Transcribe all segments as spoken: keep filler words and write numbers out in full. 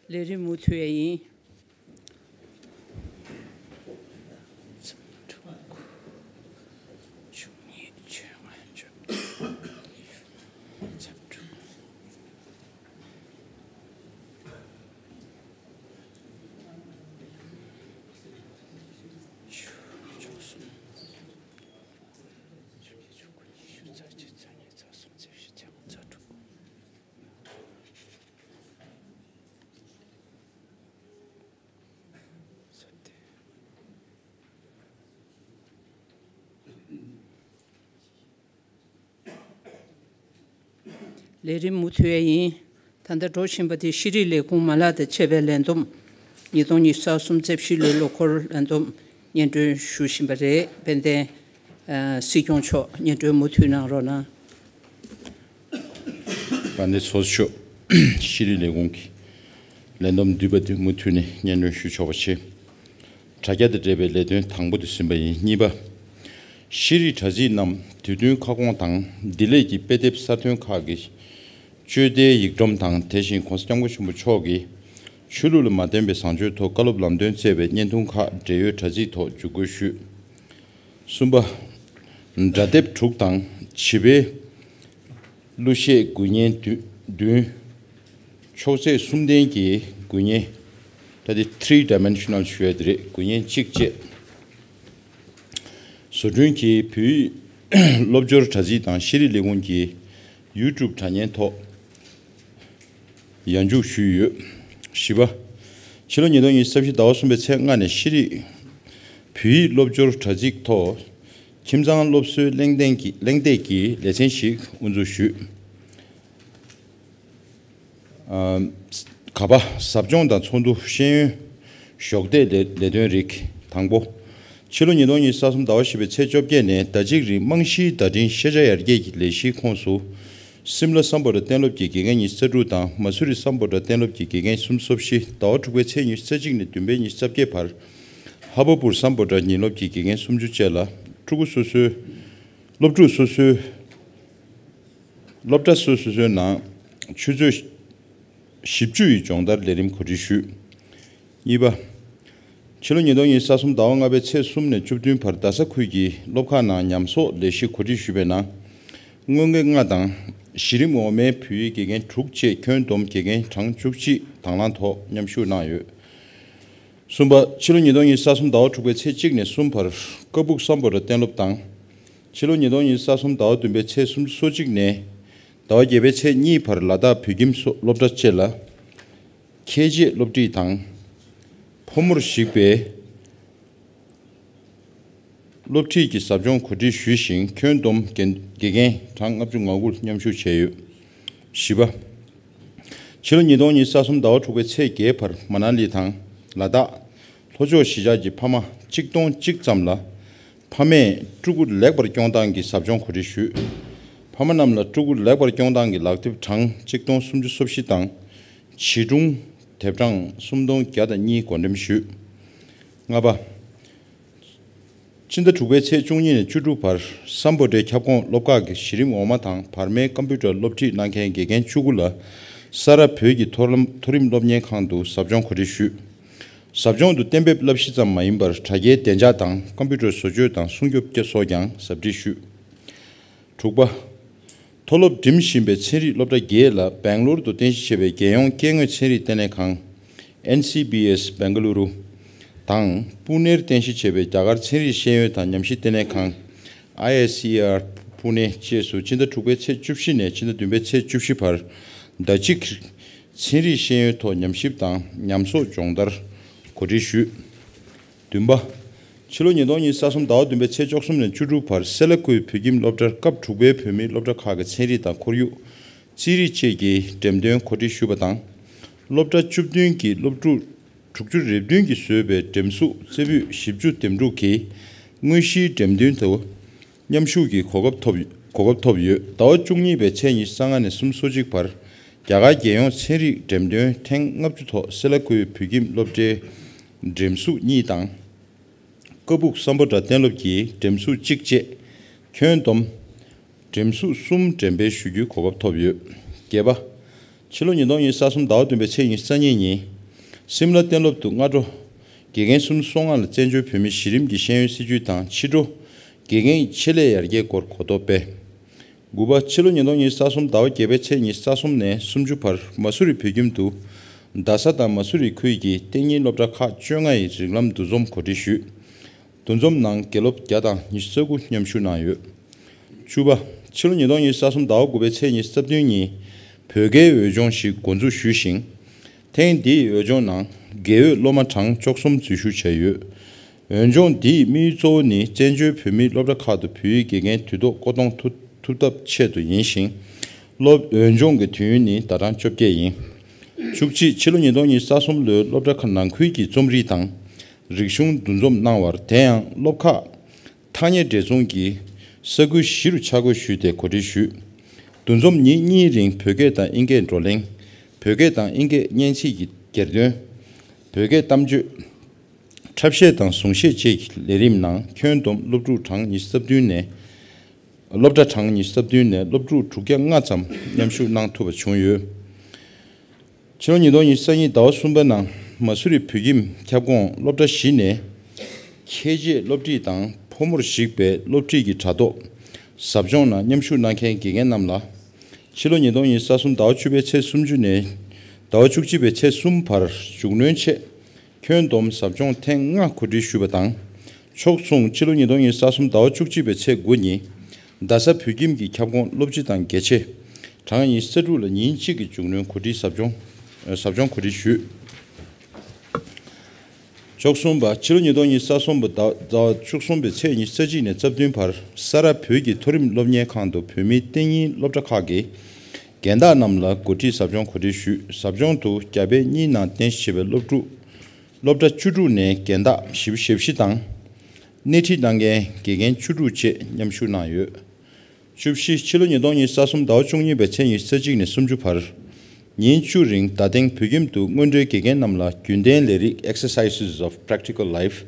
ལས་རིམ་མུ་མཐུད་ཡ་ཡིན། ལས་རིམ་མུ་མཐུད་ཡིན། ད་ལྟ་འགྲོ་བཞིན་པ་དེ་ཤེས་རིག་ལས་ཁུངས་མ་ལག་དང་བཅས་པའི་ལས་བསྡོམས། ཉིས་སྟོང་ཉི་ཤུ་རྩ་གསུམ་རྩ་བཞི་ལོའི་ལོ་འཁོར་ལས་བསྡོམས་སྙན་སྒྲོན་ཞུ་བཞིན་པ་རེད། དཔལ་ལྡན་ཨ་སྲིད་སྐྱོང་མཆོག་སྙན་སྒྲོན་མུ་མཐུད་གནང་རོགས་གནང་། དཔལ་ལྡན་ཚོགས་གཙོ་མཆོག་ཤེས་རིག་ལས་ཁུངས་ཀྱི་ལས་བསྡོམས་བསྡུས་པ་དེ་མུ་མཐུད་ནས་སྙན་སྒྲོན་ཞུ་ཆོག་པ་བྱས། དྲ་རྒྱ་དང་འབྲེལ་བའི་ལས་དོན་དང་པོ་དེ་ཟིན་པ་ཡིན། གཉིས་པ། ཤེས་རིག་དྲ་ཚིགས་རྣམས་དུས་བསྟུན་ཁ་སྐོང་དང་བདེ་ལེགས་ཀྱི་དཔེ་དེབ་གསར་ཐོན་ཁག་གི་སྤྱོད་བདེའི་ཡིག་སྒྲོམ་དང་། དེ་བཞིན་༸གོང་ས་༸སྐྱབས་མགོན་ཆེན་པོ་མཆོག་གིས་ཆོས་ལུགས་ལ་མ་བརྟེན་པའི་བཟང་སྤྱོད་ཐོག་བཀའ་སློབ་ལམ་སྟོན་བསྩལ་བའི་བརྙན་ཐུང་ཁག་འབྲེལ་ཡོད་དྲ་ཚིགས་ཐོག་འཇུག་སྐུལ་ཞུས། གསུམ་པ། སྒྲ་དེབ་དྲུག་དང་བྱིས་པའི་གླུ་གཞས་འགུལ་བརྙན་བདུན། ཕྱོགས་ཚད་གསུམ་ལྡན་གྱི་འགུལ་བརྙན། ད་དེ་three dimensional ཞུ་ཡ་དེ་རེད། འགུལ་བརྙན་གཅིག་བཅས། བཟོ་སྐྲུན་གྱིས་བོད་ཡིག་སློབ་སྦྱོར་དྲ་ཚིགས་དང་ཤེས་རིག་ལས་ཁུངས་ཀྱི་YouTube དྲ་བརྙན་ཐོག་ཡར་འཇུག་ཞུས་ཡོད། བཞི་པ། ཕྱི་ལོ་ཉིས་སྟོང་ཉི་ཤུ་རྩ་བཞི་ཟླ་བ་གསུམ་པའི་ཚེས་ལྔ་ནས་ཤེས་རིག་བོད་ཡིག་སློབ་སྦྱོར་དྲ་ཚིགས་ཐོག་ཁྱིམ་ཚང་སློབ་གསོའི་གླེང་སྟེགས་ཀྱི་གླེང་སྟེགས་ཀྱི་ལེ་ཚན་ཞིག་དབུ་འཛུགས་ཞུས། ཨ། ག་པ། ཟབ་སྦྱོང་དང་ཚོགས་འདུ། ཤེས་ཡོན་གཞོགས་འདེགས་ལས་ལས་དོན་རིགས། དང་པོ། ཕྱི་ལོ་ཉིས་སྟོང་ཉི་ཤུ་རྩ་གསུམ་ཟླ་བ་བཞི་པའི་ཚེས་བཅོ་བརྒྱད་ནས་ཟླ་གཅིག་རིང་རྨང་གཞིའི་བརྡ་འཕྲིན་ཤེས་བྱ་ཡར་རྒྱས་ཀྱི་ལས་གཞིའི་ཁོངས་སུ། སིམ་ལ་སམ་བྷོ་ཊ་གཏན་སློབ་ཀྱི་དགེ་རྒན་ཉི་ཤུ་རྩ་དྲུག་དང་། མ་སུ་རི་སམ་བྷོ་ཊ་གཏན་སློབ་ཀྱི་དགེ་རྒན་སུམ་ཅུ་སོ་བཞི། ཟླ་བ་དྲུག་པའི་ཚེས་ཉི་ཤུ་རྩ་གཅིག་ནས་བདུན་པའི་ཉི་ཤུ་རྩ་བརྒྱད་བར་ཧ་བ་པུར་སམ་བྷོ་ཊ་ཉིན་སློབ་ཀྱི་དགེ་རྒན་སུམ་ཅུ་བཅས་ལ་ཕྲུ་གུ་སོ་སོའི་སློབ་ཕྲུག་སོ་སོའི་སློབ་གྲྭ་སོ་སོ་སོའི་ནང་ཆུ་ཚོད་བཞི་བཅུ་ཡི་སྦྱོང་བརྡར་ལས་རིམ་གོ་སྒྲིག་ཞུས། གཉིས་པ། ཕྱི་ལོ་ཉིས་སྟོང་ཉི་ཤུ་རྩ་གསུམ་ཟླ་བ་ལྔ་པའི་ཚེས་གསུམ་ནས་བཅུ་བདུན་བར་རྡ་ས་ཁུལ་གྱི་སློབ་ཁག་ནང་ཉམས་གསོག་ལས་གཞི་གོ་སྒྲིག་ཞུས་པའི་ནང་། སྔོན་དགེ་ལྔ་དང་། གཞི་རིམ་འོག་མའི་བོད་ཡིག་དགེ་རྒན་དྲུག་བཅས་ཁྱོན་བསྡོམས་དགེ་རྒན་གྲངས་བཅུ་གཅིག་དང་བླངས་ཐོག་མཉམ་ཞུགས་གནང་ཡོད། གསུམ་པ། ཕྱི་ལོ་ཉིས་སྟོང་ཉི་ཤུ་རྩ་གསུམ་ཟླ་བ་དྲུག་པའི་ཚེས་གཅིག་ནས་གསུམ་བར་ཀ་སྦུག་སམ་བྷོ་ཊ་གཏན་སློབ་དང་། ཕྱི་ལོ་ཉིས་སྟོང་ཉི་ཤུ་རྩ་གསུམ་ཟླ་བ་བདུན་པའི་ཚེས་སུམ་ཅུ་སོ་གཅིག་ནས་ཟླ་བ་བརྒྱད་པའི་ཚེས་གཉིས་བར་ལ་དྭགས་བོད་ཁྱིམ་སོགས་སློབ་གྲྭ་བཅས་ལ་ཁྱད་ཆོས་སློབ་ཁྲིད་དང་། ཕོ་མོར་གཞིགས་པའི་སློབ་ཁྲིད་ཀྱི་ཟབ་སྦྱོང་གོ་སྒྲིག་ཞུས་ཤིང་། ཁྱོན་བསྡོམས་དགེ་དགེ་རྒན་གྲངས་ལྔ་བཅུ་ང་དགུ་མཉམ་ཞུགས་བྱས་ཡོད། བཞི་པ། ཕྱི་ལོ་ཉིས་སྟོང་ཉི་ཤུ་རྩ་གསུམ་ཟླ་བ་དྲུག་པའི་ཚེས་བརྒྱད་བར་མ་ན་ལི་དང་ལ་དྭགས་ལྷོ་ཕྱོགས་གཞིས་ཆགས་ཀྱི་ཕ་མ་གཅིག་སྟོང་གཅིག་ཙམ་ལ་ཕ་མས་ཕྲུ་གུ་ལེགས་པར་སྐྱོང་སྟངས་ཀྱི་ཟབ་སྦྱོང་གོ་སྒྲིག་ཞུས། ཕ་མ་རྣམས་ལ་ཕྲུ་གུ་ལེགས་པར་སྐྱོང་སྟངས་ཀྱི་ལག་དེབ་གྲངས་གཅིག་སྟོང་སུམ་ཅུ་སོ་བཞི་དང་། བྱིས་སྒྲུང་དེབ་གྲངས་སུམ་སྟོང་བརྒྱ་དང་གཉིས་བགོ་འགྲེམས་ཞུས། ལྔ་པ། ཕྱི་ཟླ་དྲུག་པའི་ཚེས་བཅུ་གཉིས་ནས་བཅུ་དྲུག་བར་སམ་བྷོ་ཊའི་ཁྱབ་ཁོངས་སློབ་ཁག་གི་གཞི་རིམ་འོག་མ་དང་བར་མའི་ཀམ་པུ་ཊར་སློབ་ཁྲིད་གནང་མཁན་དགེ་རྒན་བཅུ་དགུ་ལ་ས་རཱ་བོད་ཀྱི་མཐོ་རིམ་མཐོ་རིམ་སློབ་གཉེར་ཁང་དུ་ཟབ་སྦྱོང་གོ་སྒྲིག་ཞུས། ཟབ་སྦྱོང་དུ་གཏན་འབེབས་བསླབ་གཞི་ཙམ་མ་ཡིན་པར་དྲ་རྒྱའི་བདེ་འཇགས་དང་ཀམ་པུ་ཊར་བཟོ་བཅོས་དང་སྲུང་སྐྱོབ་སོགས་ཀྱང་ཟབ་ཁྲིད་ཞུས། དྲུག་པ། མཐོ་སློབ་འགྲིམ་བཞིན་པའི་ཚན་རིག་སློབ་གྲྭ་བརྒྱད་ལ་སྦེང་ལོར་དུ་རྟེན་གཞི་བྱས་པའི་རྒྱལ་ཡོངས་སྐྱེ་དངོས་ཚན་རིག་ལྟེ་གནས་ཁང་། ཨེན་སི་བི་ཨེས་སྦེང་ག་ལུ་རུ། དང་། པུ་ནེར་རྟེན་གཞི་བྱས་པའི་རྒྱ་གར་ཚན་རིག་ཤེས་ཡོན་དང་ཉམས་ཞིབ་ལྟེ་གནས་ཁང་། ཨའི་ཨེས་ཨི་ཨར་པུ་ནེ་བཅས་སུ་ཕྱི་ཟླ་དྲུག་པའི་ཚེས་བཅུ་བཞི་ནས་ཕྱི་ཟླ་བདུན་པའི་ཚེས་བཅུ་བཞི་བར་ཟླ་གཅིག་ཚན་རིག་ཤེས་ཡོན་ཐོག་ཉམས་ཞིབ་དང་ཉམས་གསོག་སྦྱོང་བརྡར་གོ་སྒྲིག་ཞུས། བདུན་པ། ཕྱི་ལོ་ཉིས་སྟོང་ཉི་ཤུ་རྩ་གསུམ་ཟླ་བ་བདུན་པའི་ཚེས་བཅུ་གསུམ་ནས་བཅུ་དྲུག་བར་སེ་ལ་ཀུའི་བོད་ཁྱིམ་སློབ་གྲྭར་སྐབས་དྲུག་པའི་བོད་མིའི་སློབ་གྲྭ་ཁག་གི་ཚན་རིག་དང་ཁོར་ཡུག་རྩིས་རིག་བཅས་ཀྱི་འགྲེམས་སྟོན་གོ་སྒྲིག་ཞུས་པ་དང་། སློབ་གྲྭ་བཅུ་བདུན་གྱི་སློབ་ཕྲུག་དྲུག་ཅུ་རེ་བདུན་གྱིས་བཟོས་པའི་འགྲེམས་གཟུགས་རྩེ་ཕུད་བཞི་བཅུ་འདེམས་སྒྲུག་གིས་དངོས་གཞིའི་འགྲེམས་སྟོན་དུ་མཉམ་ཞུགས་ཀྱི་གོ་སྐབས་ཐོབ་གོ་སྐབས་ཐོབ་ཡོད། ཟླ་བ་བཅུ་གཉིས་པའི་ཚེས་ཉི་ཤུ་རྩ་ལྔ་ནས་སུམ་ཅུ་སོ་གཅིག་བར་རྒྱ་གར་རྒྱལ་ཡོངས་ཚན་རིག་འགྲེམས་སྟོན་ཐེངས་ལྔ་བཅུ་ཐོག་སེ་ལ་ཀུའི་བོད་ཁྱིམ་སློབ་གྲྭའི་འགྲེམས་གཟུགས་གཉིས་དང་། ཀ་སྦུག་སམ་བྷོ་ཊ་གཏན་སློབ་ཀྱི་འགྲེམས་གཟུགས་གཅིག་བཅས་ཁྱོན་བསྡོམས་འགྲེམས་གཟུགས་གསུམ་འགྲེམས་སྤེལ་ཞུ་རྒྱུའི་གོ་སྐབས་ཐོབ་ཡོད། བརྒྱད་པ། ཕྱི་ལོ་ཉིས་སྟོང་ཉི་ཤུ་རྩ་གསུམ་ཟླ་བ་བདུན་པའི་ཚེས་ཉི་ཤུ་རྩ་གཉིས་ཉིན། སིམ་ལ་གཏན་སློབ་ཏུ་སྔ་དྲོ་དགེ་རྒན་སུམ་ཅུ་སོ་ལྔ་ལ་བཙན་བྱོལ་བོད་མིའི་གཞི་རིམ་གྱི་ཤེས་ཡོན་སྲིད་བྱུས་དང་ཕྱི་དྲོ་དགེ་རྒན་ཆེད་ལས་ཡར་རྒྱས་སྐོར་གོ་རྟོགས་སྤེལ། དགུ་པ། ཕྱི་ལོ་ཉིས་སྟོང་ཉི་ཤུ་རྩ་གསུམ་ཟླ་བ་བརྒྱད་པའི་ཚེས་ཉི་ཤུ་རྩ་གསུམ་ནས་སུམ་ཅུ་བར་མ་སུ་རི་བོད་ཁྱིམ་དུ་རྡ་ས་དང་མ་སུ་རི་ཁུལ་གྱི་གཏན་ཉིན་སློབ་གྲྭ་ཁག་བཅོ་ལྔ་ཡི་རིགས་ལམ་འདུ་འཛོམས་གོ་སྒྲིག་ཞུས། འདུ་འཛོམས་ནང་དགེ་སློབ་བརྒྱ་དང་ཉི་ཤུ་རྩ་དགུ་མཉམ་ཞུགས་གནང་ཡོད། བཅུ་པ། ཕྱི་ལོ་ཉིས་སྟོང་ཉི་ཤུ་རྩ་གསུམ་ཟླ་བ་དགུ་པའི་ཚེས་ཉི་ཤུ་རྩ་བདུན་ཉིན་བོད་དགེའི་འོས་སྦྱོང་ཞིག་འགོ་འཛུགས་ཞུས་ཤིང་། ཐེངས་འདིའི་འོས་སྦྱོང་ནང་དགེ་འོས་སློབ་མ་གྲངས་བཅུ་གསུམ་འཛུལ་ཞུགས་བྱས་ཡོད། འོས་སྦྱོང་འདིའི་དམིགས་ཡུལ་གཙོ་བོ་ནི་བཙན་བྱོལ་བོད་མིའི་སློབ་གྲྭ་ཁག་ཏུ་བོད་ཡིག་དགེ་རྒན་དུས་ཐོག་བསྐོ་གཏོང་ཐུབ་ཐུབ་ཐབས་ཆེད་དུ་ཡིན་ཞིང་། སློབ་འོས་སྦྱོང་གི་དུས་ཡུན་ནི་ཟླ་གྲངས་བཅོ་བརྒྱད་ཡིན། བཅུ་གཅིག་ཕྱི་ལོ་ཉིས་སྟོང་ཉི་ཤུ་རྩ་གསུམ་ལོའི་སློབ་གྲྭ་ཁག་ནང་ཁུལ་གྱི་རྩོམ་རིག་དང་རིག་གཞུང་འདུ་འཛོམས་གནང་བར། དེ་ཡང་སློབ་ཁག་ཐག་ཉེ་འབྲེལ་ཚོང་གི་ས་ཁུལ་བཞི་རུ་ཆ་བགོས་ཞུས་ཏེ་གོ་སྒྲིག་ཞུས། འདུ་འཛོམས་ཉིན་གཉིས་རིང་བོད་སྐད་དང་དབྱིན་སྐད་བགྲོ་གླེང་། བོད་སྐད་དང་དབྱིན་སྐད་སྙན་ཚིག་གི་གྱེར་འདོན། བོད་སྐད་གཏམ་བརྗོད། འཁྲབ་གཞས་དང་གཟུངས་གཞས་བཅས་ཀྱི་ལས་རིམ་ནང་ཁྱོན་བསྡོམས་སློབ་ཕྲུག་གྲངས་ཉི་ཤུ་རྩ་བདུན་ནས། སློབ་གྲྭ་གྲངས་ཉི་ཤུ་རྩ་བདུན་ནས་སློབ་ཕྲུག་དྲུག་བརྒྱ་ལྔ་ཙམ་མཉམ་ཞུགས་གནང་ཐུབ་པ་བྱུང་ཡོད། ཕྱི་ལོ་ཉིས་སྟོང་ཉི་ཤུ་རྩ་གཉིས་ཟླ་བ་གསུམ་པའི་ནང་མ་སུ་རི་བོད་ཁྱིམ་ཁྱབ་ཁོངས་སློབ་གྲྭ་བཞི་ནས་ཁྱད་ཆོས་སློབ་ཁྲིད་དང་ཕོ་མོར་གཞིགས་པའི་སློབ་ཁྲིད་ཀྱི་དྲ་ཐོག་ཟབ་སྦྱོང་ནང་མཉམ་ཞུགས་གནང་མཁན་དགེ་རྒན་རྣམས་ལ། ཕྱི་ལོ་ཉིས་སྟོང་ཉི་ཤུ་རྩ་གསུམ་ཟླ་བ་བཅུ་པའི་ཚེས་སུམ་ཅུ་ནས་ཟླ་བ་བཅུ་གཅིག་པའི་ཚེས་གསུམ་བར་མཇུག་གནོན་ཆེད་ཁྱོན་བསྡོམས་ཟབ་སྦྱོང་ཐེངས་ལྔ་གོ་སྒྲིག་ཞུས་པ་དང་། ཕྱོགས་མཚུངས་ཕྱི་ལོ་ཉིས་སྟོང་ཉི་ཤུ་རྩ་གསུམ་ཟླ་བ་བཅུ་གཅིག་པའི་ཚེས་དགུ་ཉིན་རྡ་ས་བོད་ཁྱིམ་གྱི་ཁྱབ་ཁོངས་སློབ་སྤྱི་དང་དགེ་ཆེ་གྲངས་ཉི་ཤུ་རྩ་དྲུག་ལ་ཉིན་གཅིག་གི་མཇུག་གནོན་གོ་སྒྲིག་ཟབ་སྦྱོང་ཟབ་སྦྱོང་གོ་སྒྲིག་ཞུས། བཅུ་གསུམ་པ། ཕྱི་ལོ་ཉིས་སྟོང་ཉི་ཤུ་རྩ་གསུམ་པ་ཟླ་བ་བཅུ་གསུམ་པའི་ཚེས་ཉི་ཤུ་རྩ་གཅིག་ནས་རྩ་བདུན་བར་ས་རཱ་བོད་ཀྱི་མཐོ་རིམ་སློབ་གཉེར་ཁང་དུ་བོད་མིའི་གཏན་ཉིན་སློབ་གྲྭ་ཁག་གི་རྒན་བདག་རྣམས་ལ་གོ་སྒྲིག་ཟབ་སྦྱོང་གོ་སྒྲིག་ཞུས། ཟབ་སྦྱོང་དུ་རྒྱ་བལ་གཉིས་ནང་རྟེན་གཞི་བྱས་པའི་སློབ་ཕྲུག་སློབ་གྲྭ་བཅུ་དྲུག་ནས་རྒན་བདག་བཞི་བཅུ་ཞེ་བཞི་དང་། སྣེ་ཁྲིད་གནང་མཁན་དགེ་རྒན་བཅུ་དྲུག་བཅས་མཉམ་ཞུགས་གནང་ཡོད། བཅུ་བཞི། ཕྱི་ལོ་ཉིས་སྟོང་ཉི་ཤུ་རྩ་གསུམ་ཟླ་བ་བཅུ་གཉིས་པའི་ཚེས་ཉི་ཤུ་རྩ་གཅིག་ནས་སུམ་ཅུ་བར། ཉིན་བཅུ་རིང་རྡ་སྟེང་བོད་ཁྱིམ་དུ་སྔོན་འགྲོའི་དགེ་རྒན་རྣམས་ལ་རྒྱུན་གཏན་ལས་རིགས་Exercises of Practical Life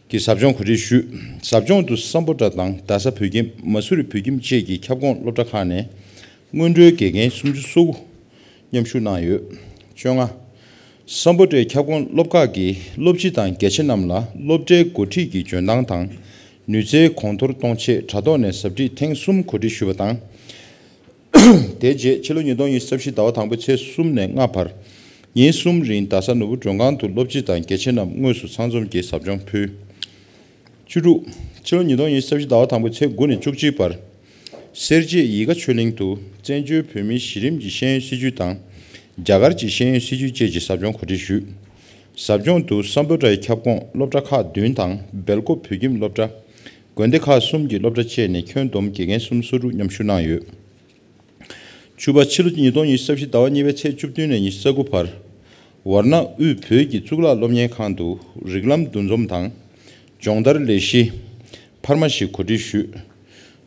གི་ཟབ་སྦྱོང་གོ་སྒྲིག་ཞུས། ཟབ་སྦྱོང་དུ་སམ་བྷོ་ཊ་དང་རྡ་ས་བོད་ཁྱིམ། མ་སུ་རི་བོད་ཁྱིམ་བཅས་ཀྱི་ཁྱབ་ཁོངས་སློབ་གྲྭ་ཁག་ནས་སྔོན་འགྲོའི་དགེ་རྒན་སུམ་ཅུ་སོ་དགུ་མཉམ་ཞུགས་གནང་ཡོད། བཅོ་ལྔ། སམ་བྷོ་ཊའི་ཁྱབ་ཁོངས་སློབ་ཁག་གི་སློབ་སྤྱི་དང་དགེ་ཆེ་རྣམས་ལ་སློབ་གྲྭའི་འགོ་ཁྲིད་ཀྱི་འཇོན་ཐང་དང་ནུས་རྩལ་གོང་མཐོར་གཏོང་ཆེད་དྲ་ཐོག་ནས་ཟབ་ཁྲིད་ཐེངས་གསུམ་གོ་སྒྲིག་ཞུས་པ་དང་། དེ་རྗེས་ཕྱི་ལོ་ཉིས་སྟོང་ཉི་ཤུ་རྩ་བཞི་ཟླ་བ་དང་པོའི་ཚེས་གསུམ་ནས་ལྔ་བར་ཉིན་གསུམ་རིང་རྡ་ས་ནོར་བུ་མགྲོན་ཁང་དུ་སློབ་སྤྱི་དང་དགེ་ཆེ་རྣམས་དངོས་སུ་ཚང་འཛོམས་ཀྱིས་ཟབ་སྦྱོང་ཕུལ། བཅུ་དྲུག། ཕྱི་ལོ་ཉིས་སྟོང་ཉི་ཤུ་རྩ་བཞི་ཟླ་བ་དང་པོའི་ཚེས་དགུ་ནས་བཅུ་གཅིག་བར། སེར་བྱེས་ཡིད་དགའ་ཆོས་གླིང་དུ་བཙན་བྱོལ་བོད་མིའི་གཞི་རིམ་གྱི་ཤེས་ཡོན་སྲིད་བྱུས་དང་རྒྱ་གར་གྱི་ཤེས་ཡོན་སྲིད་བྱུས་བཅས་ཀྱི་ཟབ་སྦྱོང་གོ་སྒྲིག་ཞུས། ཟབ་སྦྱོང་དུ་སམ་བྷོ་ཊའི་ཁྱབ་ཁོངས་སློབ་གྲྭ་ཁག་བདུན་དང་སྦེལ་ཀོབ་བོད་ཁྱིམ་སློབ་གྲྭ། དགོན་སྡེ་ཁག་གསུམ་གྱི་སློབ་གྲྭ་བཅས་ནས་ཁྱོན་བསྡོམས་དགེ་རྒན་སུམ་ཅུ་སོ་དྲུག་མཉམ་ཞུགས་གནང་ཡོད། བཅུ་པ། ཕྱི་ལོ་ཉིས་སྟོང་ཉི་ཤུ་རྩ་བཞི་ཟླ་བ་གཉིས་པའི་ཚེས་བཅུ་བདུན་ནས་ཉི་ཤུ་རྩ་དགུ་བར། ཝར་ཎ་དབུས་བོད་ཀྱི་གཙུག་ལག་སློབ་གཉེར་ཁང་དུ་རིགས་ལམ་འདུ་འཛོམས་དང་། སྦྱོང་བརྡར་ལས་གཞི། འཕར་མ་ཞིག་གོ་སྒྲིག་ཞུས།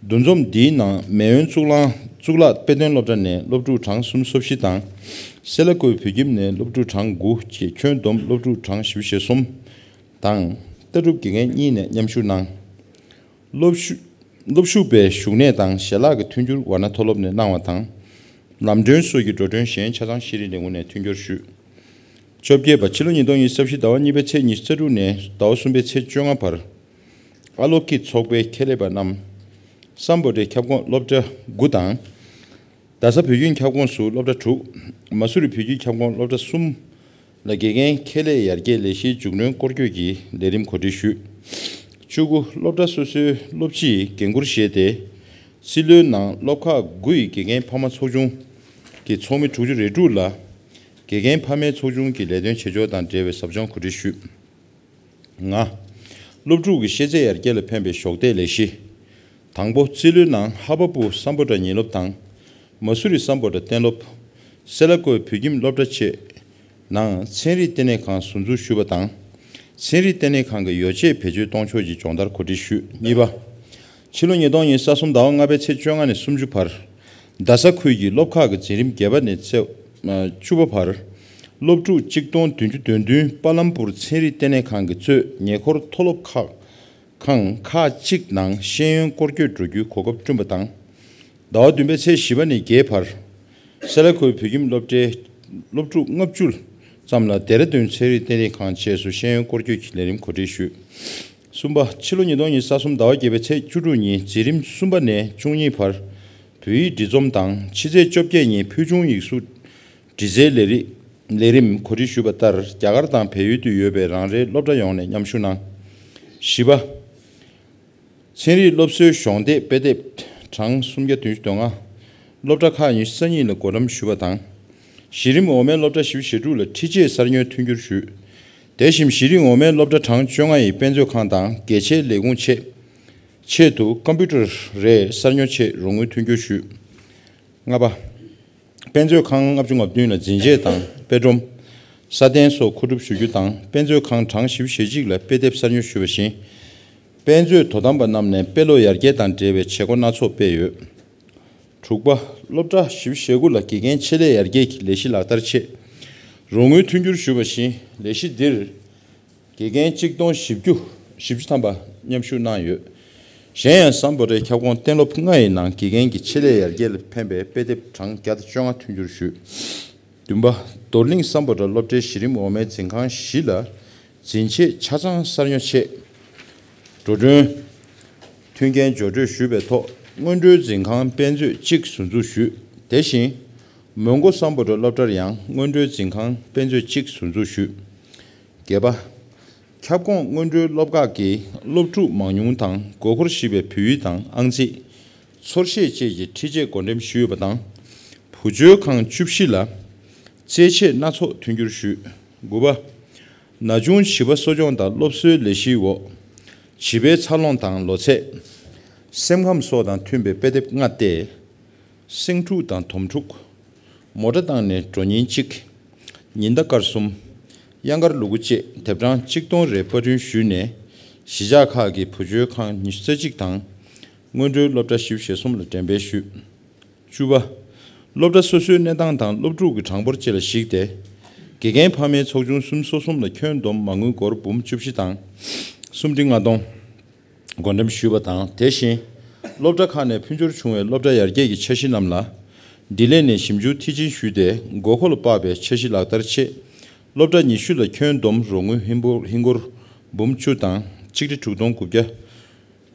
འདུ་འཛོམས་འདིའི་ནང་མེས་དབོན་གཙུག་ལག་གཙུག་ལག་དཔེ་སྟོན་སློབ་གྲྭ་ནས་སློབ་ཕྲུག་གྲངས་སུམ་ཅུ་སོ་བཞི་དང་། སེ་ལ་ཀོའི་བོད་ཁྱིམ་ནས་སློབ་ཕྲུག་གྲངས་དགུ་བཅས་ཁྱོན་བསྡོམས་སློབ་ཕྲུག་གྲངས་བཞི་བཅུ་ཞེ་གསུམ་དང་། ལྟ་གྲུབ་དགེ་རྒན་གཉིས་ནས་མཉམ་ཞུགས་གནང་། སློབ་ཞུ། སློབ་ཞུགས་པའི་བཞུགས་གནས་དང་ཞལ་ལག་གི་མཐུན་འགྱུར་ཝར་ཎ་མཐོ་སློབ་ནས་གནང་བ་དང་། ལམ་གྲོན་སོགས་ཀྱི་འགྲོ་གྲོན་གཞན་ཆ་ཚང་ཤེས་རིག་ལས་ཁུངས་ནས་མཐུན་འགྱུར་ཞུས། བཅོ་བརྒྱད་པ། ཕྱི་ལོ་ཉིས་སྟོང་ཉི་ཤུ་རྩ་བཞི་ཟླ་བ་གཉིས་པའི་ཚེས་ཉི་ཤུ་རྩ་དྲུག་ནས་ཟླ་བ་གསུམ་པའི་ཚེས་བཅོ་ལྔ་བར། ཨ་ལོ་ཀི་ཚོགས་པའི་ཁྱད་ལས་པ་རྣམས། སམ་བྷོ་ཊའི་ཁྱབ་ཁོངས་སློབ་གྲྭ་དགུ་དང་། རྡ་ས་བོད་ཁྱིམ་ཁྱབ་ཁོངས་སུ་སློབ་གྲྭ་དྲུག། མ་སུ་རི་བོད་ཁྱིམ་ཁྱབ་ཁོངས་སློབ་གྲྭ་གསུམ་ལ་དགེ་རྒན་ཁྱད་ལས་ཡར་རྒྱས་ལས་གཞིའི་མཇུག་གནོན་སྐོར་སྐྱོད་ཀྱི་ལས་རིམ་གོ་སྒྲིག་ཞུས། བཅུ་དགུ། སློབ་གྲྭ་སོ་སོའི་སློབ་སྤྱིས་འགན་འཁུར་བཞེས་ཏེ། སྲིད་བློན་ནང་སློབ་ཁག་དགུ་ཡི་དགེ་རྒན་ཕ་མ་ཚོགས་ཆུང་གི་ཚོགས་མི་དྲུག་ཅུ་རེ་དྲུག་ལ། དགེ་རྒན་ཕ་མའི་ཚོགས་ཆུང་གི་ལས་དོན་བྱེད་ཕྱོགས་དང་འབྲེལ་བའི་ཟབ་སྦྱོང་གོ་སྒྲིག་ཞུས། ལྔ། སློབ་ཕྲུག་གི་ཤེས་ཚད་ཡར་རྒྱས་ལ་ཕན་པའི་གཞོགས་འདེགས་ལས་གཞི། དང་པོ། རྩིས་ལོའི་ནང་ཧ་པ་པུ་སམ་བྷོ་ཊ་ཉིན་སློབ་དང་། མ་སུ་རི་སམ་བྷོ་ཊ་གཏན་སློབ། སེ་ལ་ཀོའི་བོད་ཁྱིམ་སློབ་གྲྭ་བཅས་ནང་ཚན་རིག་ལྟེ་གནས་ཁང་ཟུར་འཛུགས་ཞུས་པ་དང་། ཚན་རིག་ལྟེ་གནས་ཁང་གི་ཡོ་བྱད་བེད་སྤྱོད་གཏོང་ཕྱོགས་ཀྱི་སྦྱོང་བརྡར་གོ་སྒྲིག་ཞུས། གཉིས་པ། ཕྱི་ལོ་ཉིས་སྟོང་ཉི་ཤུ་རྩ་གསུམ་ཟླ་བ་ལྔ་པའི་ཚེས་བཅོ་ལྔ་ནས་སུམ་ཅུ་བར། རྡ་ས་ཁུལ་གྱི་སློབ་ཁག་གི་འཛིན་རིམ་བརྒྱད་པ་ནས་ཚེས་བཅུ་པ་བར། སློབ་ཕྲུག་གཅིག་སྟོང་བདུན་ཅུ་དོན་བདུན་པ་ལམ་པུར་ཚན་རིག་ལྟེ་གནས་ཁང་གིས་གཙོས་ཉེ་འཁོར་མཐོ་སློབ་ཁག་ཁང་ཁག་ཅིག་ནང་ཤེས་ཡོན་སྐོར་སྐྱོད་འགྲོ་རྒྱུའི་གོ་སྐབས་བསྐྲུན་པ་དང་། ཟླ་བ་བདུན་པའི་ཚེས་བཞི་པ་ནས་བརྒྱད་བར། སེ་ལ་ཀོའི་བོད་ཁྱིམ་སློབ་གྲྭའི་སློབ་ཕྲུག་ལྔ་བཅུ་ ཙམ་ལ་ལྡེ་ར་ལྡུན་ཚན་རིག་ཏན་ཏན་ཁང་བཅས་སུ་ཤེས་ཡོན་སྐོར་སྐྱོད་ཀྱི་ལས་རིམ་གོ་སྒྲིག་ཞུས། གསུམ་པ། ཕྱི་ལོ་ཉིས་སྟོང་ཉི་ཤུ་རྩ་གསུམ་ཟླ་བ་བརྒྱད་པའི་ཚེས་བཅུ་དྲུག་ཉིན་འཛིན་རིམ་གསུམ་པ་ནས་བཅུ་གཉིས་བར་བོད་ཡིག་འབྲི་རྩོམ་དང་ཕྱི་ཚེས་བཅོ་བརྒྱད་ཉིན་ཕུལ་བྱུང་ཡིག་གཟུགས་འབྲི་རྩལ་ལས་རིགས་ལས་རིམ་གོ་སྒྲིག་ཞུས་པ་ལྟར། རྒྱ་གར་དང་བལ་ཡུལ་དུ་ཡོད་པའི་རང་རེའི་སློབ་གྲྭ་ཡོངས་ནས་མཉམ་ཞུགས་གནང་། བཞི་པ། ཚན་རིག་སློབ་གསོའི་གཞོགས་འདེགས་དཔེ་དེབ་གྲངས་སུམ་བརྒྱ་བདུན་ཅུ་དོན་ལྔ་སློབ་གྲྭ་ཁག་ཉི་ཤུ་རྩ་གཉིས་ལ་བགོ་འགྲེམས་ཞུས་པ་དང་། གཞི་རིམ་འོག་མའི་སློབ་གྲྭ་བཞི་བཅུ་ཞེ་དྲུག་ལ་འཕྲུལ་ཆས་གསར་ཉོའི་མཐུན་འགྱུར་ཞུས། དེ་བཞིན་གཞི་རིམ་འོག་མའི་སློབ་གྲྭ་གྲངས་བཅོ་ལྔ་ཡི་དཔེ་མཛོད་ཁང་དང་སྒེར་ཆའི་ལས་ཁུངས་ཆེད་ཆེད་དུ་ཀམ་པུ་ཊར་རེ་གསར་ཉོ་ཆེད་རོགས་དངུལ་མཐུན་འགྱུར་ཞུས། ལྔ་པ། དཔེ་མཛོད་ཁང་ལྔ་བཅུ་ང་བདུན་ལ་འཛིན་ཆས་དང་དཔེ་སྒྲོམ། ས་གདན་སོགས་མཁོ་སྒྲུབ་ཞུ་རྒྱུ་དང་། དཔེ་མཛོད་ཁང་གྲངས་བཞི་བཅུ་ཞེ་གཅིག་ལ་དཔེ་དེབ་གསར་ཉོ་ཞུས་པ་བཞིན། དཔེ་མཛོད་དོ་དམ་པ་རྣམས་ནས་དཔེ་ཀློག་ཡར་རྒྱས་དང་འབྲེལ་བའི་བྱེད་སྒོ་སྣ་ཚོགས་སྤེལ་ཡོད། དྲུག་པ། སློབ་གྲྭ་བཞི་བཅུ་ཞེ་དགུ་ལ་དགེ་རྒན་ཆེད་ལས་ཡར་རྒྱས་ཀྱི་ལས་གཞི་ལག་བསྟར་ཆེད་རོགས་དངུལ་མཐུན་འགྱུར་ཞུས་པ་བཞིན། ལས་གཞི་འདིར་དགེ་རྒན་གཅིག་སྟོང་བཞི་བཅུ་བཞི་བཅུ་ཐམ་པ་མཉམ་ཞུགས་གནང་ཡོད། གཞན་ཡང་སམ་བྷོ་ཊའི་ཁྱབ་ཁོངས་གཏན་སློབ་ལྔ་ཡི་ནང་དགེ་རྒན་གྱི་ཆེད་ལས་ཡར་རྒྱས་ལ་ཕན་པའི་དཔེ་དེབ་གྲངས་བརྒྱ་དང་བཅོ་ལྔ་མཐུན་འགྱུར་ཞུས། བདུན་པ། རྡོར་གླིང་སམ་བྷོ་ཊ་སློབ་གྲྭའི་གཞི་རིམ་འོག་མའི་འཛིན་ཁང་བཞི་ལ་འཛིན་ཆས་ཆ་ཚང་གསར་ཉོ་ཆེད་འགྲོ་གྲོན་མཐུན་རྐྱེན་སྦྱོར་སྤྲོད་ཞུས་པའི་ཐོག་སྔོན་འགྲོའི་འཛིན་ཁང་དཔེ་མཛོད་གཅིག་ཟུར་འཛུགས་ཞུས། དེ་བཞིན་མོན་གྷོ་སམ་བྷོ་ཊ་སློབ་གྲྭར་ཡང་སྔོན་འགྲོའི་འཛིན་ཁང་དཔེ་མཛོད་གཅིག་ཟུར་འཛུགས་ཞུས། བརྒྱད་པ། ཁྱབ་ཁོངས་སྔོན་འགྲོའི་སློབ་ཁག་གི་སློབ་ཕྲུག་མང་ཉུང་དང་། མགོ་འཁོར་བཞི་པའི་བོད་ཡིག་དང་ཨང་རྩིས། ཚོར་ཤེས་བཅས་ཀྱི་འཕྲུལ་ཆས་བགོ་འགྲེམས་ཞུས་ཡོད་པ་དང་། བུ་བཅོལ་ཁང་བཅུ་བཞི་ལ་རྩེད་ཆས་སྣ་ཚོགས་མཐུན་འགྱུར་ཞུས། དགུ་པ། ན་ཆུང་བྱིས་པ་གསོ་སྐྱོང་དང་སློབ་གསོའི་ལས་གཞིའི་འོག་བྱིས་པའི་འཚར་ལོངས་དང་ལོ་ཚད། སེམས་ཁམས་སོགས་དང་མཐུན་པའི་དཔེ་དེབ་ལྔ་སྟེ། སེང་ཕྲུག་དང་དོམ་ཕྲུག་མོ་ཊ་བཏང་ནས་འགྲོ་ཉིན་གཅིག་ཉི་ཟླ་སྐར་གསུམ། གཡང་དཀར་ལུ་གུ་བཅས་དེབ་གྲངས་གཅིག་སྟོང་རེ་པར་སྐྲུན་ཞུས་ནས། གཞིས་ཆགས་ཁག་གི་བུ་བཅོལ་ཁང་ཉི་ཤུ་རྩ་གཅིག་དང་། སྔོན་འགྲོའི་སློབ་གྲྭ་བཞི་བཅུ་ཞེ་གསུམ་ལ་འགྲེམས་སྤེལ་ཞུས། བཅུ་པ། སློབ་གྲྭ་སོ་སོའི་གནས་སྟངས་དང་སློབ་ཕྲུག་གི་གྲངས་འབོར་བཅས་ལ་གཞིགས་ཏེ། དགེ་རྒན་ཕ་མའི་ཚོགས་ཆུང་སུམ་ཅུ་སོ་གསུམ་ལ་ཁྱོན་བསྡོམས་མ་དངུལ་སྒོར་འབུམ་བཅུ་བཞི་དང་སུམ་ཁྲི་ལྔ་སྟོང་བགོ་འགྲེམས་ཞུས་པ་དང་། དེ་བཞིན་སློབ་གྲྭ་ཁག་ནས་ཕུལ་འབྱོར་བྱུང་བའི་སློབ་གྲྭ་ཡར་རྒྱས་ཀྱི་འཆར་གཞི་རྣམས་ལ་འདི་ལས་ནས་ཞིབ་འཇུག་མཐིལ་ཕྱིན་ཞུས་ཏེ། དགོས་མཁོ་ལ་དཔག་པའི་འཆར་གཞི་ལག་བསྟར་ཆེད་སློབ་གྲྭ་ཉི་ཤུ་ལ་ཁྱོན་བསྡོམས་རོགས་དངུལ་ཧིན་སྒོར་ཧིན་སྒོར་འབུམ་བཅུ་དང་ཆིག་ཁྲི་དྲུག་སྟོང་དགུ་བརྒྱ་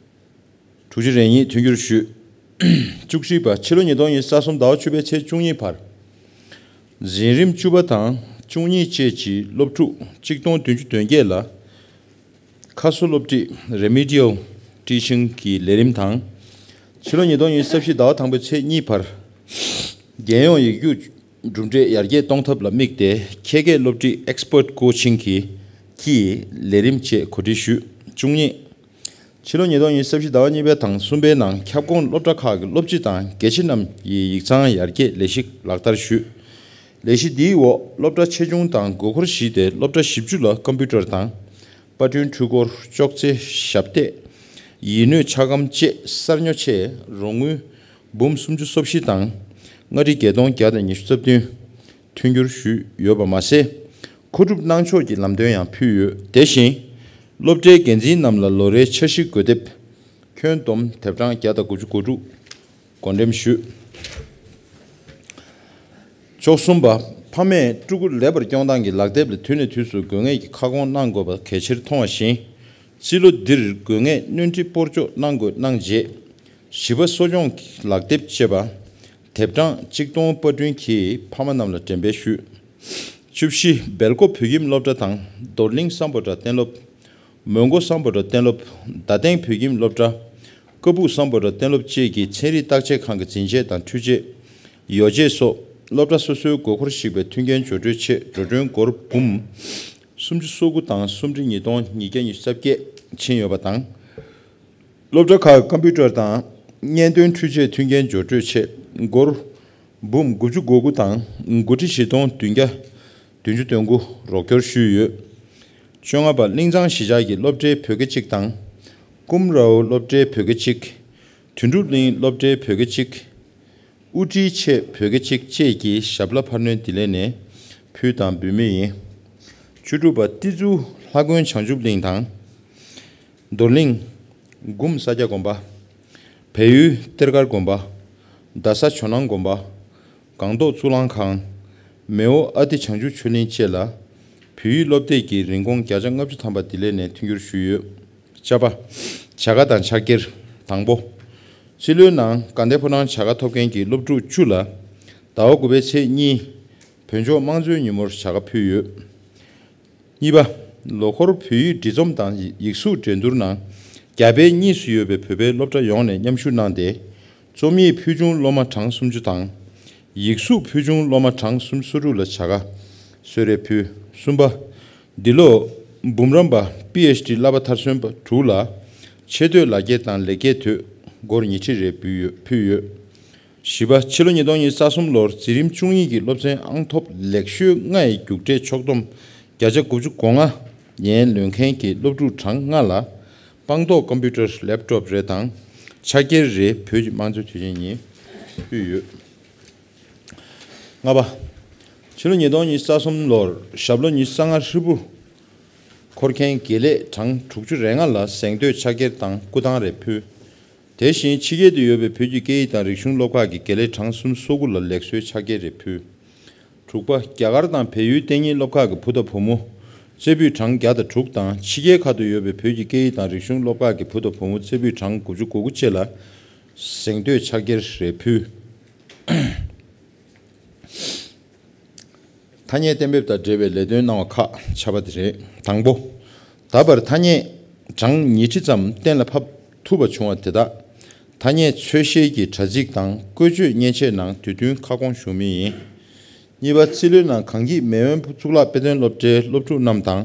དྲུག་ཅུ་རེ་གཉིས་མཐུན་འགྱུར་ཞུས། བཅུ་གཅིག་པ། ཕྱི་ལོ་ཉིས་སྟོང་ཉི་ཤུ་རྩ་གསུམ་ཟླ་བ་བཅུ་པའི་ཚེས་བཅུ་གཉིས་བར། འཛིན་རིམ་བཅུ་པ་དང་བཅུ་གཉིས་བཅས་ཀྱི་སློབ་ཕྲུག་གཅིག་སྟོང་བདུན་ཅུ་དོན་བརྒྱད་ལ་ཁ་གསོ་སློབ་ཁྲིད་Remedial Teaching གི་ལས་རིམ་དང་། ཕྱི་ལོ་ཉིས་སྟོང་ཉི་ཤུ་རྩ་བཞི་ཟླ་བ་དང་པོའི་ཚེས་གཉིས་བར། རྒྱལ་ཡོངས་ཡིག་རྒྱུགས་གྲུབ་འབྲས་ཡར་རྒྱས་གཏོང་ཐབས་ལ་དམིགས་ཏེ་ཁྱད་བརྒྱད་སློབ་ཁྲིད་Expert Coaching གི་གི་ལས་རིམ་བཅས་གོ་སྒྲིག་ཞུས། བཅུ་གཉིས། ཕྱི་ལོ་ཉིས་སྟོང་ཉི་ཤུ་རྩ་བཞི་ཟླ་བ་གཉིས་པའི་དང་གསུམ་པའི་ནང་ཁྱབ་ཁོངས་སློབ་གྲྭ་ཁག་གི་སློབ་སྤྱི་དང་དགེ་ཆེ་རྣམས་ཀྱིས་ཡིག་ཚང་ཡར་རྒྱས་ལས་གཞི་ལག་བསྟར་ཞུས། ལས་གཞི་འདིའི་འོག་སློབ་གྲྭ་ཆེ་ཆུང་དང་དགོས་མཁོར་གཞིགས་ཏེ་སློབ་གྲྭ་བཞི་བཅུ་ལ་ཀམ་པུ་ཊར་དང་། པར་སྐྲུན་འཕྲུལ་འཁོར། ཅོག་ཙེ། ཞབས་སྟེགས། ཡིག་སྣོད་ཆ་སྒམ་བཅས་གསར་ཉོ་ཆེད་རོགས་དངུལ་འབུམ་སུམ་ཅུ་སོ་བཞི་དང་ལྔ་ཁྲི་བརྒྱད་སྟོང་བརྒྱ་དང་ཉི་ཤུ་རྩ་བདུན་མཐུན་འགྱུར་ཞུས་ཡོད་པ་མ་ཟད། མཁོ་སྒྲུབ་གནང་ཕྱོགས་ཀྱི་ལམ་སྟོན་ཡང་ཕུལ་ཡོད། དེ་བཞིན་སློབ་གྲྭའི་འགན་འཛིན་རྣམས་ལ་ལོ་རེའི་འཆར་གཞི་བགོ་དེབ་ཁྱོན་བསྡོམས་དེབ་གྲངས་བརྒྱ་དང་དགུ་བཅུ་གོ་དྲུག་བགོ་འགྲེམས་ཞུས། བཅུ་གསུམ་པ། ཕ་མས་ཕྲུ་གུ་ལེགས་པར་སྐྱོང་སྟངས་ཀྱི་ལག་དེབ་ལ་དུས་ནས་དུས་སུ་དགོས་ངེས་ཀྱི་ཁ་སྐོང་གནང་དགོས་པ་གལ་ཆེར་མཐོང་བ་བཞིན། རྩིས་ལོ་འདིར་དགོས་ངེས་སྣོན་འཕྲི་སྤོར་གཅོག་གནང་དགོས་གནང་རྗེས། བྱིས་པ་གསོ་སྐྱོང་གི་ལག་དེབ་ཅེས་པ་དེབ་གྲངས་གཅིག་སྟོང་པར་སྐྲུན་གྱིས་ཕ་མ་རྣམས་ལ་འགྲེམས་སྤེལ་ཞུས། བཅུ་བཞི། སྦེལ་ཀོབ་བོད་ཁྱིམ་སློབ་གྲྭ་དང་རྡོར་གླིང་སམ་བྷོ་ཊ་གཏན་སློབ། མོན་གྷོ་སམ་བྷོ་ཊ་གཏན་སློབ། རྡ་སྟེང་བོད་ཁྱིམ་སློབ་གྲྭ། ཀ་སྦུག་སམ་བྷོ་ཊ་གཏན་སློབ་བཅས་ཀྱི་ཚན་རིག་བརྟག་དཔྱད་ཁང་གི་འཛིན་ཆས་དང་འཕྲུལ་ཆས། ཡོ་བྱད་སོགས་སློབ་གྲྭ་སོ་སོའི་དགོས་མཁོར་གཞིགས་པའི་མཐུན་རྐྱེན་སྦྱོར་སྤྲོད་ཆེད་འགྲོ་གྲོན་སྒོར་འབུམ་སུམ་ཅུ་སོ་དགུ་དང་སུམ་ཁྲི་ཉིས་སྟོང་ཉིས་བརྒྱ་ཉི་ཤུ་རྩ་བརྒྱད་ཕྱིན་ཡོད་པ་དང་། སློབ་གྲྭ་ཁག་ཀམ་པུ་ཊར་དང་། བརྙན་སྟོན་འཕྲུལ་ཆས་མཐུན་རྐྱེན་སྦྱོར་སྤྲོད་ཆེད་སྒོར་འབུམ་དགུ་བཅུ་གོ་དགུ་དང་དགུ་ཁྲི་བཞི་སྟོང་བདུན་བརྒྱ་བདུན་ཅུ་དོན་དགུ་རོགས་སྐྱོར་ཞུས་ཡོད། བཅོ་ལྔ་པ། གླིང་ཚང་གཞིས་ཆགས་ཀྱི་སློབ་གྲྭའི་བོད་སྐད་གཅིག་དང་། ཀུམ་རའོ་སློབ་གྲྭའི་བོད་སྐད་གཅིག་དོན་གྲུབ་གླིང་སློབ་གྲྭའི་བོད་སྐད་གཅིག་དབུ་ཁྲིད་ཆེད་བོད་སྐད་གཅིག་བཅས་ཀྱི་ཞབས་ལ་འཕར་སྣོན་འདི་ལས་ནས་ཕུལ་དང་འབུལ་མུས་ཡིན། བཅུ་དྲུག་པ། ཏི་ཛུ་ལྷ་དགོན་བྱང་ཆུབ་གླིང་དང་། རྡོར་གླིང་། དགུམ་ས་སྐྱ་དགོན་པ། བལ་ཡུལ་གཏེར་སྒར་དགོན་པ། རྡ་ས་ཇོ་ནང་དགོན་པ། སྒང་ཏོག་གཙུག་ལག་ཁང་། མེའོ་ཨ་ཏི་བྱང་ཆུབ་ཆོས་གླིང་བཅས་ལ་ བོད་ཡིག་སློབ་དེབ་ཀྱི་རིན་གོང་བརྒྱ་ཆ་ལྔ་བཅུ་ཐམ་པ་བདེ་ལེགས་ནས་མཐུན་འགྱུར་ཞུས་ཡོད། ཅ་པ། བྱ་དགའ་དང་ཕྱག་འཁྱེར། དང་པོ། སྤྱི་ལོའི་ནང་དགའ་ལྡན་ཕོ་བྲང་བྱ་དགའ་ཐོབ་མཁན་གྱི་སློབ་ཕྲུག་བཅུ་ལ་ཟླ་བ་དགུ་པའི་ཚེས་གཉིས། བོད་ལྗོངས་དམངས་གཙོའི་ཉིན་མོར་བྱ་དགའ་ཕུལ་ཡོད། གཉིས་པ། ལོ་འཁོར་བོད་ཡིག་འབྲི་རྩོམ་དང་ཡིག་གཟུགས་འགྲན་བསྡུར་ནང་རྒྱ་བལ་གཉིས་སུ་ཡོད་པའི་བོད་པའི་སློབ་གྲྭ་ཡོངས་ནས་མཉམ་ཞུགས་གནང་སྟེ། རྩོམ་ཡིག་ཕུལ་བྱུང་སློབ་མ་གྲངས་སུམ་ཅུ་དང་། ཡིག་གཟུགས་ཕུལ་བྱུང་སློབ་མ་གྲངས་སུམ་ཅུ་སོ་དྲུག་ལ་བྱ་དགའ་གསོལ་རས་ཕུལ། གསུམ་པ། འདི་ལོ། འབུམ་རམས་པ་པི་ཨེཆ་ཌི་བསླབ་པ་མཐར་སོན་པ་དྲུག་ལ་ཆེ་བསྟོད་ལག་འཁྱེར་དང་ལེགས་སྐྱེས་དོད་སྒོར་ཉིས་ཁྲི་རེ་ཕུལ་ཡོད། ཕུལ་ཡོད། བཞི་པ། ཕྱི་ལོ་ཉིས་སྟོང་ཉི་ཤུ་རྩ་གསུམ་ལོར་འཛིན་རིམ་བཅུ་གཉིས་ཀྱི་སློབ་ཚན་ཨང་ཐོབ་ལེགས་ཤོས་ལྔ་ཡི་རྒྱུགས་སྤྲོད་ཕྱོགས་བསྡོམས་བརྒྱ་ཆ་དགུ་བཅུ་གོ་ལྔ་ཡན་ལོན་མཁན་གྱི་སློབ་ཕྲུག་གྲངས་ལྔ་ལ་སྤངས་རྟོགས་ཀམ་པུ་ཊར་ལེབ་ཊོབ་རེ་དང་ཕྱག་འཁྱེར་རེ་བོད་ཀྱི་དམངས་གཙོའི་དུས་ཆེན་ཉིན་ཕུལ་ཡོད། ལྔ་པ། ཕྱི་ལོ་ཉིས་སྟོང་ཉི་ཤུ་རྩ་གསུམ་ལོར་ཞབས་ལོ་ཉི་ཤུ་རྩ་ལྔ་ཧྲིལ་པོ་འཁོར་མཁན་དགེ་ལས་གྲངས་དྲུག་ཅུ་རེ་ལྔ་ལ་གཟེངས་བསྟོད་ཕྱག་འཁྱེར་དང་སྐུ་ཐང་རེ་ཕུལ། དེ་བཞིན་ཕྱི་རྒྱལ་དུ་ཡོད་པའི་བོད་ཀྱི་སྐད་ཡིག་དང་རིག་གཞུང་སློབ་ཁག་གི་དགེ་ལས་གྲངས་སུམ་ཅུ་སོ་དགུ་ལ་ལེགས་གསོལ་ཕྱག་འཁྱེར་རེ་ཕུལ། དྲུག་པ། རྒྱ་གར་དང་བལ་ཡུལ་གཏན་ཉིན་སློབ་ཁག་གི་བུ་དང་བུ་མོ་རྩེ་ཕུད་གྲངས་བརྒྱ་དང་དྲུག་དང་ཕྱི་རྒྱལ་ཁག་ཏུ་ཡོད་པའི་བོད་ཀྱི་སྐད་ཡིག་དང་རིག་གཞུང་སློབ་ཁག་གི་བུ་དང་བུ་མོ་རྩེ་ཕུད་གྲངས་དགུ་བཅུ་གོ་དགུ་བཅས་ལ་གཟེངས་བསྟོད་ཕྱག་འཁྱེར་རེ་ཕུལ། ཐ་སྙད་གཏན་འབེབས་དང་འབྲེལ་བའི་ལས་དོན་གནང་བ་ཁག་ཆ་པ་དེ་རེད། དང་པོ། ད་བར་ཐ་སྙད་གྲངས་ཉིས་ཁྲི་ཙམ་གཏན་ལ་ཕབ་ཐུབ་པ་བྱུང་བ་དེ་དག་ཐ་སྙད་འཚོལ་ཞིབ་ཀྱི་དྲ་ཚིགས་དང་བཀོལ་སྤྱོད་མཉེན་ཆས་ནང་དུས་མཐུན་ཁ་སྐོང་ཞུ་མུས་ཡིན། གཉིས་པ། རྩིས་ལོའི་ནང་གངས་སྐྱིད་མེས་དབོན་གཙུག་ལག་དཔེ་སྟོན་སློབ་གྲྭའི་སློབ་ཕྲུག་རྣམས་དང་།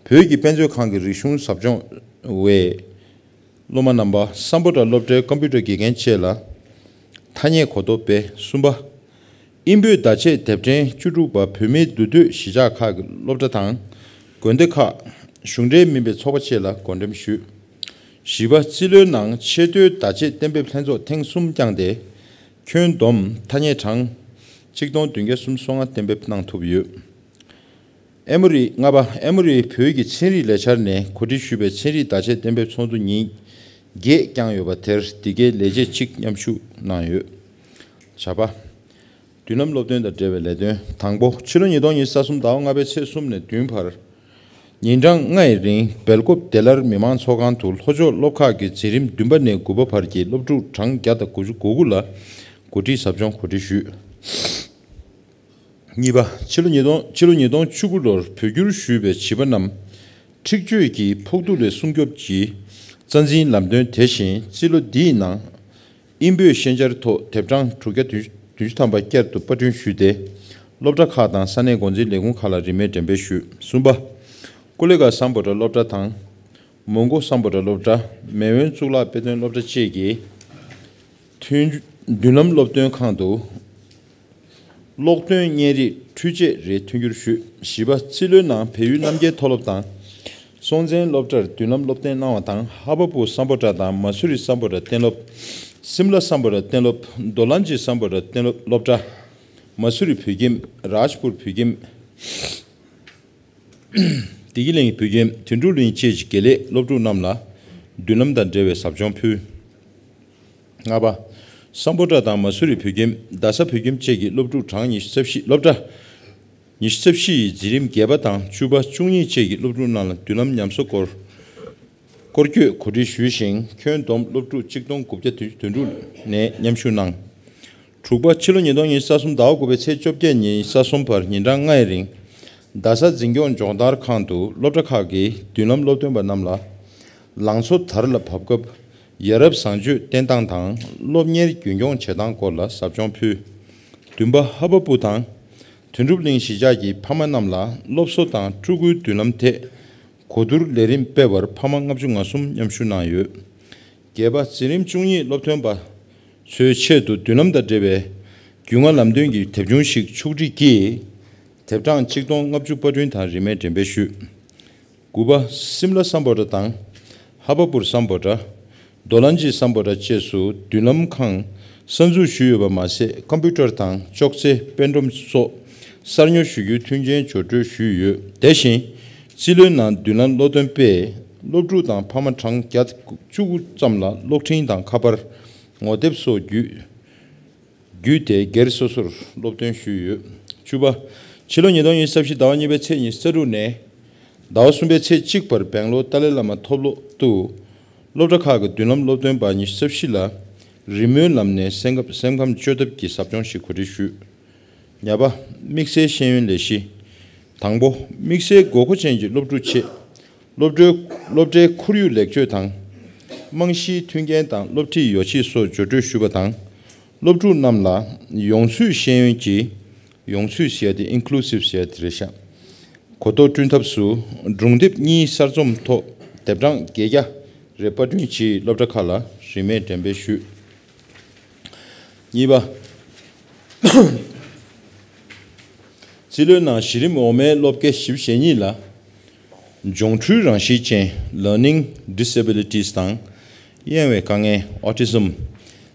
བོད་ཀྱི་དཔེ་མཛོད་ཁང་གི་རིག་གཞུང་ཟབ་སྦྱོང་བའི་སློབ་མ་རྣམ་པ། སམ་བྷོ་ཊ་སློབ་གྲྭའི་ཀམ་པུ་ཊར་དགེ་རྒན་བཅས་ལ་ཐ་སྙད་གོ་རྟོགས་སྤེལ། གསུམ་པ། དབྱིན་བོད་བརྡ་ཆད་དེབ་ཕྲེང་བཅུ་དྲུག་པ་བོད་མིའི་འདུ་སྡོད་གཞིས་ཆགས་ཁག་གི་སློབ་གྲྭ་དང་། དགོན་སྡེ་ཁག་གཞུང་འབྲེལ་མིན་པའི་ཚོགས་པ་བཅས་ལ་བགོ་འགྲེམས་ཞུས། བཞི་པ། རྩིས་ལོའི་ནང་ཆེས་མཐོའི་བརྡ་ཆད་གཏན་འབེབས་ལྷན་ཚོགས་ཐེངས་གསུམ་བསྐྱངས་ཏེ། ཁྱོན་བསྡོམས་ཐ་སྙད་གྲངས་གཅིག་སྟོང་བདུན་བརྒྱ་སུམ་ཅུ་སོ་ལྔ་གཏན་འབེབས་གནང་ཐུབ་ཡོད། ཨེ་མོ་རི། ལྔ་པ། ཨེ་མོ་རི་བོད་ཀྱི་ཚན་རིག་ལས་འཆར་ནས་གོ་སྒྲིག་ཞུས་པའི་ཚན་རིག་བརྡ་ཆད་གཏན་འབེབས་ཚོགས་འདུ་ཉིན་བརྒྱད་བསྐྱངས་ཡོད་པ་དེར་འདི་གའི་ལས་བྱེད་གཅིག་མཉམ་ཞུགས་གནང་ཡོད། བྱ་བ། མདུན་ལམ་སློབ་སྟོན་དང་འབྲེལ་བའི་ལས་དོན། དང་པོ། ཕྱི་ལོ་ཉིས་སྟོང་ཉི་ཤུ་རྩ་གསུམ་ཟླ་བ་ལྔ་པའི་ཚེས་གསུམ་ནས་བདུན་བར། ཉིན་གྲངས་ལྔ་ཡི་རིང་སྦེལ་ཀོབ་བདེ་སླར་མི་མང་ཚོགས་ཁང་དུ་ལྷོ་ཕྱོགས་སློབ་ཁག་གི་འཛིན་རིམ་བདུན་པ་ནས་དགུ་པ་བར་གྱི་སློབ་ཕྲུག་གྲངས་བརྒྱ་དང་དགུ་བཅུ་གོ་དགུ་ལ་གོ་སྒྲིག་ཟབ་སྦྱོང་གོ་སྒྲིག་ཞུས། གཉིས་པ། ཕྱི་ལོ་ཉིས་སྟོང་ཕྱི་ལོ་ཉིས་སྟོང་བཅུ་དགུ་ལོར་བོད་བསྒྱུར་ཞུས་པའི་བྱིས་པ་རྣམས་འཁྲིག་སྤྱོད་ཀྱི་ཕོག་ཐུག་ལས་སྲུང་སྐྱོབ་ཀྱི་རྩ་འཛིན་ལམ་སྟོན་དེ་བཞིན་རྩིས་ལོ་འདིའི་ནང་དབྱིན་བོད་ཤན་སྦྱར་ཐོག་དེབ་གྲངས་དྲུག་བརྒྱ་བདུན་ཅུ་ཐམ་པ་བསྐྱར་དུ་པར་སྐྲུན་ཞུས་ཏེ། སློབ་གྲྭ་ཁག་དང་ས་གནས་འགོ་འཛིན་ལས་ཁུངས་ཁག་ལ་རིན་མེད་འགྲེམས་སྤེལ་ཞུས། གསུམ་པ། ཀུ་ལེ་གྷལ་སམ་བྷོ་ཊ་སློབ་གྲྭ་དང་། མོན་གྷོ་སམ་བྷོ་ཊ་སློབ་གྲྭ། མེས་དབོན་གཙུག་ལག་དཔེ་སྟོན་སློབ་གྲྭ་བཅས་ཀྱིས་མཐུན་མདུན་ལམ་སློབ་སྟོན་ཁང་དུ་ཀློག་འདོན་བརྙན་རིས་འཕྲུལ་ཆས་རེ་མཐུན་འགྱུར་ཞུས། བཞི་པ། རྩིས་ལོའི་ནང་བལ་ཡུལ་རྣམ་རྒྱལ་མཐོ་སློབ་དང་། སྲོང་བཙན་སློབ་གྲྭར་མདུན་ལམ་སློབ་སྟོན་གནང་བ་དང་། ཧ་བ་པུར་སམ་བྷོ་ཊ་དང་མ་སུ་རི་སམ་བྷོ་ཊ་གཏན་སློབ། སིམ་ལ་སམ་བྷོ་ཊ་གཏན་སློབ། རྡོ་ལན་ཇི་སམ་བྷོ་ཊ་གཏན་སློབ་སློབ་གྲྭ། མ་སུ་རི་བོད་ཁྱིམ། རཱཇ་པུར་བོད་ཁྱིམ། བདེ་སྐྱིད་གླིང་བོད་ཁྱིམ། དོན་གྲུབ་གླིང་བཅས་ཀྱི་དགེ་ལས་སློབ་ཕྲུག་རྣམས་ལ་མདུན་ལམ་དང་འབྲེལ་བའི་ཟབ་སྦྱོང་ཕུལ། ལྔ་པ། སམ་བྷོ་ཊ་དང་མ་སུ་རི་བོད་ཁྱིམ། རྡ་ས་བོད་ཁྱིམ་བཅས་ཀྱི་སློབ་ཕྲུག་གྲངས་ཉི་ཤུ་རྩ་བཞི། སློབ་གྲྭ་ཉི་ཤུ་རྩ་བཞི་ཡི་འཛིན་རིམ་བརྒྱད་པ་དང་བཅུ་པ། བཅུ་གཉིས་བཅས་ཀྱི་སློབ་ཕྲུག་རྣམས་ལ་མདུན་ལམ་ཉམས་གསོ་སྐོར་སྐོར་སྐྱོད་གོ་སྒྲིག་ཞུས་ཤིང་། ཁྱོན་བསྡོམས་སློབ་ཕྲུག་གཅིག་སྟོང་དགུ་བརྒྱ་དོན་དྲུག་ནས་མཉམ་ཞུགས་གནང་། དྲུག་པ། ཕྱི་ལོ་ཉིས་སྟོང་ཉི་ཤུ་རྩ་གསུམ་ཟླ་བ་དགུ་པའི་ཚེས་བཅོ་བརྒྱད་ཉིན་རྩ་གསུམ་བར་ཉིན་གྲངས་ལྔ་ཡི་རིང་རྡ་ས་འཛིན་སྐྱོང་སྦྱོང་བརྡར་ཁང་དུ་སློབ་གྲྭ་ཁག་གི་མདུན་ལམ་སློབ་སྟོན་པ་རྣམས་ལ་ལང་ཚོ་དར་ལ་བབས་སྐབས་ཡ་རབས་བཟང་སྤྱོད་བསྟེན་སྟངས་དང་སློབ་གཉེར་རྒྱུན་འཁྱོངས་བྱེད་སྟངས་སྐོར་ལ་ཟབ་སྦྱོང་ཕུལ། བདུན་པ། ཧ་བ་པུ་དང་དོན་གྲུབ་གླིང་གཞིས་ཆགས་ཀྱི་ཕ་མ་རྣམས་ལ་སློབ་གསོ་དང་ཕྲུ་གུའི་མདུན་ལམ་ཐད་གོ་བསྡུར་ལས་རིམ་སྤེལ་བར་ཕ་མ་ལྔ་བཅུ་ང་གསུམ་མཉམ་ཞུགས་གནང་ཡོད། བརྒྱད་པ། འཛིན་རིམ་བཅུ་གཉིས་སློབ་ཐོན་པ་ཚོའི་ཆེད་དུ་མདུན་ལམ་དང་འབྲེལ་བའི་རྒྱུས་མངའ་ལམ་སྟོན་གྱི་དེབ་ཆུང་ཞིག་ཕྱོགས་སྒྲིག་གིས་དེབ་གྲངས་གཅིག་སྟོང་ལྔ་བཅུ་པར་སྐྲུན་དང་རིན་མེད་འགྲེམས་སྤེལ་ཞུས། དགུ་པ། སིམ་ལ་སམ་བྷོ་ཊ་དང་ཧ་བ་པུར་སམ་བྷོ་ཊ། རྡོ་ལན་ཇི་སམ་བྷོ་ཊ་བཅས་སུ་མདུན་ལམ་ཁང་གསར་འཛུགས་ཞུས་ཡོད་པ་མ་ཟད། ཀམ་པུ་ཊར་དང་ཅོག་ཙེ། པད་སྒྲོམ་སོགས་གསར་ཉོ་ཞུ་རྒྱུའི་མཐུན་རྐྱེན་སྦྱོར་སྤྲོད་ཞུས་ཡོད། དེ་བཞིན་རྩིས་ལོའི་ནང་མདུན་ལམ་སློབ་སྟོན་པས་སློབ་ཕྲུག་དང་ཕ་མ་གྲངས་བརྒྱ་བཅུ་དགུ་ཙམ་ལ་གློག་འཕྲིན་དང་ཁ་པར། ངོ་དེབ་སོགས་བརྒྱུད། བརྒྱུད་དེ་སྒེར་སོ་སོར་སློབ་སྟོན་ཞུས་ཡོད། བཅུ་པ། ཕྱི་ལོ་ཉིས་སྟོང་ཉི་ཤུ་རྩ་བཞི་ཟླ་བ་གཉིས་པའི་ཚེས་ཉི་ཤུ་རྩ་དྲུག་ནས་ཟླ་བ་གསུམ་པའི་ཚེས་གཅིག་བར་སྦེང་ལོར་ཏཱ་ལའི་བླ་མ་མཐོ་སློབ་ཏུ་སློབ་གྲྭ་ཁག་གི་མདུན་ལམ་སློབ་སྟོན་པ་ཉི་ཤུ་རྩ་བཞི་ལ་རི་མོའི་ལམ་ནས་སེམས་ཁམས་སེམས་ཁམས་བཅོས་ཐབས་ཀྱི་ཟབ་སྦྱོང་ཞིག་གོ་སྒྲིག་ཞུས། ཉ་པ། དམིགས་བསལ་ཤེས་ཡོན་ལས་གཞི། དང་པོ། དམིགས་བསལ་དགོས་མཁོ་ཅན་གྱི་སློབ་ཕྲུག་ཆེད། སློབ་གྲྭའི་སློབ་གྲྭའི་ཁོར་ཡུག་ལེགས་བཅོས་དང་། རྨང་གཞིའི་མཐུན་རྐྱེན་དང་སློབ་ཁྲིད་ཡོ་ཆས་སོགས་བརྒྱུད་སྤྲོད་ཞུས་པ་དང་། སློབ་ཕྲུག་རྣམས་ལ་ཡོངས་ཚུད་ཤེས་ཡོན་གྱི། ཡོངས་ཚུད་ཟེར་ཡ་དེ་ཨིན་ཀུ་ལུ་སིབ་ཟེར་ཡ་དེ་རེད་ཤག་གོ་རྟོགས་བསྐྲུན་ཐབས་སུ་སྒྲུང་དེབ་གཉིས་གསར་རྩོམ་ཐོག་དེབ་གྲངས་བརྒྱད་བརྒྱ་རེ་པར་སྐྲུན་གྱིས་སློབ་གྲྭ་ཁག་ལ་རིན་མེད་འགྲེམས་སྤེལ་ཞུས། གཉིས་པ། རྩིས་ལོའི་ནང་གཞི་རིམ་འོག་མའི་སློབ་དགེ་བཞི་བཅུ་ཞེ་གཉིས་ལ། སྦྱོང་འཕྲུལ་རང་བཞིན་ཅན་Learning Disabilities དང་། གཡེང་བའི་དཀའ་ངལ་Autism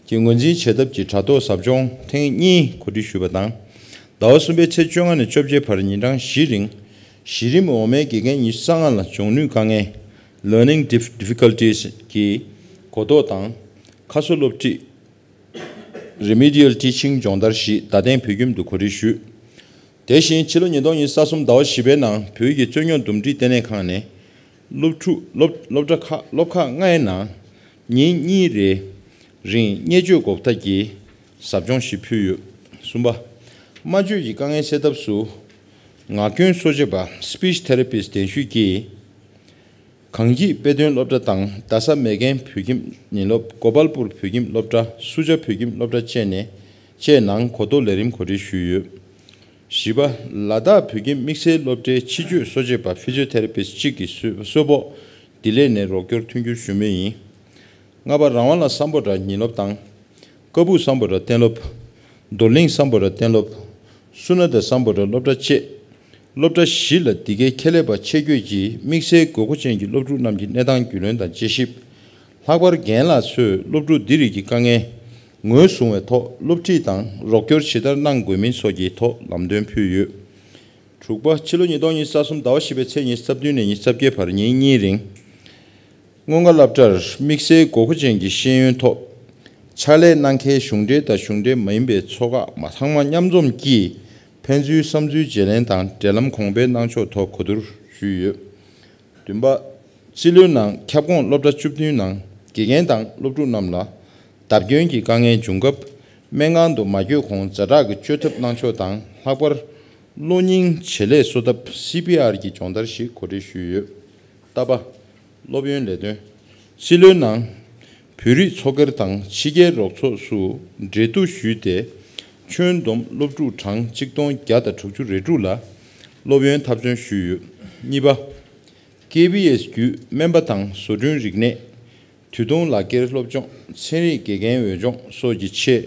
གྱི་ངོས་འཛིན་བྱེད་ཐབས་ཀྱི་དྲ་ཐོག་ཟབ་སྦྱོང་ཐེངས་གཉིས་གོ་སྒྲིག་ཞུས་པ་དང་། ཟླ་བ་གསུམ་པའི་ཚེས་བཅོ་ལྔ་ནས་བཅོ་བརྒྱད་བར་ཉིན་གྲངས་བཞིའི་རིང་། གཞི་རིམ་འོག་མའི་དགེ་རྒན་ཉི་ཤུ་རྩ་ལྔ་ལ་སྦྱོང་ནུས་དཀའ་ངལ་Learning Dif- Difficulties གྱི་གོ་རྟོགས་དང་། ཁ་གསོ་སློབ་ཁྲིད། Remedial Teaching སྦྱོང་བརྡར་བཞི་བརྡ་གཏན་བོད་ཁྱིམ་དུ་གོ་སྒྲིག་ཞུས། དེ་བཞིན་ཕྱི་ལོ་ཉིས་སྟོང་ཉི་ཤུ་རྩ་གསུམ་ཟླ་བ་བཞི་པའི་ནང་བོད་ཀྱི་རྩོད་རྙོག་འདུམ་འགྲིག་ལྟེ་གནས་ཁང་ནས་སློབ་ཕྲུག་སློབ་སློབ་གྲྭ་ཁག་སློབ་ཁག་ལྔའི་ནང་ཉིན་གཉིས་རེའི་རིང་བརྙས་བཅོས་འགོག་ཐབས་ཀྱི་ཟབ་སྦྱོང་ཞིག་ཕུལ་ཡོད། གསུམ་པ། སྨྲ་བརྗོད་ཀྱི་དཀའ་ངལ་སེལ་ཐབས་སུ་ངག་སྐྱོན་གསོ་བྱེད་པ་Speech Therapist གདན་ཞུས་ཀྱིས། གངས་སྐྱིད་དཔེ་སྟོན་སློབ་གྲྭ་དང་རྡ་ས་མེ་རྒན་བོད་ཁྱིམ་ཉིན་སློབ་གོ་པལ་པུར་བོད་ཁྱིམ་སློབ་གྲྭ་སུ་ཇཱ་བོད་ཁྱིམ་སློབ་གྲྭ་བཅས་ནས་བཅས་ནང་གོ་རྟོགས་ལས་རིམ་གོ་སྒྲིག་ཞུས་ཡོད། བཞི་པ། ལ་དྭགས་བོད་ཁྱིམ་དམིགས་བསལ་སློབ་གྲྭའི་ཕྱི་སྐྱོད་གསོ་བྱེད་པ་Physiotherapist གཅིག་གིས་གསོས་གསོས་ཕོགས་ལྡི་ལི་ནས་རོགས་སྐྱོར་མཐུན་འགྱུར་ཞུ་མུས་ཡིན། ལྔ་པ། རང་དབང་ལ་སམ་བྷོ་ཊ་ཉིན་སློབ་དང་། ཀ་སྦུག་སམ་བྷོ་ཊ་གཏན་སློབ། རྡོར་གླིང་སམ་བྷོ་ཊ་གཏན་སློབ། སུ་ན་ད་སམ་བྷོ་ཊ་སློབ་གྲྭ་བཅས། སློབ་གྲྭ་བཞི་ལ་འདི་གའི་ཁྱད་ལས་པ་ཆེད་བསྐོས་ཀྱིས་དམིགས་བསལ་དགོས་མཁོ་ཅན་གྱི་སློབ་ཕྲུག་རྣམས་ཀྱི་གནས་སྟངས་རྒྱུས་ལོན་དང་དཔྱད་ཞིབ། ལྷག་པར་རྒན་ལགས་ཚོས་སློབ་ཕྲུག་འདི་རིགས་ཀྱི་དཀའ་ངལ་ངོས་བཟུང་བའི་ཐོག་སློབ་ཁྲིད་དང་རོགས་སྐྱོར་ཇི་ལྟར་གནང་དགོས་མིན་སོགས་ཀྱི་ཐོག་ལམ་སྟོན་ཕུལ་ཡོད། དྲུག་པ། ཕྱི་ལོ་ཉིས་སྟོང་ཉི་ཤུ་རྩ་གསུམ་ཟླ་བ་བཞི་པའི་ཚེས་ཉི་ཤུ་རྩ་བདུན་ནས་ཉི་ཤུ་རྩ་བརྒྱད་བར་ཉིན་གཉིས་རིང་། སྔོན་དགའ་སློབ་གྲྭར་དམིགས་བསལ་དགོས་མཁོ་ཅན་གྱི་ཤེས་ཡོན་ཐོག་ཕྱག་ལས་གནང་མཁན་གཞུང་འབྲེལ་དང་གཞུང་འབྲེལ་མ་ཡིན་པའི་ཚོགས་ཁག་མ་ཚང་མ་མཉམ་འཛོམས་ཀྱིས་ཕན་ཚུན་བསམ་ཚུལ་བརྗེ་ལེན་དང་འབྲེལ་ལམ་གོང་འཕེལ་གནང་ཕྱོགས་ཐོག་གོ་བསྡུར་ཞུས་ཡོད། བདུན་པ། རྩིས་ལོའི་ནང་ཁྱབ་ཁོངས་སློབ་གྲྭ་བཅུ་བདུན་ནང་དགེ་རྒན་དང་སློབ་ཕྲུག་རྣམས་ལ་བརྡབ་སྐྱོན་གྱི་དཀའ་ངལ་འབྱུང་སྐབས་སྨན་ཁང་དུ་མ་བསྐྱོད་གོང་ཛ་དྲག་གི་བཅོས་ཐབས་གནང་ཕྱོགས་དང་། ལྷག་པར་གློ་སྙིང་བྱེད་ལས་གསོ་ཐབས་སི་པི་ཨར་གྱི་སྦྱོང་བརྡར་ཞིག་གོ་སྒྲིག་ཞུས་ཡོད། ལྟ་བ། སློབ་ཡོན་ལས་དོན། རྩིས་ལོའི་ནང་། བོད་རིགས་ཚོགས་སྒེར་དང་ཕྱི་རྒྱལ་རོགས་ཚོགས་སུ་འབྲེལ་གཏུག་ཞུས་ཏེ། ཁྱོན་བསྡོམས་སློབ་ཕྲུག་གྲངས་གཅིག་སྟོང་བརྒྱ་དང་དྲུག་ཅུ་རེ་དྲུག་ལ་སློབ་ཡོན་ཐབས་བརྩོན་ཞུས་ཡོད། གཉིས་པ། ཀེ་བི་ཨེས་བརྒྱུད་སྨན་པ་དང་བཟོ་སྐྲུན་རིག་གནས། དུས་ཐུང་ལག་འཁྱེར་སློབ་སྦྱོང་། ཚན་རིག་དགེ་རྒན་འོས་སྦྱོང་སོགས་ཀྱི་ཆེད་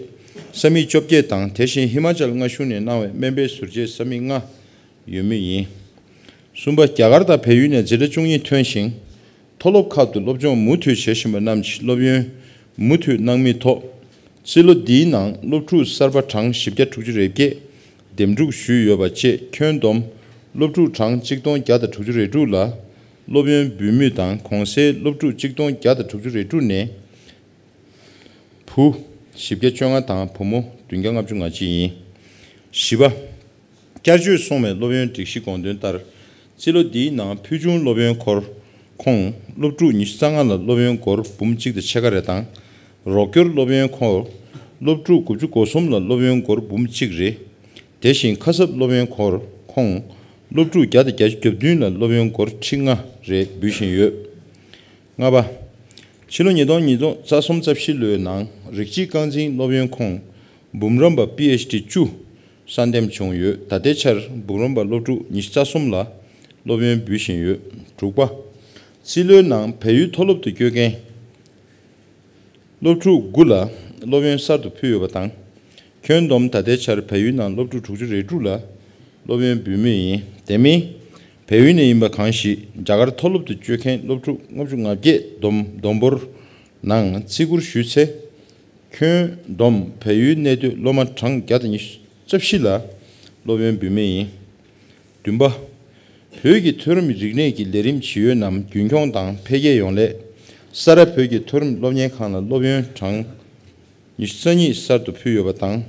ས་མིག་བཅོ་བརྒྱད་དང་། དེ་བཞིན་ཧི་མ་ཅལ་མངའ་གཞུང་ནས་གནང་བའི་སྨན་པའི་ཟུར་བཅད་ས་མིག་ལྔ་ཡོད་མུས་ཡིན། གསུམ་པ། རྒྱ་གར་དང་བལ་ཡུལ་ནས་འཛིན་གྲྭ་བཅུ་གཉིས་ཐོན་ཞིང་། མཐོ་སློབ་ཁག་ཏུ་སློབ་སྦྱོང་མུ་མཐུད་བྱེད་བཞིན་པ་རྣམས་ཀྱིས་སློབ་ཡོན་མུ་མཐུད་གནང་མུས་ཐོག་རྩིས་ལོ་འདིའི་ནང་སློབ་ཕྲུག་གསར་པ་གྲངས་བཞི་བརྒྱ་དྲུག་ཅུ་རེ་བརྒྱད་འདེམས་སྒྲུག་ཞུས་ཡོད་པ་བཅས་ཁྱོན་བསྡོམས་སློབ་ཕྲུག་གྲངས་གཅིག་སྟོང་བརྒྱ་དང་དྲུག་ཅུ་རེ་དྲུག་ལ་སློབ་ཡོན་འབུལ་མུས་དང་། གོང་གསལ་སློབ་ཕྲུག་གཅིག་སྟོང་བརྒྱ་དང་དྲུག་ཅུ་རེ་དྲུག་ནས་བུ་བཞི་བརྒྱ་བཅོ་ལྔ་དང་བུ་མོ་བདུན་བརྒྱ་ལྔ་བཅུ་ང་གཅིག་ཡིན། བཞི་པ། བསྐྱར་བཅོས་སོང་བའི་སློབ་ཡོན་སྒྲིག་གཞི་དགོངས་དོན་ལྟར། རྩིས་ལོ་འདིའི་ནང་ཕུལ་བྱུང་སློབ་ཡོན་འཁོར་ཁོངས་སློབ་ཕྲུག་ཉི་ཤུ་རྩ་ལྔ་ལ་སློབ་ཡོན་སྒོར་འབུམ་གཅིག་དང་ཕྱེད་ཀ་རེ་དང་། རོགས་སྐྱོར་སློབ་ཡོན་འཁོར་སློབ་ཕྲུག་དགུ་བཅུ་གོ་གསུམ་ལ་སློབ་ཡོན་སྒོར་འབུམ་གཅིག་རེ། དེ་བཞིན་ཁ་གསབ་སློབ་ཡོན་འཁོར་ཁོངས་སློབ་ཕྲུག་བརྒྱ་དང་བརྒྱད་ཅུ་གྱ་བདུན་ལ་སློབ་ཡོན་སྒོར་ཁྲི་ལྔ་རེ་འབུལ་བཞིན་ཡོད། ལྔ་པ། ཕྱི་ལོ་ཉིས་སྟོང་ཉིས་སྟོང་རྩ་གསུམ་རྩ་བཞི་ལོའི་ནང་རིགས་གཅིག་རྐང་འཛིན་སློབ་ཡོན་ཁོངས་འབུམ་རམས་པ་པི་ཨེཆ་ཌི་བཅུ་གསར་འདེམས་བྱུང་ཡོད། ད་ལྟའི་ཆར་འབུམ་རམས་པ་སློབ་ཕྲུག་ཉི་ཤུ་རྩ་གསུམ་ལ་སློབ་ཡོན་འབུལ་བཞིན་ཡོད། དྲུག་པ། རྩིས་ལོའི་ནང་བལ་ཡུལ་མཐོ་སློབ་ཏུ་བསྐྱོད་མཁན་སློབ་ཕྲུག་དགུ་ལ་སློབ་ཡོན་གསར་དུ་ཕུལ་ཡོད་པ་དང་། ཁྱོན་བསྡོམས་ད་ལྟའི་ཆར་བལ་ཡུལ་ནང་སློབ་ཕྲུག་དྲུག་ཅུ་རེ་དྲུག་ལ་སློབ་ཡོན་འབུལ་མུས་ཡིན། དེ་མིན། བལ་ཡུལ་ནས་ཡིན་པ་གང་ཞིག་རྒྱ་གར་མཐོ་སློབ་ཏུ་བསྐྱོད་མཁན་སློབ་ཕྲུག་ལྔ་བཅུ་ང་བརྒྱད་བསྡོམས་བསྡོམས་འབོར་ནང་བརྩི་བཀུར་ཞུས་ཚེ། ཁྱོན་བསྡོམས་བལ་ཡུལ་གནས་སྡོད་སློབ་མ་གྲངས་བརྒྱ་དང་ཉི་ཤུ་རྩ་བཞི་ལ་སློབ་ཡོན་འབུལ་མུས་ཡིན། བདུན་པ། བོད་ཀྱི་མཐོ་རིམ་རིག་གནས་ཀྱི་ལས་རིམ་ཇི་ཡོད་རྣམས་རྒྱུན་འཁྱོངས་དང་འཕེལ་རྒྱས་ཡོང་སླད། ས་རཱ་བོད་ཀྱི་མཐོ་རིམ་སློབ་གཉེར་ཁང་ལ་སློབ་ཡོན་གྲངས་ཉི་ཤུ་རྩ་གཉིས་གསར་དུ་ཕུལ་ཡོད་པ་དང་།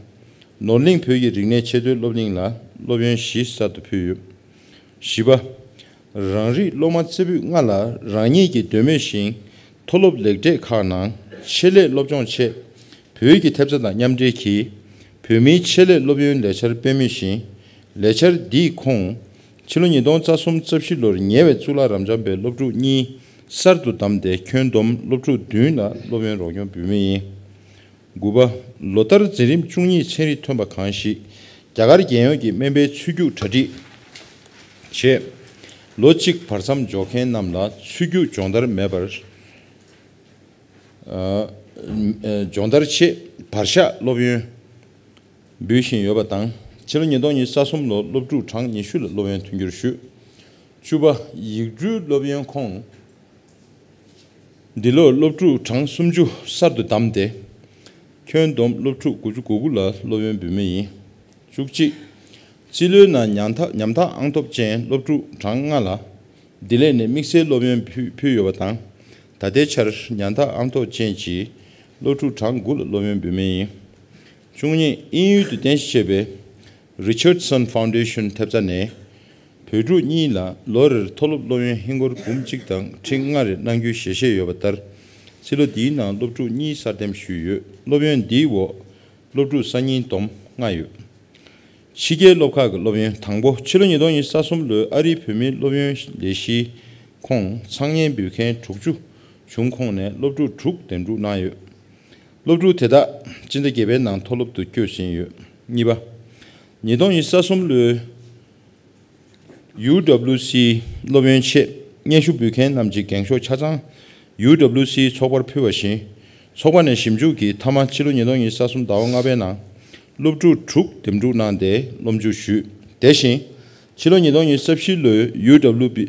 ནོར་གླིང་བོད་ཀྱི་རིག་གནས་ཆེས་མཐོའི་སློབ་གླིང་ལ་ སློབ་ཡོན་བཞི་གསར་དུ་ཕུལ་ཡོད། བཞི་པ། རང་རིགས་སློབ་མ་རྩེ་ཕུད་ལྔ་ལ་རང་ཉིད་ཀྱི་འདོད་མོས་བཞིན་མཐོ་སློབ་ལེགས་གྲས་ཁག་ནང་ཆེད་ལས་སློབ་སྦྱོང་ཆེད་བོད་ཀྱི་ཐེབས་རྩ་དང་མཉམ་འབྲེལ་གྱིས་བོད་མིའི་ཆེད་ལས་སློབ་ཡོན་ལས་འཆར་སྤེལ་མུས་བཞིན། ལས་འཆར་འདིའི་ཁོངས་ཕྱི་ལོ་ཉིས་སྟོང་རྩ་གསུམ་རྩ་བཞི་ལོར་ཉེ་བའི་གཙུག་ལག་རབ་འབྱམས་པའི་སློབ་ཕྲུག་གཉིས་གསར་དུ་བདམས་ཏེ་ཁྱོན་བསྡོམས་སློབ་ཕྲུག་བདུན་ལ་སློབ་ཡོན་རོགས་སྐྱོར་འབུལ་མུས་ཡིན། དགུ་པ། ལོ་ལྟར་འཛིན་རིམ་བཅུ་གཉིས་ཚན་རིག་ཐོན་པ་གང་ཞིག་རྒྱ་གར་རྒྱལ་ཡོངས་ཀྱི་སྨན་པའི་ཚུད་རྒྱུགས་གྲ་སྒྲིག་ཆེད། ལོ་གཅིག་བར་མཚམས་འཇོག་མཁན་རྣམས་ལ་ཚུད་རྒྱུགས་སྦྱོང་བརྡར་མེད་པར། ཨ། སྦྱོང་བརྡར་ཆེད་བར་ཤག་སློབ་ཡོན་འབུལ་བཞིན་ཡོད་པ་དང་། ཕྱི་ལོ་ཉིས་སྟོང་ཉི་ཤུ་རྩ་གསུམ་ལོར་སློབ་ཕྲུག་གྲངས་ཉི་ཤུ་ལ་སློབ་ཡོན་མཐུན་འགྱུར་ཞུས། བཅུ་པ། ཡིག་འབྲུའི་སློབ་ཡོན་ཁོངས། འདི་ལོར་སློབ་ཕྲུག་གྲངས་སུམ་ཅུ་གསར་དུ་བདམས་ཏེ། ཁྱོན་བསྡོམས་སློབ་ཕྲུག་དགུ་བཅུ་གོ་དགུ་ལ་སློབ་ཡོན་འབུལ་མུས་ཡིན། བཅུ་གཅིག། རྩིས་ལོའི་ནང་ཉམ་ཐག་ཉམ་ཐག་ཨང་ཐོབ་ཅན་སློབ་ཕྲུག་གྲངས་ལྔ་ལ་བདེ་ལེགས་ནས་དམིགས་བསལ་སློབ་ཡོན་ཕུལ་ཕུལ་ཡོད་པ་དང་། ད་ལྟའི་ཆར་ཉམ་ཐག་ཨང་ཐོབ་ཅན་གྱི་སློབ་ཕྲུག་གྲངས་དགུ་ལ་སློབ་ཡོན་འབུལ་མུས་ཡིན། བཅུ་གཉིས། དབྱིན་ཡུལ་དུ་རྟེན་གཞི་བྱས་པའི་Richardson Foundation ཐེབས་རྩ་ནས་བོད་ཕྲུག་གཉིས་ལ་ལོ་རེར་མཐོ་སློབ་སློབ་ཡོན་ཧིན་སྒོར་འབུམ་གཅིག་དང་ཁྲི་ལྔ་རེ་གནང་རྒྱུའི་ཞལ་བཞེས་ཡོད་པ་ལྟར། རྩིས་ལོ་འདིའི་ནང་སློབ་ཕྲུག་གཉིས་གསར་འདེམས་ཞུས་ཡོད། སློབ་ཡོན་འདིའི་འོག་སློབ་ཕྲུག་གསར་རྙིང་བསྡོམས་ལྔ་ཡོད། ཕྱི་རྒྱལ་སློབ་ཁག་གི་སློབ་ཡོན། དང་པོ། ཕྱི་ལོ་ཉིས་སྟོང་ཉི་ཤུ་རྩ་གསུམ་ལོའི་ཨ་རིའི་བོད་མིའི་སློབ་ཡོན་ལས་གཞིའི་ཁོངས་ཚང་མཉམ་འབུལ་མཁན་དྲུག་ཅུ་བྱུང་ཁོངས་ནས་སློབ་ཕྲུག་དྲུག་འདེམས་སྒྲུག་གནང་ཡོད། སློབ་ཕྲུག་དེ་དག་སྤྱི་ཟླ་བརྒྱད་པའི་ནང་མཐོ་སློབ་ཏུ་བསྐྱོད་ཟིན་ཡོད། གཉིས་པ། ཉིས་སྟོང་ཉི་ཤུ་རྩ་གསུམ་ལོའི་ཡུ་ཌབ་ལུ་སི་སློབ་ཡོན་ཆེད་སྙན་ཞུ་འབུལ་མཁན་རྣམས་ཀྱི་འགེངས་ཤོག་ཆ་ཚང་ཡུ་ཌབ་ལུ་སི་ཚོགས་པར་ཕུལ་བ་བཞིན། ཚོགས་པ་ནས་ཞིབ་འཇུག་གིས་མཐའ་མ་ཕྱི་ལོ་ཉིས་སྟོང་ཉི་ཤུ་རྩ་གསུམ་ཟླ་བ་ལྔ་པའི་ནང་སློབ་ཕྲུག་དྲུག་འདེམས་སྒྲུག་གནང་སྟེ་སློབ་འཇུག་ཞུས། དེ་བཞིན་ཕྱི་ལོ་ཉིས་སྟོང་ཉི་ཤུ་རྩ་བཞི་ལོའི་ཡུ་ཌབ་ལུ་སི་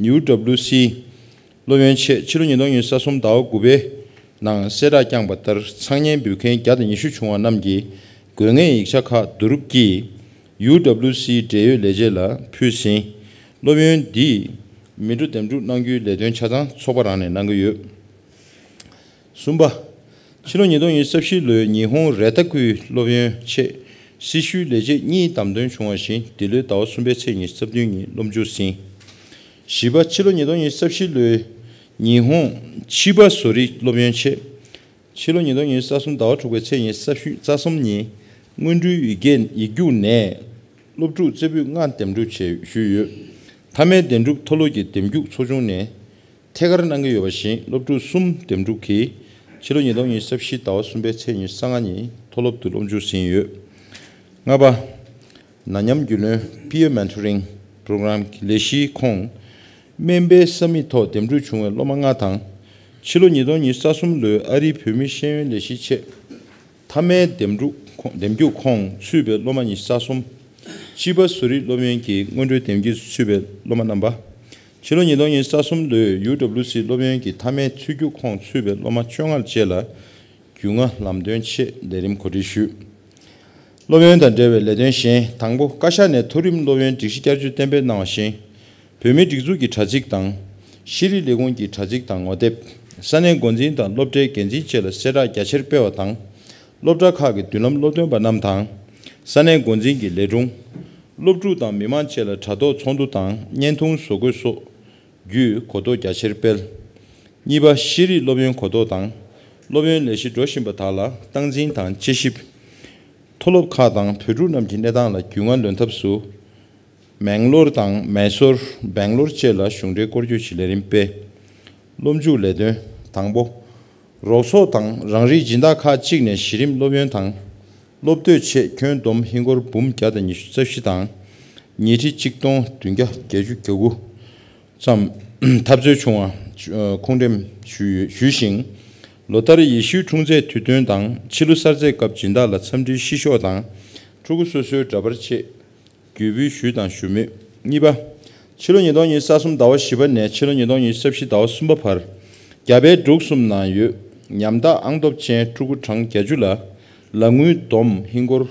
ཡུ་ཌབ་ལུ་སི་སློབ་ཡོན་ཆེད་ཕྱི་ལོ་ཉིས་སྟོང་ཉི་ཤུ་རྩ་གསུམ་ཟླ་བ་དགུ་པའི་ནང་གསལ་བསྒྲགས་བསྐྱངས་པ་ལྟར་ཚང་མཉམ་འབུལ་མཁན་བརྒྱ་དང་ཉི་ཤུ་བྱུང་བ་རྣམས་ཀྱིས་དགོས་ངེས་ཡིག་ཆ་ཁག་བསྡུ་རུབ་ཀྱིས་ཡུ་ཌབ་ལུ་སི་འབྲེལ་ཡོད་ལས་བྱེད་ལ་ཕུལ་ཟིན། སློབ་ཡོན་འདིས་མི་འགྲོ་འདེམས་སྒྲུག་གནང་རྒྱུའི་ལས་དོན་ཆ་ཚང་ཚོགས་པ་རང་ནས་གནང་གི་ཡོད། གསུམ་པ། ཕྱི་ལོ་ཉིས་སྟོང་ཉི་ཤུ་རྩ་བཞི་ལོའི་ཉི་ཧོང་རེ་ད་ཀུའི་སློབ་ཡོན་ཆེད་སྲི་ཞུའི་ལས་བྱེད་གཉིས་བདམས་ཐོན་བྱུང་བ་བཞིན་འདི་ལོའི་ཟླ་བ་གསུམ་པའི་ཚེས་ཉི་ཤུ་རྩ་བདུན་ཉིན་སློབ་འཇུག་ཟིན། བཞི་པ། ཕྱི་ལོ་ཉིས་སྟོང་ཉི་ཤུ་རྩ་བཞི་ལོའི་ཉི་ཧོང་ཕྱི་པ་བཟོ་རིག་སློབ་ཡོན་ཆེད་ཕྱི་ལོ་ཉིས་སྟོང་ཉི་ཤུ་རྩ་གསུམ་ཟླ་བ་དྲུག་པའི་ཚེས་ཉི་ཤུ་རྩ་གསུམ་ཉིན་སྔོན་འགྲོའི་ཡིག་སྐད་ཡིག་རྒྱུགས་ནས་སློབ་ཕྲུག་རྩེ་ཕུད་ལྔ་འདེམས་སྒྲུག་བྱས་ཞུས་ཡོད། མཐའ་མའི་འདེམས་སྒྲུག་མཐོ་སློབ་ཀྱི་འདེམས་རྒྱུགས་ཚོགས་ཆུང་ནས་ཐད་ཀར་གནང་གི་ཡོད་པ་བཞིན་སློབ་ཕྲུག་གསུམ་འདེམས་སྒྲུག་གིས་ཕྱི་ལོ་ཉིས་སྟོང་ཉི་ཤུ་རྩ་བཞི་ཟླ་བ་གསུམ་པའི་ཚེས་ཉི་ཤུ་རྩ་ལྔ་ཉིན་མཐོ་སློབ་ཏུ་སློབ་འཇུག་ཟིན་ཡོད། ལྔ་པ། ན་མཉམ་རྒྱུས་ལོན་Peer Mentoring Program གྱི་ལས་གཞིའི་ཁོངས་སྨན་པའི་ས་མིག་ཐོག་འདེམས་སྒྲུག་བྱུང་བའི་སློབ་མ་ལྔ་དང་། ཕྱི་ལོ་ཉིས་སྟོང་ཉི་ཤུ་རྩ་གསུམ་ལོའི་ཨ་རིའི་བོད་མིའི་ཤེས་ཡོན་ལས་གཞི་ཆེད་མཐའ་མའི་འདེམས་སྒྲུག་ཁོངས་འདེམས་རྒྱུགས་ཁོངས་ཚུད་པའི་སློབ་མ་ཉི་ཤུ་རྩ་གསུམ། ཕྱི་པ་བཟོ་རིག་སློབ་ཡོན་གྱི་སྔོན་འགྲོའི་འདེམས་རྒྱུགས་སུ་ཚུད་པའི་སློབ་མ་རྣམ་པ། ཕྱི་ལོ་ཉིས་སྟོང་ཉི་ཤུ་རྩ་གསུམ་ལོའི་ཡུ་ཌབ་ལུ་སི་སློབ་ཡོན་གྱི་མཐའ་མའི་ཚུད་རྒྱུགས་ཁོངས་ཚུད་པའི་སློབ་མ་བཅོ་ལྔ་བཅས་ལ་རྒྱུས་མངའ་ལམ་སྟོན་ཆེད་ལས་རིམ་གོ་སྒྲིག་ཞུས། སློབ་ཡོན་དང་འབྲེལ་བའི་ལས་དོན་གཞན། དང་པོ། བཀའ་ཤག་ནས་མཐོ་རིམ་སློབ་ཡོན་སྒྲིག་གཞི་བསྐྱར་བཅོས་གཏན་འབེབས་གནང་བ་བཞིན། བོད་མིའི་སྒྲིག་འཛུགས་ཀྱི་དྲ་ཚིགས་དང་། ཤེས་རིག་ལས་ཁུངས་ཀྱི་དྲ་ཚིགས་དང་ངོ་དེབ། ས་གནས་འགོ་འཛིན་དང་སློབ་གྲྭའི་འགན་འཛིན་བཅས་ལ་གསལ་བསྒྲགས་རྒྱ་ཆེར་སྤེལ་བ་དང་། སློབ་གྲྭ་ཁག་གི་མདུན་ལམ་སློབ་སྟོན་པ་རྣམས་དང་། ས་གནས་འགོ་འཛིན་གྱི་ལས་དྲུང་། སློབ་ཕྲུག་དང་མི་མང་བཅས་ལ་དྲ་ཐོག་ཚོགས་འདུ་དང་བརྙན་ཐུང་བཟོ་འགོད་སོགས་བརྒྱུད་གོ་རྟོགས་རྒྱ་ཆེར་སྤེལ། གཉིས་པ། ཤེས་རིག་སློབ་ཡོན་གོ་རྟོགས་དང་། སློབ་ཡོན་ལས་གཞི་འགྲོ་བཞིན་པ་དག་ལ་སྟངས་འཛིན་དང་དཔྱད་ཞིབ། མཐོ་སློབ་ཁག་དང་བོད་ཕྲུག་རྣམས་ཀྱི་གནས་སྟངས་ལ་རྒྱུས་མངའ་ལོན་ཐབས་སུ། མེང་ལོར་དང་མེ་སོར། སྦེང་ལོར་བཅས་ལ་གཞུང་འབྲེལ་སྐོར་སྐྱོད་ཀྱི་ལས་རིམ་སྤེལ། སློབ་འཇུག་ལས་དོན། དང་པོ། རོགས་ཚོགས་དང་རང་རིགས་སྦྱིན་བདག་ཁག་ཅིག་ནས་གཞི་རིམ་སློབ་ཡོན་དང་། སློབ་དེབ་ཆེད་ཁྱོན་བསྡོམས་ཧིན་སྒོར་འབུམ་བརྒྱ་དང་ཉི་ཤུ་རྩ་བཞི་དང་། ཉིས་ཁྲི་གཅིག་སྟོང་བདུན་བརྒྱ་བརྒྱད་ཅུ་གྱ་དགུ་ཙམ་འཐབ་རྩོད་བྱུང་བ་ཁུངས་འདེམས་ཞུས་ཞུས་ཤིང་། ལོ་ལྟར་ཡེ་ཤུའི་འཁྲུངས་ཚེས་དུས་སྟོན་དང་ཕྱི་ལོ་གསར་ཚེས་སྐབས་སྦྱིན་བདག་ལ་འཚམས་འདྲིའི་ཤིས་ཤོག་དང་ཕྲུ་གུ་སོ་སོའི་འདྲ་པར་ཆེད། བརྒྱུད་འབུལ་ཞུས་དང་ཞུ་མུས། གཉིས་པ། ཕྱི་ལོ་ཉིས་སྟོང་ཉི་ཤུ་རྩ་གསུམ་ཟླ་བ་བཞི་པ་ནས་ཕྱི་ལོ་ཉིས་སྟོང་ཉི་ཤུ་རྩ་བཞི་ཟླ་བ་གསུམ་པ་བར། རྒྱ་བལ་འབྲུག་གསུམ་ནང་ཡོད། ཉམ་ཐག་ཨང་ཐོབ་ཅན་ཕྲུ་གུ་གྲངས་བརྒྱད་ཅུ་ལ། ལག་དངུལ་བསྡོམས་ཧིན་སྒོར།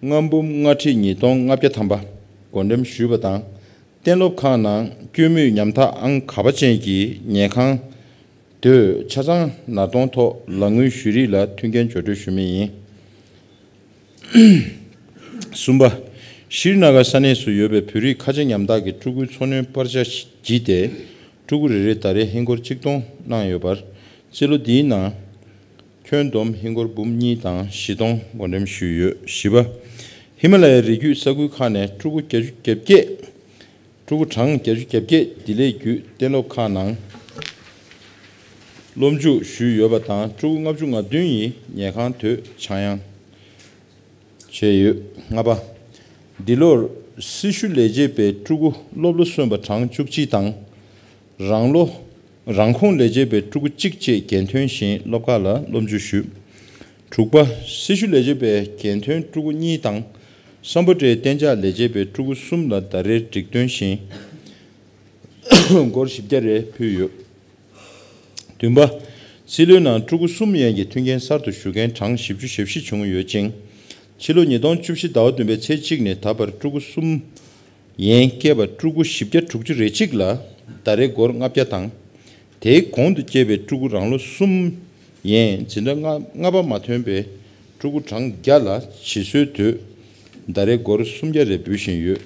ལྔ་འབུམ་ལྔ་ཁྲི་ཉིས་སྟོང་ལྔ་བརྒྱ་ཐམ་པ། བགོ་འགྲེམས་ཞུས་པ་དང་། གཏན་སློབ་ཁག་ནང་སྐྱོད་མུས་ཉམ་ཐག་ཨང་ག་པ་ཅན་གྱི་ཉལ་ཁང་། སྡོད་ཆ་ཚང་ནར་གཏོང་ཐོག་ལག་དངུལ་ཞུ་རིགས་ལ་མཐུན་རྐྱེན་སྦྱོར་སྤྲོད་ཞུ་མུས་ཡིན། གསུམ་པ། ཤྲི་ན་གར་ས་གནས་སུ་ཡོད་པའི་བོད་རིགས་ཁ་ཆེ་ཉམ་ཐག་གིས་ཕྲུ་གུའི་འཚོ་སྣོན་པར་ཆས་བགྱིས་ཏེ། ཕྲུ་གུ་རེ་རེར་ད་རེས་ཧིན་སྒོར་གཅིག་སྟོང་གནང་ཡོད་པར། རྩིས་ལོ་འདིའི་ནང་ཁྱོན་བསྡོམས་ཧིན་སྒོར་འབུམ་གཉིས་དང་བཞི་སྟོང་བགོ་འགྲེམས་ཞུས་ཡོད། བཞི་པ། ཧི་མ་ལ་ཡའི་རི་རྒྱུད་ས་ཁུལ་ཁག་ནས་ཕྲུ་གུ་བརྒྱད་ཅུ་གྱ་བརྒྱད། ཕྲུ་གུ་གྲངས་བརྒྱད་ཅུ་གྱ་བརྒྱད་བདེ་ལེགས་བརྒྱུད་གཏན་སློབ་ཁག་ནང་སློབ་འཇུག་ཞུས་ཡོད་པ་དང་། ཕྲུ་གུ་ལྔ་བཅུ་ང་བདུན་ཡིས་ཉལ་ཁང་དོས་ཆག་ཡང་བྱས་ཡོད། ལྔ་པ། འདི་ལོར་སྲི་ཞུ་ལས་བྱེད་པའི་ཕྲུ་གུ་སློབ་ལོ་སོན་པ་གྲངས་བཅུ་གཅིག་དང་། རང་ལོ། རང་ཁོངས་ལས་བྱེད་པའི་ཕྲུ་གུ་གཅིག་བཅས་འགན་ཐོན་ཞིང་སློབ་ཁག་ལ་སློབ་འཇུག་ཞུས། དྲུག་པ། སྲི་ཞུ་ལས་བྱེད་པའི་འགན་ཐོན་ཕྲུ་གུ་གཉིས་དང་། སམ་བྷོ་ཊའི་གཏན་འཇགས་ལས་བྱེད་པའི་ཕྲུ་གུ་གསུམ་ལ་ཟླ་རེར་སྒྲིག་དོན་བཞིན་སྒོར་བཞི་བརྒྱ་རེ་ཕུལ་ཡོད། བདུན་པ། རྩིས་ལོའི་ནང་ཕྲུ་གུ་གསུམ་ཡན་གྱི་མཐུན་རྐྱེན་གསར་དུ་ཞུ་མཁན་གྲངས་བཞི་བཅུ་ཞེ་བཞི་བྱུང་ཡོད་ཅིང་། ཕྱི་ལོ་ཉིས་སྟོང་བཅུ་བཞི་ཟླ་བ་བདུན་པའི་ཚེས་གཅིག་ནས་ད་བར་ཕྲུ་གུ་གསུམ་ཡན་སྐྱེས་པ་ཕྲུ་གུ་བཞི་བརྒྱ་དྲུག་ཅུ་རེ་གཅིག་ལ་ཟླ་རེ་སྒོར་ལྔ་བརྒྱ་དང་། དེའི་གོང་དུ་སྐྱེས་པའི་ཕྲུ་གུ་རང་ལོ་གསུམ་ཡན་འཛིན་གྲྭ་ལྔ་ལྔ་པ་མ་ཐོན་པའི་ཕྲུ་གུ་གྲངས་བརྒྱ་ལ་བྱིས་གསོའི་དུས་ཟླ་རེ་སྒོར་སུམ་བརྒྱ་རེ་འབུལ་བཞིན་ཡོད།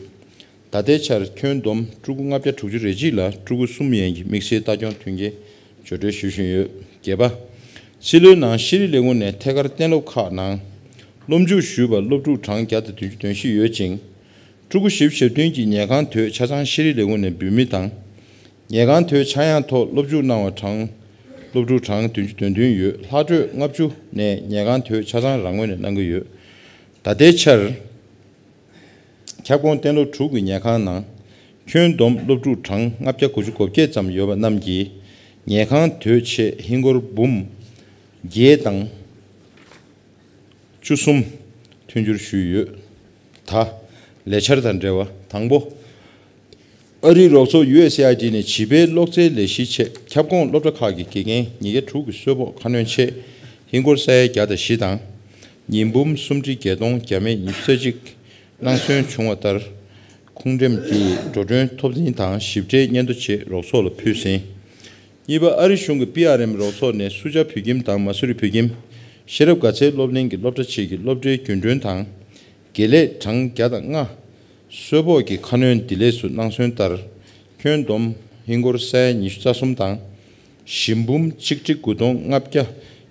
ད་ལྟའི་ཆར་ཁྱོན་བསྡོམས་ཕྲུ་གུ་ལྔ་བརྒྱ་དྲུག་ཅུ་རེ་གཅིག་ལ་ཕྲུ་གུ་གསུམ་ཡན་གྱི་དམིགས་བསལ་ལྟ་སྐྱོང་མཐུན་རྐྱེན་སྦྱོར་སྤྲོད་ཞུ་བཞིན་ཡོད། བརྒྱད་པ། སྲིད་བློན་ནང་ཤེས་རིག་ལས་ཁུངས་ནས་ཐད་ཀར་གཏན་སློབ་ཁག་ནང་སློབ་འཇུག་ཞུས་པར་སློབ་ཕྲུག་གྲངས་བརྒྱ་དང་བདུན་ཅུ་དོན་བཞི་ཡོད་ཅིང་། ཕྲུ་གུ་བཞི་བཅུ་ཞེ་བདུན་གྱི་ཉལ་ཁང་དོས་ཆ་ཚང་ཤེས་རིག་ལས་ཁུངས་ནས་འབུལ་མི་དང་། ཉལ་ཁང་དོས་ཆག་ཡང་ཐོག་སློབ་འཇུག་གནང་བ་གྲངས་སློབ་ཕྲུག་གྲངས་བདུན་ཅུ་དོན་བདུན་ཡོད། ལྷག་འཕྲོས་ལྔ་བཅུ་ནས་ཉལ་ཁང་དོས་ཆ་ཚང་རང་ངོས་ནས་གནང་གི་ཡོད། ད་ལྟའི་ཆར། ཁྱབ་ཁོངས་གཏན་སློབ་དྲུག་གི་ཉལ་ཁང་ནང་ཁྱོན་བསྡོམས་སློབ་ཕྲུག་གྲངས་ལྔ་བརྒྱ་དགུ་བཅུ་གོ་བརྒྱད་ཙམ་ཡོད་པ་རྣམས་ཀྱིས་ཉལ་ཁང་དོས་ཆེད་ཧིན་སྒོར་འབུམ་བརྒྱད་དང་བཅུ་གསུམ་མཐུན་འགྱུར་ཞུས་ཡོད། ད་ལས་འཆར་དང་འབྲེལ་བ། དང་པོ། ཨ་རིའི་རོགས་ཚོགས་ཡུ་ཨེ་སི་ཨེ་ཨའི་ཌི་ནས་བྱིས་པའི་གློག་རྩལ་ལས་གཞིའི་ཆེད་ཁྱབ་ཁོངས་སློབ་གྲྭ་ཁག་གི་དགེ་རྒན་ཉིས་བརྒྱ་དྲུག་གི་གསོལ་ཕོགས་ཁ་སྣོན་ཆེད་ཧིན་སྒོར་ས་ཡ་བརྒྱ་དང་བཞི་དང་། ཉིས་འབུམ་སུམ་ཁྲི་བརྒྱད་སྟོང་བརྒྱ་མེད་ཉི་ཤུ་རྩ་གཅིག་གནང་སོན་བྱུང་བ་ལྟར། ཁུངས་འགྲེམས་ཀྱིས་འགྲོ་གྲོན་ཐོབ་ཚན་དང་ཞིབ་ཕྲའི་སྙན་ཐོ་ཆེད་རོགས་ཚོགས་ལ་ཕུལ་ཟིན། གཉིས་པ། ཨ་རི་གཞུང་གི་པི་ཨར་ཨེམ་རོགས་ཚོགས་ནས་སུ་ཇཱ་བོད་ཁྱིམ་དང་མ་སུ་རི་བོད་ཁྱིམ། ཤེས་རབ་དགའ་ཚལ་སློབ་གླིང་གི་སློབ་གྲྭ་ཆེད་ཀྱི་སློབ་གྲྭའི་རྒྱུན་གྲོན་དང་། དགེ་ལས་གྲངས་བརྒྱ་དང་ལྔ། གསོལ་ཕོགས་ཀྱི་ཁ་སྣོན་བདེ་ལེགས་སུ་གནང་སོན་ལྟར། ཁྱོན་བསྡོམས་ཧིན་སྒོར་ས་ཡ་ཉི་ཤུ་རྩ་གསུམ་དང་། བཞི་འབུམ་ཆིག་ཁྲི་དགུ་སྟོང་ལྔ་བརྒྱ་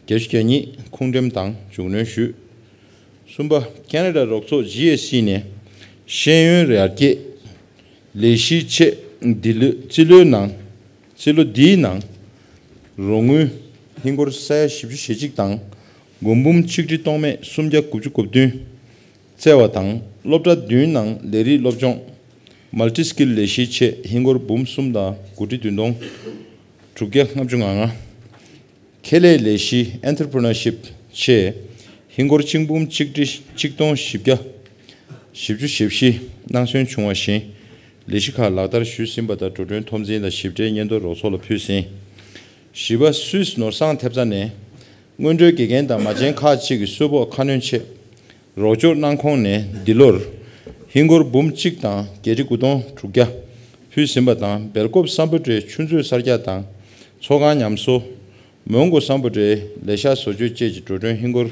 བརྒྱད་ཅུ་གྱ་གཉིས་ཁུངས་འགྲེམས་དང་མཇུག་སྣོན་ཞུས། གསུམ་པ། ཁེ་ན་ཌ་རོགས་ཚོགས་ཇི་ཨེ་སི་ནས་ཤེས་ཡོན་ཡར་རྒྱས་ལས་གཞིའི་ཆེད་འདི་ལོའི་རྩིས་ལོའི་ནང་རྩིས་ལོ་འདིའི་ནང་རོགས་དངུལ་ཧིན་སྒོར་ས་ཡ་བཞི་བཅུ་ཞེ་གཅིག་དང་སྒོར་འབུམ་ཆིག་ཁྲི་སྟོང་མེད་སུམ་བརྒྱ་དགུ་བཅུ་གོ་བདུན་བསྩལ་བ་དང་། སློབ་གྲྭ་བདུན་ནང་ལས་རིགས་སློབ་སྦྱོང་མལ་ཊི་སི་ཀིལ་ལས་གཞིའི་ཆེད་ཧིན་སྒོར་འབུམ་གསུམ་དང་དགུ་ཁྲི་བདུན་སྟོང་དྲུག་བརྒྱ་ལྔ་བཅུ་ང་ལྔ། ཁེ་ལས་ལས་གཞི་ཨེན་ཊར་པི་རི་ནར་ཤིབ་ཆེད་ཧིན་སྒོར་གཅིག་འབུམ་གཅིག་ཁྲི་གཅིག་སྟོང་བཞི་བརྒྱ་བཞི་བཅུ་ཞེ་བཞི་གནང་སོན་བྱུང་བ་བཞིན། ལས་གཞི་ཁག་ལག་བསྟར་ཞུས་ཟིན་པ་དང་འགྲོ་གྲོན་ཐོབ་ཚན་དང་ཞིབ་ཕྲའི་སྙན་ཐོ་རོགས་ཚོགས་ལ་ཕུལ་ཟིན། བཞི་པ། སུད་སི་ནོར་བཟང་ཐེབས་རྩ་ནས་སྔོན་འགྲོའི་དགེ་རྒན་དང་མ་བྱན་ཁག་ཅིག་གི་གསོལ་ཕོགས་ཁ་སྣོན་ཆེད་རོགས་སྐྱོར་གནང་ཁོངས་ནས་འདི་ལོར་ཧིན་སྒོར་འབུམ་གཅིག་དང་བརྒྱད་ཁྲི་དགུ་སྟོང་དྲུག་བརྒྱ་ཕུལ་ཟིན་པ་དང་། སྦེལ་ཀོབ་སམ་བྷོ་ཊའི་ཆུ་མཛོད་གསར་རྒྱག་དང་ཚོགས་ཁང་ཉམས་གསོ། མོན་གྷོ་སམ་བྷོ་ཊའི་ལས་ཤག་བཟོ་བཅོས་བཅས་ཀྱི་འགྲོ་གྲོན་ཧིན་སྒོར་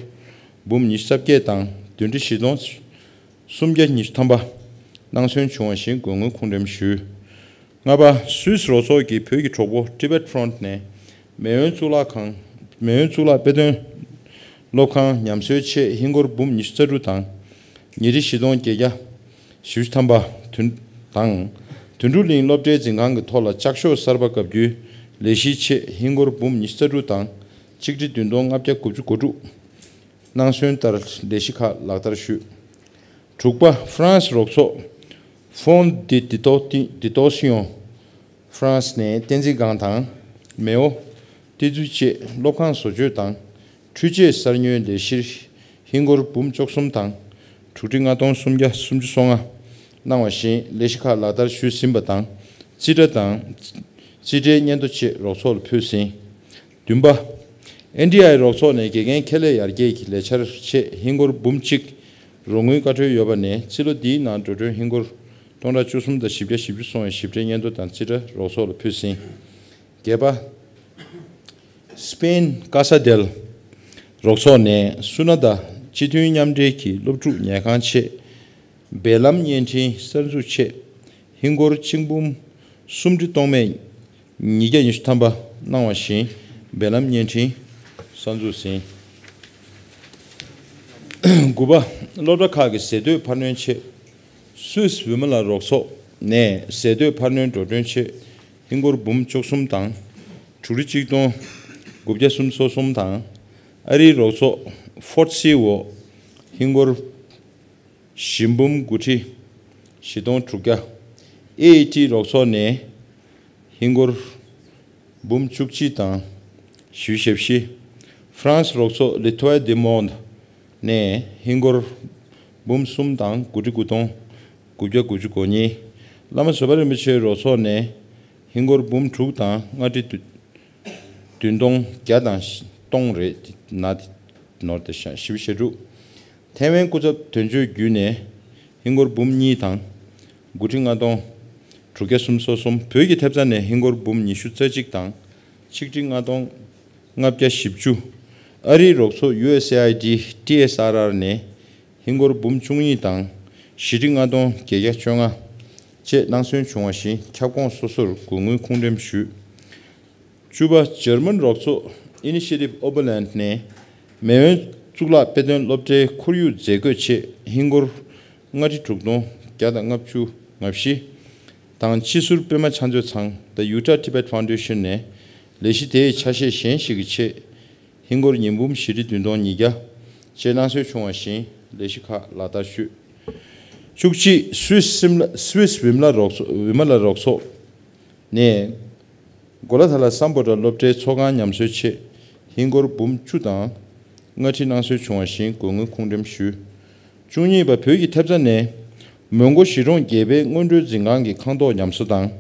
འབུམ་ཉི་ཤུ་རྩ་བརྒྱད་དང་བདུན་ཁྲི་བཞི་སྟོང་སུམ་བརྒྱ་ཉི་ཤུ་ཐམ་པ་གནང་སོན་བྱུང་བ་བཞིན་དགོས་དངུལ་ཁུངས་འགྲེམས་ཞུས། ལྔ་པ། སུད་སི་རོགས་ཚོགས་ཀྱི་བོད་ཀྱི་གྲོགས་པོ་Tibet Front ནས་མེས་དབོན་གཙུག་ལག་ཁང་མེས་དབོན་གཙུག་ལག་དཔེ་སྟོན་སློབ་ཁང་ཉམས་གསོའི་ཆེད་ཧིན་སྒོར་འབུམ་ཉི་ཤུ་རྩ་དྲུག་དང་ཉི་ཁྲི་བཞི་སྟོང་བརྒྱད་བརྒྱ་བཞི་བཅུ་ཐམ་པ་དོན་དང་། དོན་གྲུབ་གླིང་སློབ་གྲྭའི་འཛིན་ཁང་གི་ཐོག་ལ་ལྕགས་ཤོག་གསར་པ་བཀབ་རྒྱུའི་ལས་གཞིའི་ཆེད་ཧིན་སྒོར་འབུམ་ཉི་ཤུ་རྩ་དྲུག་དང་གཅིག་ཁྲི་བདུན་སྟོང་ལྔ་བརྒྱ་དགུ་བཅུ་གོ་དྲུག་གནང་སོན་ལྟར་ལས་གཞི་ཁག་ལག་བསྟར་ཞུས། དྲུག་པ། ཧྥ་རན་སི་རོགས་ཚོགས་Fonds de Dotation France ནས་བསྟན་འཛིན་སྒང་དང་མེའོ་ཏི་ཙུ་བཅས་སློབ་ཁང་བཟོ་བཅོས་དང་འཕྲུལ་ཆས་གསར་ཉོའི་ལས་གཞིར་ཧིན་སྒོར་འབུམ་བཅུ་གསུམ་དང་དྲུག་ཁྲི་ལྔ་སྟོང་སུམ་བརྒྱ་སུམ་ཅུ་སོ་ལྔ་གནང་བ་བཞིན་ལས་གཞི་ཁག་ལག་བསྟར་ཞུས་ཟིན་པ་དང་རྩིས་ཁྲ་དང་རྩིས་ཁྲའི་སྙན་ཐོ་བཅས་རོགས་ཚོགས་ལ་ཕུལ་ཟིན། བདུན་པ། ཨེན་ཌི་ཨའི་རོགས་ཚོགས་ནས་དགེ་རྒན་ཁེ་ལས་ཡར་རྒྱས་ཀྱི་ལས་འཆར་ཆེད་ཧིན་སྒོར་འབུམ་གཅིག་རོགས་དངུལ་བཀའ་འཁྲོལ་ཡོད་པ་ནས་རྩིས་ལོ་འདིའི་ནང་འགྲོ་གྲོན་ཧིན་སྒོར་སྟོང་ཕྲག་བཅུ་གསུམ་དང་བཞི་བརྒྱ་བཞི་བཅུ་སོང་བའི་ཞིབ་ཕྲའི་སྙན་ཐོ་དང་རྩིས་ཁྲ་རོགས་ཚོགས་ལ་ཕུལ་ཟིན། བརྒྱད་པ། སི་པེན་ཀ་ས་དེལ་རོགས་ཚོགས་ནས་སུ་ན་ད་སྤྱི་མཐུན་མཉམ་འབྲེལ་གྱི་སློབ་ཕྲུག་ཉལ་ཁང་ཆེད་ འབེལ་ལམ་བརྙན་འཕྲིན་གསར་འཛུགས་ཆེད་ཧིན་སྒོར་གཅིག་འབུམ་སུམ་ཁྲི་སྟོང་མེད་ཉིས་བརྒྱ་ཉི་ཤུ་ཐམ་པ་གནང་བ་བཞིན་འབེལ་ལམ་བརྙན་འཕྲིན་གསར་འཛུགས་ཟིན། དགུ་པ། སློབ་གྲྭ་ཁག་གི་ཟས་སྡོད་འཕར་སྣོན་ཆེད་སུད་སི་བི་མ་ལ་རོགས་ཚོགས་ནས་ཟས་སྡོད་འཕར་སྣོན་འགྲོ་གྲོན་ཆེད་ཧིན་སྒོར་འབུམ་བཅུ་གསུམ་དང་དྲུག་ཁྲི་གཅིག་སྟོང་དགུ་བརྒྱ་སུམ་ཅུ་སོ་གསུམ་དང་། ཨ་རིའི་རོགས་ཚོགས་ཧྥོར་ཌི་སི་འོག་ཧིན་སྒོར་བཞི་འབུམ་དགུ་ཁྲི་བཞི་སྟོང་དྲུག་བརྒྱ། ཨེ་ཨི་ཊི་རོགས་ཚོགས་ནས་ཧིན་སྒོར་འབུམ་བཅུ་གཅིག་དང་བཞི་བཅུ་ཞེ་བཞི། ཧྥ་རན་སི་རོགས་ཚོགས་ལེ་ཐོ་ཡ་དེ་མོན་ནས་ཧིན་སྒོར་འབུམ་གསུམ་དང་དགུ་ཁྲི་དགུ་སྟོང་དགུ་བརྒྱ་དགུ་བཅུ་གོ་གཉིས། བླ་མ་བཟོད་པ་རིན་པོ་ཆེའི་རོགས་ཚོགས་ནས་ཧིན་སྒོར་འབུམ་དྲུག་དང་ལྔ་ཁྲི་བདུན་སྟོང་བརྒྱ་དང་སྟོང་རེད། ན་དེ་ནོར་དེ་ཤ་བཞི་བཅུ་ཞེ་དྲུག། ཐའེ་ཝན་སྐུ་ཚབ་དོན་གཅོད་བརྒྱུད་ནས་ཧིན་སྒོར་འབུམ་གཉིས་དང་དགུ་ཁྲི་ལྔ་སྟོང་དྲུག་བརྒྱ་སུམ་ཅུ་སོ་གསུམ། བོད་ཀྱི་ཐེབས་རྩ་ནས་ཧིན་སྒོར་འབུམ་ཉི་ཤུ་རྩ་གཅིག་དང་ཆིག་ཁྲི་ལྔ་སྟོང་ལྔ་བརྒྱ་བཞི་བཅུ། ཨ་རིའི་རོགས་ཚོགས་ཡུ་ཨེས་ཨེ་ཨའི་ཌི་ཊི་ཨེས་ཨར་ཨར་ནས་ཧིན་སྒོར་འབུམ་བཅུ་གཉིས་དང་བཞི་ཁྲི་ལྔ་སྟོང་བརྒྱད་བརྒྱ་བཅོ་ལྔ་བཅས་གནང་སོན་བྱུང་བ་བཞིན་ཁྱབ་ཁོངས་སོ་སོར་དགོས་དངུལ་ཁུངས་འགྲེམས་ཞུས། བཅུ་པ། འཇར་མན་རོགས་ཚོགས་Initiative Oberland ནས་མེས་དབོན་གཙུག་ལག་དཔེ་སྟོན་སློབ་གྲྭའི་ཁོར་ཡུག་མཛེས་དགོས་ཆེད་ཧིན་སྒོར་ལྔ་ཁྲི་དྲུག་སྟོང་བརྒྱ་དང་ལྔ་བཅུ་ང་བཞི་དང་། སྤྱི་ཟུར་པད་མ་ཕྱག་མཛོད་ཚང་The Utah Tibet Foundation ནས་ལས་གཞི་དེའི་ཆ་ཤས་གཞན་ཞིག་གི་ཆེད་ཧིན་སྒོར་ཉིས་འབུམ་བཞི་ཁྲི་བདུན་སྟོང་ཉིས་བརྒྱ་བཅས་གནང་སྲོལ་བྱུང་བ་བཞིན་ལས་གཞི་ཁག་ལག་བསྟར་ཞུས། བཅུ་གཅིག། སུད་སི་སིམ་ལ་སུད་སི་བི་མ་ལ་རོགས་ཚོགས་བི་མ་ལ་རོགས་ཚོགས་ནས་གོ་ལ་ཐ་ལ་སམ་བྷོ་ཊ་སློབ་གྲྭའི་ཚོགས་ཁང་ཉམས་གསོའི་ཆེད་ཧིན་སྒོར་འབུམ་བཅུ་དང་ལྔ་ཁྲི་གནང་སྲོལ་བྱུང་བ་བཞིན་དགོས་དངུལ་ཁུངས་འགྲེམས་ཞུས། བཅུ་གཉིས་པ། བོད་ཀྱི་ཐེབས་རྩ་ནས་མོན་གྷོ་གཞིས་གྲོང་རྒྱས་སྤེལ་སྔོན་འགྲོའི་འཛིན་ཁང་གི་ཁང་ཐོག་ཉམས་གསོ་དང་།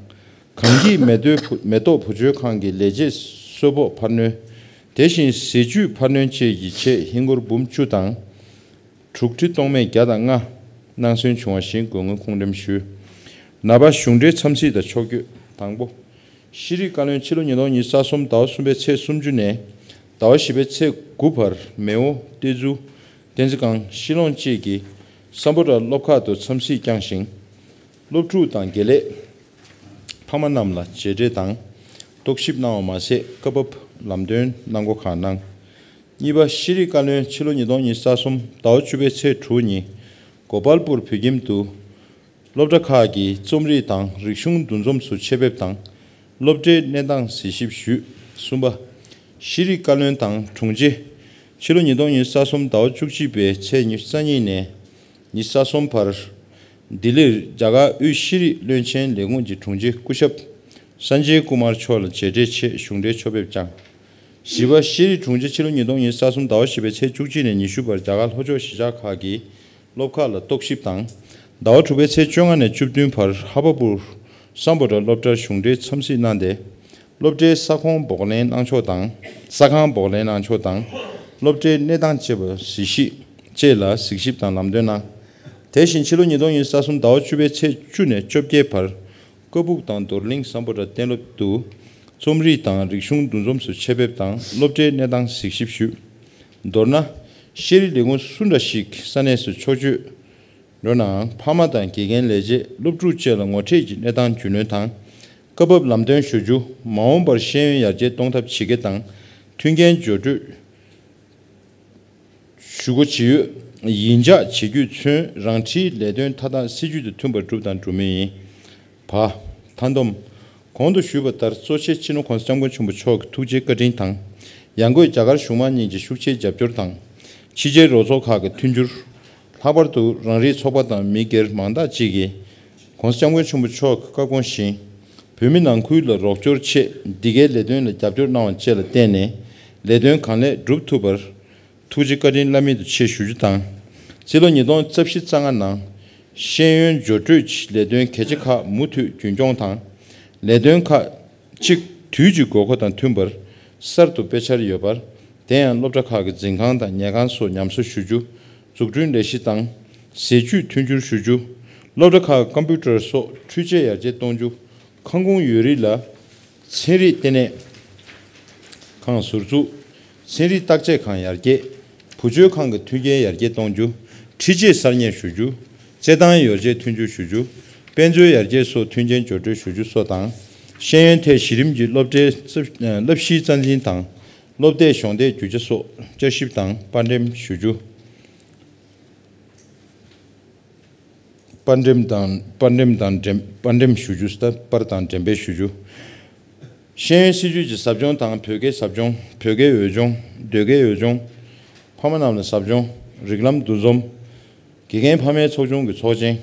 གངས་སྐྱིད་མེ་ཏོག་བུ་མེ་ཏོག་བུ་བཅོལ་ཁང་གི་ལས་བྱེད་གསོལ་ཕོགས་འཕར་སྣོན། དེ་བཞིན་ཟས་བཅུད་འཕར་སྣོན་བཅས་ཀྱི་ཆེད་ཧིན་སྒོར་འབུམ་བཅུ་དང་དྲུག་ཁྲི་སྟོང་མེད་བརྒྱ་དང་ལྔ་གནང་སོན་བྱུང་བ་བཞིན་དགོས་དངུལ་ཁུངས་འགྲེམས་ཞུས། ན་པ། གཞུང་འབྲེལ་འཚམས་གཟིགས་དང་ཕྱོགས་བསྐྱོད། དང་པོ། ཤེས་རིག་བཀའ་བློན་ཕྱི་ལོ་ཉིས་སྟོང་ཉི་ཤུ་རྩ་གསུམ་ཟླ་བ་གསུམ་པའི་ཚེས་སུམ་ཅུ་ནས་ཟླ་བ་བཞི་པའི་ཚེས་དགུ་བར་མེའོ། ཏེ་ཛུ། བསྟན་འཛིན་སྒང་། ཤི་ལོང་བཅས་ཀྱི་སམ་བྷོ་ཊ་སློབ་ཁག་ཏུ་འཚམས་གཟིགས་བསྐྱངས་ཤིང་། སློབ་ཕྲུག་དང་དགེ་ལས་ཕ་མ་རྣམས་ལ་མཇལ་འཕྲད་དང་རྟོག་ཞིབ་གནང་བ་མ་ཟད། སྐབས་བབ་ལམ་སྟོན་གནང་སྒོ་ཁག་གནང་། གཉིས་པ། ཤེས་རིག་བཀའ་བློན་ཕྱི་ལོ་ཉིས་སྟོང་ཉི་ཤུ་རྩ་གསུམ་ཟླ་བ་བཅུ་པའི་ཚེས་དྲུག་ཉིན་གོ་པལ་པུར་བོད་ཁྱིམ་དུ་སློབ་གྲྭ་ཁག་གི་རྩོམ་རིག་དང་རིག་གཞུང་འདུ་འཛོམས་སུ་ཆེད་ཕེབས་དང་སློབ་གྲྭའི་གནས་སྟངས་གཟིགས་ཞིབ་ཞུས། གསུམ་པ། ཤེས་རིག་བཀའ་བློན་དང་དྲུང་ཆེ། ཕྱི་ལོ་ཉིས་སྟོང་ཉི་ཤུ་རྩ་གསུམ་ཟླ་བ་བཅུ་གཅིག་པའི་ཚེས་ཉི་ཤུ་རྩ་གཉིས་ནས་ཉི་ཤུ་རྩ་གསུམ་བར་ལྡི་ལིར་རྒྱ་གར་དབུས་ཤེས་རིག་བློན་ཆེན་ལས་ཁུངས་ཀྱི་དྲུང་ཆེ་སྐུ་ཞབས་སན་ཇེ་ཀུ་མར་མཆོག་ལ་མཇལ་འཕྲད་ཆེད་གཞུང་འབྲེལ་ཕྱོགས་ཕེབས་བསྐྱངས། བཞི་པ། ཤེས་རིག་དྲུང་ཆེ། ཕྱི་ལོ་ཉིས་སྟོང་ཉི་ཤུ་རྩ་གསུམ་ཟླ་བ་བཞི་པའི་ཚེས་བཅུ་གཅིག་ནས་ཉི་ཤུ་བར་རྒྱ་གར་ལྷོ་ཕྱོགས་གཞིས་ཆགས་ཁག་གི་སློབ་ཁག་ལ་རྟོག་ཞིབ་དང་། ཟླ་བ་དྲུག་པའི་ཚེས་བཅོ་ལྔ་ནས་བཅུ་བདུན་བར་ཧ་བ་པུར་སམ་བྷོ་ཊ་སློབ་གྲྭར་གཞུང་འབྲེལ་འཚམས་གཟིགས་གནང་སྟེ། སློབ་གྲྭའི་ས་ཁོངས་བོགས་ལེན་གནང་ཕྱོགས་དང་། ས་ཁང་བོགས་ལེན་གནང་ཕྱོགས་དང་། སློབ་གྲྭའི་གནས་སྟངས་བཅས་པ་གཟིགས་ཞིབ་བཅས་ལ་གཟིགས་ཞིབ་དང་ལམ་སྟོན་གནང་། དེ་བཞིན་ཕྱི་ལོ་ཉིས་སྟོང་ཉི་ཤུ་རྩ་གསུམ་ཟླ་བ་བཅུ་པའི་ཚེས་བཅུ་ནས་བཅོ་བརྒྱད་བར་ཀ་སྦུག་དང་རྡོར་གླིང་སམ་བྷོ་ཊ་གཏན་སློབ་ཏུ་རྩོམ་རིག་དང་རིག་གཞུང་འདུ་འཛོམས་སུ་ཆེད་ཕེབས་དང་སློབ་གྲྭའི་གནས་སྟངས་གཟིགས་ཞིབ་ཞུས། མདོར་ན། ཤེས་རིག་ལས་ཁུངས་སུ་འདྲ་ཞིག་ས་གནས་སུ་ཕྱོགས་བསྐྱོད་འགྲོ་ནའང་ཕ་མ་དང་དགེ་རྒན་ལས་བྱེད་སློབ་ཕྲུག་བཅས་ལ་ངོ་འཕྲད་ཀྱི་གནས་སྟངས་རྒྱུས་ལོན་དང་། སྐབས་བབ་ལམ་སྟོན་ཞུ་རྒྱུ། མ་འོངས་པར་ཤེས་ཡོན་ཡར་རྒྱས་གཏོང་ཐབས་ཇི་དགེ་དང་མཐུན་རྐྱེན་སྦྱོར་སྤྲོད་ཞུ་སྒོ་ཇི་ཡོད། ཡིན་ཆགས་ཇི་དགོས་ཚུན་རང་འཁྲིའི་ལས་དོན་མཐའ་དག་སྲིད་ཇུས་དང་མཐུན་པར་བསྒྲུབས་དང་སྒྲུབ་མུས་ཡིན། བ། མཐའ་སྡོམ། གོང་དུ་ཞུས་པ་ལྟར་གཙོ་ཆེ་སྤྱི་ནོར་༸གོང་ས་༸སྐྱབས་མགོན་ཆེན་པོ་མཆོག་གི་ཐུགས་རྗེ་བཀའ་དྲིན་དང་། ཡང་སྒོས་རྒྱ་གར་གཞུང་མང་གཉིས་ཀྱི་ཤུགས་ཆེའི་རྒྱབ་སྐྱོར་དང་། ཕྱི་རྒྱལ་རོགས་ཚོགས་ཁག་གི་མཐུན་འགྱུར། ལྷག་པར་དུ་རང་རེའི་ཚོགས་པ་དང་མི་སྒེར་མང་དག་ཅིག་གིས་༸གོང་ས་༸སྐྱབས་མགོན་ཆེན་པོ་མཆོག་གི་བཀའ་དགོངས་བཞིན། བོད་མི་ནང་ཁུལ་ལ་རོགས་སྐྱོར་ཆེད་འདི་གའི་ལས་དོན་ལ་རྒྱབ་སྐྱོར་གནང་བ་བཅས་ལ་བརྟེན་ནས་ལས་དོན་གང་ལེགས་སྒྲུབ་ཐུབ་པར། ཐུགས་རྗེ་བཀའ་དྲིན་བླ་མེད་དུ་ཆེ་ཞུ་རྒྱུ་དང་། སྤྱི་ལོ་ཉིས་སྟོང་རྩ་བཞི་རྩ་ལྔ་ནང་ཤེས་ཡོན་སྦྱོར་སྤྲོད་ཀྱི་ལས་དོན་གལ་ཆེ་ཁག་མུ་མཐུད་རྒྱུན་འཁྱོངས་དང་། ལས་དོན་ཁག་ཅིག་དུས་ཀྱི་དགོས་མཁོ་དང་མཐུན་པར་གསར་དུ་སྤེལ་འཆར་ཡོད་པར། དེ་ཡང་སློབ་གྲྭ་ཁག་གི་འཛིན་ཁང་དང་ཉལ་ཁང་སོགས་ཉམས་གསོ་ཞུ་རྒྱུ། འཛུགས་སྐྲུན་ལས་གཞི་དང་། ཟས་བཅུད་མཐུན་འགྱུར་ཞུ་རྒྱུ། སློབ་གྲྭ་ཁག་ཀམ་པུ་ཊར་སོགས་འཕྲུལ་ཆས་ཡར་རྒྱས་གཏོང་རྒྱུ། ཁང་ཁུངས་ཡོད་རིགས་ལ་ཚན་རིག་ལྟེ་གནས་ཁང་ཟུར་འཛུགས། ཚན་རིག་བརྟག་དཔྱད་ཁང་ཡར་རྒྱས། བུ་བཅོལ་ཁང་གི་མཐུན་རྐྱེན་ཡར་རྒྱས་གཏོང་རྒྱུ། འཕྲུལ་ཆས་གསར་རྙེད་ཞུ་རྒྱུ། རྩེད་ཐང་ཡོ་བྱད་མཐུན་འགྱུར་ཞུ་རྒྱུ། དཔལ་འབྱོར་ཡར་རྒྱས་སོགས་མཐུན་རྐྱེན་སྦྱོར་སྤྲོད་ཞུ་རྒྱུ་སོགས་དང་། ཤེས་ཡོན་ཐད་གཞི་རིམ་གྱི་སློབ་གྲྭའི་རྩིབ་བསླབ་གཞིའི་རྩ་འཛིན་དང་། སློབ་དེབ་གཞོགས་འདེགས་རྒྱུ་ཆ་སོགས་བསྐྱར་ཞིབ་དང་དཔར་འགྲེམས་ཞུ་རྒྱུ། དཔར་འགྲེམས་དང་དཔར་འགྲེམས་དང་འགྲེམས་དཔར་འགྲེམས་ཞུ་རྒྱུ། དཔར་དང་འགྲེམས་སྤེལ་ཞུ་རྒྱུ། ཤེས་ཡོན་སྲིད་བྱུས་ཀྱི་ཟབ་སྦྱོང་དང་། བོད་སྐད་ཟབ་སྦྱོང་། བོད་སྐད་འོས་སྦྱོང་། ཟློས་སྐད་འོས་སྦྱོང་། ཕ་མ་རྣམས་ལ་ཟབ་སྦྱོང་། རིགས་ལམ་འདུ་འཛོམས། དགེ་རྒན་ཕ་མའི་ཚོགས་ཆུང་གི་ཚོགས་ཆེན།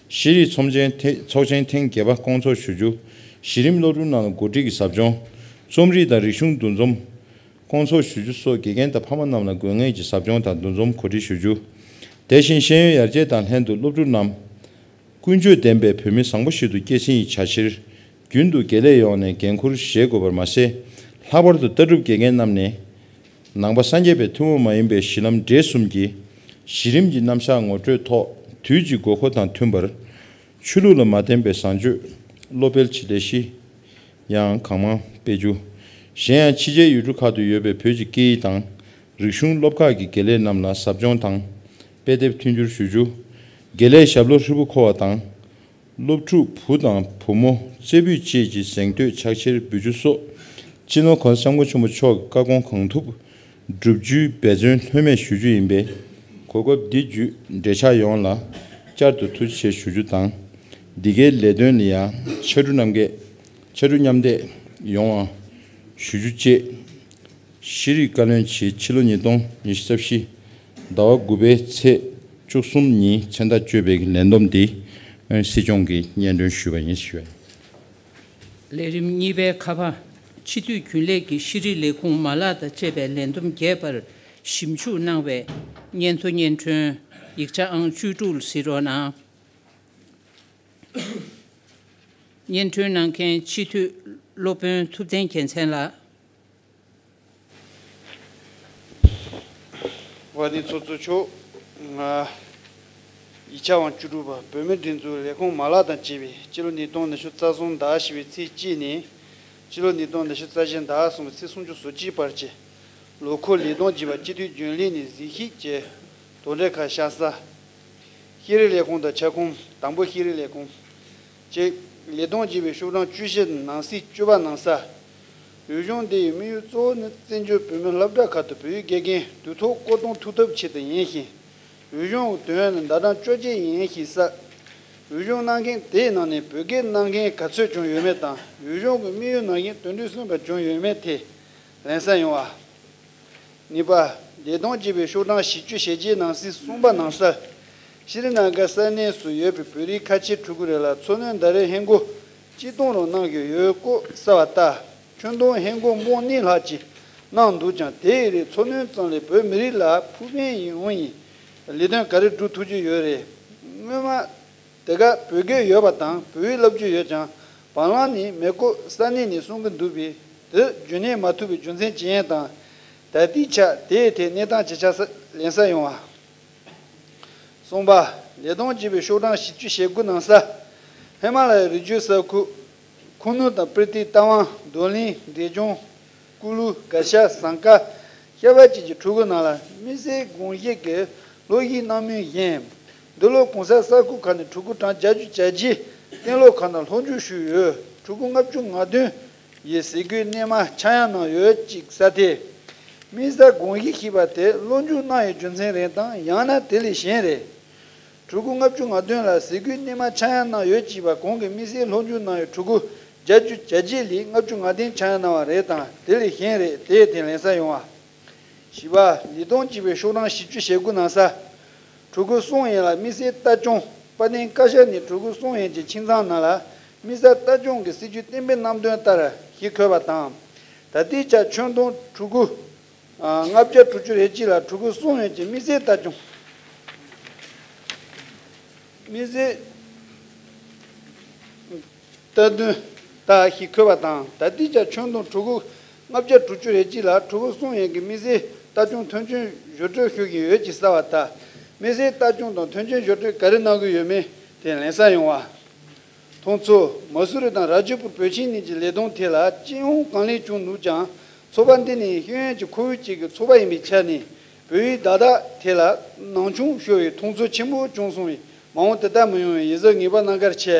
ཤེས་རིག་ཚོགས་ཆེན་ཐེ་ཚོགས་ཆེན་ཐེངས་བརྒྱད་པ་སྐོང་ཚོགས་ཞུ་རྒྱུ། གཞི་རིམ་སློབ་ཕྲུག་རྣམས་ལ་འགོ་ཁྲིད་ཀྱི་ཟབ་སྦྱོང་། རྩོམ་རིག་དང་རིག་གཞུང་འདུ་འཛོམས། སྐོང་ཚོགས་ཞུ་རྒྱུ་སོགས་དགེ་རྒན་དང་ཕ་མ་རྣམས་ལ་དགོས་ངེས་ཀྱི་ཟབ་སྦྱོང་དང་འདུ་འཛོམས་གོ་སྒྲིག་ཞུ་རྒྱུ། དེ་བཞིན་ཤེས་ཡོན་ཡར་རྒྱས་དང་ལྷན་དུ་སློབ་ཕྲུག་རྣམས་ཀུན་སྤྱོད་ལྡན་པའི་བོད་མི་བཟང་པོ་ཞིག་ཏུ་སྐྱེད་སྲིང་གི་བྱ་ཕྱིར་རྒྱུན་དུ་དགེ་ལས་ཡོངས་ནས་འགན་འཁུར་བཞེས་དགོས་པར་མ་ཟད། ལྷག་པར་དུ་ལྟ་གྲུབ་དགེ་རྒན་རྣམས་ནས་ནང་པ་སངས་རྒྱས་པའི་ཐུན་མོང་མ་ཡིན་པའི་གཞི་ལམ་འབྲས་གསུམ་གྱི་གཞི་རིམ་གྱི་རྣམ་གཞག་ངོ་སྤྲོད་ཐོག་དུས་ཀྱི་དགོས་མཁོ་དང་མཐུན་པར་ཆོས་ལུགས་ལ་མ་བརྟེན་པའི་བཟང་སྤྱོད་བློ་སྤེལ་གྱི་ལས་གཞི་ཡང་གང་མང་སྤེལ་རྒྱུ། གཞན་ཡང་ཕྱི་རྒྱལ་ཡུལ་གྲུ་ཁག་ཏུ་ཡོད་པའི་བོད་ཀྱི་སྐད་ཡིག་དང་རིག་གཞུང་སློབ་ཁག་གི་དགེ་ལས་རྣམས་ལ་ཟབ་སྦྱོང་དང་དཔེ་དེབ་མཐུན་འགྱུར་ཞུ་རྒྱུ། དགེ་ལས་ཞབས་ལོ་ཧྲིལ་པོ་འཁོར་བ་དང་། སློབ་ཕྲུག་བུ་དང་བུ་མོ་རྩེ་ཕུད་བཅས་ཀྱི་གཟེངས་བསྟོད་ཕྱག་ཕྱིར་འབུལ་རྒྱུ་སོགས་སྤྱི་ནོར་༸གོང་ས་༸སྐྱབས་མགོན་ཆེན་པོ་མཆོག་གི་བཀའ་དགོངས་གང་ཐུབ་བསྒྲུབ་རྒྱུའི་འབད་བརྩོན་ལྷོད་མེད་ཞུ་རྒྱུ་ཡིན་པས། གོ་སྐབས་འདི་བརྒྱུད་འབྲེལ་ཆགས་ཡོངས་ལ་བསྐྱར་དུ་ཐུགས་རྗེ་ཆེ་ཞུ་རྒྱུ་དང་། འདི་གའི་ལས་དོན་ལ་ཡང་ཕྱར་གྲུ་རྣམ་རྒྱལ་ཕྱར་གྲུ་མཉམ་འདེགས་ཡོང་བ་ཞུ་རྒྱུ་བཅས། ཤེས་རིག་བཀའ་བློན་གྱིས་ཕྱི་ལོ་ཉིས་སྟོང་ཉི་ཤུ་རྩ་བཞི་ཟླ་བ་དགུ་པའི་ཚེས་བཅུ་གསུམ་ཉིན་མཚན་རྟགས་བཅད་པའི་ལས་བསྡོམས་འདི་སྲིད་སྐྱོང་གིས་སྙན་སྒྲོན་ཞུས་པ་ཡིན་ཞུ། ལས་རིམ་གཉིས་པའི་ཁ་པར། སྤྱི་འཐུས་རྒྱུན་ལས་ཀྱི་ཤེས་རིག་ལས་ཁུངས་མ་ལག་དང་བཅས་པའི་ལས་བསྡོམས་རྒྱས་པར་ཞིབ་འཇུག་གནང་བའི་སྙན་ཐོ་སྙན་སྒྲོན་ཡིག་ཆ་ཨང་བཅུ་དྲུག་ལ་གཟིགས་རོགས་གནང་། སྙན་སྒྲོན་གནང་མཁན་སྤྱི་འཐུས་སློབ་དཔོན་ཐུབ་བསྟན་རྒྱལ་མཚན་ལགས། དབུ་མཛད་ཚོགས་གཙོ་མཆོག་ང་ཡིག་ཆ་ཨང་བཅུ་དྲུག་པ། བོད་མིའི་སྒྲིག་འཛུགས་ལས་ཁུངས་མ་ལག་དང་བཅས་པས་སྤྱི་ལོ་ཉིས་སྟོང་ཉི་ཤུ་རྩ་གསུམ་ཟླ་བཞི་པའི་ཚེས་གཅིག་ནས་སྤྱི་ལོ་ཉིས་སྟོང་ཉི་ཤུ་རྩ་བཞི་ཟླ་གསུམ་པའི་ཚེས་སུམ་ཅུ་སོ་གཅིག་བར་གྱི་ལོ་འཁོར་ལས་བསྡོམས་བགྱིས་པ་སྤྱི་འཐུས་རྒྱུན་ལས་ནས་གཟིགས་ཞིབ་བྱས། དོན་འབྲས་ཁག་བཞག་ས། ཤེས་རིག་ལས་ཁུངས་དང་ཁྱབ་ཁོངས། དང་པོ་ཤེས་རིག་ལས་ཁུངས། གཅིག་ལས་བསྡོམས་བགྱིས་པའི་ཤོག་གྲངས་བཅུ་བཞི་ནང་གསེས་བཅུ་པ་ནང་གསལ། འོས་སྦྱོང་འདི་ཡི་དམིགས་ཡུལ་གཙོ་བོ་ནི་བཙན་བྱོལ་བོད་མིའི་སློབ་གྲྭ་ཁག་ཏུ་བོད་ཡིག་དགེ་རྒན་དུས་ཐོག་བསྐོ་གཏོང་ཐུབ་ཐབས་ཆེད་དུ་ཡིན་ཞིང་། འོས་སྦྱོང་གི་དོན་ནི་ཟླ་གྲངས་བཅོ་བརྒྱད་ཡིན་ཞེས་གསལ། འོས་སྦྱོང་གནང་མཁན་དེའི་ནང་ནས་བོད་སྐད་གནང་མཁན་ག་ཚོད་བྱུང་ཡོད་མེད་དང་། འོས་སྦྱོང་གི་དམིགས་ཡུལ་ནང་བཞིན་དོན་འགྲུབ་སོན་པ་བྱུང་ཡོད་མེད་ཐད་ལན་གསལ་ཡོང་བ། གཉིས་པ། ལས་བསྡོམས་བགྱིས་པའི་ཤོག་གྲངས་བཞི་བཅུ་ཞེ་བརྒྱད་ནང་གསེས་གསུམ་པ་ནང་གསལ། ཤྲི་ལང་ཀའི་ས་གནས་སུ་ཡོད་པའི་བོད་རིགས་ཁ་ཆེའི་ཕྲུ་གུ་རེ་ལ་འཚོ་སྣོན་ཟླ་རེར་ཧིན་སྒོར་གཅིག་སྟོང་རང་གནང་གི་ཡོད་སྐོར་གསལ་བ་ལྟར། ཁྱོན་བསྡོམས་ཧིན་སྒོར་འབུམ་གཉིས་ལྷག་ཅིག་གནང་འདུག་ཀྱང་། དེའི་རིགས་འཚོ་སྣོན་ཙམ་ལས་བོད་མི་རིགས་ལ་ཕུགས་ཕན་ཡོང་ཡིན་ལས་དོན་ག་རེ་སྒྲུབ་ཐུབ་ཀྱི་ཡོད་རེད། སྔོན་མ། དེ་ག་བོད་སྐད་ཡོད་པ་དང་བོད་ཡིག་བསླབ་རྒྱུ་ཡོད་ཀྱང་། བར་ལམ་ནས་མེ་འཁོར་ས་གནས་ནས་གསུང་གི་འདུག་པས། དེ་རྒྱུན་གནས་མ་ཐུབ་པའི་རྒྱུ་མཚན་ཅི་ཡིན་དང་། ད་ལྟའི་ཆར་དེའི་ཐད་གནས་སྟངས་ཇི་ཆགས་ལན་གསལ་ཡོང་བ། གསུམ་པ། ལས་བསྡོམས་བགྱིས་པའི་ཤོག་གྲངས་བཞི་བཅུ་ཞེ་དགུ་ནང་གསལ། ཧི་མ་ལ་ཡའི་རི་རྒྱུད་ས་ཁུལ། ཁུ་ནུ་དང་སྤི་ཏི། རྟ་དབང་། རྡོར་གླིང་། འབྲས་ལྗོངས། ཀུ་ལུ། གར་ཞ། ཟངས་དཀར། ཤ་བ་བཅས་ཀྱི་ཕྲུ་གུ་རྣམས་ལ་དམིགས་བསལ་དགོངས་བཞེས་ཀྱི་སློབ་ཡིག་གནང་མུས་ཡིན། འདི་ལོ་༸གོང་ས་ས་ཁུལ་ཁག་ནས་ཕྲུ་གུ་གྲངས་བརྒྱད་ཅུ་གྱ་བརྒྱད་གཏན་སློབ་ཁག་ནང་སློབ་འཇུག་ཞུས་ཡོད། ཕྲུ་གུ་ལྔ་བཅུ་ང་བདུན་ཡིས་ཟས་གོས་གནས་མལ་ཆག་ཡང་གནང་ཡོད་ཅེས་གསལ་ཏེ། དམིགས་བསལ་དགོངས་བཞེས་ཞེས་པ་དེ་སློབ་འཇུག་གནང་བའི་རྒྱུ་མཚན་རེད་དམ། ཡང་ན་དེ་ལས་གཞན་རེད། ཕྲུ་གུ་ལྔ་བཅུ་ང་བདུན་ལ་ཟས་གོས་གནས་མལ་ཆག་ཡང་གནང་ཡོད་ཅེས་པ་གོང་གི་དམིགས་བསལ་སློབ་འཇུག་གནང་བའི་ཕྲུ་གུ་བརྒྱད་ཅུ་གྱ་བརྒྱད་ལས་ལྔ་བཅུ་ང་བདུན་ཆག་ཡང་གནང་བ་རེད་དམ། དེ་ལས་གཞན་རེད། དེའི་ཐད་ལན་གསལ་ཡོང་བ། བཞི་པ། ལས་བསྡོམས་བགྱིས་པའི་ཤོག་གྲངས་བཞི་བཅུ་ཞེ་དགུ་ནང་གསལ། ཕྲུ་གུ་གསུང་ཡན་ལ་དམིགས་བསལ་ལྟ་སྐྱོང་། དཔལ་ལྡན་བཀའ་ཤག་ནས་ཕྲུ་གུ་གསུང་ཡན་གྱི་ཁྱིམ་ཚང་ནང་ལ་དམིགས་བསལ་ལྟ་སྐྱོང་གི་སྲིད་ཇུས་གཏན་འབེབས་གནང་དོན་ལྟར་ཞེས་འཁོད་པ་དང་། ད་ལྟའི་ཆར་ཁྱོན་བསྡོམས་ཕྲུ་གུ། ལྔ་བརྒྱ་དྲུག་ཅུ་རེ་གཅིག་ལ་ཕྲུ་གུ་གསུང་ཡན་གྱི་དམིགས་བསལ་ལྟ་སྐྱོང་། དམིགས་བསལ་ལྟ་དོན་ལྟར་ཞེས་འཁོད་པ་དང་། ད་ལྟའི་ཆར་ཁྱོན་བསྡོམས་ཕྲུ་གུ་ལྔ་བརྒྱ་དྲུག་ཅུ་རེ་གཅིག་ལ་ཕྲུ་གུ་གསུང་ཡན་གྱི་དམིགས་བསལ་ལྟ་སྐྱོང་མཐུན་རྐྱེན་ཞུ་སྤྲོད་ཞུ་བཞིན་ཡོད་ཅེས་གསལ་བ་ལྟར། དམིགས་བསལ་ལྟ་སྐྱོང་དང་མཐུན་རྐྱེན་ཞུ་སྤྲོད་ག་རེ་གནང་གི་ཡོད་མེད་དེ་ལན་གསལ་ཡོང་བ། མཐོང་ཚུལ། མ་སུ་རི་དང་ར་ཇི་པུར་བོད་ཁྱིམ་གཉིས་ཀྱི་ལས་བསྡོམས་ཐད་ལ་སྤྱི་ཡོངས་གང་ལེགས་བྱུང་འདུག་ཀྱང་། ཚོགས་པ་འདི་ནི་ཤེས་ཡོན་གྱི་ཁོར་ཡུག་ཅིག་གི་ཚོགས་པ་ཡིན་པའི་ཆ་ནས། བོད་ཡིག་བརྡ་དག་ཐད་ལ་སྣང་ཆུང་ཤོར་བའི་མཐོང་ཚུལ་ཆེན་པོ་བྱུང་སོང་བས། མ་འོངས་དེ་ལྟར་མི་ཡོང་བའི་ཡིད་གཟབ་ངེས་པ་གནང་གལ་ཆེ།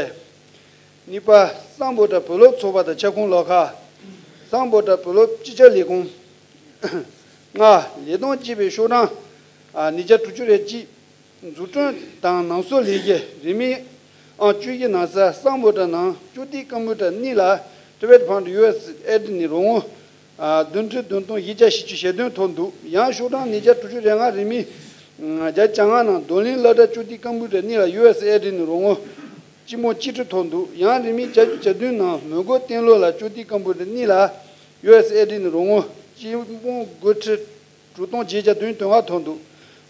གཉིས་པ། སམ་བྷོ་ཊ་བོད་སློབ་ཚོགས་པ་དང་ཁྱབ་ཁོངས་ལོགས་ཁག་སམ་བྷོ་ཊ་བོད་སློབ་སྤྱི་ཁྱབ་ལས་ཁུངས། ལྔ། ལས་དོན་བྱེད་པའི་ཤོག་གྲངས་ཉིས་བརྒྱ་དྲུག་ཅུ་རེ་གཅིག་འཛུགས་སྐྲུན་དང་ནང་གསོག་ལས་གཞི་རིན་མེད་ཨང་བཅུ་བཞི་ནང་གསེས་སམ་བྷོ་ཊ་ནང་ཅོ་ཏི་ཀམ་པུ་ཊར་གཉིས་ལ་Tibet Fund ཡུ་ཨེས་ཨེ་ཌི་ནས་རོགས་དངུལ་བདུན་ཁྲི་བདུན་སྟོང་བཞི་བརྒྱ་བཞི་བཅུ་ཞེ་བདུན་ཐོབ་འདུག་ཡང་ཤོག་གྲངས་ཉིས་བརྒྱ་དྲུག་ཅུ་རེ་ལྔ་རིན་མེད་བརྒྱ་བཅོ་ལྔ་ནང་རྡོར་གླིང་སློབ་གྲྭ་ཅོ་ཏི་ཀམ་པུ་ཊར་གཉིས་ལ་ཡུ་ཨེས་ཨེ་ཌི་ནས་རོགས་དངུལ་སྤྱི་མོ་གཅིག་ཁྲི་ཐོབ་འདུག་ཡང་རིན་མེད་བརྒྱད་ཅུ་གྱ་བདུན་ནང་མོན་གྷོ་གཏན་སློབ་ལ་ཅོ་ཏི་ཀམ་པུ་ཊར་གཉིས་ལ་ཡུ་ཨེས་ཨེ་ཌི་ནས་རོགས་དངུལ་སྤྱི་མོ་དགུ་ཁྲི་དྲུག་སྟོང་བརྒྱད་བརྒྱ་དོན་ལྔ་ཐོབ་འདུག་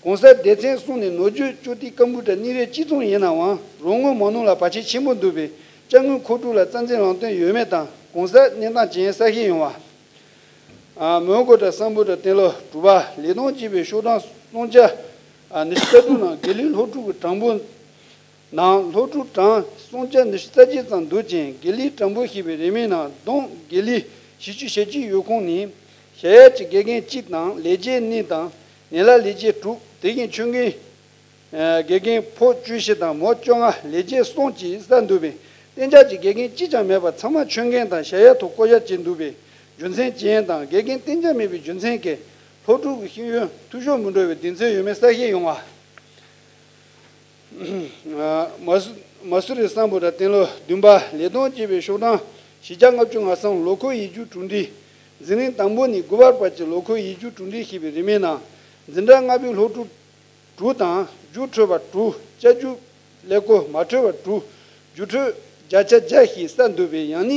གོང་གསལ་སྡེ་ཚན་གསུམ་ནས་ནོར་རྒྱུ་ཅོ་ཏི་ཀམ་པུ་ཊར་གཉིས་རེ་གཅིག་མཚུངས་ཡིན་ནའང་རོགས་དངུལ་མ་ནོར་ལ་བར་ཆད་ཆེན་པོ་འདུག་པས་དཔྱ་དངུལ་མཁོ་སྒྲུབ་ལ་རྩ་འཛིན་ལམ་སྟོན་ཡོད་མེད་དང་གོང་གསལ་གནས་སྟངས་ཇི་ཡིན་གསལ་བཤད་ཡོང་བ། མོན་གྷོ་དང་སམ་བྷོ་ཊ་གཏན་སློབ། དྲུག་པ། ལས་དོན་བྱེད་པའི་ཤོག་གྲངས་སུམ་བརྒྱ་ཉི་ཤུ་རྩ་དྲུག་ནང་དགེ་ལས་སློབ་ཕྲུག་གི་གྲངས་འབོར་ནང་སློབ་ཕྲུག་གྲངས་སུམ་བརྒྱ་ཉི་ཤུ་རྩ་བརྒྱད་ཙམ་འདུག་ཅིང་དགེ་ལས་གྲངས་འབོར་ཞེས་པའི་རིན་མེད་ནང་བསྡོམས་དགེ་ལས་བཞི་བཅུ་ཞེ་གཅིག་ཡོད་ཁུངས་ནི་བྱ་ཡས་ཀྱི་དགེ་རྒན་གཅིག་དང་ལས་བྱེད་གཉིས་དང་ནད་ལས་ལས་བྱེད་དྲུག་དེ་བཞིན་ཆོས་མགོན་དགེ་རྒན་ཕོ་བཅུ་བཞི་དང་མོ་བཅོ་ལྔ་ལས་བྱེད་གསུམ་གྱིས་གསལ་འདུག་པས་གཏན་འཇགས་ཀྱི་དགེ་རྒན་གཅིག་ཀྱང་མེད་པར་ཚང་མ་ཆོས་མགོན་དང་བྱ་ཡས་ཐོག་བསྐོ་བཞག་བྱས་འདུག་པས་རྒྱུ་མཚན་ཅི་ཡིན་དང་དགེ་རྒན་གཏན་འཇགས་མེད་པའི་རྒྱུ་མཚན་གྱིས་སློབ་ཕྲུག་གི་ཤེས་ཡོན་འཐུས་ཤོར་མི་འགྲོ་བའི་དུས་ཚོད་ཡོད་མེད་གསལ་བཤད་ཡོང་བ། མ་སུ་མ་སུ་རི་སམ་བྷོ་ཊ་གཏན་སློབ། བདུན་པ། ལས་དོན་བྱེད་པའི་ཤོག་གྲངས་བཞི་བརྒྱ་ལྔ་བཅུ་ང་གསུམ་ལོ་འཁོར་ཡིག་རྒྱུགས་གྲུབ་འབྲས། འཛིན་རིམ་དང་པོ་ནས་དགུ་པ་བར་གྱི་ལོ་འཁོར་ཡིག་རྒྱུགས་གྲུབ་འབྲས་ཞེས་པའི་རིན་མེད་ནང་འཛིན་གྲྭ་ལྔ་པའི་སློབ་ཕྲུག་དྲུག་དང་རྒྱུགས་འཕྲོད་པ་དྲུག་བཅར་རྒྱུགས་ཀླད་ཀོར་མ་འཕྲོད་པ་དྲུག་རྒྱུགས་འཕྲོད་བརྒྱ་ཆ་བརྒྱ་ཞེས་གསལ་འདུག་པས་ཡང་ན་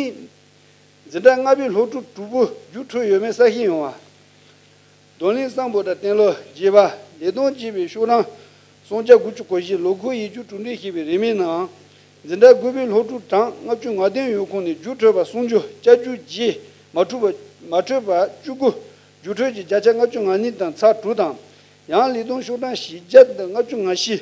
འཛིན་གྲྭ་ལྔ་པའི་སློབ་ཕྲུག་དྲུག་པོ་རྒྱུགས་འཕྲོད་ཡོད་མེད་གསལ་བཤད་ཡོང་བ། རྡོར་གླིང་སམ་བྷོ་ཊ་གཏན་སློབ། བརྒྱད་པ། ལས་དོན་བྱེད་པའི་ཤོག་གྲངས་སུམ་བརྒྱ་དགུ་བཅུ་གོ་བཞི་ལོ་འཁོར་ཡིག་རྒྱུགས་གྲུབ་འབྲས་ཞེས་པའི་རིན་མེད་ནང་འཛིན་གྲྭ་དགུ་པའི་སློབ་ཕྲུག་གྲངས་ལྔ་བཅུ་ང་བདུན་ཡོད་ཁུངས་ནས་རྒྱུགས་འཕྲོད་པ་སུམ་ཅུ་བཅར་རྒྱུགས་བརྒྱད་མ་འཕྲོད་པ་མ་འཕྲོད་པ་བཅུ་དགུ་རྒྱུགས་འཕྲོད་ཀྱི་བརྒྱ་ཆ་ལྔ་བཅུ་ང་གཉིས་དང་ཚེག་དྲུག་དང་། ཡང་ལས་དོན་ཤོག་གྲངས་བཞི་བརྒྱ་དང་ལྔ་བཅུ་ང་བཞི།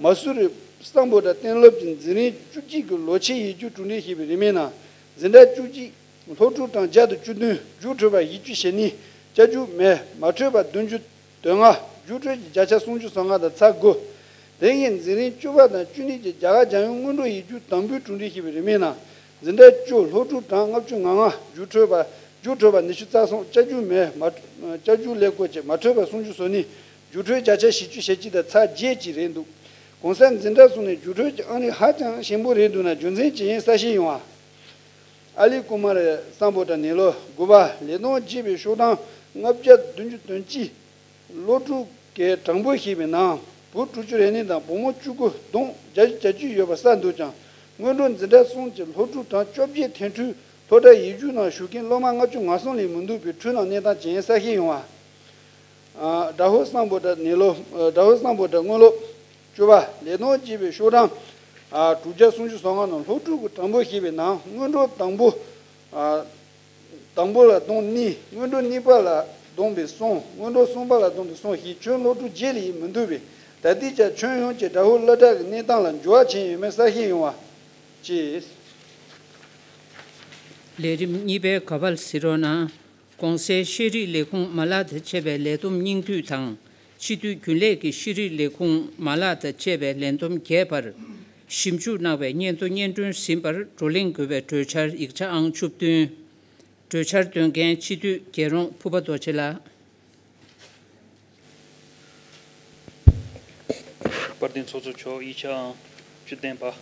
མ་སུ་རི་སམ་བྷོ་ཊ་གཏན་སློབ་ཀྱི་འཛིན་རིམ་བཅུ་གཅིག་གི་ལོ་ཕྱེད་ཡིག་རྒྱུགས་གྲུབ་འབྲས་ཞེས་པའི་རིན་མེད་ནང་འཛིན་གྲྭ་བཅུ་གཅིག་སློབ་ཕྲུག་གྲངས་བརྒྱ་དང་བཅུ་བདུན་རྒྱུགས་འཕྲོད་པ་བཞི་བཅུ་ཞེ་གཉིས་བཅར་རྒྱུགས་མེད་མ་འཕྲོད་པ་བདུན་ཅུ་དོན་ལྔ་རྒྱུགས་འཕྲོད་ཀྱི་བརྒྱ་ཆ་སུམ་ཅུ་སོ་ལྔ་དང་ཚེག་དགུ། དེ་བཞིན་འཛིན་རིམ་བཅུ་པ་དང་བཅུ་གཉིས་ཀྱི་རྒྱ་གར་རྒྱལ་ཡོངས་སྔོན་འགྲོ་ཡིག་རྒྱུགས་དང་པོའི་གྲུབ་འབྲས་ཞེས་པའི་རིན་མེད་ནང་འཛིན་གྲྭ་བཅུ་སློབ་ཕྲུག་གྲངས་ལྔ་བཅུ་ང་ལྔ་རྒྱུགས་འཕྲོད་པ་རྒྱུགས་འཕྲོད་པ་ཉི་ཤུ་རྩ་གསུམ་བཅར་རྒྱུགས་མེད་མ་བཅར་རྒྱུགས་ཀླད་ཀོར་བཅས་མ་འཕྲོད་པ་སུམ་ཅུ་སོ་གཉིས། རྒྱུགས་འཕྲོད་བརྒྱ་ཆ་བཞི་བཅུ་ཞེ་གཅིག་དང་ཚེག་བརྒྱད་ཅིག་རེད་འདུག་གོང་གསལ་འཛིན་གྲྭ་གསུམ་ནས་རྒྱུགས་འཕྲོད་ཀྱི་ཨང་རིམ་ཧ་ཅང་ཞན་པོ་རེད་འདུག་ན་རྒྱུ་མཚན་ཅི་ཡིན་གསལ་བཤད་ཡོང་བ། ཨ་ལི་ཀུ་མ་རི་སམ་བྷོ་ཊ་ནས་ལོ་དགུ་པ་ལས་དོན་བྱེད་པའི་ཤོག་གྲངས་ལྔ་བརྒྱ་བདུན་ཅུ་དོན་གཅིག་སློབ་ཕྲུག་གི་གྲངས་འབོར་ཞེས་པའི་ནང་བུ་དྲུག་ཅུ་རེ་གཉིས་དང་བུ་མོ་བཅུ་དགུ་བསྡོམས་བརྒྱད་ཅུ་གྱ་གཅིག་ཡོད་པ་གསལ་འདུག་ཀྱང་སྔོན་འགྲོ་འཛིན་གྲྭ་གསུམ་གྱི་སློབ་ཕྲུག་གྲངས་བཅོ་བརྒྱད་ཐོན་འཕྲོས་སློབ་གྲྭ་ཡིག་རྒྱུགས་ནང་ཞུགས་མཁན་སློབ་མ་ལྔ་བཅུ་ང་གསུམ་ལས་མི་འདུག་པའི་འཕྲོས་ནང་གནས་སྟངས་ཇི་ཡིན་གསལ་བཤད་ཡོང་བ། ཨ། དྲག་ཤོས་སམ་བྷོ་ཊ་ནས་ལོ། ཨ། དྲག་ཤོས་སམ་བྷོ་ཊ་སྔོན་སློབ། བཅུ་པ། ལས་དོན་བྱེད་པའི་ཤོག་གྲངས། ཨ། དྲུག་བརྒྱ་སུམ་ཅུ་སོ་ལྔ་ནང་སློབ་ཕྲུག་གི་གྲངས་འབོར་ཞེས་པའི་ནང་སྔོན་འགྲོ་དང་པོ། ཨ། དང་པོ་ལ་བསྡོམས་གཉིས། སྔོན་འགྲོ་གཉིས་པ་ལ་བསྡོམས་པའི་གསུམ། སྔོན་འགྲོ་གསུམ་པ་ལ་བསྡོམས་པའི་གསུམ་ཞེས་ཁྱོན་སློབ་ཕྲུག་བརྒྱད་ལས་མི་འདུག་པས་ད་ལྟའི་ཆར་ཁྱོན་ཡོངས་ཀྱི་དྲག་ཤོས་སློབ་གྲྭ་གི་གནས་སྟངས་ལ་འགྱུར་བ་ཕྱིན་ཡོད་མེད་གསལ་བཤད་ཡོང་བ། ཅེས། ལས་རིམ་གཉིས་པའི་ག་པར་གཟིགས་རོགས་གནང་། གོང་གསལ་ཤེས་རིག་ལས་ཁུངས་མ་ལག་དང་བཅས་པའི་ལས་བསྡོམས་སྙིང་བསྡུས་དང་། སྤྱི་འཐུས་རྒྱུན་ལས་ཀྱི་ཤེས་རིག་ལས་ཁུངས་མ་ལག་དང་བཅས་པའི་ལས་བསྡོམས་རྒྱས་པར་ཞིབ་འཇུག་གནང་བའི་སྙན་ཐོ་སྙན་སྒྲོན་ཟིན་པར་བགྲོ་གླེང་དགོས་པའི་གྲོས་འཆར་ཡིག་ཆ་ཨང་བཅུ་བདུན། གྲོས་འཆར་འདོན་མཁན་སྤྱི་འཐུས་རྒྱལ་རོང་ཕུར་པ་རྡོ་རྗེ་ལགས། དཔལ་ལྡན་ཚོགས་གཙོ་མཆོག་ཡིག་ཆ་ཨང་བཅུ་བདུན་པ།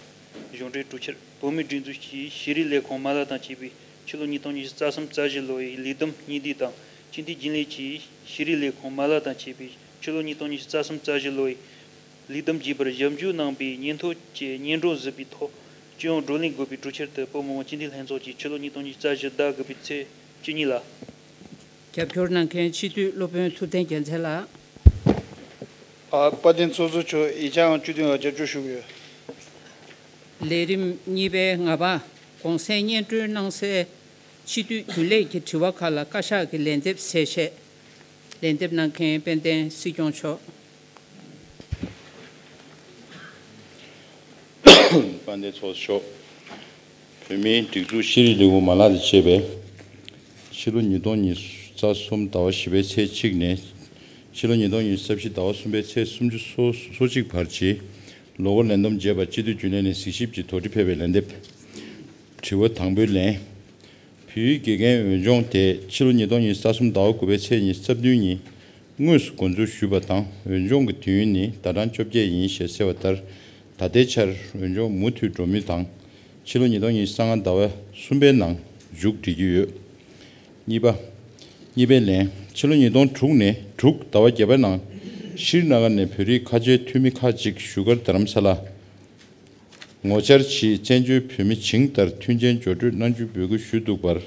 གཞུང་འབྲེལ་གྲོས་འཆར། བོད་མིའི་སྒྲིག་འཛུགས་ཀྱི་ཤེས་རིག་ལས་ཁུངས་མ་ལག་དང་བཅས་པའི་ཕྱི་ལོ་ཉིས་སྟོང་ཉི་ཤུ་རྩ་གསུམ་རྩ་བཞི་ལོའི་ལས་བསྡོམས་སྙིང་བསྡུས་དང་། སྤྱི་འཐུས་རྒྱུན་ལས་ཀྱི་ཤེས་རིག་ལས་ཁུངས་མ་ལག་དང་བཅས་པའི་ཕྱི་ལོ་ཉིས་སྟོང་ཉི་ཤུ་རྩ་གསུམ་རྩ་བཞི་ལོའི་ལས་བསྡོམས་རྒྱས་པར་ཞིབ་འཇུག་གནང་བའི་སྙན་ཐོ་བཅས་སྙན་སྒྲོན་ཟིན་པའི་ཐོག་སྤྱི་ཡོངས་བགྲོ་གླེང་དགོས་པའི་གྲོས་འཆར་དེ་བོད་མི་མང་སྤྱི་འཐུས་ལྷན་ཚོགས་ཀྱིས་ཕྱི་ལོ་ཉིས་སྟོང་ཉི་ཤུ་རྩ་བཞི་ཟླ་དགུ་པའི་ཚེས་བཅུ་གཉིས་ལ། རྒྱབ་སྐྱོར་གནང་མཁན་སྤྱི་འཐུས་སློབ་དཔོན་ཐུབ་བསྟན་རྒྱལ་མཚན་ལགས། ཨ། དཔལ་ལྡན་ཚོགས་གཙོ་མཆོག་ཡིག་ཆ་ཨང་བཅུ་བདུན་ལ་རྒྱབ་སྐྱོར་ཞུ་གི་ཡོད། ལས་རིམ་གཉིས་པའི་ལྔ་པ། གོང་གསལ་སྙན་སྒྲོན་གནང་སའི་སྤྱི་འཐུས་རྒྱུན་ལས་ཀྱི་དྲི་བ་ཁག་ལ་བཀའ་ཤག་གི་ལན་འདེབས་གསལ་བཤད། ལན་འདེབས་གནང་མཁན་དཔལ་ལྡན་སྲིད་སྐྱོང་མཆོག། དཔལ་ལྡན་ཚོགས་གཙོ་མཆོག། བོད་མིའི་སྒྲིག་འཛུགས་ཤེས་རིག་ལས་ཁུངས་མ་ལག་དང་བཅས་པས། ཕྱི་ལོ་ཉིས་སྟོང་ཉི་ཤུ་རྩ་གསུམ་ཟླ་བ་བཞི་པའི་ཚེས་གཅིག་ནས། ཕྱི་ལོ་ཉིས་སྟོང་ཉི་ཤུ་རྩ་བཞི་ཟླ་བ་གསུམ་པའི་ཚེས་སུམ་ཅུ་སོ་སོ་གཅིག་བར་གྱི་ ལོ་འཁོར་ལས་བསྡོམས་རྒྱས་པ་སྤྱི་འཐུས་རྒྱུན་ལས་ནས་གཟིགས་ཞིབ་ཀྱི་དོགས་འདྲི་ཕེབས་པའི་ལན་འདེབས། དྲི་བ་དང་པོའི་ལན། བོད་ཡིག་དགེ་རྒན་འོས་སྦྱོང་དེ་ཕྱི་ལོ་ཉིས་སྟོང་ཉི་ཤུ་རྩ་གསུམ་ཟླ་བ་དགུ་པའི་ཚེས་ཉི་ཤུ་རྩ་བདུན་ཉིན་དངོས་སུ་འགོ་འཛུགས་ཞུས་པ་དང་། འོས་སྦྱོང་གི་དུས་ཡུན་ནི་ཟླ་གྲངས་བཅོ་བརྒྱད་ཡིན་ཞེས་གསལ་བ་ལྟར། ད་ལྟའི་ཆར་འོས་སྦྱོང་མུ་མཐུད་འགྲོ་མུས་དང་། ཕྱི་ལོ་ཉིས་སྟོང་ཉི་ཤུ་རྩ་ལྔ་ཟླ་བ་གསུམ་པའི་ནང་མཇུག་སྒྲིལ་གྱི་ཡོད། གཉིས་པ། གཉིས་པའི་ལན། ཕྱི་ལོ་ཉིས་སྟོང་དྲུག་ནས་དྲུག་ཟླ་བ་བརྒྱད་པའི་ནང་ཤྲི་ན་གར་ནས་བོད་རིགས་ཁ་ཆེའི་འཐུས་མི་ཁག་ཅིག་བཞུགས་སྒར་རྡ་རམ་ས་ལ་ངོ་བཅར་གྱིས་བཙན་བྱོལ་བོད་མི་བྱིངས་ལྟར་མཐུན་རྐྱེན་སྦྱོར་སྤྲོད་གནང་རྒྱུའི་འབོད་སྐུལ་ཞུས་འདུག་པར།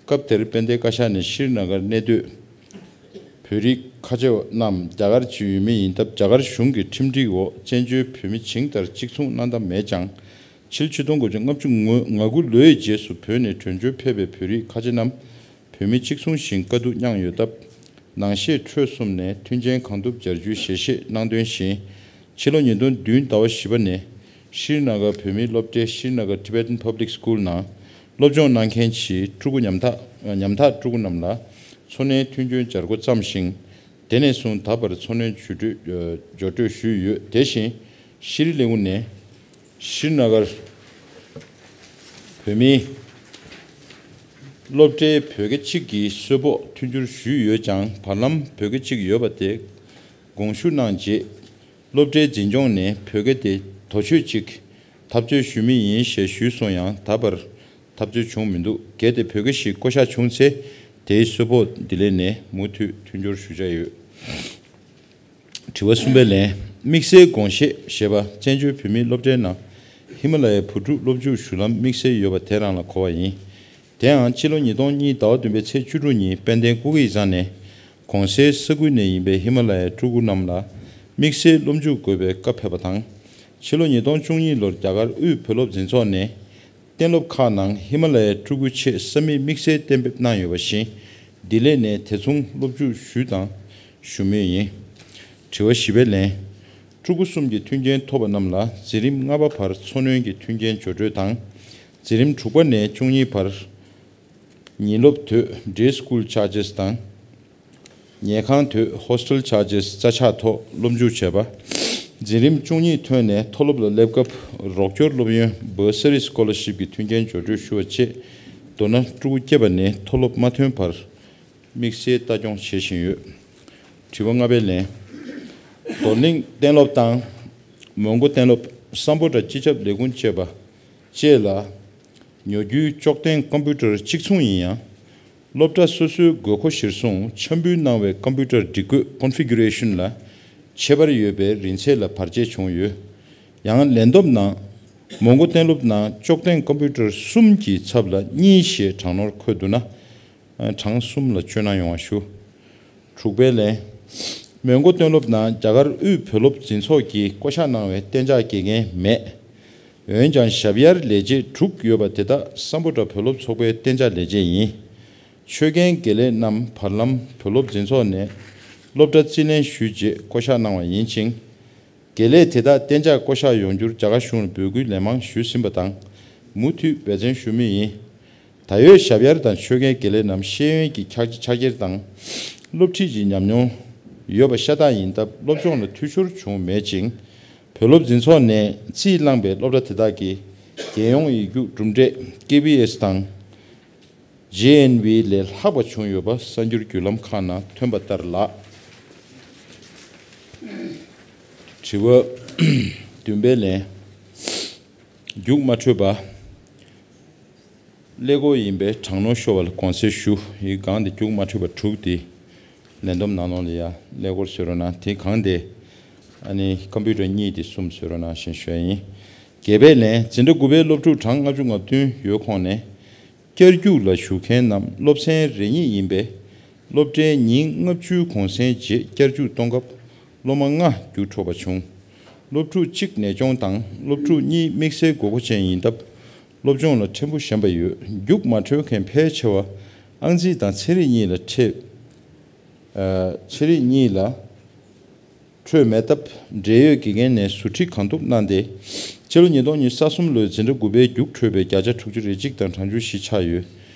སྐབས་དེར་དཔལ་ལྡན་བཀའ་ཤག་ནས་ཤྲི་ན་གར་གནས་སྡོད་བོད་རིགས་ཁ་ཆེ་རྣམས་རྒྱ་གར་གྱི་ཡུལ་མི་ཡིན་སྟབས། རྒྱ་གར་གཞུང་གི་ཁྲིམས་སྒྲིག་འོག་བཙན་བྱོལ་བོད་མི་བྱིངས་ལྟར་གཅིག་མཚུངས་གནང་ཐབས་མེད་ཀྱང་། ཕྱི་ལོ་ཆིག་སྟོང་དགུ་བརྒྱ་ལྔ་བཅུ་ང་དགུ་ལོའི་རྗེས་སུ་བོད་ནས་བྲོས་བྱོལ་ཕེབས་པའི་བོད་རིགས་ཁ་ཆེ་རྣམས་བོད་མི་གཅིག་མཚུངས་བཞིན་དཀའ་སྡུག་མྱངས་ཡོད་སྟབས། ནང་ཤེས་འཕྲོས་གསུམ་ནས་མཐུན་རྐྱེན་གང་ཐུབ་སྦྱར་རྒྱུའི་ཞལ་བཞེས་གནང་དོན་བཞིན། ཕྱི་ལོ་ཉིས་སྟོང་བདུན་ཟླ་བ་བཞི་པ་ནས་ཤྲི་ན་གར་བོད་མིའི་སློབ་གྲྭའི་Srinagar Tibetan Public School ནང་སློབ་སྦྱོང་གནང་མཁན་གྱི་ཕྲུ་གུ་ཉམ་ཐག་ཉམ་ཐག་ཕྲུ་གུ་རྣམས་ལ་འཚོ་སྣོན་མཐུན་རྐྱེན་སྦྱར་འགོ་བརྩམས་ཤིང་། དེ་ནས་བཟུང་ད་བར་འཚོ་སྣོན་ཞུ་སྤྲོད་ཨ་སྦྱོར་སྤྲོད་ཞུས་ཡོད། དེ་བཞིན་ཤྲི་ལེའུ་ནས་ཤྲི་ན་གར་བོད་མིའི་སློབ་གྲྭའི་བོད་སྐད་གཅིག་གི་གསོལ་ཕོགས་མཐུན་འགྱུར་ཞུས་ཡོད་ཀྱང་། བར་ལམ་བོད་སྐད་གཅིག་ཡོད་པ་དེ་དགོངས་ཞུ་གནང་རྗེས། སློབ་གྲྭའི་འཛིན་སྐྱོང་ནས་བོད་སྐད་དེ་དོགས་གཅོད་ཅིག་འཐབ་རྩོད་ཞུ་མི་ཡིན་ཞེས་ཞུས་སོང་ཡང་། ད་བར་འཐབ་རྩོད་བྱུང་མི་འདུག། གལ་ཏེ་བོད་སྐད་ཞིག་བསྐོ་གཞག་བྱུང་ཚེ། དེའི་གསོལ་ཕོགས་འདི་ལས་ནས་མུ་མཐུད་མཐུན་སྦྱོར་ཞུ་འཆར་ཡོད། དྲི་བ་གསུམ་པའི་ལན། དམིགས་བསལ་དགོངས་བཞེས་ཞེས་པ་བཙན་བྱོལ་བོད་མིའི་སློབ་གྲྭའི་ནང་ཧི་མ་ལ་ཡའི་བུ་ཕྲུག་སློབ་འཇུག་ཞུ་ལམ་དམིགས་བསལ་ཡོད་པ་དེ་རང་ལ་གོ་བ་ཡིན། དེའང་ཕྱི་ལོ་ཉིས་སྟོང་གཉིས་ཟླ་བ་བདུན་པའི་ཚེས་བཅུ་དྲུག་ཉིན་དཔལ་ལྡན་སྐུ་སྒེར་ཡིག་ཚང་ནས་གོང་གསལ་ས་ཁུལ་ནས་ཡིན་པའི་ཧི་མ་ལ་ཡའི་ཕྲུ་གུ་རྣམས་ལ་དམིགས་བསལ་སློབ་འཇུག་དགོས་པའི་བཀའ་ཕེབས་པ་དང་། ཕྱི་ལོ་ཉིས་སྟོང་བཅུ་གཉིས་ལོར་རྒྱ་གར་དབུས་བོད་སློབ་འཛིན་ཚོགས་ནས་གཏན་སློབ་ཁག་ནང་ཧི་མ་ལ་ཡའི་ཕྲུ་གུའི་ཆེད་ས་མིག་དམིགས་བསལ་གཏན་འབེབས་གནང་ཡོད་པ་བཞིན། འདི་ལས་ནས་དེ་མཚུངས་སློབ་འཇུག་ཞུས་དང་ཞུ་མུས་ཡིན། དྲི་བ་བཞི་པའི་ལན། ཕྲུ་གུ་གསུམ་གྱི་མཐུན་རྐྱེན་ཐོབ་པ་རྣམས་ལ་འཛིན་རིམ་ལྔ་པ་བར་འཚོ་སྣོན་གྱི་མཐུན་རྐྱེན་སྦྱོར་སྤྲོད་དང་། འཛིན་རིམ་དྲུག་པ་ནས་བཅུ་གཉིས་བར་ཉིན་སློབ་དོད་day school charges དང་། ཉལ་ཁང་དོད་hostel charges རྩ་ཆག་ཐོག་སློབ་འཇུག་བྱས་པ། འཛིན་རིམ་བཅུ་གཉིས་ཐོན་ནས་མཐོ་སློབ་ལ་སླེབས་སྐབས་རོགས་སྐྱོར་སློབ་ཡོན་bursary scholarship གི་མཐུན་རྐྱེན་སྦྱོར་སྤྲོད་ཞུ་བ་བཅས། མདོར་ན་ཕྲུ་གུ་སྐྱེས་པ་ནས་མཐོ་སློབ་མ་ཐོན་བར་དམིགས་བསལ་ལྟ་སྐྱོང་བྱེད་བཞིན་ཡོད། དྲི་བ་ལྔ་པའི་ལན། རྡོར་གླིང་གཏན་སློབ་དང་། མོན་གྷོ་གཏན་སློབ། སམ་བྷོ་ཊ་སྤྱི་ཁྱབ་ལས་ཁུངས་བཅས་པ་བཅས་ལ། ཉོ་རྒྱུའི་ལྕོགས་ལྡན་ཀམ་པུ་ཊར་གཅིག་མཚུངས་ཡིན་ཡང་། སློབ་གྲྭ་སོ་སོའི་དགོས་མཁོ་གཞིར་བཟུང་འཆར་འབུལ་གནང་བའི་ཀམ་པུ་ཊར་སྒྲིག་བཀོད་configuration ལ་ཁྱད་པར་ཡོད་པས་རིན་ཚད་ལ་བར་ཆད་བྱུང་ཡོད། ཡང་ལན་བསྡོམས་ནང་། མོན་གྷོ་གཏན་སློབ་ནང་ལྕོགས་ལྡན་ཀམ་པུ་ཊར་གསུམ་གྱི་ཚབ་ལ་གཉིས་ཞེས་གྲངས་ནོར་འཁོད་འདུག་ན། གྲངས་གསུམ་ལ་སྤྱོད་གནང་ཡོང་བ་ཞུ། དྲུག་པའི་ལན། མོན་གྷོ་གཏན་སློབ་ནང་རྒྱ་གར་དབུས་བོད་སློབ་འཛིན་ཚོགས་ཀྱིས་བསྐོ་གཞག་གནང་བའི་གཏན་འཇགས་དགེ་རྒན་མེད། འོན་ཀྱང་ཞབས་གཡར་ལས་བྱེད་དྲུག་ཡོད་པ་དེ་དག་སམ་བྷོ་ཊ་བོད་སློབ་ཚོགས་པའི་གཏན་འཇགས་ལས་བྱེད་ཡིན། ཆོས་རྒན་དགེ་ལས་རྣམས་བར་ལམ་བོད་སློབ་འཛིན་ཚོགས་ནས་སློབ་གྲྭ་རྩིས་ལེན་ཞུས་རྗེས་བསྐོ་གཞག་གནང་བ་ཡིན་ཅིང་། དགེ་ལས་དེ་དག་གཏན་འཇགས་བསྐོ་གཞག་ཡོང་རྒྱུར་རྒྱ་གར་གཞུང་ལ་འབོད་སྐུལ་ལན་མང་ཞུས་ཟིན་པ་དང་། མུ་མཐུད་འབད་བརྩོན་ཞུ་མུས་ཡིན། ད་ཡོད་ཞབས་གཡར་དང་ཆོས་རྒན་དགེ་ལས་རྣམས་ཤེས་ཡོན་གྱི་ཁྱད་ཆེ་ཕྱག་འཁྱེར་དང་། སློབ་ཁྲིད་ཀྱི་ཉམས་མྱོང་ཡོད་པ་ཤ་སྟག་ཡིན་སྟབས་སློབ་སྦྱོང་ལ་འཐུས་ཤོར་བྱུང་མེད་ཅིང་། བོད་སློབ་འཛིན་ཚོགས་ནས་རྩིས་བླངས་པའི་སློབ་གྲྭ་དེ་དག་གི་རྒྱལ་ཡོངས་ཡིག་རྒྱུགས་གྲུབ་འབྲས་ཀེ་བི་ཨེས་དང་། ཇེ་ཨེན་ཝི་ལས་ལྷག་པ་བྱུང་ཡོད་པ་གསར་འགྱུར་བརྒྱུད་ལམ་ཁག་ནང་ཐོན་པ་ལྟར་ལགས། དྲི་བ་བདུན་པའི་ལན། རྒྱུགས་མ་འཕྲོད་པ། ཀླད་ཀོར་ཡིན་པས་གྲངས་ནོར་ཤོར་བ་ལ་དགོངས་སེལ་ཞུ། ཡི་སྒང་དེ་རྒྱུགས་མ་འཕྲོད་པ་དྲུག་དེ་ལན་བསྡོམས་ནང་ལོགས་ལ་ཡ་ཀླད་ཀོར་བཟོས་རོགས་གནང་། དེ་གང་དེ་ཨ་ནི་ཀམ་པུ་ཊར་གཉིས་དེ་གསུམ་བཟོས་རོགས་གནང་ཞེས་ཞུ་ཡ་ཡིན། བརྒྱད་པའི་ལན། འཛིན་གྲྭ་དགུ་པའི་སློབ་ཕྲུག་གྲངས་ལྔ་བཅུ་ང་བདུན་ཡོད་ཁོངས་ནས། བསྐྱར་རྒྱུགས་ལ་ཞུགས་མཁན་རྣམས་སློབ་ཚན་རེ་གཉིས་ཡིན་པས། སློབ་གྲྭའི་ཉིན་ལྔ་བཅུའི་གུང་སེང་རྗེས་བསྐྱར་རྒྱུགས་གཏོང་སྐབས་སློབ་མ་ལྔ་རྒྱུགས་འཕྲོག་པ་བྱུང་། སློབ་ཕྲུག་གཅིག་ནད་གཅོང་དང་སློབ་ཕྲུག་གཉིས་དམིགས་བསལ་དགོས་མཁོ་ཅན་ཡིན་སྟབས། སློབ་སྦྱོང་ལ་ཕྲན་བུ་ཞན་པ་ཡོད། རྒྱུགས་མ་འཕྲོད་མཁན་ཕལ་ཆེ་བ་ཨང་རྩིས་དང་ཚན་རིག་གཉིས་ལ་འཕྲད། ཚན་རིག་གཉིས་ལ་འཕྲོད་མེད་སྟབས། འབྲེལ་ཡོད་དགེ་རྒན་ནས་ཟུར་ཁྲིད་གང་ཐུབ་གནང་སྟེ། ཕྱི་ལོ་ཉིས་སྟོང་ཉི་ཤུ་རྩ་གསུམ་ལོའི་འཛིན་གྲྭ་དགུ་པའི་རྒྱུགས་འཕྲོད་པའི་བརྒྱ་ཆ་དྲུག་ཅུ་རེ་གཅིག་དང་གྲངས་ཆུང་བཞི་ཆགས་ཡོད།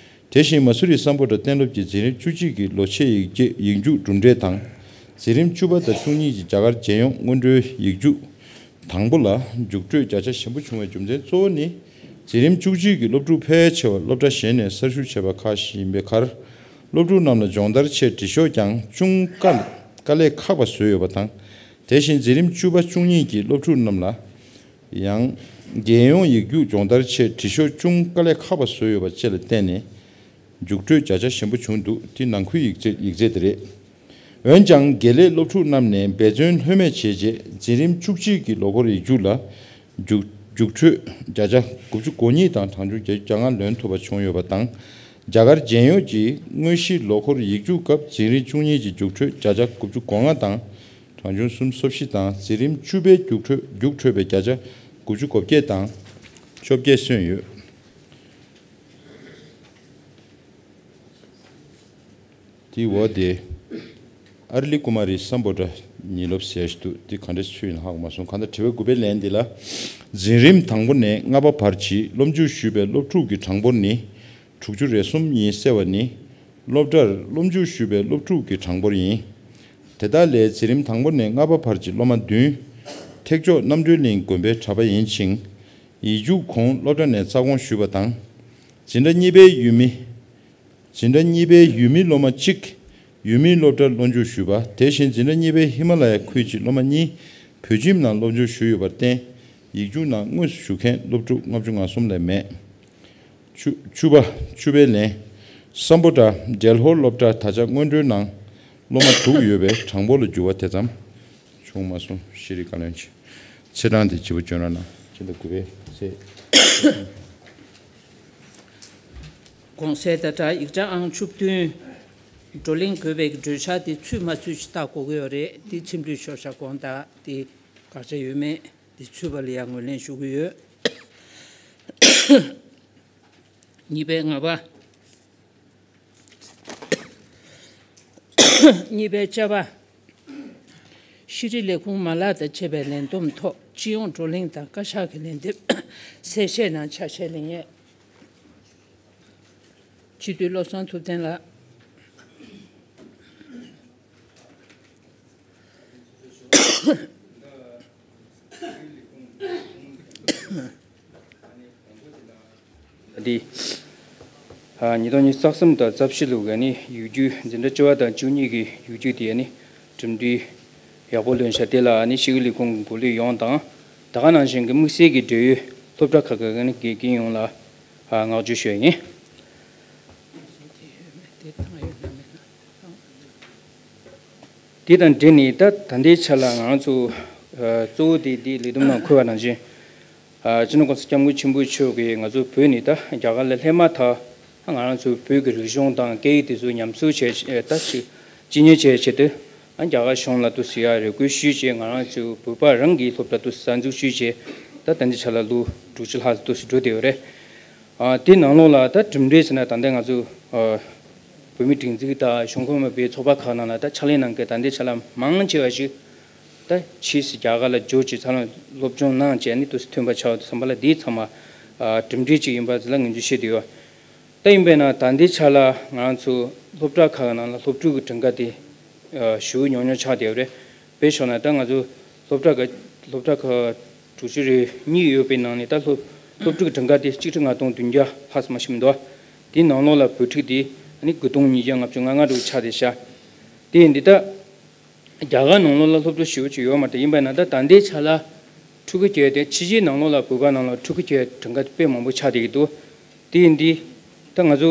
དེ་བཞིན་མ་སུ་རི་སམ་བྷོ་ཊ་གཏན་སློབ་ཀྱི་འཛིན་རིམ་བཅུ་གཅིག་གི་ལོ་ཕྱེད་ཡིག་རྒྱུགས་གྲུབ་འབྲས་དང་། འཛིན་རིམ་བཅུ་པ་དང་བཅུ་གཉིས་ཀྱི་རྒྱ་གར་རྒྱལ་ཡོངས་སྔོན་འགྲོའི་ཡིག་རྒྱུགས་ དང་པོ་ལ་རྒྱུགས་སྤྲོད་བརྒྱ་ཆ་ཞན་པོ་བྱུང་བའི་རྒྱུ་མཚན་གཙོ་བོ་ནི། འཛིན་རིམ་བཅུ་གཅིག་གི་སློབ་ཕྲུག་ཕལ་ཆེ་བ་སློབ་གྲྭ་གཞན་ནས་གསར་ཞུགས་བྱས་པ་ཁག་ཞིག་ཡིན་པའི་ཁར། སློབ་ཕྲུག་རྣམས་ལ་སྦྱོང་བརྡར་ཆེད་དྲི་ཤོག་ཀྱང་ཅུང་དཀའ་དཀའ་ལས་ཁག་པ་བཟོས་ཡོད་པ་དང་། དེ་བཞིན་འཛིན་རིམ་བཅུ་པ་བཅུ་གཉིས་ཀྱི་སློབ་ཕྲུག་རྣམས་ལ་ཡང་། རྒྱལ་ཡོངས་ཡིག་རྒྱུགས་སྦྱོང་བརྡར་ཆེད་དྲི་ཤོག་ཅུང་དཀའ་ལས་ཁག་པ་བཟོས་ཡོད་པ་བཅས་ལ་བརྟེན་ནས། རྒྱུགས་སྤྲོད་བརྒྱ་ཆ་ཞན་པོ་བྱུང་འདུག་དེ་ནང་ཁུལ་ཡིག་ཚད་ཡིག་ཚད་དེ་རེད། འོན་ཀྱང་དགེ་ལས་སློབ་ཕྲུག་རྣམས་ནས་འབད་བརྩོན་ལྷོད་མེད་བྱས་རྗེས་འཛིན་རིམ་བཅུ་གཅིག་གི་ལོ་འཁོར་ཡིག་རྒྱུགས་ལ། རྒྱུགས་རྒྱུགས་འཕྲོད་བརྒྱ་ཆ་དགུ་བཅུ་གོ་གཉིས་དང་གྲངས་ཆུང་བརྒྱད་ཅུ་གྱ་ལྔ་ལོན་ཐུབ་པ་བྱུང་ཡོད་པ་དང་། རྒྱ་གར་རྒྱལ་ཡོངས་ཀྱི་དངོས་གཞིའི་ལོ་འཁོར་ཡིག་རྒྱུགས་སྐབས་འཛིན་རིམ་བཅུ་གཉིས་ཀྱི་རྒྱུགས་འཕྲོད་བརྒྱ་ཆ་དགུ་བཅུ་གོ་ལྔ་དང་། གྲངས་ཆུང་སུམ་ཅུ་སོ་བཞི་དང་འཛིན་རིམ་བཅུ་པའི་རྒྱུགས་འཕྲོད་རྒྱུགས་འཕྲོད་པའི་བརྒྱ་ཆ་དགུ་བཅུ་གོ་བརྒྱད་དང་བཅོ་བརྒྱད་སོན་ཡོད། དེའི་འོག་དེ། ཨར་ལི་ཀུ་མ་རི་སམ་བྷོ་ཊ་ཉིན་སློབ་ཟེར་ཞིག་འདུག་དེ་ག་འདྲ་ཚུལ་ཡིན་ཧ་གོ་མ་སོང་། གང་ལྟར་དྲི་བ་དགུ་པའི་ལན་འདི་ལ། འཛིན་རིམ་དང་པོ་ནས་ལྔ་པ་བར་གྱི་སློབ་འཇུག་ཞུས་པའི་སློབ་ཕྲུག་གི་གྲངས་འབོར་ནི། དྲུག་ཅུ་རེ་གསུམ་ཡིན་གསལ་བ་ནི། སློབ་གྲྭར་སློབ་འཇུག་ཞུས་པའི་སློབ་ཕྲུག་གི་གྲངས་འབོར་ཡིན། དེ་དག་ལས་འཛིན་རིམ་དང་པོ་ནས་ལྔ་པ་བར་གྱི་སློབ་མ་བདུན། ཐེག་མཆོག་རྣམ་གྲོལ་གླིང་དགོན་པའི་གྲྭ་པ་ཡིན་ཞིང་། ཡིག་རྒྱུགས་གོང་སློབ་གྲྭ་ནས་རྩ་དགོངས་ཞུས་པ་དང་། འཛིན་གྲྭ་གཉིས་པའི་ཡུལ་མི། འཛིན་གྲྭ་གཉིས་པའི་ཡུལ་མི་སློབ་མ་གཅིག་ཡུལ་མིའི་སློབ་གྲྭར་སློབ་འཇུག་ཞུས་པ། དེ་བཞིན་འཛིན་གྲྭ་གཉིས་པའི་ཧི་མ་ལ་ཡ་ཁུལ་གྱི་སློབ་མ་གཉིས་བོད་ཁྱིམ་ནང་སློབ་འཇུག་ཞུས་ཡོད་པར་བརྟེན། ཡིག་རྒྱུགས་ནང་དངོས་སུ་ཞུགས་མཁན་སློབ་ཕྲུག་ལྔ་བཅུ་ང་གསུམ་ལས་མེད། བཅུ་བཅུ་པ་བཅུ་པའི་ལན། སམ་བྷོ་ཊ་འབྲེལ་ཧོར་སློབ་གྲྭ་ད་ཆ་སྔོན་འགྲོའི་ནང་སློབ་མ་དྲུག་ཡོད་པའི་གྲངས་འབོར་ལ་འགྱུར་བ་དེ་ཙམ་བྱུང་མ་སོང་། ཤེས་རིག་བཀའ་བློན་ཆེ། ཚེས་གྲངས་དེ་བརྗེ་པོ་བསྐྱོན་རོགས་གནང་། སྤྱི་ཟླ་དགུ་པའི་ཚེས། གོང་གསལ་དང་སྦྲགས་ཡིག་ཆ་ཨང་བཅུ་བདུན། བགྲོ་གླེང་དགོས་པའི་གྲོས་འཆར་དེ་ཚུད་མ་ཚུད་ཅིག་བལྟ་དགོས་ཀྱི་ཡོད་རེད། དེ་ཚིམ་འགྲུལ་ཤོར་ཤག་དགོངས་དག་དེ་དགག་བྱ་ཡོད་མེད་དེ་ཚུད་པ་ལ་ཡང་ངོས་ལེན་ཞུ་གི་ཡོད། གཉིས་པའི་ལྔ་པ། གཉིས་པའི་བཅའ་བ། ཤེས་རིག་ལས་ཁུངས་མ་ལག་དང་བཅས་པའི་ལས་བསྡོམས་ཐོག་སྤྱི་ཡོངས་བགྲོ་གླེང་དང་བཀའ་ཤག་གི་ལན་འདེབས་གསལ་བཤད་ནང་ཆ་ཤས་ལེན་ཡས། སྤྱི་འཐུས་བློ་བཟང་ཐུབ་བསྟན་ལགས། འདི། ཨ། ཉིས་སྟོང་ཉི་ཤུ་རྩ་གསུམ་དང་རྩ་བཞི་ལོ་གི་ནི་ཡིག་རྒྱུགས་འཛིན་གྲྭ་བཅུ་པ་དང་བཅུ་གཉིས་ཀྱི་ཡིག་རྒྱུགས་དེ་ནི་གྲུབ་འབྲས་ཡག་པོ་ལོན་ཤག་དེ་ལ་ནི་ཤེས་རིག་ལས་ཁུངས་ཀྱི་འགོ་ཁྲིད་ཡོངས་དང་། ད་ག་ནང་བཞིན་གྱི་དམིགས་བསལ་གྱི་འབྲེལ་ཡོད་སློབ་གྲྭ་ཁག་གི་ནི་དགེ་རྒན་ཡོངས་ལ་ཨ་བསྔགས་བརྗོད་ཞུ་ཡ་ཡིན། དེ་དང་འབྲེལ་ནས་ད་ད་ལྟའི་ཆ་ལ་ང་རང་ཚོ་ཨ་གཙོ་བོ་དེ་འདི་ལས་བསྡོམས་ནང་འཁོད་པ་ནང་བཞིན། ཨ་སྤྱི་ནོར་༸གོང་ས་༸སྐྱབས་མགོན་ཆེན་པོ་མཆོག་གིས་ང་ཚོ་བོད་ནས་ད་རྒྱ་གར་ལ་སླེབས་མ་ཐག་ང་རང་ཚོའི་བོད་ཀྱི་རིག་གཞུང་དང་སྐད་ཡིག་དེ་ཚོ་ཉམས་གསོ་བྱས་ད་ཅིག་ཇི་སྙེད་བྱས་ཆེད་དུ་ཨ་རྒྱ་གར་གཞུང་ལ་དུ་སི་ཡ་རེ་སྐུལ་ཞུས་བྱས་ང་རང་ཚོའི་བོད་པ་རང་གི་སློབ་གྲྭ་དུ་གསར་འཛུགས་ཞུས་བྱས་ད་ད་ལྟའི་ཆ་ལ་ལོ་དྲུག་ཅུ་ལྷག་ཙམ་དུ་སུ་འགྲོ་བསྡད་ཡོད་རེད། ཨ་དེ་ནང་ལོགས་ལ་ད་གྲུབ་འབྲས་ཟེར་ན་ད་ལྟ་ང་ཚོ་ཨ་བོད་མིའི་སྒྲིག་འཛུགས་དང་གཞུང་ཁོངས་མ་བའི་ཚོགས་པ་ཁག་ནང་ལ་ད་ཕྱག་ལས་གནང་མཁན་ད་ལྟའི་ཆ་ལ་མང་ཆེ་བ་ཞིག་ད་ཕྱིས་སུ་རྒྱ་གར་ལ་འབྱོར་བྱས་འཚར་ལོངས་སློབ་སྦྱོང་གནང་བྱས་ནས་དུ་ཐོན་པ་ཆགས་འདུག་བསམ་པ་ལ་འདིའི་ཚང་མ་ཨ་གྲུབ་འབྲས་ཅིག་ཡིན་པ་ལ་ངོས་འཛིན་བྱེད་དུ་ཡོད། ད་ཡིན་པས་ན་ད་ལྟའི་ཆ་ལ་ང་རང་ཚོ་སློབ་གྲྭ་ཁག་ནང་ལ་སློབ་ཕྲུག་གི་གྲངས་ཀ་དེ་ཨ་ཞེ་པོ་ཉུང་ཉུང་ཆགས་བསྡད་ཡོད་རེད། དཔེ་བཞག་ན་ད་ང་ཚོ་སློབ་གྲྭ་ཁག་སློབ་གྲྭ་ཁག་དྲུག་ཅུ་རེ་གཉིས་ཡོད་པའི་ནང་ནས་ད་སློབ་སློབ་ཕྲུག་གི་གྲངས་ཀ་དེ་གཅིག་ཁྲི་ལྔ་སྟོང་བདུན་བརྒྱ་ལྷག་ཙམ་མ་ཞིག་མི་འདུག་དེའི་ནང་ལོགས་ལ་བོད་ཕྲུག་དེ་ཨ་ནི་དགུ་སྟོང་ཉིས་བརྒྱ་ལྔ་བཅུ་ང་ལྔ་འདྲ་བོ་ཆགས་བསྡད་ཤག་དེ་ཡིན་དུས་ད། རྒྱ་གར་ནང་ལོགས་ལ་སློབ་ཕྲུག་ཞེ་པོ་ཅིག་ཡོད་མ་རེད། ཡིན་པ་ན་ད་ད་ལྟའི་ཆ་ལ་ཕྲུ་གུ་སྐྱེ་དེ་ཕྱི་རྒྱལ་ནང་ལོགས་ལ་བོད་པ་ནང་ལ་ཕྲུ་གུ་སྐྱེ་གྲངས་ཀ་དཔེ་མང་པོ་ཆགས་བསྡད་ཀྱི་འདུག་དེ་ཡིན་དུས་ད་ང་ཚོ་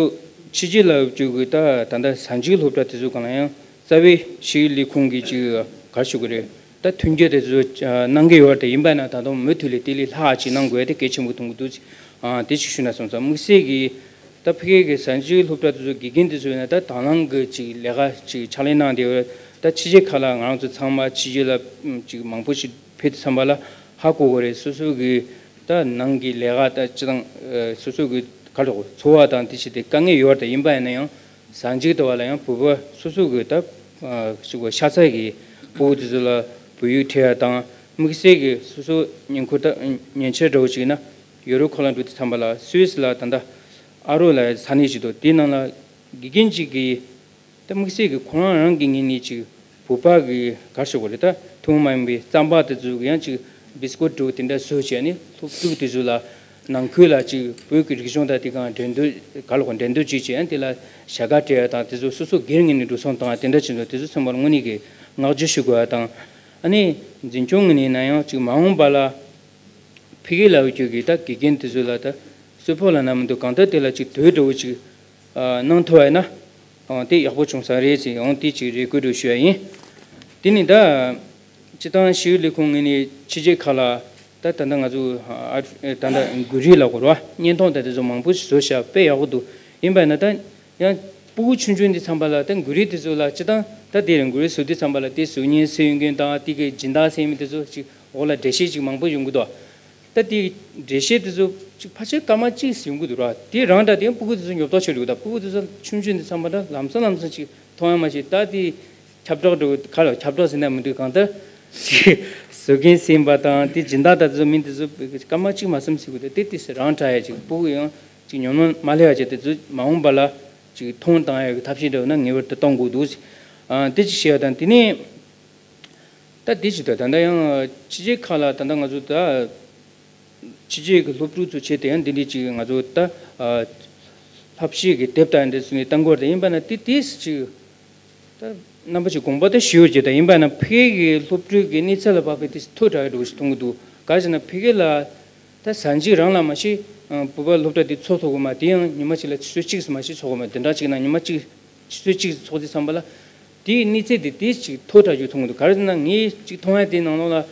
ཕྱི་རྒྱལ་ལ་བཅུག་གི་ད་ད་ལྟ་གཟའ་མཇུག་སློབ་གྲྭ་དེ་ཚོ་གང་ལ་ཡང་རྩ་བའི་ཤེས་ཡོན་ལས་ཁུངས་ཀྱི་ཅིག་ག་རེ་ཞུ་དགོས་རེད། ད་མཐུན་འགྱུར་དེ་ཚོ་གནང་གི་ཡོད་རེད། ཡིན་པ་ན་ད་དུང་མུ་མཐུད་ལས་དེ་ལས་ལྷག་ཅིག་གནང་དགོས་དེ་གལ་ཆེན་པོ་མཐོང་གི་འདུག་ཨ་དེ་ཅིག་ཞུས་ན་སོང་ཙང་དམིགས་བསལ་གྱི་ད་ཕ་གི་གི་གཟའ་མཇུག་སློབ་གྲྭ་དེ་ཚོ་དགེ་རྒན་དེ་ཚོ་ཡིན་ན་ད་དང་བླངས་གི་ཅིག་ལས་ཀ་ཅིག་ཕྱག་ལས་གནང་བསྡད་ཡོད། ད་ཕྱི་རྒྱལ་ཁག་ལ་ང་རང་ཚོ་ཚང་མ་ཕྱི་རྒྱལ་ལ་ཅིག་མང་པོ་ཞིག་ཕེབས་དུས་ཙམ་པ་ལ་ཧ་གོ་གི་རེད། སོ་སོ་གི་ད་ནང་གི་ལས་ཀ་ད་སྤྱི་བཏང་སོ་སོ་གི་ག་རེ་འཚོ་བ་དང་དེ་བྱས་ཏེ་དཀའ་ངལ་ཡོད་རེད། ཡིན་པ་ཡིན་ན་ཡང་གཟའ་མཇུག་དེ་བ་ལ་ཡང་བོད་པ་སོ་སོ་གི་ད་ཅིག་གོ་ཤ་ཚ་གི་ཕྲུ་གུ་དེ་ཚོ་ལ་བོད་ཡིག་ཁྲིད་ཡ་དང་དམིགས་བསལ་གྱི་སོ་སོ་ཉེ་འཁོར་ད་ཉེ་ཆར་འདྲ་བོ་ཅིག་ཡིན་ན། ཡུ་རོབ་ཁག་ལ་འགྲོ་དུས་ཙམ་པ་ལ་སུད་སི་ལ་ད་ལྟ་ཨ་རོ་ལ་ས་གནས་ཅིག་འདུག་དེའི་ནང་ལ་དགེ་རྒན་ཅིག་གིས་ད་དམིགས་བསལ་གྱི་ཁོ་རང་རང་གི་ངོས་ནས་ཅིག་བོད་པ་གི་ག་རེ་ཞུ་དགོས་རེད། ད་ཐུན་མོང་མ་ཡིན་པའི་རྩམ་པ་དེ་ཚོ་གི་ཡང་ཅིག་ བི་སི་ཀོཊ་འདྲ་བོ་དེ་འདྲ་བཟོས་བྱས་ནས་སློབ་ཕྲུག་དེ་ཚོ་ལ་ནང་ཁུལ་ལ་ཅིག་བོད་ཀྱི་རིག་གཞུང་དང་དེ་གང་འགྲན་བསྡུར་ག་ལ་གོ་འགྲན་བསྡུར་ཅིག་བྱས་ཡང་དེ་ལ་བྱ་དགའ་སྤྲད་ཡ་དང་དེ་ཚོ་སོ་སོ་སྒེར་ངོས་ནས་འགྲོ་སོང་བཏང་ཡ་དེ་འདྲ་བྱེད་འདུག་དེ་ཚོ་ཚང་མར་དངོས་གནས་ཀྱི་བསྔགས་བརྗོད་ཞུ་དགོས་ཡ་དང་། ཨ་ནི་འཛིན་སྐྱོང་ངོས་ནས་ཡིན་ན་ཡང་ཅིག་མ་འོངས་པ་ལ་ཕ་གི་ལ་འོས་ཀྱི་ད་དགེ་རྒན་དེ་ཚོ་ལ་ད་གསོལ་ཕོགས་ལབ་ན་མི་འདུག་གང་ལྟར་དེ་ལ་ཅིག་དོ་སྣང་འདྲ་བོ་ཅིག་ཨ་གནང་ཐུབ་པ་ཡིན་ན་ཨང་དེ་ཡག་པོ་བྱུང་ས་རེད་ཟེར་ཡང་དེ་ཅིག་རེ་སྐུལ་འདྲ་བོ་ཞུ་ཡ་ཡིན། དེ་ནི་ད་སྤྱི་བཏང་ཤེས་ཡོན་ལས་ཁུངས་ངོས་ནས་ཕྱི་རྒྱལ་ཁག་ལ་ད་ད་ལྟ་ང་ཚོ་ཨ་ད་ལྟ་འགུལ་རིས་ལ་གོ་ར་བརྙན་ཐུང་དང་དེ་ཚོ་མང་པོ་ཞིག་བཟོ་བཞག་དཔེ་ཡག་པོ་འདུག་ཡིན་པ་ན་ད་ཡང་སྤུ་གུ་ཆུང་ཆུང་འདི་ཚང་པ་ལ་ད་འགུལ་རིས་དེ་ཚོ་ལ་སྤྱི་བཏང་ད་དེ་རིང་འགུལ་རིས་བཟོ་དུས་ཚང་པ་ལ་དེ་གཟུགས་བརྙན་བཟོ་ཡོང་མཁན་དང་དེ་གི་སྦྱིན་བདག་ཟེར་མི་དེ་ཚོ་ཅིག་འོག་ལ་འགྲེལ་བཤད་ཅིག་མང་པོ་ཡོང་གི་འདུག་ད་དེ་འགྲེལ་བཤད་དེ་ཚོ་ཅིག་ཕལ་ཆེར་སྐར་མ་གཅིག་ཟིན་གྱི་འདུག་ར། དེ་རང་འདྲ་དེ་སྤུ་གུ་དེ་ཚོ་ཉོབ་ཏོ་ཆེ་འདུག་ད་སྤུ་གུ་དེ་ཚོ་ཆུང་ཆུང་དེ་ཚང་མ་ད་ལམ་སང་ལམ་སང་ཅིག་མཐོང་ཡ་མ་ཤེས། ད་དེ་ཁྱབ་བསྒྲགས་འགྲོ་ག་ལ་ཁྱབ་བསྒྲགས་ཟིན་ན་མི་འདུག་གང་ལྟར་ཅིག་བཟོ་མཁན་ཟིན་པ་དང་དེ་སྦྱིན་བདག་ད་དེ་ཚོ་མིང་དེ་ཚོ་སྐར་མ་གཅིག་མ་ཟིན་ཟེར་གི་འདུག་དེ་དེ་སེ་རང་དྲག་ཡ་ཅིག་སྤུ་གུ་ཡང་ཅིག་ཉོབ་ཉོབ་མ་སླེབས་ཡ་ཅིག་དེ་ཚོ་མ་འོངས་པ་ལ་ཅིག་མཐོང་བཏང་ཡ་གི་ཐབས་ཤེས་འདྲ་བོ་ན་ངེས་པར་དུ་གཏོང་དགོས་འདུག་ཨ་དེ་ཅིག་བཤད་ཡ་དང་དེ་ནས། ད་འདི་ཅིག་ད་ད་ལྟ་ཡང་ཕྱི་རྒྱལ་ཁག་ལ་ད་ལྟ་ང་ཚོ་ད་ཕྱི་རྒྱལ་གྱི་སློབ་ཕྲུག་ཚོ་བྱས་ཏེ་ཡང་འདི་འདྲ་ཅིག་ང་ཚོ་ད་ཨ་བསླབ་གཞི་གི་དེབ་དང་འདི་ཚོ་ནས་བཏང་དགོས་རེད། ཡིན་པ་ན་དེ་དེས་ཅིག་ད་རྣམ་པ་ཅིག་དགོངས་པ་ད་ཞུ་བར་བྱེད། ད་ཡིན་པ་ན་ཕ་གི་སློབ་ཕྲུག་གི་གནས་ཚད་ལ་དཔག་པའི་དེ་མཐོ་དྲགས་འགྲོ་བ་ཞིག་མཐོང་གི་འདུག་ག་རེ་ཟེར་ན་ཕ་གི་ལ་ད་གཟའ་མཇུག་རང་ལ་མ་གཞི་བོད་པ་སློབ་གྲྭ་དེ་ཚོགས་ཐུབ་ཀྱི་མ་དེ་ཡང་ཉི་མ་གཅིག་ལ་ཆུ་ཚོད་གཅིག་ཙམ་མ་གཞི་ཚོགས་ཀྱི་མ་དེ་འདྲ་ཅིག་ན་ཉི་མ་གཅིག་ཆུ་ཚོད་གཅིག་ཙམ་ཚོགས་དུས་ཙམ་པ་ལ། དེའི་གནས་ཚད་དེ་དེ་ཅིག་མཐོ་དྲགས་ཅིག་མཐོང་གི་འདུག་ག་རེ་ཟེར་ན་ངས་ཅིག་མཐོང་ཡ་དེའི་ནང་ལོགས་ལ་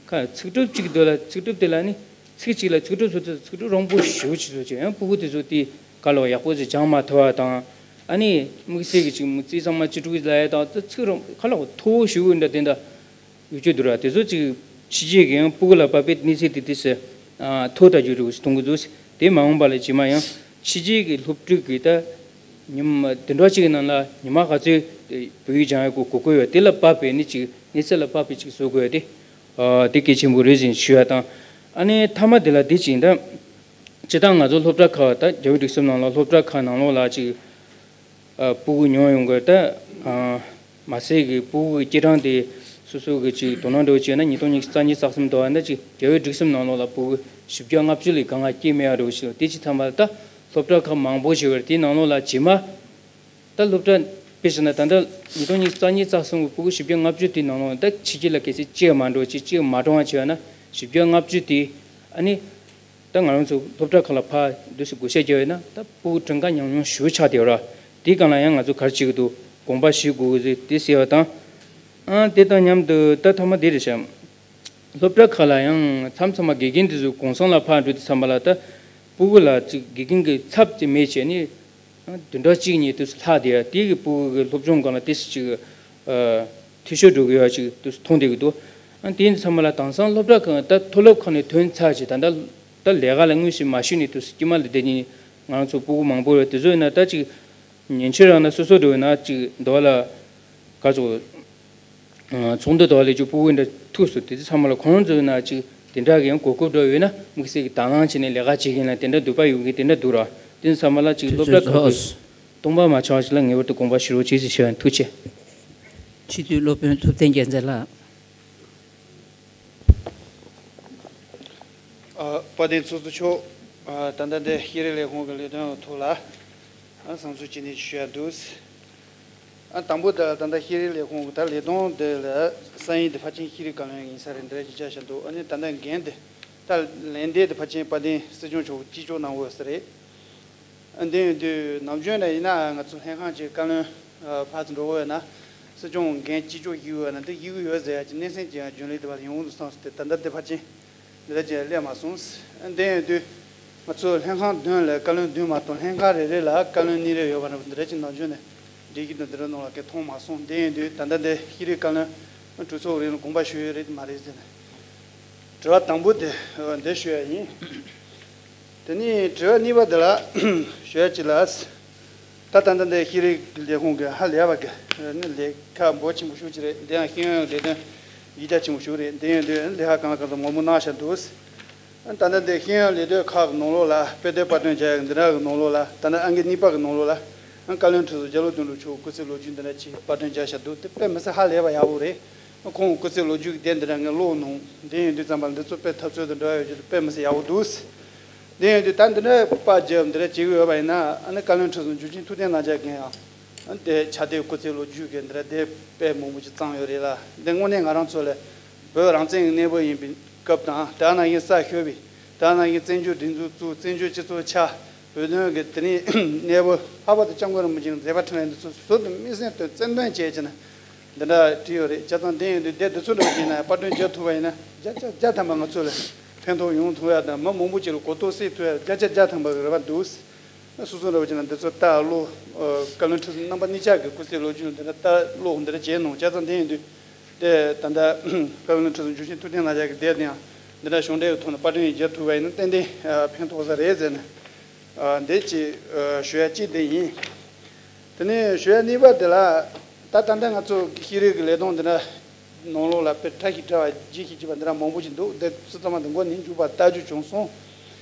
ཁ་ཚིག་གྲུབ་ཅིག་འདུག་ལ་ཚིག་གྲུབ་དེ་ལ་ནི་ཚིག་གཅིག་ལ་ཚིག་གྲུབ་བཟོ་དུས་ཚིག་གྲུབ་རོང་པོ་ཞེ་པོ་ཅིག་བཟོ་བྱས་ཡང་སྤུ་གུ་དེ་ཚོ་དེ་ག་ལོག་ཡག་པོ་ཅིག་སྦྱང་མ་ཐུབ་པ་དང་ཨ་ནི་དམིགས་བསལ་གྱི་ཅིག་མི་རྩིས་ཚང་མ་བཅུ་དྲུག་ལ་ཡ་དང་དེ་ཚིག་རོང་ག་ལོག་མཐོ་བོ་ཞེ་པོ་འདྲ་དེ་འདྲ་ཡོད་ཀྱི་འདུག་ར། དེ་ཚོ་ཅིག་ཕྱི་རྒྱལ་གྱི་ཡང་སྤུ་གུ་ལ་བབས་པའི་གནས་ཚད་དེ་དེ་སེ་མཐོ་དྲགས་ཡོད་རེད་ཟེར་མཐོང་གི་འདུག་དེ་མ་འོངས་པ་ལ་རྗེས་མ་ཡང་ཕྱི་རྒྱལ་གྱི་སློབ་ཕྲུག་གི་ད་ཉི་མ་བདུན་ཕྲག་གཅིག་གི་ནང་ལ་ཉི་མ་ག་ཚོད་བོད་ཡིག་སྦྱང་ཡ་གི་གོ་སྐབས་ཡོད་དེ་ལ་བབས་པའི་ནི་ཅིག་གནས་ཚད་ལ་བབས་པའི་ཅིག་བཟོ་དགོས་ཡ་དེ་དེ་གལ་ཆེན་པོ་རེད་ཟེར་ཞུ་ཡ་དང་། ཨ་ནི་མཐའ་མ་དེ་ལ་དེ་ཅིག་ད་སྤྱིར་བཏང་ང་ཚོ་སློབ་གྲྭ་ཁག་ད་རྒྱ་བོད་སྒྲིག་འཛུགས་ནང་ལ་སློབ་གྲྭ་ཁག་ནང་ལོགས་ལ་ཅིག་ཨ་སྤུ་གུ་ཉུང་ཡོང་གི་ད། ཨ་མ་ཟད་གི་སྤུ་གུ་གི་སྐྱེ་གྲངས་དེ་སོ་སོ་གི་ཅིག་དོ་སྣང་འདྲ་བོ་བྱས་ན་ཉིས་སྟོང་ཉི་ཤུ་རྩ་གཉིས་རྩ་གསུམ་དུ་བ་ན་ཅིག་རྒྱ་བོད་སྒྲིག་གསུམ་ནང་ལོགས་ལ་སྤུ་གུ་བཞི་བརྒྱ་ལྔ་བཅུ་ལས་གང་ང་སྐྱེས་མེད་ཡ་འདྲ་བོ་ཞིག་དེ་ཅིག་ཐམ་པ་ད་སློབ་གྲྭ་ཁག་མང་པོ་ཞིག་ཡོད་རེད། དེའི་ནང་ལོགས་ལ་རྗེས་མ་ད་སློབ་གྲྭ་དཔེ་བཞག་ན་ད་ལྟ་ཉིས་སྟོང་ཉི་ཤུ་རྩ་གཉིས་རྩ་གསུམ་གི་སྤུ་གུ་བཞི་བརྒྱ་ལྔ་བཅུ་དེའི་ནང་ལོགས་ད་ཕྱི་རྒྱལ་ལ་གལ་སྲིད་གཅིག་མ་འགྲོ་ཅིག་གཅིག་མ་གྲོངས་པ་བྱས་ཡོད་ན་བཞི་བརྒྱ་ལྔ་བཅུ་དེ་ཨ་ནི། ད་ང་རང་ཚོ་སློབ་གྲྭ་ཁག་ལ་ཕར་འདུག་སེ་བགོ་བཤའ་རྒྱག་ཡོད་ན་ད་སྤུ་གུ་གྲངས་ཀ་ཉུང་ཉུང་ཞེ་པོ་ཆགས་བསྡད་ཡོད་ར། དེའི་སྒང་ལ་ཡང་ང་ཚོ་ག་རེ་བྱེད་ཀྱི་འདུག་དགོངས་པ་ཞུ་དགོས་ཀྱི་རེད་དེ་ཟེར་བ་དང་། ཨ་དེ་དང་མཉམ་དུ་ད་ཐོག་མ་དེ་རེད་ཤག་སློབ་གྲྭ་ཁག་ལ་ཡང་མཚམས་མཚམས་མ་དགེ་རྒན་དེ་ཚོ་གུང་སེང་ལ་ཕར་འགྲོ་དུས་ཙམ་པ་ལ་ད་སྤུ་གུ་ལ་ཅིག་དགེ་རྒན་གྱི་ཚབ་ཅིག་མེད་བྱས་ནས་བདུན་ཕྲག་གཅིག་གཉིས་དུས་སུ་ལྷག་བསྡད་ཡ་དེ་གི་སྤུ་གུ་གི་སློབ་སྦྱོང་སྒང་ལ་དེ་སུ་ཅིག་འཐུས་ཤོར་འགྲོ་གི་ཡོད་ཅིག་དུས་སུ་མཐོང་བསྡད་ཀྱི་འདུག་ཨ་དེ་ཡིན་ཙམ་པ་ལ་དེང་སང་སློབ་གྲྭ་ཁག་ད་མཐོ་སློབ་ཁག་ནས་ཐོན་ཚར་ཅིག་ད་ལྟ་ད་ལས་ཀ་ལ་དངོས་སུ་མ་ཞུགས་ནས་དུས་སུ་དཀྱིལ་མ་ལ་བསྡད་ནས་ང་རང་ཚོ་སྤུ་གུ་མང་པོ་ཡོད། དེ་ཚོ་ཡིན་ན་ད་ཅིག་ཉིན་ཆད་རང་ན་སོ་སོ་འགྲོ་ཡོད་ན་ཅིག་འདོ་ལ་ག་ཚོད་ཚོགས་འདུ་འདོ་ལ་ཅིག་སྤུ་གུ་འདྲ་ཐུག་སོང་། དེ་ཚོ་ཚང་མ་ལ་ཁོང་ཚོ་ཡིན་ན་ཅིག་དེ་འདྲ་གི་ཡང་གོ་སྐབས་འདྲ་ཡོད་ན་དམིགས་བསལ་གྱི་དང་བླངས་བྱས་ནས་ལས་ཀ་བྱེད་མཁན་ལ་དེ་འདྲ་འདོད་པ་ཡོད་མཁན་དེ་འདྲ་འདུག་ར། དེ་ཚོ་ཚང་མ་ལ་ཅིག་སློབ་གྲྭ་ཁག་གི་སྟོང་པ་མ་ཆགས་ཤིག་ལ་ངེས་པར་དུ་དགོངས་པ་ཞུ་རོགས་བྱེད་ཅེས་ཞུ་བ་ཡིན། ཐུགས་རྗེ་ཆེ། སྤྱི་འཐུས་སློབ་དཔོན་ཐུབ་བསྟན་རྒྱལ་མཚན་ལགས། ཨ། དཔལ་ལྡན་ཚོགས་གཙོ་མཆོག་ཨ། ད་ལྟ་འདི་ཤེས་རིག་ལས་ཁུངས་ཀྱི་ལས་དོན་ཐོག་ལ་ཨ། བསམ་ཚུལ་ཅིག་ནས་ཞུ་ཡ་འདུག་ཨ། དང་པོ་ད་ད་ལྟ་ཤེས་རིག་ལས་ཁུངས་ཀྱི་ད་ལས་དོན་འདི་ལ་ས་ཡིན་འདི་ཕལ་ཆེར་ཤེས་རིག་བཀའ་བློན་ཡིན་ས་རེད། འདི་རེད་ཅེས་བྱ་བཞག་འདུག་ཨ་ནི་ད་ལྟ་འགན་འདི་ད་ལན་འདེབས་འདི་ཕལ་ཆེར་དཔལ་ལྡན་སྲིད་སྐྱོང་མཆོག་གིས་གཅིག་ལྕོགས་གནང་དགོས་ས་རེད། འདི་ཡིན་དུས་ནམ་རྒྱུན་ནས་ཡིན་ན་ང་ཚོ་ལྷན་ཁང་གི་བཀའ་བློན་ཕར་ཚུར་འགྲོ་དགོས་ཡོད་ན་སྲིད་སྐྱོང་འགན་གཅིག་ལྕོགས་བཞེས་དགོས་ཡོད་ན་འདི་བཞེས་ཀྱི་ཡོད་ཟེར་ཡ་གི་སྣེ་ཚན་གྱི་རྒྱུན་ལས་དེ་བར་ཡོང་འདུག་བསམ་སོང་། དེ་ད་ལྟ་འདི་ཕལ་ཆེར་འདི་ལ་ཅིག་སླེབས་མ་སོང་། འདི་ཡིན་དུས་ང་ཚོ་ལྷན་ཁང་བདུན་ལ་བཀའ་བློན་བདུན་མ་གཏོགས་ལྷན་ཁང་རེ་རེ་ལ་བཀའ་བློན་གཉིས་རེ་ཡོད་པ་འདྲ་པོ་འདི་འདྲ་ཅིག་ནམ་རྒྱུན་ནས་སྒྲིག་གཞི་དང་འདི་འདྲ་ནང་ལ་གང་མཐོང་མ་སོང་། འདི་ཡིན་དུས་ད་ལྟ་འདི་ཤེས་རིག་བཀའ་བློན་གྲོས་ཚོགས་རིང་ལ་དགོངས་པ་ཞུ་ཡོད་རེད་མ་རེད་ཟེར་ནས། དྲི་བ་དང་པོ་དེ་འདི་ཞུ་ཡ་ཡིན། དེ་ནས་དྲི་བ་གཉིས་པ་འདི་ལ་ཞུ་ཡ་ཅིག་ལ། ད་ད་ལྟ་འདི་ཤེས་རིག་ལས་ཁུངས་ཀྱི་ཧ་ལས་པ་གི་ནི་ལས་ཀ་འབོར་ཆེན་པོ་ཤོས་ཅིག་རེད། འདི་ཡང་ཤེས་ཡོན་ལས་དོན་ཡིག་ཆ་ཆེན་པོ་ཤོས་རེད། འདི་ཡོད་འདི་ལས་ཀ་གང་ལ་གང་འཚམ་མང་པོ་གནང་བཞག་འདུག་ད་ལྟ་འདི་ཤེས་ཡོན་ལས་དོན་ཁག་གི་ནང་ལོགས་ལ་དཔེ་དེབ་པར་སྐྲུན་བྱ་ཡག་འདི་འདྲ་གི་ནང་ལོགས་ལ་ད་ལྟ་ཨང་ཀི་གཉིས་པ་གི་ནང་ལོགས་ལ་བཀའ་བློན་ཁྲི་ཟུར་རྒྱ་ལོ་དོན་གྲུབ་མཆོག་སྐུ་ཚེ་ལོ་རྒྱུས་འདི་འདྲ་ཅིག་པར་སྐྲུན་བྱས་བཞག་འདུག་དེ་དཔེ་མི་སྲིད་ཧ་ལས་པ་ཡག་པོ་རེད། ཁོང་སྐུ་ཚེ་ལོ་རྒྱུས་ཀྱི་དེབ་འདི་འདྲ་ངས་ཀློག་ནོ། འདི་ཡིན་དུས་ཙམ་པ་འདི་ཚོ་དཔེ་འཐབ་རྩོད་དང་འབྲེལ་བ་ཡོད་རྒྱུ་དེ་དཔེ་མི་སྲིད་ཡག་པོ་འདུག། འདི་ཡིན་དུས་ད་འདི་འདྲ་པར་རྒྱབ་འདི་འདྲ་བྱེད་ཀྱི་ཡོད་པ་ཡིན་ན། ཨ་ནི་བཀའ་བློན་ཁྲི་ཟུར་འཇུ་ཆེན་ཐུབ་བསྟན་ལགས་མཇལ་མཁན་ཡང་། ཨ་ནི་དེ་ཕྱག་དེབ་སྐུ་ཚེ་ལོ་རྒྱུས་ཀྱི་འདི་འདྲ་དེ་དཔེ་མང་པོ་ཅིག་བརྩམས་ཡོད་རེད་ལ། འདི་དངོས་གནས་ང་རང་ཚོ་ལ་བོད་རང་བཙན་གྱི་གནས་བབ་ཡིན་པའི་སྐབས་དང་། དེ་ནང་བཞིན་ས་ཤོར་བའི། དེ་ནང་བཞིན་བཙན་བྱོལ་སྒྲིག་འཛུགས་བཙུགས། བཙན་བྱོལ་སྤྱི་ཚོགས་ཆགས། བོད་དོན་གྱི་དེ་རིང་གནས་བབ་ལྷག་པར་དུ་སྐྱབས་མགོན་རིན་པོ་ཆེའི་མཛད་པ་འཕྲིན་ལས་འདི་ཚོ་ཟུར་དུ་དམིགས་བསལ་དུ་རྩལ་འདོན་བྱས་བྱས་ནས་འདི་འདྲ་བྲིས་ཡོད་རེད། བྱས་ཙང་འདི་ཡིན་དུས་དེབ་འདི་ཚོ་འདྲ་བོ་ཅིག་ཡིན་ན་པར་སྐྲུན་བྱེད་ཐུབ་པ་ཡིན་ན་བརྒྱ་ཆ་བརྒྱ་ཐམ་པ་ང་ཚོ་ལ་ཕན་ཐོགས་ཡོང་ཐུབ་ཡ་དང་། མི་མང་པོ་ཅིག་ལ་གོ་རྟོགས་སད་ཐུབ་ཡ་བརྒྱ་ཆ་བརྒྱ་ཐམ་པ་གི་རེ་བ་འདུག། སོ་སོ་འདྲ་བོ་ཅིག་ན་འདི་ཚོ་ལྟ་ཀློག། བཀའ་བློན་ཁྲི་ཟུར་རྣམ་པ་གཉིས་ཆ་གི་སྐུ་ཚེ་ལོ་རྒྱུས་འདི་འདྲ་ལྟ་ཀློག་འདི་འདྲ་བྱས་གནང་། བྱས་ཙང་འདི་ཡིན་དུས་དེ་ད་ལྟ་བཀའ་བློན་ཁྲི་ཟུར་འཇུ་ཆེན་ཐུབ་བསྟན་ལགས་ཀྱི་དེབ་དེ་ཡང་འདི་འདྲ་གཞུང་འབྲེལ་གྱི་ཐོག་ནས་པར་སྐྲུན་བྱེད་ཐུབ་པ་ཡིན་ན་ཏན་ཏན་ཕན་ཐོགས་ས་རེད་ཟེར་ནས་འདི་ཅིག་ཞུ་ཡ་གཅིག་དེ་ཡིན། དེ་ནས་ཞུ་ཡ་གཉིས་པ་དེ་ལ། ད་ད་ལྟ་ང་ཚོ་ཤེས་རིག་གི་ལས་དོན་འདི་འདྲ་ནང་ལོགས་ལ་དཔེ་ཕྲ་ཞིབ་ཕྲ་བ་རྒྱས་ཞིབ་བྱས་པ་འདི་འདྲ་མང་པོ་ཞིག་འདུག། འདི་ཚོ་ཚང་མ་འདི་མགོ་ནས་མཇུག་བར་ལྟ་རྒྱུ་བྱུང་སོང་།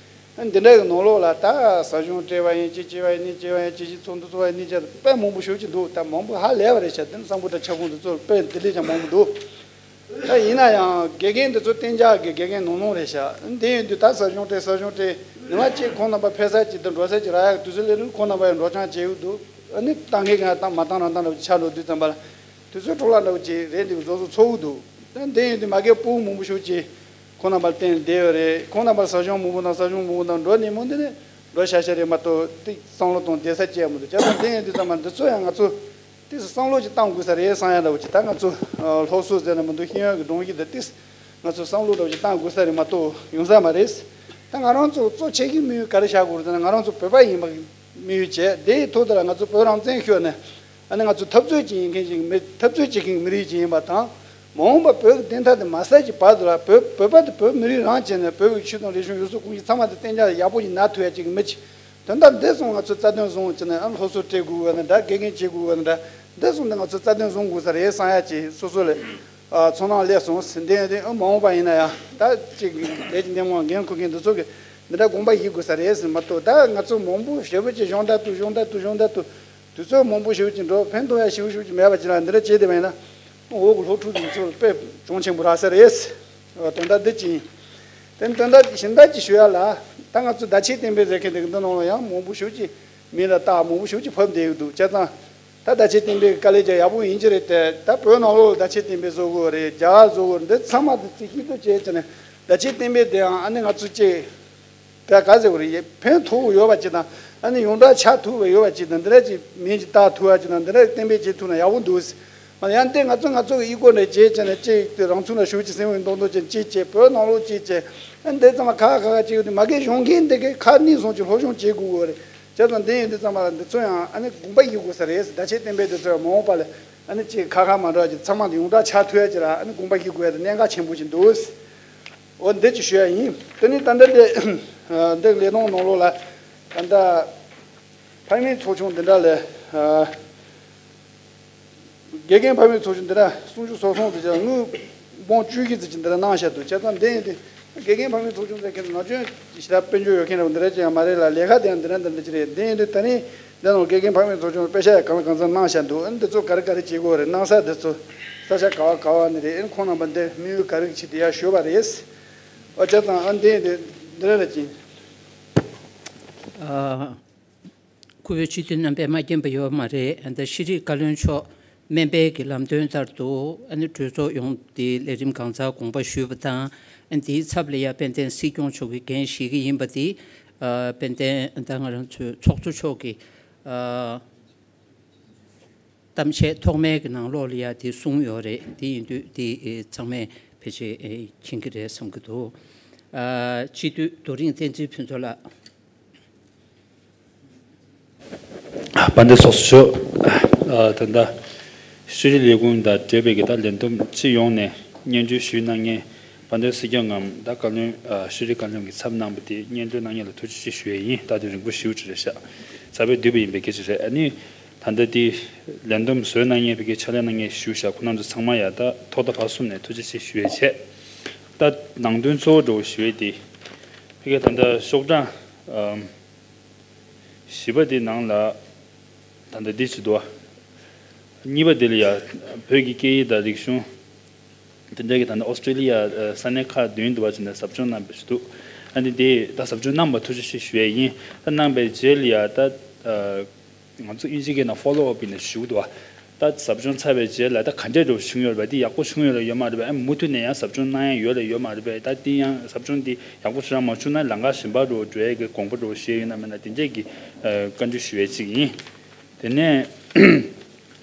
འདི་འདྲ་གི་ནང་ལོགས་ལ་ད་ས་གཞུང་སྤྲད་པ་ཡིན། ཅི་བྱས་པ་ཡིན། ནི་བྱས་པ་ཡིན། ཅི་བྱས། ཚོགས་འདུ་ཚོགས་པ་ཡིན། ནི་བྱས། དཔེ་མང་པོ་ཞེ་པོ་ཅིག་འདུག། ད་མང་པོ་ཧ་ལས་པ་རེད་ཤག། དེ་ནི་བསམ་བློ་ད་ཁྱབ་ཁོངས་འདི་ཚོ་དཔེ་འདི་འདྲས་ཀྱང་མང་པོ་འདུག། ད་ཡིན་ན་ཡང་དགེ་རྒན་འདི་ཚོ་གཏན་འཇགས་ཀྱི་དགེ་རྒན་ནང་ནང་རེད་ཤག། དེ་ཡིན་དུས་ད་ས་གཞུང་སྤྲད། ས་གཞུང་སྤྲད། ཉི་མ་གཅིག་ཁོང་རྣམ་པ་ཕེབས་ས་ཅིག་དང་འགྲོ་ས་ཅིག་རག་ཡག་དུས་ཚོད་སླེབས་དུས་ཁོང་རྣམ་པ་ཡང་འགྲོ་སྦྱང་བྱེད་ཀྱི་འདུག། ཨ་ནི་ད་མཁན་གང་ད་མ་བཏང་རང་བཏང་འདྲ་བོ་ཅིག་ཆགས་འགྲོ་དུས་ཙམ་པ་ལ་དུས་ཚོད་འཕྲོ་བརླག་འདྲ་བོ་ཅིག་རེད། འདི་བཟོ་བཟོ་ཚོར་གྱི་འདུག། ད་དེ་ཡིན་དུས་མ་གི་ཕྲུ་གུ་མང་པོ་ཞེ་པོ་ཅིག་ཁོང་རྣམ་པ་ལ་བརྟེན་བསྡད་ཡོད་རེད། ཁོང་རྣམ་པ་ས་གཞུང་མང་པོ་དང་ས་གཞུང་མང་པོ་དང་འགྲོ་ནས་མོ་འདི་ནས་འགྲོ་ཤ་ཤ་རེད་མ་གཏོགས་ཏིག་བསམ་བློ་གཏོང་བསྡད་ས་ཅིག་ཡང་མི་འདུག། བྱས་ཙང་དེ་ཡིན་དུས་ཙམ་པ་འདི་ཚོ་ཡང་ང་ཚོ་ཏིག་ཙམ་བསམ་བློ་ཅིག་བཏང་དགོས་ས་རེད་བསམ་ཡ་འདྲ་བོ་ཅིག། ད་ང་ཚོ་སློབ་གསོ་ཟེར་ན་མི་འདུག། ཤེས་ཡོན་གྱི་སྒྲོམ་གཞི་འདི་ཏིག་ཙམ་ང་ཚོ་བསམ་བློ་འདྲ་བོ་ཅིག་བཏང་དགོས་ས་རེད་མ་གཏོགས་ཡོང་ས་མ་རེད། ད་ང་རང་ཚོ་གཙོ་ཆེ་གི་དམིགས་ཡུལ་ག་རེ་བཞག་དགོས་རེད་ཟེར་ན། ང་རང་ཚོ་བོད་པ་ཡིན་པ་དམིགས་ཡུལ་བྱས། དེའི་ཐོག་དེ་ལ་ང་ཚོ་བོད་རང་བཙན་ཤོར་ནས་ཨ་ནི་ང་ཚོ་འཐབ་རྩོད་ཅིག་ཡིན་མཁན་ཅིག་མི། འཐབ་རྩོད་བྱེད་མཁན་མི་རིགས་ཅིག་ཡིན་པ་དང་། མ་འོངས་པ་བོད་ཀྱི་བདེན་མཐའ་དེ་མ་གསལ་གྱི་བར་དུ་ལ་བོད། བོད་པ་དེ་བོད་མི་རིགས་རང་བྱས་ནས་བོད་ཀྱི་ཆོས་དང་རིག་གཞུང་ཡུལ་སྲོལ་གོམས་གཤིས་ཚང་མ་དེ་གཏན་འཇགས་ཡག་པོ་ཞིག་ན་ཐུབ་ཡ་ཅིག་མི་ཅིག། དོན་དག་འདི་སོང་ང་ཚོས་རྩ་དོན་བཟུང་བྱས་ནས་ཨ་སློབ་གསོ་སྤྲད་དགོས་པ་ནི་འདྲ། དགེ་རྒན་བྱེད་དགོས་པ་ནི་འདྲ། འདི་སོང་འདི་ང་ཚོས་རྩ་དོན་བཟུང་དགོས་ས་རེད་བསམ་ཡ་ཅིག་སོ་སོ་ལ་ཨ་ཚོར་སྣང་སླེབས་སོང་། འདི་འདི་ཨ་མ་འོངས་པ་ཡིན་ན་ཡང་ད་ཅིག་ལས་ཀྱི་འདེམས་ངོ་འགན་འཁུར་མཁན་འདི་ཚོ་གིས་འདི་འདྲ་དགོངས་པ་བཞེས་དགོས་ས་རེད་ཟེར་མ་གཏོགས། ད་ང་ཚོ་མང་པོ་ཞེ་པོ་ཅིག་གཞུང་བརྡ་བཏུ། གཞུང་བརྡ་བཏུ། གཞུང་བརྡ་བཏུ། དུས་ཚོད་མང་པོ་ཞེ་པོ་ཅིག་འགྲོ། ཕན་ཐོགས་ཡ་ཞེ་པོ་ཞེ་པོ་ཅིག་མེད་པ་ཅིག་ལ་འདི་འདྲ་བྱས་བསྡད་པ་ཡིན་ན། འོག་གི་སློབ་ཕྲུག་དེ་ཚོ་དཔེ་གྱོང་ཆེན་པོ་རག་ས་རེད། དོན་དག་འདི་ཅི་ཡིན། དེ་ནི་དོན་དག་གཞན་དག་ཅིག་ཞུ་ཡ་ལ། ད་ང་ཚོ་བརྡ་ཆད་གཏན་འབེབས་ཟེར་མཁན་དེ་གི་འདི་ནང་ལ་ཡང་མང་པོ་ཞེ་པོ་ཅིག་མིང་ལ་བཏགས། མང་པོ་ཞེ་པོ་ཅིག་ཕབ་བསྡད་ཡོད་འདུག། བྱས་ཙང་ད་བརྡ་ཆད་གཏན་འབེབས་ཀྱི་དཀའ་ལས་ཀྱང་ཡག་པོ་ཡིན་གྱི་རེད་དེ། ད་བོད་ནང་ལོགས་ལ་བརྡ་ཆད་གཏན་འབེབས་བཟོ་དགོས་རེད། རྒྱ་གར་བཟོ་དགོས་རེད། འདི་ཚང་མ་དེ་ཚོ་ཤིན་ཏུ་བྱས་བྱས་ནས་བརྡ་ཆད་གཏན་འབེབས་དེའང་ཨ་ནི་ང་ཚོ་ཅིག་ད་ག་ཟེར་བ་རེད། ཕན་ཐོགས་ཡོད་པ་ཅིག་དང་། ཨ་ནི་ཡོངས་གྲགས་ཆགས་ཐུབ་པ་ཡོད་པ་ཅིག་དང་། འདི་འདྲ་ཅིག་མིང་ཅིག་བཏགས་ཐུབ་པ་ཅིག་དང་། འདི་འདྲ་གཏན་འབེབས་བྱེད་ཐུབ་ན་ཡག་པོ་འདུག། མ་ཡང་དེ་ང་ཚོ་ང་ཚོ་གི་ཨི་ཀོ་འདྲ་བྱས་བྱས་ནས་ཅིག་དེ་རང་ཚུགས་ལ་ཞུགས་ཅིག་སེམས་འོས་མདོག་མདོག་ཅན་ཅིག་བྱས། བོད་ནང་ལོགས་ཅིག་བྱས། ཨ་ནི་དེ་ཚང་མ་ཁ་ཁ་ཁ་ཅིག་ཡོད་དུས་མ་གི་གཞུང་འགན་འདི་གི་ཁ་ནས་བཟུང་ཅིག་སློབ་སྦྱོང་བྱེད་དགོས་པ་རེད། བྱས་ཙང་དེ་ཡིན་དུས་ཙམ་པ་ལ་འདི་ཚོ་ཡང་ཨ་ནི་དགོངས་པ་བཞེས་དགོས་ས་རེད། བརྡ་ཆད་གཏན་འབེབས་དེ་ཚོ་ཡང་མ་འོངས་པ་ལ་ཨ་ནི་ཅིག་ཁ་ཁ་མ་འགྲོ་ཅིག་ཚང་མ་ཡོངས་གྲགས་ཆགས་ཐུབ་ཡ་ཅིག་ལ་ཨ་ནི་དགོངས་པ་བཞེས་དགོས་ཡ་དེ་གནད་འགག་ཆེན་པོ་ཅིག་འདུག། འོ་འདི་ཅིག་ཞུ་ཡ་ཡིན། དེ་ནས་ད་ལྟ་འདི་འདི་ལས་དོན་ནང་ལོགས་ལ་ད་ལྟ་ཕ་མའི་ཚོགས་ཆུང་འདི་འདྲ་ལས། དགེ་རྒན་ཕ་མའི་ཚོགས་ཆུང་འདི་འདྲ་གསུང་ཆོས་ཚོགས་ཚོགས་འདི་ཅག་དངུལ་འབུམ་བཅུ་བཞི་ཙམ་ཅིག་འདི་འདྲ་གནང་བཞག་འདུག། བྱས་ཙང་འདི་ཡིན་དུས་དགེ་རྒན་ཕ་མའི་ཚོགས་ཆུང་ཟེར་མཁན་ནང་ཆོས་ཞེ་དྲག་དཔལ་འབྱོར་ཡོད་མཁན་འདྲ་བོ་འདི་འདྲ་ཅིག་ཡང་མ་རེད་ལ། ལས་ཀ་དེ་ཡང་འདི་འདྲ་འདི་འདྲ་ཅིག་རེད། འདི་ཡིན་དུས་ད་རིང་འདི་ནང་དགེ་རྒན་ཕ་མའི་ཚོགས་ཆུང་དཔེ་ཆ་ཡང་གང་ལ་གང་འཚམ་གནང་བཞག་འདུག། ཨ་ནི་འདི་ཚོ་ག་རེ་ག་རེ་བྱེད་དགོས་རེད། གནང་ས་འདི་ཚོ་ས་ཆ་ག་བ་ག་བ་ནས་རེད། ཨ་ནི་ཁོང་རྣམ་པ་འདི་དམིགས་ཡུལ་ག་རེ་ཅིག་དེ་ཡང་ཞུས་པ་རེད། ཨ་བྱས་ཙང་ཨ་འདི་ཡིན་དུས་འདི་འདྲ་ཅིག་ཡིན། ཨ། སྐུ་བོད་སྤྱི་འཐུས་རྣམ་པས་མ་མཁྱེན་པ་ཡོད་མ་རེད། ཨ་ནི་ཤེས་རིག་བཀའ་བློན་མཆོག་སྨན་པའི་གི་ལམ་སྟོན་ལྟར་དུ་ཨ་ནི་གྲོས་ཚོགས་ཡོངས་དེ་ལས་རིམ་གང་ཚང་དགོངས་པ་ཞུས་པ་དང་། ཨ་ནི་དེའི་ཚབ་ལ་ཡ་དཔལ་ལྡན་སྲིད་སྐྱོང་མཆོག་གིས་འགན་བཞེས་ཀྱི་ཡིན་པ་དེ། ཨ་དཔལ་ལྡན་ད་ང་རང་ཚོའི་ཚོགས་གཙོ་མཆོག་གིས་ཨ་གཏམ་བཤད་ཐོག་མའི་གི་ནང་ལོགས་ལ་ཡ་དེ་གསུངས་ཡོད་རེད། དེ་ཡིན་དུས་དེ་ཨེ་ཚང་མས་ཕལ་ཆེར་ཨེ་མཁྱེན་གྱི་རེད་བསམ་གྱི་འདུག། ཨ་སྤྱི་འཐུས་རྡོ་རིང་བསྟན་འཛིན་ཕུན་ཚོགས་ལགས། དཔལ་ལྡན་ཚོགས་གཙོ་མཆོག། ཨ་ད་ལྟ་ཤེས་རིག་ལས་ཁུངས་དང་འབྲེལ་བའི་གི་ད་ལས་བསྡོམས་སྤྱི་ཡོངས་ནས་སྙན་སྒྲོན་ཞུས་གནང་མཁན་དཔལ་ལྡན་སྲིད་སྐྱོང་ངམ་ད་བཀའ་བློན་ཨ་ཤེས་རིག་བཀའ་བློན་གྱི་ཚབ་གནང་བ་དེ་སྙན་སྒྲོན་གནང་མཁན་ལ་ཐུགས་རྗེ་ཆེ་ཞུ་ཡས་ཡིན། ད་དུང་རིང་པོ་ཞེ་པོ་ཅིག་རེད་ཤག། ཚ་བའི་དུས་བབ་ཡིན་པའི་སྐད་ཆ་རེད། ཨ་ནི་ད་ལྟ་དེ་ལས་བསྡོམས་བཟོས་གནང་མཁན་ཕ་གིར་ཕྱག་ལས་གནང་མཁན་ཞུ་ཤག། ཁོང་རྣམ་ཚོ་ཚང་མ་ཡ་ད་ཐོག་མཐའ་བར་གསུམ་ནས་ཐུགས་རྗེ་ཆེ་ཞུ་ཡས་བྱས། ད་ནང་དོན་གཙོ་བོ་འདྲ་བོ་ཞུ་ཡས་དེ་ཕ་གིར་ད་ལྟ་ཤོག་གྲངས་ཨམ། བཞི་པ་དེ་ནང་ལ་ད་ལྟ་འདི་ཅིག་འདུག་བ། གཉིས་པ་དེ་ལ་ཡ་བོད་ཀྱི་སྐད་ཡིག་དང་རིག་གཞུང་ དེ་འདྲ་གི་ད་ནི་ཨོ་སི་ཀྲི་ལི་ཡ་ས་གནས་ཁག་བདུན་དུ་བ་ཅིག་ནས་ཟབ་སྦྱོང་གནང་བའི་ཞུ་འདུག་ཨ་ནི་དེ་ད་ཟབ་སྦྱོང་གནང་བ་ཐུགས་རྗེ་ཆེ་ཞུ་ཡས་ཡིན། ད་གནང་བའི་རྗེས་ལ་ཡ་ད་ང་ཚོ་ཨིན་ཇི་སྐད་ནང་ཕོ་ལོ་ཨབ་ཡིན་ནས་ཞུ་འདུག་བ། ད་ཟབ་སྦྱོང་ཚར་བའི་རྗེས་ལ་ད་ག་འདྲས་འགྲོ་བྱུང་ཡོད་རེད་པས། འདི་ཡག་པོ་བྱུང་ཡོད་རེད་ཡོད་མ་རེད་པས། ཨ་མུ་མཐུད་ནས་ཡང་ཟབ་སྦྱོང་གནང་ཡ་ཡོད་རེད་ཡོད་མ་རེད་པས། ད་འདི་ཡང་ཟབ་སྦྱོང་འདི་ཡག་པོ་བྱུང་ར་མ་བྱུང་ན་ལམ་ཁ་གཞན་པ་འགྲོ་འགྲོ་ཡས་ཀྱི་དགོངས་པ་འགྲོ་བཞེས་ཡོད་ན་མེད་ན་དེ་འདྲས་ཀྱི་བཀའ་འདྲི་ཞུ་ཡས་ཅིག་ཡིན། དེ་ནས་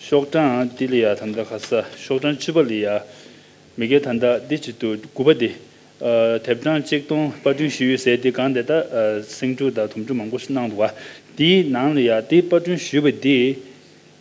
ཤོག་གྲངས་འདི་ལ་ཡ་ད་ལྟ་ཁ་ས་ཤོག་གྲངས་བཅུ་པ་ལ་ཡ། མི་སྒེར་ད་ལྟ་འདི་བྱེད་དུ་དགུ་པ་འདི། ཨ་དེབ་གྲངས་གཅིག་སྟོང་པར་སྐྲུན་ཞུས་ཡོད་ཟེར་དེ་གང་དེ་ལྟ་ཨ་སེང་ཕྲུག་དང་དོམ་ཕྲུག་མང་པོ་ཞིག་གནང་འདུག་བ། དེའི་ནང་ལ་ཡ་དེ་པར་སྐྲུན་ཞུས་པ་དེ་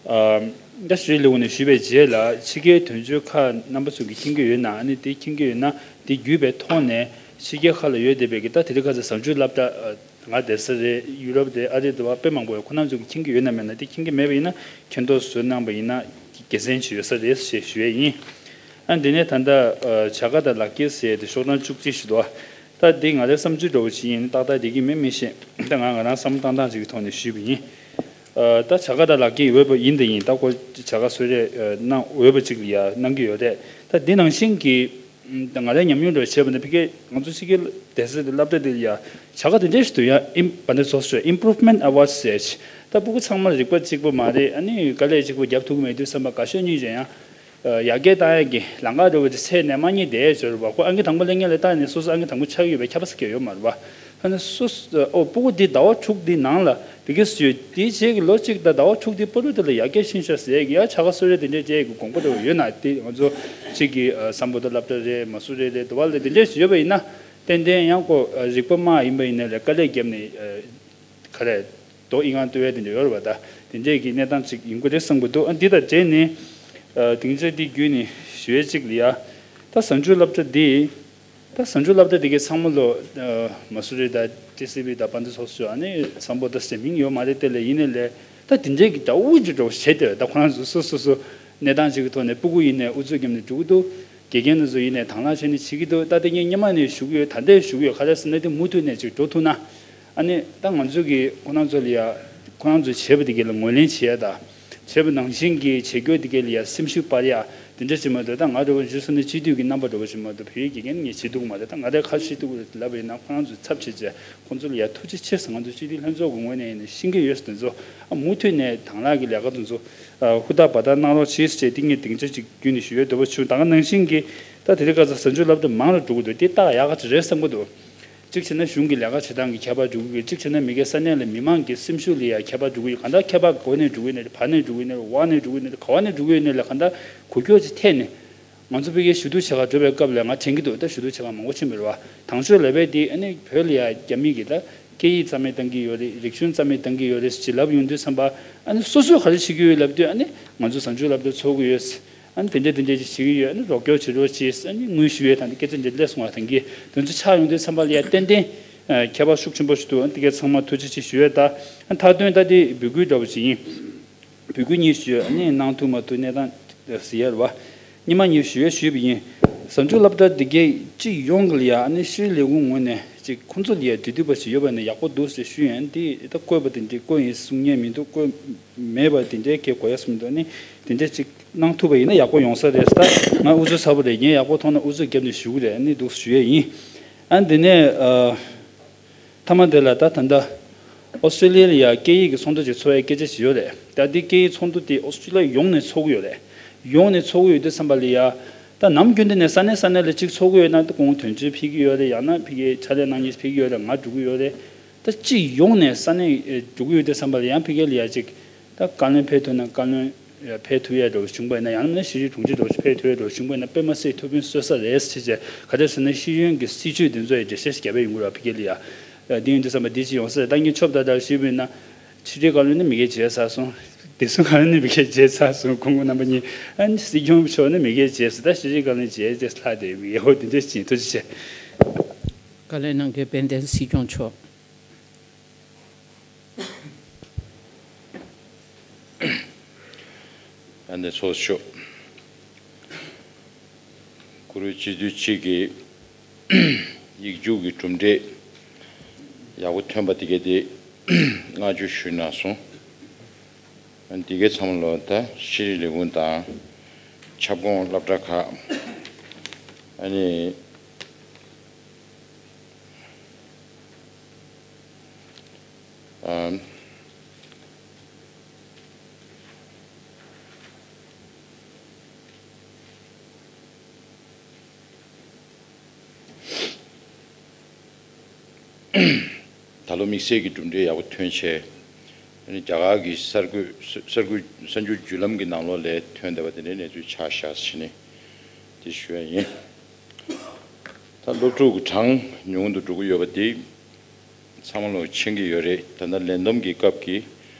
ཨ་ད་ཤྲི་ལི་ཝུ་ནས་ཞུས་པའི་རྗེས་ལ་ཕྱི་རྒྱལ་དོན་གཅོད་ཁག་རྣམ་པ་ཚོ་གིས་མཁྱེན་གྱི་ཡོད་ན། ཨ་ནི་དེ་མཁྱེན་གྱི་ཡོད་ན་དེ་བརྒྱུད་པའི་ཐོག་ནས་ཕྱི་རྒྱལ་ཁག་ལ་ཡོད་བསྡད་པའི་གི་ད་དེ་རིང་ཁ་སང་ཟབ་སྦྱོང་སློབ་གྲྭ་ཨ། ང་བསྡད་ས་རེད། ཡུ་རོབ་དེ་ཨ་རི་དུ་བ་དཔེ་མང་པོ་ཡོད། ཁོ་རང་ཚོ་གིས་མཁྱེན་གྱི་ཡོད་ན་མེད་ན་དེ་མཁྱེན་གྱི་མེད་པ་ཡིན་ན་མཁྱེན་རྟོགས་བཟོས་གནང་པ་ཡིན་ན་དགེ་མཚན་ཅིག་ཡོད་ས་རེད་ཞེས་ཞུ་ཡས་ཡིན། ཨ་འདི་ནས་ད་ལྟ་བྱ་དགའ་དང་ལག་འཁྱེར་ཟེར་དེ་ཤོག་གྲངས་བཅུ་གཅིག་ཞིག་འདུག་ད་འདི་ང་རའི་བསམ་ཚུལ་འདྲ་བོ་ཅིག་ཡིན། ཏག་ཏག་བསྡད་ཀྱི་མེད་མི་ཤེས། ད་ང་ང་རང་བསམ་བློ་བཏང་སྟངས་ཅིག་གི་ཐོག་ནས་ཞུས་པ་ཡིན། ད་བྱ་དགའ་དང་ལག་འཁྱེར་ཡོད་པ་ཡིན་དང་ཡིན། ད་ཁོ་བྱ་དགའ་གསོལ་རས་གནང་འོས་པ་ཅིག་ལ་ཡ་གནང་གི་ཡོད་རེད། ད་འདི་ནང་བཞིན་གྱི། ད་ང་རའི་ཉམས་མྱོང་འདྲ་བྱས་པ་ན་ཕ་གི་ང་ཚོ་ཕྱི་རྒྱལ་སྡོད་སའི་སློབ་གྲྭ་དེ་ལ་ཡ་བྱ་དགའ་དེ་འདྲས་ཤིག་འདུག་ཡ། ཨིམ་བ་འདི་ཚོ་ཚོས་Improvement Award ཟེར། ད་ཕྲུ་གུ་ཚང་མ་རིག་པ་གཅིག་པ་མ་རེད། ཨ་ནི་དཀའ་ལས་གཅིག་པ་རྒྱབ་ཐུབ་ཀྱི་མེད་དུས་ཙམ་པ་དགའ་ཤོས་གཉིས་ཀྱང་ཡང་ཡར་རྒྱས་བཏང་ཡ་གི་ལམ་ཁ་འདྲ་བོ་དེ་ཚད་ནས་མ་རྙེད་བསྡད་ཡོད་རེད་བ། ཁོ་ཨང་ཀི་དང་པོ་སླེབས་སྔོན་ལ་ལྟ་ནས་སོ་སོ་ཨང་ཀི་དང་པོ་ཆགས་ཡོད་པའི་ཁྱབ་པ་ཟེར་མཁན་ཡོད་མ་རེད་བ། ཨ་ནི་སོ་སོ་ཨོ་ཕྲུ་གུ་འདི་ཟླ་བ་དྲུག་འདི་ནང་ལ་དེ་གས་སུ་ཡོད། དེའི་རྗེས་ཀྱི་ལོ་གཅིག་དང་ཟླ་བ་དྲུག་འདི་བར་དུ་དེ་ལ་ཡར་རྒྱས་ཕྱིན་ཤག་ཟེར་གྱི་ཡ་བྱ་དགའ་གསོལ་རས་དེ་འདྲས་སྤྲད་ཀྱི་དགོངས་པ་འདྲ་བོ་ཡོད་ན། དེ་ང་ཚོ་གཅིག་གི་ཨ་སམ་བྷོ་ཊ་སློབ་གྲྭ་རེད། མ་སུ་རི་རེད། དེ་བ་ལ་དེ་འདྲས་ཞིག་ཡོད་པ་ཡིན་ན་ཏན་ཏན་ཡང་ཁོ་ཨ་རིག་པ་དམའ་ཡིན་པ་ཡིན་ན་རེད། དཀའ་ལས་བརྒྱབ་ནས་ཨ་ག་རེ་རྡོ་ཨིན་ཁང་བཏོན་ཡ་དེ་འདྲས་ཡོད་རེད་བ། ད་དེ་འདྲས་ཀྱི་གནས་སྟངས་ཅིག་ཡིན་དགོས་རེད་བསམ་གྱི་འདུག་ཨ་འདི་དང་འབྲེལ་ནས་ཨ་སྡིངས་ཆ་འདི་བརྒྱུད་ནས་ཞུ་ཡས་གཅིག་ལ་ཡ། ད་གཟའ་མཇུག་སློབ་གྲྭ་འདི། ད་གཟའ་མཇུག་སློབ་གྲྭ་དེ་གའི་ཚང་མ་ལོ་ཨ་མ་སུ་རི་དང་ཊི་སི་བི་དང་བ་འདི་ཚོ་ཚོ་ཨ་ནི་སམ་བྷོ་ཊ་ཟེར་མིང་ཡོད་མ་རེད། དེ་ལས་ཡིན་ནའི་ལས་ད་དེ་འདྲའི་གི་ད་དབུ་ཅིག་འགྲོ་བྱེད་དེ། ད་ཁོ་རང་ཚོ་སོ་སོ་སོ་གནས་སྟངས་ཅིག་གི་ཐོག་ནས་ཕྲུ་གུ་ཡིན་ནའི་ཨུ་ཚུགས་བརྒྱབ་ནས་འགྲོ་གི་འདུག་དགེ་རྒན་དེ་ཚོ་ཡིན་ནའི་དང་བླངས་བྱས་ནས་བྱེད་ཀྱི་འདུག་ད་ལྟ་ངས་སྔོན་མ་ནས་ཞུ་གི་ཡོད། ད་ལྟ་ཞུ་གི་ཡོད། ག་རེ་ཟེར་ན་དེ་མུ་མཐུད་ནས་ཅིག་འགྲོ་ཐུབ་ན། ཨ་ནི་ད་ང་ཚོ་གི་ཁོ་རང་ཚོ་ལ་ཡ་ཁོ་རང་ཚོ་བྱས་པ་དེ་གའི་ལ་ངོས་ལེན་བྱེད་ཡ་ད། བྱས་པ་ནང་བཞིན་གྱི་བྱེད་སྒོ་དེ་གའི་ལ་ཡ་སེམས་ཤུགས་སྤར་ཡ་དེ་འདྲ་ཅིག་མ་གཏོགས། ད་ང་རང་ཚོ་འཇུ་ས་ནི་སྤྱི་འཐུས་ཀྱི་རྣམ་པ་འདྲ་བོ་ཅིག་མ་གཏོགས་བོད་ཡིག་དགེ་རྒན་ངས་བྱེད་ཐུབ་ཀྱི་མ་རེད། ད་ང་རའི་ཁ་ཤས་ཐུབ་ཀྱི་རེད་ལབ་པ་ཡིན་ན་ཁོ་རང་ཚོའི་ཚབ་བྱས་བྱས་ཁོང་ཚོ་ལ་ཡ་ཐུགས་རྗེ་ཆེ་ཟེར། ང་ཚོ་སྤྱི་འཐུས་ལྷན་ཚོགས་ཀྱི་ངོས་ནས་ཡིན་ན་ཤེས་ཀྱི་ཡོད་ཟེར། དེ་ཚོ་ཨ་མུ་མཐུད་ནས་དང་བླངས་ཀྱི་ལས་ཀ་དེ་ཚོ་ཨ་ཧུར་ཐག་འབད་ཐག་གནང་རོགས་གྱིས་ཟེར་བྱས་དེ་ངས་སྡིངས་ཆ་ཅིག་བརྒྱུད་ནས་ཞུ་ཡས་འདྲ་བོ་བྱུང་། ད་ག་ནང་བཞིན་གྱི་ད་དེ་རིང་ཁ་སང་གཟའ་མཇུག་སློབ་གྲྭ་མང་རུ་འགྲོ་གི་འདུག་དེ་ཏག་ཡག་ག་ཅིག་རེད་བསམ་གྱི་འདུག་གཅིག་བྱས་ན་གཞུང་གི་ལས་ཀ་བྱེད་སྟངས་ཀྱི་ཁྱད་པར་འགྲོ་གི་ཡོད། གཅིག་བྱས་ན་མི་སྒེར་ས་གནས་ལ་མི་མང་གི་སེམས་ཤུགས་ལ་ཡང་ཁྱད་པར་འགྲོ་གི་ཡོད། གང་ལྟར་ཁྱད་པར་སྒོ་ནས་འགྲོ་གི་ཡོད་ནའི་རེད། བར་ནས་འགྲོ་གི་ཡོད་ནའི་རེད། འོག་ནས་འགྲོ་གི་ཡོད་ནའི་རེད། ག་བ་ནས་འགྲོ་གི་ཡོད་ནའི་ལ་གང་ལྟར་འགུལ་སྐྱོད་ཅིག་ཐེབས་ནས་ང་ཚོ་ཕ་གིའི་ཞུ་གཏུག་བྱེད་གར་འགྲོ་བའི་སྐབས་ལ་ང་དྲན་གྱི་འདུག་ད་ཞུ་གཏུག་བྱེད་གར་མང་པོ་ཕྱིན་པ་རེད་བ། དང་ཤོས་ལབ་པ་དེ་ཨ་ནི་བོད་ལ་ཡང་རྒྱ་མི་གིས་ད་སྐད་ཡིག་རྩ་མེད་བཏང་གི་ཡོད་རེད། རིག་གཞུང་རྩ་མེད་བཏང་གི་ཡོད་རེད་ཅེས་ལབ་ཡོང་དུས་ཙམ་པ། ཨ་ནི་སོ་སོས་ག་རེ་བྱེད་ཀྱི་ཡོད་ལབ་དུས་ཨ་ནི་ང་ཚོ་གཟའ་མཇུག་སློབ་གྲྭ་ཚོགས་ཀྱི་ཡོད། ཨ་ནི་དེ་འདྲ་དེ་འདྲ་ཅིག་བྱེད་ཀྱི་ཡོད། ཨ་ནི་རོགས་སྐྱོར་བྱེད་རོགས་བྱེད། ཨ་ནི་དངུལ་ཞུ་ཡས་དང་སྐད་ཆ་འདི་སླེབས་སོང་བ་དང་གི་དོན་ཚུལ་ཆགས་ཡོང་དུས་ཙམ་པ་ལ་ཡ་ཏན་ཏན་ཁྱད་པར་ཤུགས་ཆེན་པོ་ཞིག་འདུག་ཨ་ནི་དེ་གའི་ཚང་མ་ཐུགས་རྗེ་ཆེ་ཞུ་ཡས། ད་ཨ་མཐའ་དོན་ད་དེ་འབོད་སྐུལ་འདྲ་བོ་ཞིག་ཡིན། འབོད་སྐུལ་གཉིས་ཞུ་ཡས། ཨ་ནི་གནང་ཐུབ་མ་ཐུབ་གནས་སྟངས་གཟིགས་ཡས་རེད་བ། སྔོན་མ་ངས་ཞུ་ཡས་ཞུས་པ་ཡིན། གཟའ་མཇུག་སློབ་གྲྭ་འདི་གའི་སྤྱི་ཡོངས་ཀྱི་ལ་ཡ་ཨ་ནི་ཤེས་རིག་ལས་ཁུངས་ངོས་ནས་ཅིག་ཁོང་ཚོ་ལ་ཡ་འབྲེལ་མཐུད་པ་ཞིག་ཡོད་པ་ན་ཡག་པོ་འདུག་ཟེར་ཞུས་ཡིན། ཨ་ནི་དེ་ད་བསྐོས་པ་དེ་འདྲའི་བསྐོས་ཡིན་གསུང་མཁན་མི་འདུག་བསྐོས་མེད་པ་དེ་འདྲའི་སྐད་གོ་ཡ་སུ་མི་འདུག་ཨ་ནི་དེ་འདྲ་ཅིག་གནང་ཐུབ་པ་ཡིན་ན་ཡག་པོ་ཡོང་ས་རེད། ད་ང་ཨུ་ཚུགས་ཚ་པོ་རེད། ངས་ཡག་པོ་མཐོང་ན་ཨུ་ཚུགས་བརྒྱབ་ནས་ཞུ་གི་རེད། ཨ་ནི་འདུག་ཞུ་ཡས་ཡིན། ཨ་ནི་དེ་ནས་ཨ་མཐའ་མ་དེ་ལ་ད་ད་ལྟ་ཨོ་སི་ཀྲི་ལི་ཡ་ལ་ཡ་སྐད་ཡིག་གི་ཚོགས་འདུ་ཅིག་ཚོགས་ཡས་སྐད་ཆ་ཅིག་ཡོད་རེད། ད་འདི་སྐད་ཡིག་ཚོགས་འདུ་དེ་ཨོ་སི་ཀྲི་ལི་ཡ་ཡོངས་ནས་ཚོགས་ཀྱི་ཡོད་རེད། ཡོངས་ནས་ཚོགས་ཀྱི་ཡོད་དུས་ཙམ་པ་ལ་ཡ་ད་ནམ་རྒྱུན་དུ་ནས་ས་གནས་ས་གནས་ལ་ཅིག་ཚོགས་ཀྱི་ཡོད་ན། ད་ཁོང་དོན་གཅོད་ཕེབས་ཀྱི་ཡོད་རེད། ཡང་ན་ཕ་གིའི་ཕྱག་ལས་གནང་མཁན་ཕེབས་ཀྱི་ཡོད་རེད། ང་འགྲོ་གི་ཡོད་རེད། ད་སྤྱི་ཡོངས་ནས་ས་གནས་ཨེ་འགྲོ་གི་ཡོད་དུས་ཙམ་པ་ལ་ཡང་ཕ་གི་ལ་ཡ་ཅིག་ད་བཀའ་བློན་ཕེབས་ཐུབ་ན་བཀའ་བློན་ཕེབས་ཐུབ་ཡ་འདྲ་བོ་བྱུང་པ་ཡིན་ན། ཡང་ན་ཤེས་རིག་དྲུང་ཆེ་འདྲ་བོ་ཞིག་ཕེབས་ཐུབ་ཡ་འདྲ་བོ་བྱུང་པ་ཡིན་ན་དཔེ་མ་སྲིད་ཐུགས་ཕན་གསོས་ས་རེད་ཟེར་བྱས། ག་རེ་ཟེར་ན་ཤེས་ཡོན་གྱི་སྲིད་བྱུས་དེ་ཚོ་ཡི་འགྲེལ་བཤད་ཞིག་རྒྱབ་པ་ཡོང་གི་རེད་བ། ཕ་གི་ལ་ཡ་དེ་ཡིན་དུས་ཙམ་པ་འདི་ཅིག་ཡོང་ས་རེད། ད་ངས་ཆོབ་ད་ད་ཞུས་པ་ཡིན་ན། ཤེས་རིག་བཀའ་བློན་ནི་མི་སྒེར་བྱས་ཚར་སོང་། བདེ་སྲུང་བཀའ་བློན་ནི་མི་སྒེར་བྱས་ཚར་སོང་། ཁོང་ཁོང་རྣམ་པ་གཉིས། ཨ་ནི་སྲིད་སྐྱོང་མཆོག་ནི་མི་སྒེར་བྱས་སོང་། ད་ཤེས་རིག་བཀའ་བློན་བྱས་རྗེས་ལྷག་དེ་མི་སྒེར་ཧོ་དེ་འདྲས་ཅིག་ཐུགས་རྗེ་ཆེ། བཀའ་ལན་གནང་མཁན་དཔལ་ལྡན་སྲིད་སྐྱོང་མཆོག་ཨ་ནི་ཚོགས་གཙོ། གུ་རུ་སྤྱི་འཐུས་གཅིག་གིས་ཡིག་རྒྱུགས་ཀྱི་གྲུབ་འབྲས་ཡག་པོ་ཐོན་པ་དེ་གས་དེ་བསྔགས་བརྗོད་ཞུས་གནང་སོང་། འདི་གའི་མཚམས་ལ་ད་ཤེས་རིག་ལས་ཁུངས་དང་ཁྱབ་ཁོངས་སློབ་གྲྭ་ཁག་ ཨ་ནི། ཨམ། ད་ལོ་དམིགས་བསལ་གྱི་གྲུབ་འབྲས་ཡག་པོ་ཐོན་བྱས། ཨ་ནི་རྒྱ་གར་གྱི་གསར་འགོད་གསར་འགོད་གསར་འགྱུར་བརྒྱུད་ལམ་གྱི་ནང་ལོགས་ལ་ཐོན་བསྡད་པ་དེ་འདྲའི་གནས་ཚུལ་ཆགས་ཤག་ཟེར་ནས་དེ་ཞུ་ཡ་ཡིན། ད་སློབ་ཕྲུག་གི་གྲངས་ཉུང་དུ་འགྲོ་གི་ཡོད་པ་དེ་ཚང་མ་ལོ་མཁྱེན་གྱི་ཡོད་རེད། ད་ལྟ་ལས་བསྡོམས་ཀྱི་སྐབས་ཀྱི་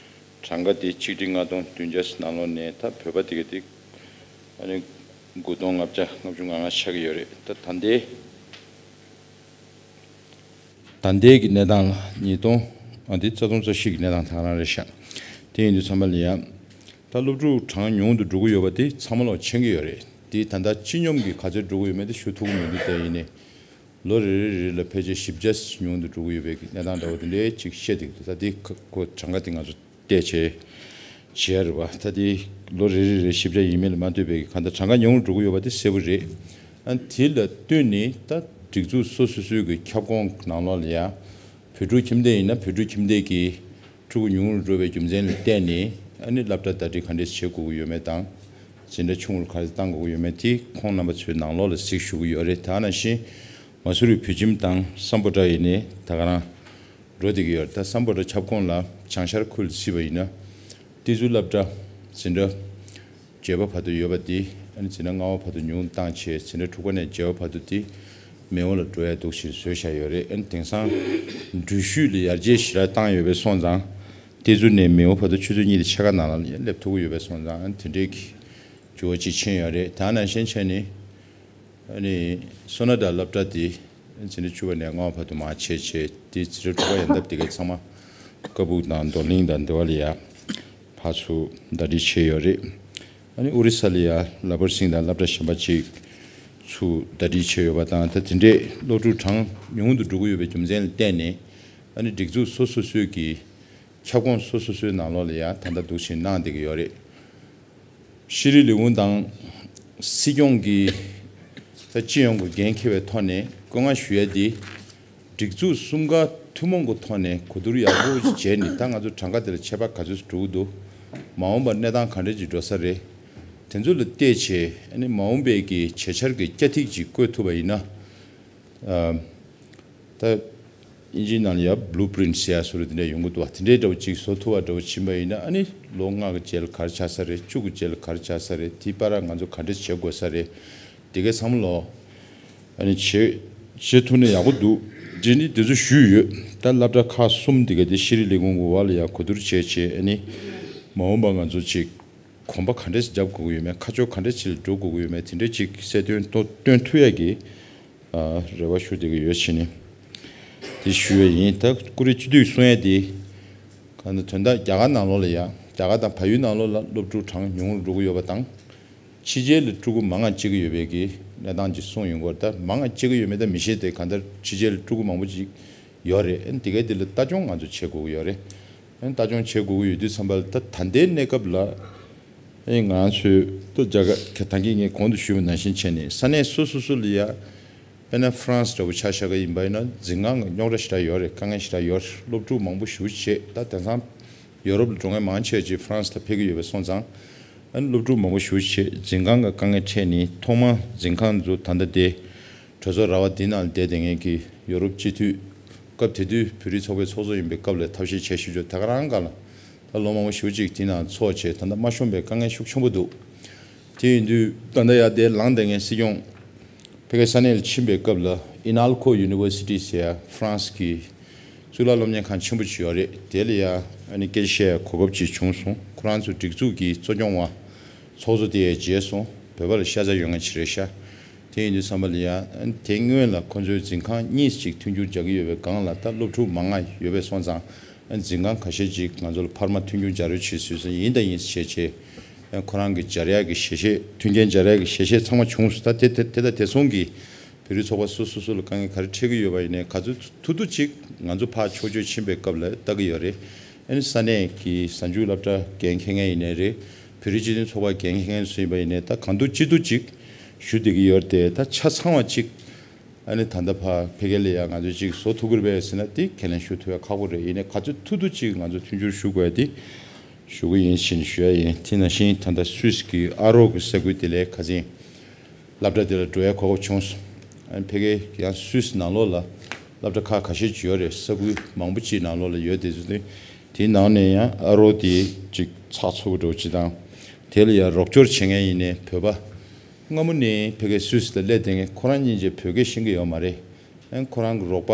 གྲངས་ཀ་དེ་ཆིག་ཁྲི་ལྔ་སྟོང་བདུན་བརྒྱ་ནང་ལོགས་ནས་ད་བོད་པ་དེ་ག་དེ་ཨ་ནི་དགུ་སྟོང་ལྔ་བརྒྱ་ལྔ་བཅུ་ང་ལྔ་ཆགས་ཀྱི་ཡོད་རེད། ད་ད་ལྟའི་ད་ལྟའི་གི་གནས་སྟངས་ལ་ཉིས་སྟོང་ཨ་དེ་རྩ་སྟོང་རྩ་བཞི་གི་གནས་སྟངས་ད་ག་རང་རེད་ཤག་དེ་ཡིན་དུས་ཚང་མ་ལ་ཡ། ད་སློབ་ཕྲུག་གྲངས་ཉུང་དུ་འགྲོ་གི་ཡོད་པ་དེ་ཚང་མ་ལོ་མཁྱེན་གྱི་ཡོད་རེད། དེ་ད་ལྟ་སྤྱི་སྙོམས་ཀྱི་ག་ཚོད་འགྲོ་གི་ཡོད་མེད་དེ་ཞུ་ཐུབ་ཀྱི་མི་འདུག་དེ་ཡིན་ནའི་ལོ་རེ་རེ་རེ་ལ་ཕལ་ཆེར་བཞི་བརྒྱ་ཉུང་དུ་འགྲོ་གི་ཡོད་པའི་གནས་སྟངས་འདྲ་བོ་དེ་འདྲའི་ཅིག་བཤད་འདུག་ད་དེ་ཁ་ཁོ་གྲངས་ཀ་དེ་ང་ཚོ་བལྟས་བྱས་བྱས་རེད་བ། ད་དེ་ལོ་རེ་རེ་རེ་བཞི་བརྒྱ་ཡིན་མིན་ལ་མ་ལྟོས་པའི་གང་ལྟར་གྲངས་ཀ་ཉུང་རུ་འགྲོ་གི་ཡོད་པ་དེ་གསལ་པོ་རེད། ཨ་དེ་ལ་ལྟོས་ནས་ད་སྒྲིག་འཛུགས་སོ་སོ་སོའི་གི་ཁྱབ་ཁོངས་ནང་ལོགས་ལ་ཡ་བོད་ཕྲུག་ཁྱིམ་སྡེ་ཡིན་ན་བོད་ཕྲུག་ཁྱིམ་སྡེ་གི་ཕྲུ་གུ་ཉུང་རུ་འགྲོ་བའི་རྒྱུ་མཚན་ལ་བརྟེན་ནས་ཨ་ནི་སློབ་གྲྭ་ཟླ་སྒྲིལ་ག་འདྲས་བྱེད་དགོས་ཀྱི་ཡོད་མེད་དང་། འཛིན་གྲྭ་ཆུང་ངུར་ག་རེ་བཏང་དགོས་ཀྱི་ཡོད་མེད་དེ་ཁོང་རྣམ་པ་ཚོའི་ནང་ལོགས་ལ་གཟིགས་ཞུ་གི་ཡོད་རེད། ད་ནང་བཞིན་མ་སུ་རི་བོད་ཁྱིམ་དང་སམ་བྷོ་ཊ་ཡིན་ནའི་ད་ག་རང་འགྲོ་བསྡད་ཀྱི་ཡོད་རེད། ད་སམ་བྷོ་ཊ་ཁྱབ་ཁོངས་ལ་བྱང་ཤར་ཁུལ་ལ་གཟིགས་པ་ཡིན་ན་ཏི་ཛུ་སློབ་གྲྭ་འཛིན་གྲྭ་བརྒྱད་པ་བར་དུ་ཡོད་པ་དེ་ཨ་ནི་འཛིན་གྲྭ་ལྔ་པ་བར་དུ་ཉུང་བཏང་བྱས་འཛིན་གྲྭ་དྲུག་པ་ནས་བརྒྱད་པ་བར་དུ་དེ་མེད་པ་ལ་འགྲོ་ཡ་འདུག་ཞེས་བཟོས་བཞག་ཡོད་རེད། ཨ་ནི་དེང་སང་འགྲུལ་བཞུད་ལ་ཡར་རྒྱས་ཞེ་དྲག་བཏང་ཡོད་པས་སོང་ཙང་ཏི་ཛུ་ནས་མེའོ་བར་དུ་ཆུ་ཚོད་གཉིས་དང་ཕྱེད་ཀ་ནང་ལ་སླེབས་ཐུབ་ཀྱི་ཡོད་པས་སོང་ཙང་ཨ་ནི་དེ་འདྲའི་གི་འགྱུར་བ་ཅིག་ཕྱིན་ཡོད་རེད། ད་ནང་བཞིན་བྱས་ནས་ཨ་ནི་སོ་ན་ད་སློབ་གྲྭ་དེ་འཛིན་གྲྭ་བཅུ་པ་ནས་ལྔ་པ་བར་དུ་མར་བྱས་བྱས་དེ་འཛིན་གྲྭ་དྲུག་པ་ཡན་འདབ་དེ་གའི་ཚང་མ་ཀ་སྦུག་དང་རྡོར་གླིང་དང་འདི་བ་ལ་ཡ་ཕར་ཚུར་ཟླ་སྒྲིལ་བྱས་ཡོད་རེད། ཨ་ནི་ཨོ་རི་ས་ལ་ཡ་ལ་བར་སིང་དང་སློབ་གྲྭ་གཞན་པ་ཅིག་ཚུར་ཟླ་སྒྲིལ་བྱས་ཡོད་པ་དང་ད་དེ་འདྲས་སློབ་ཕྲུག་གྲངས་ཉུང་དུ་འགྲོ་གི་ཡོད་པའི་རྒྱུ་མཚན་ལ་བརྟེན་ནས་ཨ་ནི་སྒྲིག་འཛུགས་སོ་སོ་སོའི་གི་ཁྱབ་ཁོངས་སོ་སོ་སོའི་ནང་ལོགས་ལ་ཡ་ད་ལྟ་འདུག་བཞིན་གནང་བསྡད་ཀྱི་ཡོད་རེད། ཤེས་རིག་ལས་ཁུངས་དང་སྲིད་སྐྱོང་གི་ད་སྤྱི་ཡོངས་ཀྱི་འགན་འཁྱེར་བའི་ཐོག་ནས་བཀོད་མངགས་ཞུ་ཡ་འདི་སྒྲིག་འཛུགས་གསུམ་ཀ་ཐུན་མོང་གི་ཐོག་ནས་གོ་བསྡུར་ཡག་པོ་བྱས་ནས་ད་ང་ཚོ་གྲངས་ཀ་དེ་ལ་ཆད་པ་ག་ཚོད་འགྲོ་གི་འདུག་མ་འོངས་པར་གནས་སྟངས་ག་འདྲ་ཅིག་འགྲོ་ས་རེད། དེ་ཚོ་ལ་བལྟས་བྱས་ཨ་ནི་མ་འོངས་པའི་གི་བྱེད་འཆར་གྱི་སྐྱ་ཐིག་ཅིག་བཀོད་ཐུབ་པ་ཡིན་ན། ཨ། ད་ཨིན་ཇིའི་ནང་ལ་ཡ་བྷུ་ལུ་པི་རིན་ཊི་ཟེར་ཡ་བཟོ་འདྲ་དེ་འདྲ་ཡོང་གི་འདུག་བ། དེ་འདྲའི་འདྲ་བོ་ཅིག་བཟོ་ཐུབ་པ་འདྲ་བོ་ཕྱིན་པ་ཡིན་ན་ཨ་ནི་ལོ་ལྔ་གི་རྗེས་ལ་ག་རེ་ཆགས་ས་རེད། བཅུ་གི་རྗེས་ལ་ག་རེ་ཆགས་ས་རེད། དེའི་བར་ལ་ང་ཚོ་ག་འདྲ་བྱེད་དགོས་ས་རེད། དེ་གའི་བསམ་བློ་ཨ་ནི་བྱེད་བྱེད་ཐུབ་ན་ཡག་པོ་འདུག་དེ་ནི་དེ་ཚོ་ཞུས་ཡོད། ད་སློབ་གྲྭ་ཁག་གསུམ་དེ་ག་དེ་ཤེས་རིག་ལས་ཁུངས་ཀྱི་འོག་ལ་ཡ་གོ་བསྡུར་བྱས་བྱས་ཨ་ནི་མ་འོངས་པ་ང་ཚོ་ཅིག་གོམ་པ་ག་འདྲས་རྒྱབ་དགོས་ཀྱི་ཡོད་མེད། ཁ་ཕྱོགས་ག་འདྲས་ཅིག་ལ་འགྲོ་དགོས་ཀྱི་ཡོད་མེད། དེ་འདྲས་ཅིག་གསལ་སྟོན་སྟོན་སྟོན་ཐུབ་ཡ་གི་ཨ་རེ་བ་ཞུ་བསྡད་ཀྱི་ཡོད་བྱས་ནས་དེ་ཞུ་ཡ་ཡིན། ད་ཀུ་རེ་སྤྱི་འཐུས་གསུང་ཡ་དེ་གང་ལྟར་དོན་དག་རྒྱ་གར་ནང་ལོགས་ལ་ཡ་རྒྱ་གར་དང་བལ་ཡུལ་ནང་ལོགས་ལ་སློབ་ཕྲུག་གྲངས་ཉུང་རུ་འགྲོ་གི་ཡོད་པ་དང་། ཕྱི་རྒྱལ་ལ་ཕྲུ་གུ་མང་ང་སྐྱེ་གི་ཡོད་པའི་གི་གནས་སྟངས་ཅིག་གསུངས་ཡོང་གི་ཡོད་རེད། ད་མང་ང་སྐྱེ་གི་ཡོད་མེད་ད་མི་ཤེས་ཏེ་གང་ལྟར་ཕྱི་རྒྱལ་ལ་ཕྲུ་གུ་མང་པོ་ཅིག་ཡོད་རེད། ཨ་ནི་དེ་གའི་དེ་ལ་ལྟ་སྐྱོང་ང་ཚོ་བྱེད་དགོས་ཀྱི་ཡོད་རེད། ཨ་ནི་ལྟ་སྐྱོང་བྱེད་དགོས་ཀྱི་ཡོད་དུས་ཙམ་པ་ལ་ད་ད་ལྟའི་གནས་སྐབས་ལ་ཨ་ནི་ང་ཚོས་ད་རྒྱ་གར་ད་གིན་ངས་གོང་དུ་ཞུས་པ་ནང་བཞིན་བྱས་ནས་ས་གནས་སོ་སོ་སོ་ལ་ཡ་དཔེར་ན་ཧྥ་རན་སི་འདྲ་བོ་ཆ་བཞག་གི་ཡིན་པ་ཡིན་ན་འཛིན་ཁང་གི་རྙོག་དྲ་ཞེ་དྲག་ཡོད་རེད། དཀའ་ངལ་ཞེ་དྲག་ཡོད་རེད། སློབ་ཕྲུག་མང་པོ་ཞེ་པོ་ཅིག་ད་དེང་སང་ཡོ་རོབ་ལ་འགྲོ་མཁན་མང་ཆེ་ཅིག་ཧྥ་རན་སི་ལ་ཕེབས་ཀྱི་ཡོད་པ་སོང་ཙང་། ཨ་ནི་སློབ་ཕྲུག་མང་པོ་ཞེ་པོ་ཅིག་འཛིན་ཁང་གི་དཀའ་ངལ་འཕྲད་ནས་ཐོག་མར་འཛིན་ཁང་ཚོ་ད་ལྟ་དེ་གྲོས་ཚོགས་ར་བ་འདི་ནང་བསྡད་བསྡད་མཁན་གྱི་ཡོ་རོབ་སྤྱི་འཐུས་སྐབས་དེ་དུས་བོད་རིགས་ཚོགས་པའི་ཚོགས་གཙོ་ཡིན་པའི་སྐབས་ལ་ཐབས་ཤེས་བྱས་ཞུ་ཆོག་ད་ག་རང་སྒང་ལ་ད་ལོ་མང་པོ་ཞེ་པོ་ཅིག་དེ་ནང་ཚོགས་བྱས་ད་ལྟ་མ་ཤོང་པའི་དཀའ་ངལ་ཤུགས་ཆེན་པོ་འདུག་དེ་ཡིན་དུས་ད་ལྟ་ཡར་དེ་ལངས་བསྡད་མཁན་སྲིད་སྐྱོང་ཕ་གིའི་ས་གནས་ལ་ཕྱིན་པའི་སྐབས་ལ་ཨི་ནལ་ཁོ་ཡུ་ནི་ཝར་སི་ཊི་ཟེར་ཡ་ཧྥ་རན་སི་གི་གཙུག་ལག་སློབ་གཉེར་ཁང་ཆེན་པོ་ཅིག་ཡོད་རེད། དེ་ལ་ཡ་ཨ་ནི་སྐད་ཆ་བཤད་ཡ་གོ་སྐབས་ཅིག་བྱུང་སོང་། ཁོ་རང་ཚོའི་སྒྲིག་འཛུགས་ཀྱི་གཙོ་སྐྱོང་བ་ཚོགས་གཙོ་དེ་ཡ་མཇལ་སོང་། བོད་པ་ལ་ཤ་ཚ་ཡོད་མཁན་ཅིག་རེད་ཤག་དེ་ཡིན་དུས་ཙམ་པ་ལ་ཡ་ཨ་ནི་དེ་སྔོན་ལ་ཁོ་ཚོའི་འཛིན་ཁང་གཉིས་ཅིག་མཐུན་འགྱུར་རྒྱག་གི་ཡོད་པའི་སྒང་ལ་ད་སློབ་ཕྲུག་མང་ང་ཡོད་པས་སོང་ཙང་། འཛིན་ཁང་ཁ་ཤས་ཅིག་ང་ཚོ་ལ་འཕར་མ་མཐུན་འགྱུར་སྦྱར་ཡོད་ཅེས་ཟེར་སོང་། ཡིན་དང་ཡིན་ཟེར་བྱས་ཁོ་རང་གི་སྦྱར་ཡག་གི་ཞལ་བཞེས་མཐུན་རྐྱེན་སྦྱར་ཡག་གི་ཞལ་བཞེས་ཚང་མ་བྱུང་སོང་། ད་དེ་དེ་དེ་དང་དེ་མཚུངས་ཀྱི་བོད་རིགས་ཚོགས་པ་སོ་སོ་སོ་ལ་དཀའ་ངལ་ག་རེ་འཕྲད་ཀྱི་ཡོད་པ་ཡིན་ནའི་ག་ཚོད་ཐུབ་ཐུབ་ཅིག་ང་ཚོ་ཕར་ཕྱོགས་བསྐྱོད་ཕྱིན་པའི་སྐབས་ལ་ལྟ་གི་ཡོད་རེད། ཨ་ནི་ས་གནས་ཀྱི་གཟའ་མཇུག་སློབ་གྲྭ་འགན་འཁྱེར་མཁན་ཡིན་ནའི་རེད། བོད་རིགས་སྤྱི་མཐུན་ཚོགས་པ་འགན་འཁྱེར་མཁན་སུ་ཡིན་པ་ཡིན་ནའི་ད་གང་ཐུབ་ཅི་ཐུབ་ཅིག་ ཞུ་བསྡད་ཀྱི་ཡོད་རེད་དེ། ད་ཆ་ཚང་བ་གཅིག་ཨ་ནི་ད་ལྟ་ཕར་ཕ་གི་ལ་ཡ་ང་ཚོས་གཅིག་བཟོ་ཐུབ་ཀྱི་རེད་པས་ཟེར་ན་དེ་ཁས་ལེན་ཞུ་ཐུབ་ཡ་ཁག་པོ་རེད། ཡིན་ནའི་ག་ཚོད་ཐུབ་ཐུབ་གཅིག་ང་ཚོས་མཐུན་འགྱུར་ཞུ་དགོས་ཡ་དེ་ཞུ་གི་ཡིན་ཞེས་ཞུ་ཡ་ཡིན། དེ་ནང་བཞིན་ད་ལྟ་སུད་སི་གི་ཨ་རོག་གི་ས་ཁུལ་དེ་ལ་ཁ་སང་སློབ་གྲྭ་དེ་ལ་འགྲོ་ཡ་གོ་སྐབས་བྱུང་སོང་། ཨ་ནི་ཕ་གི་ཡང་སུད་སི་ནང་ལོགས་ལ་སློབ་གྲྭ་ཁག་ཁ་ཤས་ཅིག་ཡོད་རེད། ས་ཁུལ་མང་པོ་ཅིག་ནང་ལོགས་ལ་ཡོད་དེ་ཚོ་དེ། དེའི་ནང་ནས་ཡང་ཨ་རོག་དེ་ཅིག་ཚགས་ཚུད་པོ་འདྲ་པོ་ཅིག་དང་། དེ་ལ་ཡང་རོགས་སྐྱོར་བྱེད་མཁན་ཡིན་ནའི་བོད་པ་སྔ་མོ་ནས་ཕ་གི་སུད་སི་ལ་སླེབས་བསྡད་མཁན་ཁོ་རང་སྙིང་རྗེ་བོད་སྐད་ཤེས་ཀྱི་ཡོད་མ་རེད། ཨ་ནི་ཁོ་རང་གི་རོགས་པ་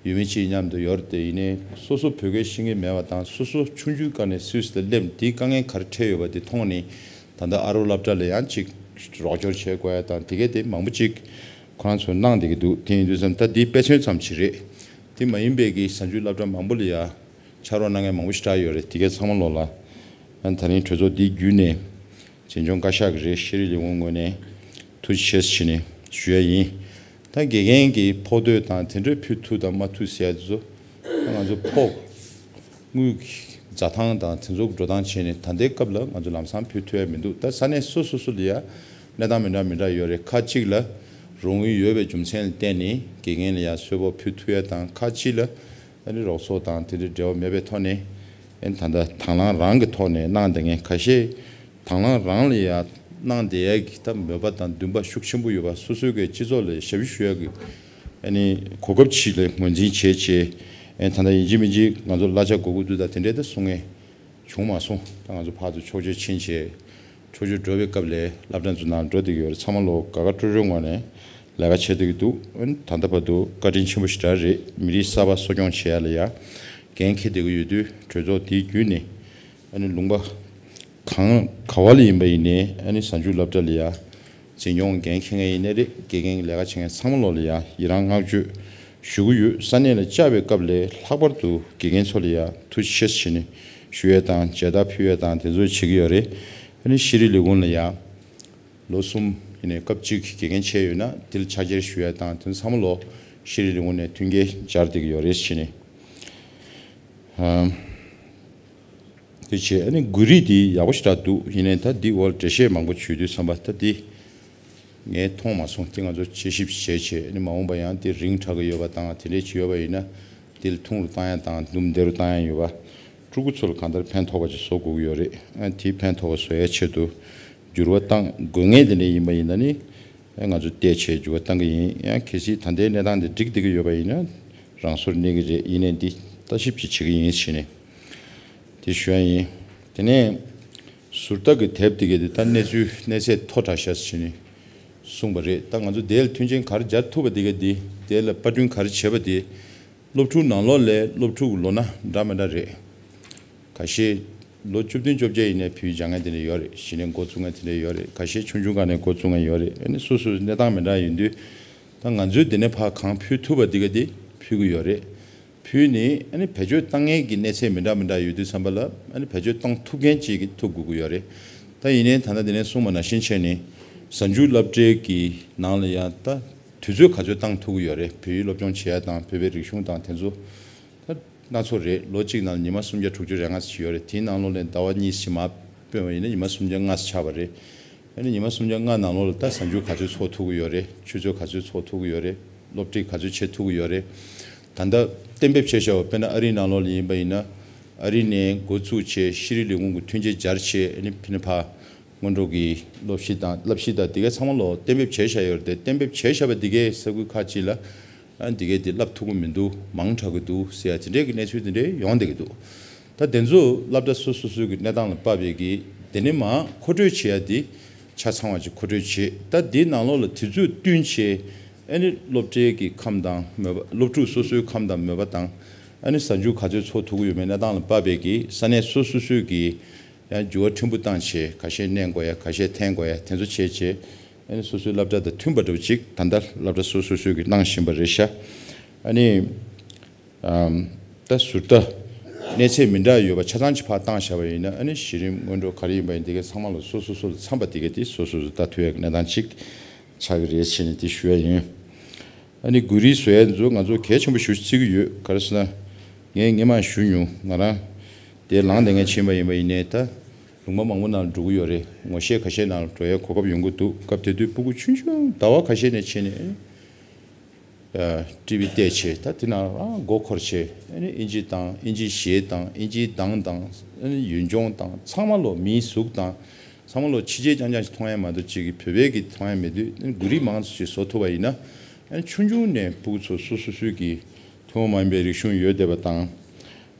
ཡུལ་མི་གཅིག་མཉམ་དུ་ཡོད་རེད་དེ། ཡིན་ནའི་སོ་སོ་བོད་སྐད་ཤེས་ཀྱི་མེད་པ་དང་སོ་སོ་ཆུང་ཆུང་སྒང་ནས་སུད་སི་ལ་སླེབས་དེའི་དཀའ་ངལ་ག་རེ་འཕྲད་ཡོད་པ་དེ་མཐོང་ནས་ད་ལྟ་ཨ་རོགས་སློབ་གྲྭ་ལ་ཡང་ཅིག་རོགས་སྐྱོར་བྱེད་དགོས་ཡ་དང་དེ་གས་དེ་མང་པོ་ཅིག་ཁོ་རང་ཚོས་གནང་བསྡད་ཀྱི་འདུག་དེ་ཡིན་དུས་ཙམ་ད་འདི་དཔེ་མཚོན་ཙམ་ཞིག་རེད། དེ་མ་ཡིན་པའི་གི་གཟའ་མཇུག་སློབ་གྲྭ་མང་པོ་ལ་ཡ་ཕྱག་རོགས་གནང་མཁན་མང་པོ་ཞིག་བསྡད་ཡོད་རེད། དེ་གས་ཚང་མ་ལོག་ལ་ཨ་ནི་ད་རིང་གྲོས་ཚོགས་འདི་བརྒྱུད་ནས་འཛིན་སྐྱོང་བཀའ་ཤག་གི་རེད། ཤེས་རིག་ལས་ཁུངས་ངོས་ནས་ཐུགས་རྗེ་ཆེ་ཟེར་ནས་ཞུ་ཡ་ཡིན། ད་དགེ་རྒན་གྱི་ཕོགས་འདོད་དང་དེ་འདྲ་ཕུལ་ཐུབ་དང་མ་ཐུབ་ཟེར་ཡ་དེ་ཚོ་ད་ང་ཚོ་ཕོགས་དངུལ་གྱི་འཛའ་ཐང་དང་དེ་ཚོ་འགྲོ་སྟངས་བྱས་ནས་ད་ལྟའི་སྐབས་ལ་ང་ཚོ་ལམ་སང་ཕུལ་ཐུབ་ཡ་མི་འདུག་ད་ས་གནས་སོ་སོ་སོ་ལ་ཡ་གནས་སྟངས་མི་འདྲ་མི་འདྲ་ཡོད་རེད། ཁག་གཅིག་ལ་རོགས་དངུལ་ཡོད་པའི་རྒྱུ་མཚན་ལ་བརྟེན་ནས་དགེ་རྒན་ལ་ཡ་གསོལ་ཕོགས་ཕུལ་ཐུབ་ཡ་དང་། ཁག་གཅིག་ལ་ཨ་ནི་རོགས་ཚོགས་དང་དེ་འདྲའི་འབྲེལ་བ་མེད་པའི་ཐོག་ནས་ཨ་ནི་ད་ལྟ་དང་བླངས་རང་གི་ཐོག་ནས་གནང་བསྡད་མཁན་ཁ་ཤས། དང་བླངས་རང་ལ་ཡ་གནང་བསྡད་ཡ་གི་ད་མོས་པ་དང་འདུན་པ་ཤུགས་ཆེན་པོ་ཡོད་པ། སོ་སོའི་གི་སྤྱི་ཚོགས་ལ་ཞབས་ཞུ་ཞུ་ཡ་གི་ཨ་ནི་གོ་སྐབས་ཅིག་ལ་ངོས་འཛིན་བྱས་བྱས། ཨ་ནི་ད་ལྟ་ཡིན་གཅིག་མིན་གཅིག་ང་ཚོ་གླ་ཆ་དགོས་ཀྱི་འདུག་ད་དེ་འདྲའི་ད་གསུང་མཁན་བྱུང་མ་སོང་། ད་ང་ཚོ་ཕར་ཚུར་ཕྱོགས་བསྐྱོད་ཕྱིན་བྱས། ཕྱོགས་བསྐྱོད་འགྲོ་བའི་སྐབས་ལ་སློབ་གྲྭ་ཚོའི་ནང་འགྲོ་བསྡད་ཀྱི་ཡོད་རེད། ཚང་མ་ལོ་དགའ་དགའ་སྤྲོ་སྤྲོའི་ངང་ནས་ལས་ཀ་བྱེད་བསྡད་ཀྱི་འདུག་ཨ་ནི་ད་ལྟ་བར་དུ་བཀའ་དྲིན་ཆེན་པོ་ཞེ་དྲག་རེད། མི་རིགས་གསར་པ་གསོ་སྐྱོང་བྱེད་ཡ་ལ་ཡ་འགན་འཁྱེར་བསྡད་ཀྱི་ཡོད་དུས་གྲོས་ཚོགས་དེའི་བརྒྱུད་ནས་ཨ་ནི་ལུང་པ་གང་ག་བ་ལ་ཡིན་པ་ཡིན་ནའི་ཨ་ནི་གཟའ་མཇུག་སློབ་གྲྭ་ལ་ཡ་འཛིན་སྐྱོང་འགན་འཁྱེར་མཁན་ཡིན་ནའི་རེད། དགེ་རྒན་གྱི་ལས་ཀ་བྱེད་མཁན་ཚང་མ་ལོ་ལ་ཡ་ཡི་རང་བསྔགས་བརྗོད་ཞུ་གི་ཡོད། ས་གནས་ལ་བཅར་བའི་སྐབས་ལ་ལྷག་པར་དུ་དགེ་རྒན་ཚོ་ལ་ཡ་ཐུགས་རྗེ་ཆེ་ཟེར་ནས་ཞུ་ཡས་དང་མཇལ་དར་ཕུལ་ཡས་དང་དེ་ཚོ་བྱེད་ཀྱི་ཡོད་རེད། ཨ་ནི་ཤེས་རིག་ལས་ཁུངས་ལ་ཡ་ལོ་གསུམ་ཡིན་ནའི་སྐབས་གཅིག་གི་དགེ་རྒན་བྱས་ཡོད་ན་དེ་ལ་ཕྱག་འཁྱེར་ཞུ་ཡས་དང་དེ་ཚོ་ཚང་མ་ལོ་ཤེས་རིག་ལས་ཁུངས་ནས་མཐུན་རྐྱེན་སྦྱར་བསྡད་ཀྱི་ཡོད་རེད་ཟེར་ནས། ཨ། དེ་བྱས་ཨ་ནི་འགུལ་རིས་འདི་ཡག་པོ་ཞེ་དྲག་འདུག་ཡིན་ནའི་ད་འདི་འོག་ལ་འགྲེལ་བཤད་མང་པོ་བྱེད་དུས་ཙམ་པ་ད་འདི་ངས་མཐོང་མ་སོང་། དེ་ང་ཚོ་དཔྱད་ཞིབ་བྱས་བྱས་ཨ་ནི་མ་འོངས་པ་ཡང་དེ་རིང་དྲགས་ཀྱི་ཡོད་པ་དང་དེ་འདྲས་ཅིག་ཡོད་པ་ཡིན་ན་དེ་ལ་ཐུང་རུ་བཏང་ཡ་དང་དུམ་བདེ་རུ་བཏང་ཡ་ཡོད་པ། ཕྲུ་གུ་ཚོ་ལ་གང་ལྟར་ཕན་ཐོགས་པ་ཅིག་བཟོ་དགོས་ཀྱི་ཡོད་རེད། ཨ་དེ་ཕན་ཐོགས་པ་བཟོ་ཡའི་ཆེད་དུ་འགྱུར་བ་བཏང་དགོས་ངེས་དེ་འདྲས་ཡིན་པ་ཡིན་ན་ནི། ཨ་ང་ཚོ་བལྟས་བྱས་འགྱུར་བ་གཏང་གི་ཡིན། ཡང་གལ་སྲིད་ད་ལྟའི་གནས་སྟངས་འདི་འགྲིག་བསྡད་ཀྱི་ཡོད་པ་ཡིན་ན་རང་སོར་གནས་ཀྱི་རེད། ཡིན་ནའི་འདི་ལྟ་ཞིབ་ཅིག་བྱེད་ཀྱི་ཡིན་ཟེར་ནས་དེ་ཞུ་ཡ་ཡིན། དེ་ནས་ཟུར་ལྟ་གི་དེབ་དེ་གའི་དེ་ད་གནས་ཚུལ་གནས་ཚད་མཐོ་དྲགས་ཤག་ཟེར་ནས་གསུངས་པ་རེད། ད་ང་ཚོ་དེ་ལ་མཐུན་རྐྱེན་ག་རེ་སྦྱར་ཐུབ་པ་དེ་གའི་དེ་དེ་ལ་པར་སྐྲུན་ག་རེ་བྱས་པ་དེ། སློབ་ཕྲུག་ནང་ལོགས་ལས་སློབ་ཕྲུག་ལོ་ན་འདྲ་མི་འདྲ་རེད། ཁ་ཤས་ལོ་བཅུ་བདུན་བཅོ་བརྒྱད་ཡིན་ནའི་བོད་ཡིག་སྦྱང་མཁན་དེ་འདྲ་ཡོད་རེད། གཞི་ནས་འགོ་བཙུགས་མཁན་དེ་འདྲ་ཡོད་རེད། ཁ་ཤས་ཆུང་ཆུང་སྒང་ནས་འགོ་བཙུགས་མཁན་ཡོད་རེད། ཨ་ནི་སོ་སོའི་གནས་སྟངས་མི་འདྲ་ཡིན་དུས་ད་ང་ཚོས་དེ་ནས་ཕར་གང་ཕུལ་ཐུབ་པ་དེ་ག་དེ་ཕུལ་གྱི་ཡོད་རེད། ཕུལ་ནས་ཨ་ནི་བེད་སྤྱོད་བཏང་མཁན་གྱི་གནས་ཚད་མི་འདྲ་མི་འདྲ་ཡོད་དུས་ཙམ་པ་ལ་ཨ་ནི་བེད་སྤྱོད་བཏང་ཐུབ་མཁན་ཅིག་གིས་ཐུབ་དགོས་ཀྱི་ཡོད་རེད། ད་ཡིན་ནའི་ད་ལྟ་དེ་ནས་གསུངས་པ་ནང་བཞིན་བྱས་ནས་གཟའ་མཇུག་སློབ་གྲྭའི་གི་ནང་ལ་ཡང་ད། དུས་ཚོད་ག་ཚོད་བཏང་ཐུབ་ཀྱི་ཡོད་རེད། བོད་ཡིག་སློབ་སྦྱོང་བྱེད་ཡ་དང་བོད་པའི་རིག་གཞུང་དང་དེ་ཚོ་ད་སྣ་ཚོགས་རེད། ལོ་གཅིག་ནང་ཉི་མ་སུམ་བརྒྱ་དྲུག་ཅུ་རེ་ལྔ་ཞིག་ཡོད་རེད། དེའི་ནང་ལོགས་ནས་ཟླ་བ་གཉིས་ཤིག་མར་སྤོས་པ་ཡིན་ན་ཉི་མ་སུམ་བརྒྱ་ལྔ་ཞིག་ཆགས་པ་རེད། ཨ་ནི་ཉི་མ་སུམ་བརྒྱ་ལྔ་ནང་ལོགས་ལ་ད་གཟའ་མཇུག་ག་ཚོད་ཚོགས་ཐུབ་ཀྱི་ཡོད་རེད། ཆུ་ཚོད་ག་ཚོད་ཚོགས་ཐུབ་ཀྱི་ཡོད་རེད། སློབ་ཁྲིད་ག་ཚོད་བྱེད་ཐུབ་ཀྱི་ཡོད་རེད། ད་ལྟ་གཏན་འབེབས་བྱས་བཞག་པ་དཔེར་ན་ཨ་རིའི་ནང་ལོགས་ལ་ཡིན་པ་ཡིན་ན་ཨ་རི་ནས་འགོ་བཙུགས་བྱས་ཤེས་རིག་ལས་ཁུངས་ཀྱི་མཐུན་རྐྱེན་སྦྱར་བྱས་ཨ་ནི་ཕི་ནི་ཕ། སྔོན་འགྲོ་གི་སློབ་གཞི་དང་བསླབ་གཞི་དང་དེ་གའི་ཚང་མ་ལོ་གཏན་འབེབས་བྱས་བཞག་ཡོད་རེད་དེ། གཏན་འབེབས་བྱས་བཞག་པ་དེ་གའི་ས་ཁུལ་ཁག་ཅིག་ལ་ཨ་དེ་གའི་དེ་བསླབ་ཐུབ་ཀྱི་མི་འདུག་མང་དྲགས་ཀྱི་འདུག་ཟེར་ཡ་དེ་འདྲའི་གི་གནས་ཚུལ་དེ་འདྲའི་ཡོང་བསྡད་ཀྱི་འདུག་ད་དེ་ཚོ་སློབ་གྲྭ་སོ་སོ་སོའི་གི་གནས་སྟངས་ལ་དཔག་པའི་གི་དེ་ནས་མར་མཁོ་སྤྲོད་བྱེད་ཡ་དེ་ཆ་ཚང་བ་ཅིག་མཁོ་སྤྲོད་བྱེད། ད་དེའི་ནང་ལོགས་ལ་དུས་ཚོད་བསྟུན་བྱས་ཨ་ནི་སློབ་གྲྭའི་གི་ཁམས་དང་མོས་པ་སློབ་ཕྲུག་སོ་སོའི་ཁམས་དང་མོས་པ་དང་ཨ་ནི་གཟའ་མཇུག་ག་ཚོད་ཚོགས་ཐུབ་ཀྱི་ཡོད་མེད་གནས་སྟངས་ལ་དཔག་པའི་གི་ས་གནས་སོ་སོ་སོའི་གི་ཡང་འགྱུར་བ་ཕྲན་བུ་བཏང་བྱས་ཁ་ཤས་བསྣན་དགོས་ཡ་ཁ་ཤས་འཐེན་དགོས་ཡ་དེ་ཚོ་བྱས་བྱས་ཨ་ནི་སོ་སོའི་སློབ་གྲྭ་དང་མཐུན་པ་འདྲ་བོ་ཅིག་ད་ལྟ་སློབ་གྲྭ་སོ་སོ་སོས་ཀྱི་གནང་བཞིན་པ་རེད་ཤག་ཨ་ནི་ཨམ་ད་ཟུར་ལྟ་གནས་ཚད་མི་འདྲ་ཡོད་པ་ཆ་ཚང་ཅིག་ཕར་བཏང་བཞག་པ་ཡིན་ན་ཨ་ནི་གཞི་རིམ་སྔོན་འགྲོ་ག་རེ་ཡིན་པ་ཡིན་དེ་གའི་ཚང་མ་ལ་སོ་སོ་སོ་ལ་འཚམ་པ་དེ་གའི་དེ་སོ་སོ་སོ་ལྟ་ཐུབ་ཡ་གི་གནས་སྟངས་ཅིག་ཆགས་ཀྱི་རེད་ཟེར་ནས་དེ་ཞུ་ཡ་ཡིན། ཨ་ནི་འགུལ་རིས་བཟོ་ཡ་ཚོ་ང་ཚོ་གལ་ཆེན་པོ་ཞེ་པོ་ཅིག་བརྩི་གི་ཡོད། ག་རེ་ཟེར་ན་ངས་སྔོན་མ་ཞུ་མྱོང་། ང་རང་དེ་ལངས་བསྡད་མཁན་ཕྱིན་པ་ཡིན་པ་ཡིན་ནའི་ད་ གཞུང་མང་པོ་ནང་འགྲོ་གི་ཡོད་རེད། ངོ་ཤེས་ཁ་ཤས་ནང་འགྲོ་ཡའི་གོ་སྐབས་ཡོང་གི་འདུག་སྐབས་དེ་དུས་སྤུ་གུ་ཆུང་ཆུང་ཟླ་བ་ཁ་ཤས་ནས་ཕྱིན་ནས་ཨ་ནི་ཊི་ཝི་བལྟས་བྱས། ད་དེ་ནང་རང་མགོ་འཁོར་བྱས། ཨ་ནི་ཨིན་ཇི་དང་ཨིན་ཇིའི་གཞས་དང་ཨིན་ཇིའི་གདངས་དང་། ཨ་ནི་ཡུལ་ལྗོངས་དང་ཚང་མ་ལོ་མིའི་གཟུགས་དང་། ཚང་མ་ལོ་ཕྱི་རྒྱལ་རྐྱང་རྐྱང་ཞིག་མཐོང་ཡ་མ་གཏོགས་ཅིག་གི་བོད་པའི་གི་མཐོང་ཡ་མེད་དུས། ཨ་ནི་མགོ་རིལ་མང་ཙམ་ཞིག་བཟོ་ཐུབ་པ་ཡིན་ན། ཨ་ནི་ཆུང་ཆུང་ནས་སྤུ་གུ་ཚོ་སོ་སོ་སོའི་གི་ཐུན་མོང་མ་ཡིན་པའི་རིག་གཞུང་ཡོད་བསྡད་པ་དང་།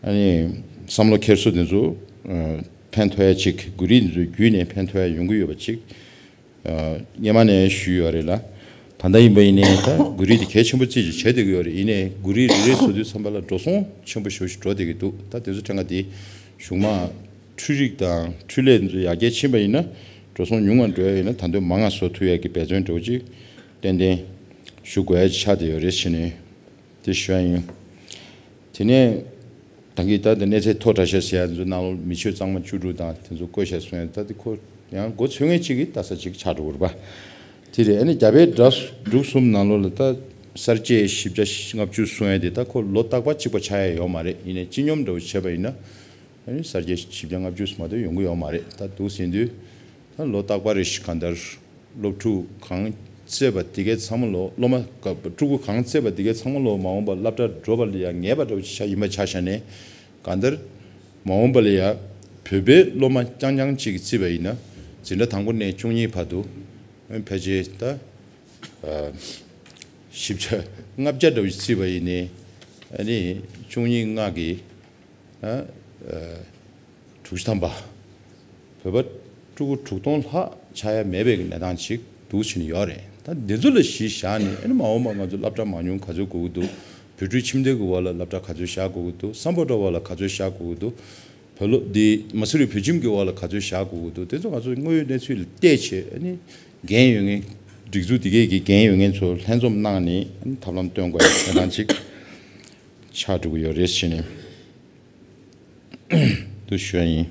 ཨ་ནི་བསམ་བློ་འཁྱེར་སོ་དེ་ཚོ་ཨ་ཕན་ཐོགས་ཡ་ཅིག་མགོ་རིལ་དེ་ཚོ་བརྒྱུད་ནས་ཕན་ཐོགས་ཡ་ཡོང་གི་ཡོད་པ་ཅིག་ཨ་སྔོན་མ་ནས་ཞུས་ཡོད་རེད་ལ། ད་ལྟ་ཡིན་པ་ཡིན་ནའི་ད་མགོ་རིལ་དེ་གལ་ཆེན་པོ་བརྩིས་ཅིག་བྱས་བསྡད་ཀྱི་ཡོད་རེད། ཡིན་ནའི་མགོ་རིལ་རེ་རེ་བཟོ་དུས་ཙམ་པ་ལ་འགྲོ་སོང་ཆེན་པོ་ཞེ་པོ་ཞིག་འགྲོ་བསྡད་ཀྱི་འདུག་ད་དེ་ཚོ་ཕྲན་ཁ་དེ་གཞུང་མང་འཕྲུལ་རིག་དང་འཕྲུལ་ལས་དེ་ཚོ་ཡར་རྒྱས་ཕྱིན་པ་ཡིན་ན། འགྲོ་སོང་ཉུང་བ་འགྲོ་ཡ་ཡིན་ན། ད་དུང་མང་བ་བཟོ་ཐུབ་ཡ་གི་འབད་བརྩོན་འདྲ་བོ་ཅིག་ཏན་ཏན་ཞུ་དགོས་ཡ་ཆགས་བསྡད་ཡོད་རེད་ཟེར་ནས་དེ་ཞུ་ཡ་ཡིན། དེ་ནས་ད་གིན་ད་ལྟ་གནས་ཚད་མཐོ་གྲལ་ཤ་ཟེར་ཡ་ཚོ་ནང་ལོགས་མི་ཆོས་གཙང་མ་བཅུ་དྲུག་དང་དེ་ཚོ་བཀོད་བཞག་སོང་ཡ། ད་དེ་ཁོ་ཡང་མགོ་ཚོས་མཁན་གཅིག་གིས་ལྟ་ས་གཅིག་ཆགས་འགྲོ་གི་རེད་པ། དེ་རེད། ཨ་ནི་རྒྱ་བལ་འབྲུག་གསུམ་ནང་ལོགས་ལ་ད་གསར་བརྗེ་བཞི་བརྒྱ་ལྔ་བཅུ་སོང་ཡ་དེ་ད་ཁོ་ལོ་རྟག་པ་གཅིག་པ་ཆགས་ཡ་ཡོད་མ་རེད། ཡིན་ནའི་སྤྱི་སྙོམས་འདྲ་བོ་བྱས་པ་ཡིན་ན། ཨ་ནི་གསར་བརྗེ་བཞི་བརྒྱ་ལྔ་བཅུ་མ་གཏོགས་ཡོང་གི་ཡོད་མ་རེད། ད་འདུག་ཟིན་དུས་ད་ལོ་རྟག་པ་རེ་ཞིག་གང་ལྟར་སློབ་ཕྲུག་གང་བཙས་པ་དེ་གའི་ཚང་མ་ལོ། སློབ་མ་ག་ཕྲུ་གུ་གང་བཙས་པ་དེ་གའི་ཚང་མ་ལོ་མ་འོངས་པ་སློབ་གྲྭ་འགྲོ་བ་ལ་ཡ་ངེས་པ་འདྲ་བོ་ཞིག་ཡིན་པ་ཆ་བཞག་ནས། གང་ལྟར་མ་འོངས་པ་ལ་ཡ་བོད་པའི་སློབ་མ་རྐྱང་རྐྱང་གཅིག་གིས་བརྩིས་པ་ཡིན་ན། འཛིན་གྲྭ་དང་པོ་ནས་བཅུ་གཉིས་བར་དུ་ཕལ་ཆེར་ད་ཨ་བཞི་བརྒྱ་ལྔ་བརྒྱ་འདྲ་བོ་ཞིག་བརྩིས་པ་ཡིན་ནའི། ཨ་ནི་བཅུ་གཉིས་ལྔ་གིས་ཨ་ཨ་དྲུག་ཅུ་ཐམ་པ། བོད་པ་ཕྲུ་གུ་དྲུག་སྟོང་ལྷག་ཆགས་ཡ་མེད་པའི་གནས་སྟངས་ཅིག་འདུག་ཕྱིན་ཡོད་རེད། ད་འདི་ཚོ་ལ་གཞི་བཞག་ནས། ཨ་ནི་མ་འོངས་པ་ང་ཚོ་སློབ་གྲྭ་མང་ཉུང་ག་ཚོད་དགོས་ཀྱི་འདུག་བོད་ཕྲུག་ཁྱིམ་སྡེ་གི་འོག་ལ་སློབ་གྲྭ་ག་ཚོད་བཞག་དགོས་ཀྱི་འདུག་སམ་བྷོ་ཊ་འོག་ལ་ག་ཚོད་བཞག་དགོས་ཀྱི་འདུག་བོད་སློབ་འདི་མ་སུ་རི་བོད་ཁྱིམ་གྱི་འོག་ལ་ག་ཚོད་བཞག་དགོས་ཀྱི་འདུག་དེ་ཚོ་ང་ཚོ་དངོས་ཡོད་གནས་ཚུལ་ལ་བལྟས་བྱས། ཨ་ནི་འགན་ཡོད་མཁན། སྒྲིག་འཛུགས་འདི་གས་ཀྱི་འགན་ཡོད་མཁན་ཚོ་ལྷན་འཛོམས་གནང་ནས། ཨ་ནི་ཐབས་ལམ་སྟོན་དགོས་ཡ་གནས་སྟངས་ཅིག་ཆགས་འགྲོ་གི་ཡོད་རེད་ཟེར་ནས་དུ་ཞུ་ཡ་ཡིན།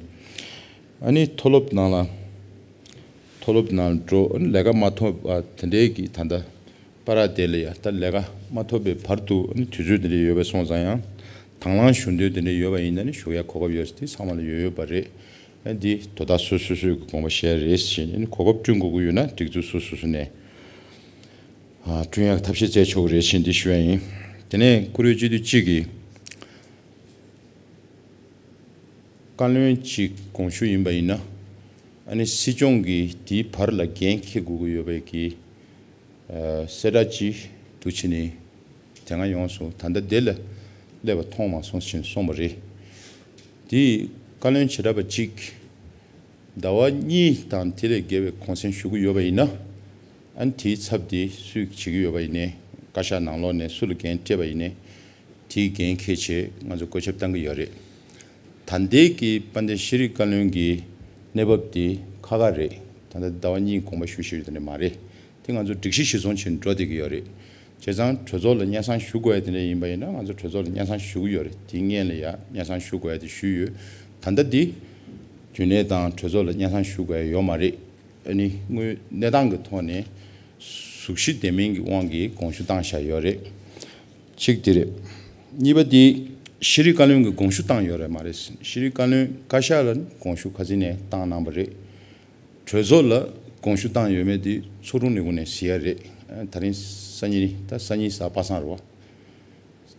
ཨ་ནི་མཐོ་སློབ་ནང་ལ། མཐོ་སློབ་ནང་འགྲོ། ཨ་ནི་ལས་ཀ་མ་ཐོབ་པ་དེ་འདྲའི་གི་ད་ལྟ་པ་ར་དེ་ལ་ཡ་ད་ལས་ཀ་མ་ཐོབ་པའི་བར་དུ། ཨ་ནི་དུས་ཚོད་དེ་འདྲ་ཡོད་པ་སོང་ཙང་ཡང་། དང་བླངས་ཞུ་འདོད་དེ་འདྲ་ཡོད་པ་ཡིན་ན་ནི་ཞུ་ཡ་གོ་སྐབས་ཡོད་ས་དེ་ཚང་མ་ལ་ཡོད་ཡོད་པ་རེད། ཨ་འདི་དོ་བདག་སོ་སོ་སོའི་གི་དགོངས་པ་བཞེས་རེད་ཟེར། ཨ་ནི་གོ་སྐབས་བསྐྲུན་དགོས་ཀྱི་ཡོད་ན་སྒྲིག་འཛུགས་སོ་སོ་སོ་ནས་ཨ་བསྐྲུན་ཡག་ཐབས་ཤེས་བྱས་ཆོག་གི་རེད་ཟེར་འདི་ཞུ་ཡ་ཡིན། དེ་ནས་བཀུར་འོས་སྤྱི་འཐུས་གཅིག་གིས་བཀའ་བློན་གཅིག་དགོངས་ཞུ་ཡིན་པ་ཡིན་ན། ཨ་ནི་སྲིད་སྐྱོང་གིས་དེའི་བར་ལ་འགན་འཁྱེར་དགོས་ཀྱི་ཡོད་པའི་གི་ཨ་གསལ་བསྒྲགས་ཅིག་འདུག་ཕྱིན་ནས་དེ་སྔ་ཡོངས་སུ། ད་ལྟ་དེ་ལ་སླེབས་པ་མཐོང་མ་སོང་ཞེས་གསུངས་པ་རེད། དེ་བཀའ་བློན་བྱེ་བྲག་པ་གཅིག་ཟླ་བ་གཉིས་དང་དེ་ལས་བརྒལ་བའི་གུང་སེང་ཞུ་གི་ཡོད་པ་ཡིན་ན། ཨ་ནི་དེའི་ཚབ་དེ་སུས་བྱེད་ཀྱི་ཡོད་པ་ཡིན་ནའི། བཀའ་ཤག་ནང་ལོགས་ནས་སུ་ལ་འགན་སྤྲད་པ་ཡིན་ནའི། དེའི་འགན་འཁྱེར་བྱས་ང་ཚོ་བཀོད་ཁྱབ་བཏང་གི་ཡོད་རེད། ད་ལྟའི་གི་དཔལ་ལྡན་ཤེས་རིག་བཀའ་བློན་གྱི་གནས་བབ་དེ་ཁག་ཁག་རེད། ད་ལྟ་ཟླ་བ་གཉིས་དགོངས་པ་ཞུ་ཞུ་ཡོད་དེ་འདྲ་མ་རེད། དེ་ང་ཚོ་སྒྲིག་གཞི་གཞིར་བཟུང་བྱས་ནས་འགྲོ་བསྡད་ཀྱི་ཡོད་རེད། བྱས་ཙང་གྲོས་ཚོགས་ལ་སྙན་སེང་ཞུ་དགོས་ཡ་དེ་འདྲ་ཡིན་པ་ཡིན་ན། ང་ཚོ་གྲོས་ཚོགས་ལ་སྙན་སེང་ཞུ་གི་ཡོད་རེད། དེའི་སྔོན་ལ་ཡ་སྙན་སེང་ཞུ་དགོས་ཡ་དེ་ཞུས་ཡོད། ད་ལྟ་འདི་རྒྱུན་ལས་དང་གྲོས་ཚོགས་ལ་སྙན་སེང་ཞུ་དགོས་ཡ་ཡོད་མ་རེད། ཨ་ནི་དངོས་གནས་སྟངས་ཀྱི་ཐོག་ནས་གཟུགས་གཞི་ལྡན་མིན་གྱི་དབང་གིས་དགོངས་ཞུ་བཏང་བཞག་ཡོད་རེད། གཅིག་དེ་རེད། གཉིས་པ་དེ་ཤེས་རིག་བཀའ་བློན་གྱིས་དགོངས་ཞུ་བཏང་ཡོད་རེད་མ་རེད། ཤེས་རིག་བཀའ་བློན་བཀའ་ཤག་ལ་དགོངས་ཞུ་ཁ་སང་ནས་བཏང་གནང་བ་རེད། གྲོས་ཚོགས་ལ་དགོངས་ཞུ་བཏང་ཡོད་མེད་དེ་ཚོགས་དྲུང་ལས་ཁུངས་ནས་གཟིགས་ཡ་རེད། ཨ་ད་རིང་སང་ཉིན། ད་སང་ཉིན་གཟའ་པ་སངས་རེད་པ།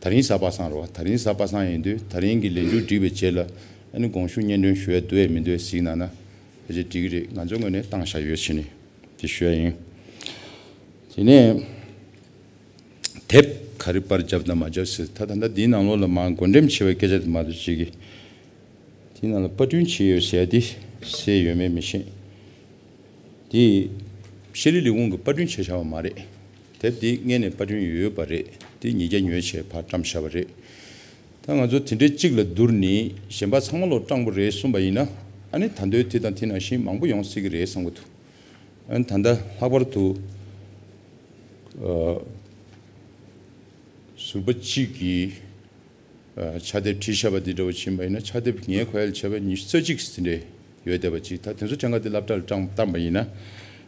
ད་རིང་གཟའ་པ་སངས་རེད་པ། ད་རིང་གཟའ་པ་སངས་ཡིན་དུས་ད་རིང་གི་ལས་མཇུག་བསྒྲིལ་བའི་རྗེས་ལ། ཨ་ནི་དགོངས་ཞུ་སྙན་སྒྲོན་ཞུ་ཡ་འདུག་ཡ་མི་འདུག་ཡ་གཟིགས་གནང་ན་ཕལ་ཆེར་འགྲིག་གི་རེད། ང་ཚོའི་ངོས་ནས་བཏང་བཞག་ཡོད་ཟེར་ནས་དེ་ཞུ་ཡ་ཡིན། དེ་ནས་དེབ་ག་རེ་པར་བརྒྱབ་དང་མ་བརྒྱབ་ཟེར། ད་ད་ལྟ་འདིའི་ནང་ལོགས་ལ་མར་བགོ་འགྲེམས་བྱས་པའི་སྐད་ཆ་དེ་མ་གཏོགས་ཅིག་གི། དེའི་ནང་ལ་པར་སྐྲུན་བྱས་ཡོད་ཟེར་ཡ་དེ་གསལ་ཡོད་མེད་མི་ཤེས། དེ་ཤེས་རིག་ལས་ཁུངས་ཀྱིས་པར་སྐྲུན་བྱས་བཞག་པ་མ་རེད། དེབ་དེ་སྔོན་ནས་པར་སྐྲུན་ཡོད་པ་རེད། དེ་ཉིས་བརྒྱ་ཉོས་བྱས་ཕར་བཀྲམ་བཞག་པ་རེད། ད་ང་ཚོ་དེ་འདྲའི་གཅིག་ལ་བསྡུར་ནས་གཞན་པ་ཚང་མ་ལོ་སྤྲང་པོ་རེད་གསུངས་པ་ཡིན་ན། ཨ་ནི་ད་དུང་དེ་དང་དེ་ནང་བཞིན་མང་པོ་ཡོང་སྲིད་ཀྱི་རེད་བསམ་གྱི་འདུག་ཨ་ནི་ད་ལྟ་ལྷག་པར་དུ་ཨ་ཟུར་པ་གཅིག་གིས་ཕྱག་དེབ་བྲིས་བཞག་པ་འདི་འདྲ་བོ་ཕྱིན་པ་ཡིན་ན། ཕྱག་དེབ་ངའི་གོ་ཡ་ལ་བྱས་པ་ཉི་ཤུ་རྩ་གཅིག་ཙམ་རེ་ཡོད་བསྡད་པ་ཅིག་ད་དེ་ཚོ་ཕྲན་ག་དེ་སློབ་གྲྭ་ལ་བཏང་བཏང་པ་ཡིན་ན།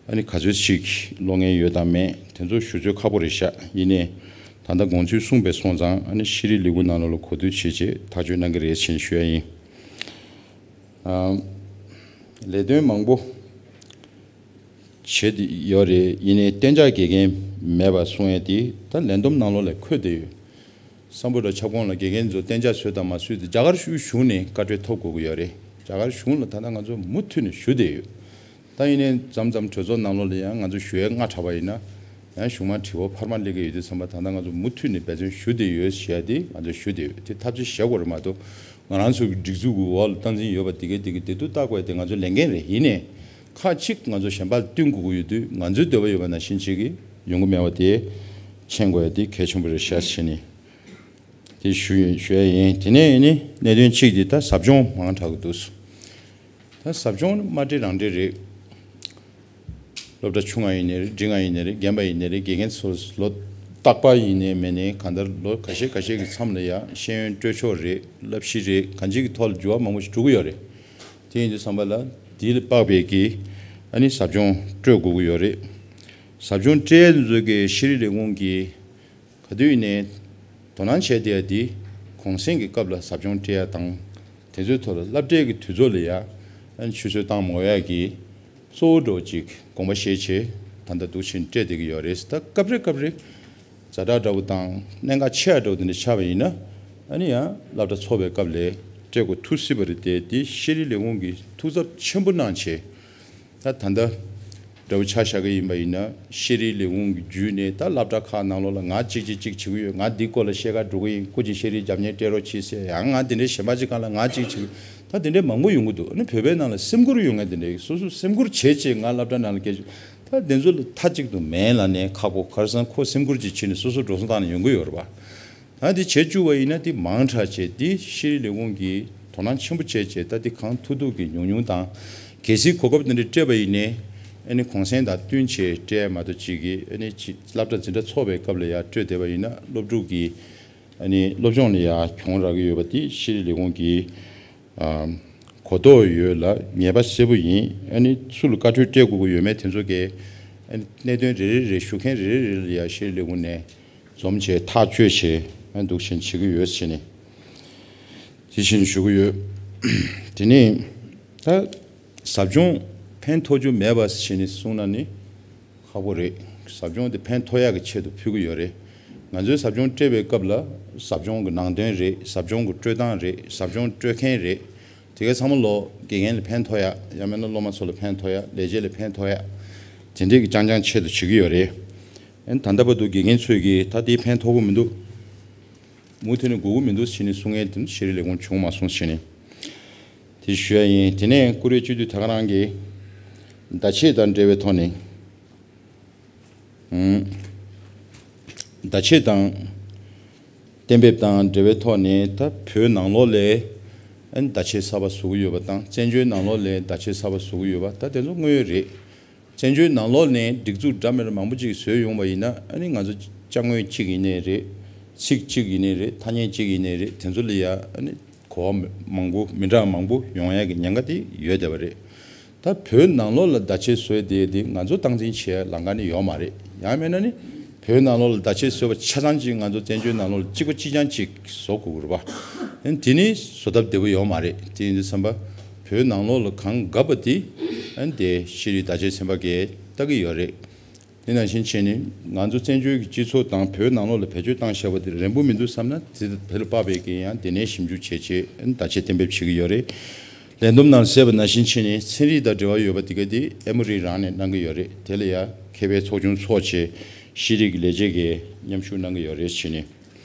ཨ་ནི་ག་ཚོད་ཅིག་ཀློག་མཁན་ཡོད་དང་མེད་དེ་ཚོ་ཞུ་ཚོད་ཁག་པོ་རེད་ཤག་ཡིན་ནའི་ད་ལྟ་དགོངས་ཚུལ་གསུངས་པའི་སོང་ཙང་། ཨ་ནི་ཤེས་རིག་ལས་ཁུངས་ནང་ལོགས་ལ་གོ་བསྡུར་བྱས་རྗེས་ཐག་གཅོད་གནང་གི་རེད་ཅེས་ཞུ་ཡ་ཡིན། ཨ་ ལས་དོན་མང་པོ་བྱེད་ཡོད་རེད། ཡིན་ནའི་གཏན་འཇགས་དགེ་རྒན་མེད་པ་གསུང་ཡས་དེ་ད་ལས་བསྡོམས་ནང་ལོགས་ལ་འཁོད་བསྡད་ཡོད། སམ་བྷོ་ཊ་ཁྱབ་ཁོངས་ལ་དགེ་རྒན་ཚོ་གཏན་འཇགས་བཟོས་དང་མ་བཟོས་དེ་རྒྱ་གར་གཞུང་ནས་བཀའ་འཁྲོལ་ཐོབ་དགོས་ཀྱི་ཡོད་རེད། རྒྱ་གར་གཞུང་ལ་ད་ལྟ་ང་ཚོ་མུ་མཐུད་ནས་ཞུ་བསྡད་ཡོད། ད་ཡིན་ནའི་མཚམས་མཚམས་གྲོས་ཚོགས་ནང་ལོགས་ལ་ཡང་ང་ཚོ་ཞུ་ཡས་སྔ་དྲགས་པ་ཡིན་ན། ཡང་གཞུང་མང་དྲི་བ་འཕར་མ་སླེབས་ཀྱི་ཡོད་དུས་ཙམ་པ་ད་ལྟ་ང་ཚོ་མུ་མཐུད་ནས་འབད་བརྩོན་ཞུ་བསྡད་ཡོད་ཟེར་ཡ་དེ་ང་ཚོས་ཞུ་བསྡད་ཡོད། དེ་ཐབས་ཇུས་བཞག་དགོས་རེད་མ་གཏོགས་ང་རང་ཚོ་གི་སྒྲིག་འཛུགས་ཀྱི་འོག་ལ་སྟངས་འཛིན་ཡོད་པ་དེ་གའི་དེ་གའི་བདེ་སྡུག་བལྟ་དགོས་ཡ་དེ་ང་ཚོ་ལས་འགན་རེད། ཡིན་ནའི་ཁག་ཅིག་ང་ཚོ་གཞན་པ་ལ་བསྟུན་དགོས་ཀྱི་ཡོད་དུས་ང་ཚོའི་འདོད་པ་ཡོད་པ་ནང་བཞིན་ཅིག་གི་ཡོང་གི་མེད་པ་དེ་མཁྱེན་དགོས་ཡ་དེ་གལ་ཆེན་པོ་རེད་ཤག་བྱས་ནས་དེ་ཞུ་ཡིན་ཞུ་ཡ་ཡིན། དེ་ནས་ཡིན་ནི་གནད་དོན་གཅིག་དེ་ད་ཟབ་སྦྱོང་མང་དྲགས་ཀྱི་འདུག་ད་ཟབ་སྦྱོང་ནི་དམའ་འབྲིང་རང་འབྲིང་རེད། སློབ་གྲྭ་ཆུང་ང་ཡིན་ནའི་རེད། འབྲིང་ང་ཡིན་ནའི་རེད། རྒན་པ་ཡིན་ནའི་རེད། དགེ་རྒན་ཚོ་ལོ་རྟག་པར་ཡིན་ནའི་མིན་ནའི་གང་ལྟར་ལོ་ཁ་ཤས་ཁ་ཤས་ཀྱི་མཚམས་ལ་ཡ་ཤེས་ཡོན་སྤྲོད་ཕྱོགས་རེད། བསླབ་གཞི་རེད། གང་ཅིའི་ཐོག་ལ་འགྱུར་བ་མང་པོ་ཞིག་འགྲོ་གི་ཡོད་རེད། དེ་ཡིན་དུས་ཙམ་པ་ལ་དེ་ལ་དཔག་པའི་གི་ཨ་ནི་ཟབ་སྦྱོང་སྤྲོད་དགོས་ཀྱི་ཡོད་རེད། ཟབ་སྦྱོང་སྤྲད་ཡ་ཚོ་གི་ཤེས་རིག་ལས་ཁུངས་ཀྱི་ག་དུས་ནས་དོ་སྣང་བྱས་བསྡད་ཡ་དེ་གུང་སེང་གི་སྐབས་ལ་ཟབ་སྦྱོང་སྤྲད་ཡ་དང་། དེ་ཚོའི་ཐོག་ལ་སློབ་གྲྭའི་གི་དུས་ཚོད་ལ་ཡ་ཨ་ནི་ཆུད་ཟོས་བཏང་མ་དགོས་ཡ་གི་གཙོ་བོ་འདྲ་བོ་ཅིག་དགོངས་པ་བཞེས་བྱས་ད་ལྟ་འདུག་བྱས་ནས་སྤྲད་བསྡད་ཀྱི་ཡོད་རེད། ད་སྐབས་རེ་སྐབས་རེ་ཛ་དྲག་འདྲ་བོ་དང་གནད་འགག་ཆེ་བ་འདྲ་བོ་དེ་འདྲ་ཆགས་པ་ཡིན་ན་ཨ་ནི་ཡང་སློབ་གྲྭ་ཚོགས་པའི་སྐབས་ལ་སྤྲད་དགོས་ཐུག་སྲིད་པ་རེད་དེ། དེ་ཤེས་རིག་ལས་ཁུངས་ཀྱི་ཐུགས་འཚབ་ཆེན་པོ་གནང་བྱས། ད་ད་ལྟ་འདྲ་བོ་ཆ་བཞག་གི་ཡིན་པ་ཡིན་ན་ཤེས་རིག་ལས་ཁུངས་ཀྱི་བརྒྱུད་ནས་ད་སློབ་གྲྭ་ཁག་ནང་ལོགས་ལ་ང་གཅིག་གཅིག་གཅིག་བྱེད་ཀྱི་ཡོད། ང་འདི་སྐོར་ལ་བཤད་ག་འགྲོ་གི་ཡིན། སྐུ་མཁྱེན་ཤེས་རིག་རྒྱབ་གཉེར་སྤྲད་རོགས་གྱིས་ཟེར། ཡང་ང་དེ་འདྲའི་གཞན་པ་ཅིག་སྒང་ལ་ང་གཅིག་བྱེད་ཀྱི་ཡོད། ད་དེ་འདྲའི་མང་པོ་ཡོང་གི་འདུག་ཨ་ནི་བོད་པའི་ནང་ལ་སེམས་ཁུར་ཡོད་མཁན་དེ་འདྲའི་སོ་སོ་སེམས་ཁུར་བྱས་བྱས་ང་སློབ་གྲྭ་ནང་ལ་སྐད་ཆ་ད་དེ་ཚོ་ལ་མཐའ་གཅིག་ཏུ་མེད་ལབ་ནས་ཁག་པོ། ག་རེ་ཟེར་ན་ཁོ་སེམས་ཁུར་ཅིག་བྱས་ནས་སོ་སོ་འགྲོ་སོང་བཏང་ནས་ཡོང་གི་ཡོད་རེད་པ། ད་འདི་བྱེད་བཅུག་པ་ཡིན་ན་འདི་མང་དྲགས་བྱས་འདི་ཤེས་རིག་ལས་ཁུངས་ཀྱིས་དོ་སྣང་ཆེན་པོ་བྱས་བྱས་ད་འདི་གང་ཐུབ་ཐུབ་ཀྱིས་ཉུང་ཉུང་དང་། གལ་སྲིད་གོ་སྐབས་འདི་འདྲ་སྤྲད་པ་ཡིན་ནའི་ཨ་ནི་གུང་སེང་དང་བསྟུན་བྱས་སྤྲད་ཡ་མ་གཏོགས་ཅིག་གིས་ཨ་ནི་ཅིག་སློབ་གྲྭ་འཛིན་གྲྭ་ཚོགས་པའི་སྐབས་ལ་ཡ་སྤྲོད་བསྡད་པ་ཡིན་ན་སློབ་ཕྲུག་གི་ཨ་ནི་སློབ་སྦྱོང་ལ་ཡ་གྱོང་རག་གི་ཡོད་པ་འདི་ཤེས་རིག་ལས་ཁུངས་ཀྱིས་ཨ་གོ་རྟོགས་ཡོད་ལ་ངེས་པ་གསལ་པོ་ཡིན། ཨ་ནི་སུ་ལ་བཀའ་འཁྲོལ་སྤྲད་དགོས་ཀྱི་ཡོད་མེད་དེ་ཚོ་གའི་ཨ་ནི་གནད་དོན་རེ་རེ་རེ་ཞུ་མཁན་རེ་རེ་རེ་ལ་ཡ་ཤེས་རིག་ལས་ཁུངས་ནས་འཛོམས་བྱས་ཐག་གཅོད་བྱས་ཨ་འདུག་བཞིན་བྱེད་ཀྱི་ཡོད་ཟེར་ནས་དེ་བཞིན་ཞུ་གི་ཡོད། དེ་ནས་ད་ཟབ་སྦྱོང་ཕན་ཐོགས་རྒྱུ་མེད་པ་ཟེར་ནས་གསུངས་ན་ནི། ཁག་པོ་རེད། ཟབ་སྦྱོང་དེ་ཕན་ཐོགས་ཡག་གི་ཆེད་དུ་ཕུལ་གྱི་ཡོད་རེད། ང་ཚོའི་ཟབ་སྦྱོང་སྤྲད་པའི་སྐབས་ལ་ཟབ་སྦྱོང་གི་ནང་དོན་རེད། ཟབ་སྦྱོང་གི་སྤྲོད་སྟངས་རེད། ཟབ་སྦྱོང་སྤྲོད་མཁན་རེད། དེ་གའི་ཚང་མ་ལོ་དགེ་རྒན་ལ་ཕན་ཐོགས་ཡག་ཡང་མིན་ན་སློབ་མ་ཚོ་ལ་ཕན་ཐོགས་ཡག་ལས་བྱེད་ལ་ཕན་ཐོགས་ཡག་དེ་འདྲས་ཀྱི་རྐྱང་རྐྱང་ཆེད་དུ་བྱེད་ཀྱི་ཡོད་རེད། ཨན་ད་ལྟ་བར་དུ་དགེ་རྒན་ཚོས་ཀྱིས་ད་དེ་ཕན་ཐོགས་ཀྱི་མི་འདུག་མུ་མཐུད་ནས་དགོས་ཀྱི་མི་འདུག་ཟེར་ནས་གསུང་མཁན་དེ་ཤེས་རིག་ལས་ཁུངས་བྱུང་མ་སོང་ཟེར་ནས་དེ་ཞུ་ཡ་ཡིན། དེ་ནས་ཀུ་རེ་བཅུ་དུས་ད་ག་རང་གིས་བརྡ་ཆད་དང་འབྲེལ་བའི་ཐོག་ནས། བརྡ་ཆད་དང་གཏན་འབེབས་དང་འབྲེལ་བའི་ཐོག་ནས་ད་བོད་ནང་ལོགས་ལ་བརྡ་ཆད་གསར་པ་བཟོ་གི་ཡོད་པ་དང་བཙན་བྱོལ་ནང་ལོགས་ལ་བརྡ་ཆད་གསར་པ་བཟོ་གི་ཡོད་པ་ད་དེ་ཚོ་དངོས་ཡོད་རེད། བཙན་བྱོལ་ནང་ལོགས་ནས་སྒྲིག་འཛུགས་འདྲ་མི་འདྲ་མང་པོ་ཅིག་བཟོས་ཡོང་བ་ཡིན་ན་ཨ་ནི་ང་ཚོ་ཅ་དངོས་གཅིག་ཡིན་ནའི་རེད། ཚིག་གཅིག་ཡིན་ནའི་རེད། ཐ་སྙད་གཅིག་ཡིན་ནའི་རེད། དེ་ཚོ་ལ་ཡ་ཨ་ནི་གོ་བ་མང་པོ་མི་འདྲ་མང་པོ་ཡོང་ཡ་གི་ཉེན་ཁ་དེ་ཡོད་བསྡད་པ་རེད། ད་བོད་ནང་ལོགས་ལ་བརྡ་ཆད་བཟོས་དེ་དེ་ང་ཚོ་སྟངས་འཛིན་བྱེད་ལམ་ཁ་ནི་ཡོད་མ་རེད། ཡང་མིན་ན་ནི་བོད་ནང་ལོགས་ལ་བརྡ་ཆད་བཟོས་པ་ཆ་ཚང་ཅིག་ང་ཚོ་བཙན་བྱོལ་ནང་ལོགས་ལ་གཅིག་པ་གཅིག་རྐྱང་ཅིག་བཟོ་དགོས་རེད་པ། ཨན་དེ་ནི་བཟོ་ཐབས་བདེ་པོ་ཡོད་མ་རེད། དེ་ཡིན་དུས་ཙམ་པ་བོད་ནང་ལོགས་ལ་གང་འགབ་པ་དེ་ཨན་དེ་ཤེས་རིག་བརྡ་ཆད་ཚན་པ་གས་ལྟ་གི་ཡོད་རེད། དེ་ནང་བཞིན་བྱས་ནས་ང་ཚོ་བཙན་བྱོལ་གྱི་སྤྱི་ཚོགས་དང་བོད་ནང་ལོགས་ལ་བེད་སྤྱོད་བཏང་བཞག་པ་དེ་རན་པོ་མི་འདུག་བསམ་ན་དེ་དེ་ལ་དཔག་པའི་གི་ཡང་དེ་ནས་ཞིབ་འཇུག་བྱས་རྗེས་བརྡ་ཆད་གཏན་འབེབས་བྱེད་ཀྱི་ཡོད་རེད། ལས་བསྡོམས་ནང་གསལ་བ་ནང་བཞིན་བྱས་ནས་ཚན་རིག་དང་འབྲེལ་བ་ཡོད་པ་དེ་ག་དེ་ཨེ་མོ་རི་རང་ནས་གནང་གི་ཡོད་རེད། དེ་ལ་ཡང་མཁས་པའི་ཚོགས་ཆུང་ཚོགས་བྱས་ཤེས་རིག་གི་ལས་བྱེད་ཀྱིས་མཉམ་ཞུགས་གནང་གི་ཡོད་རེད་བྱས་ནས་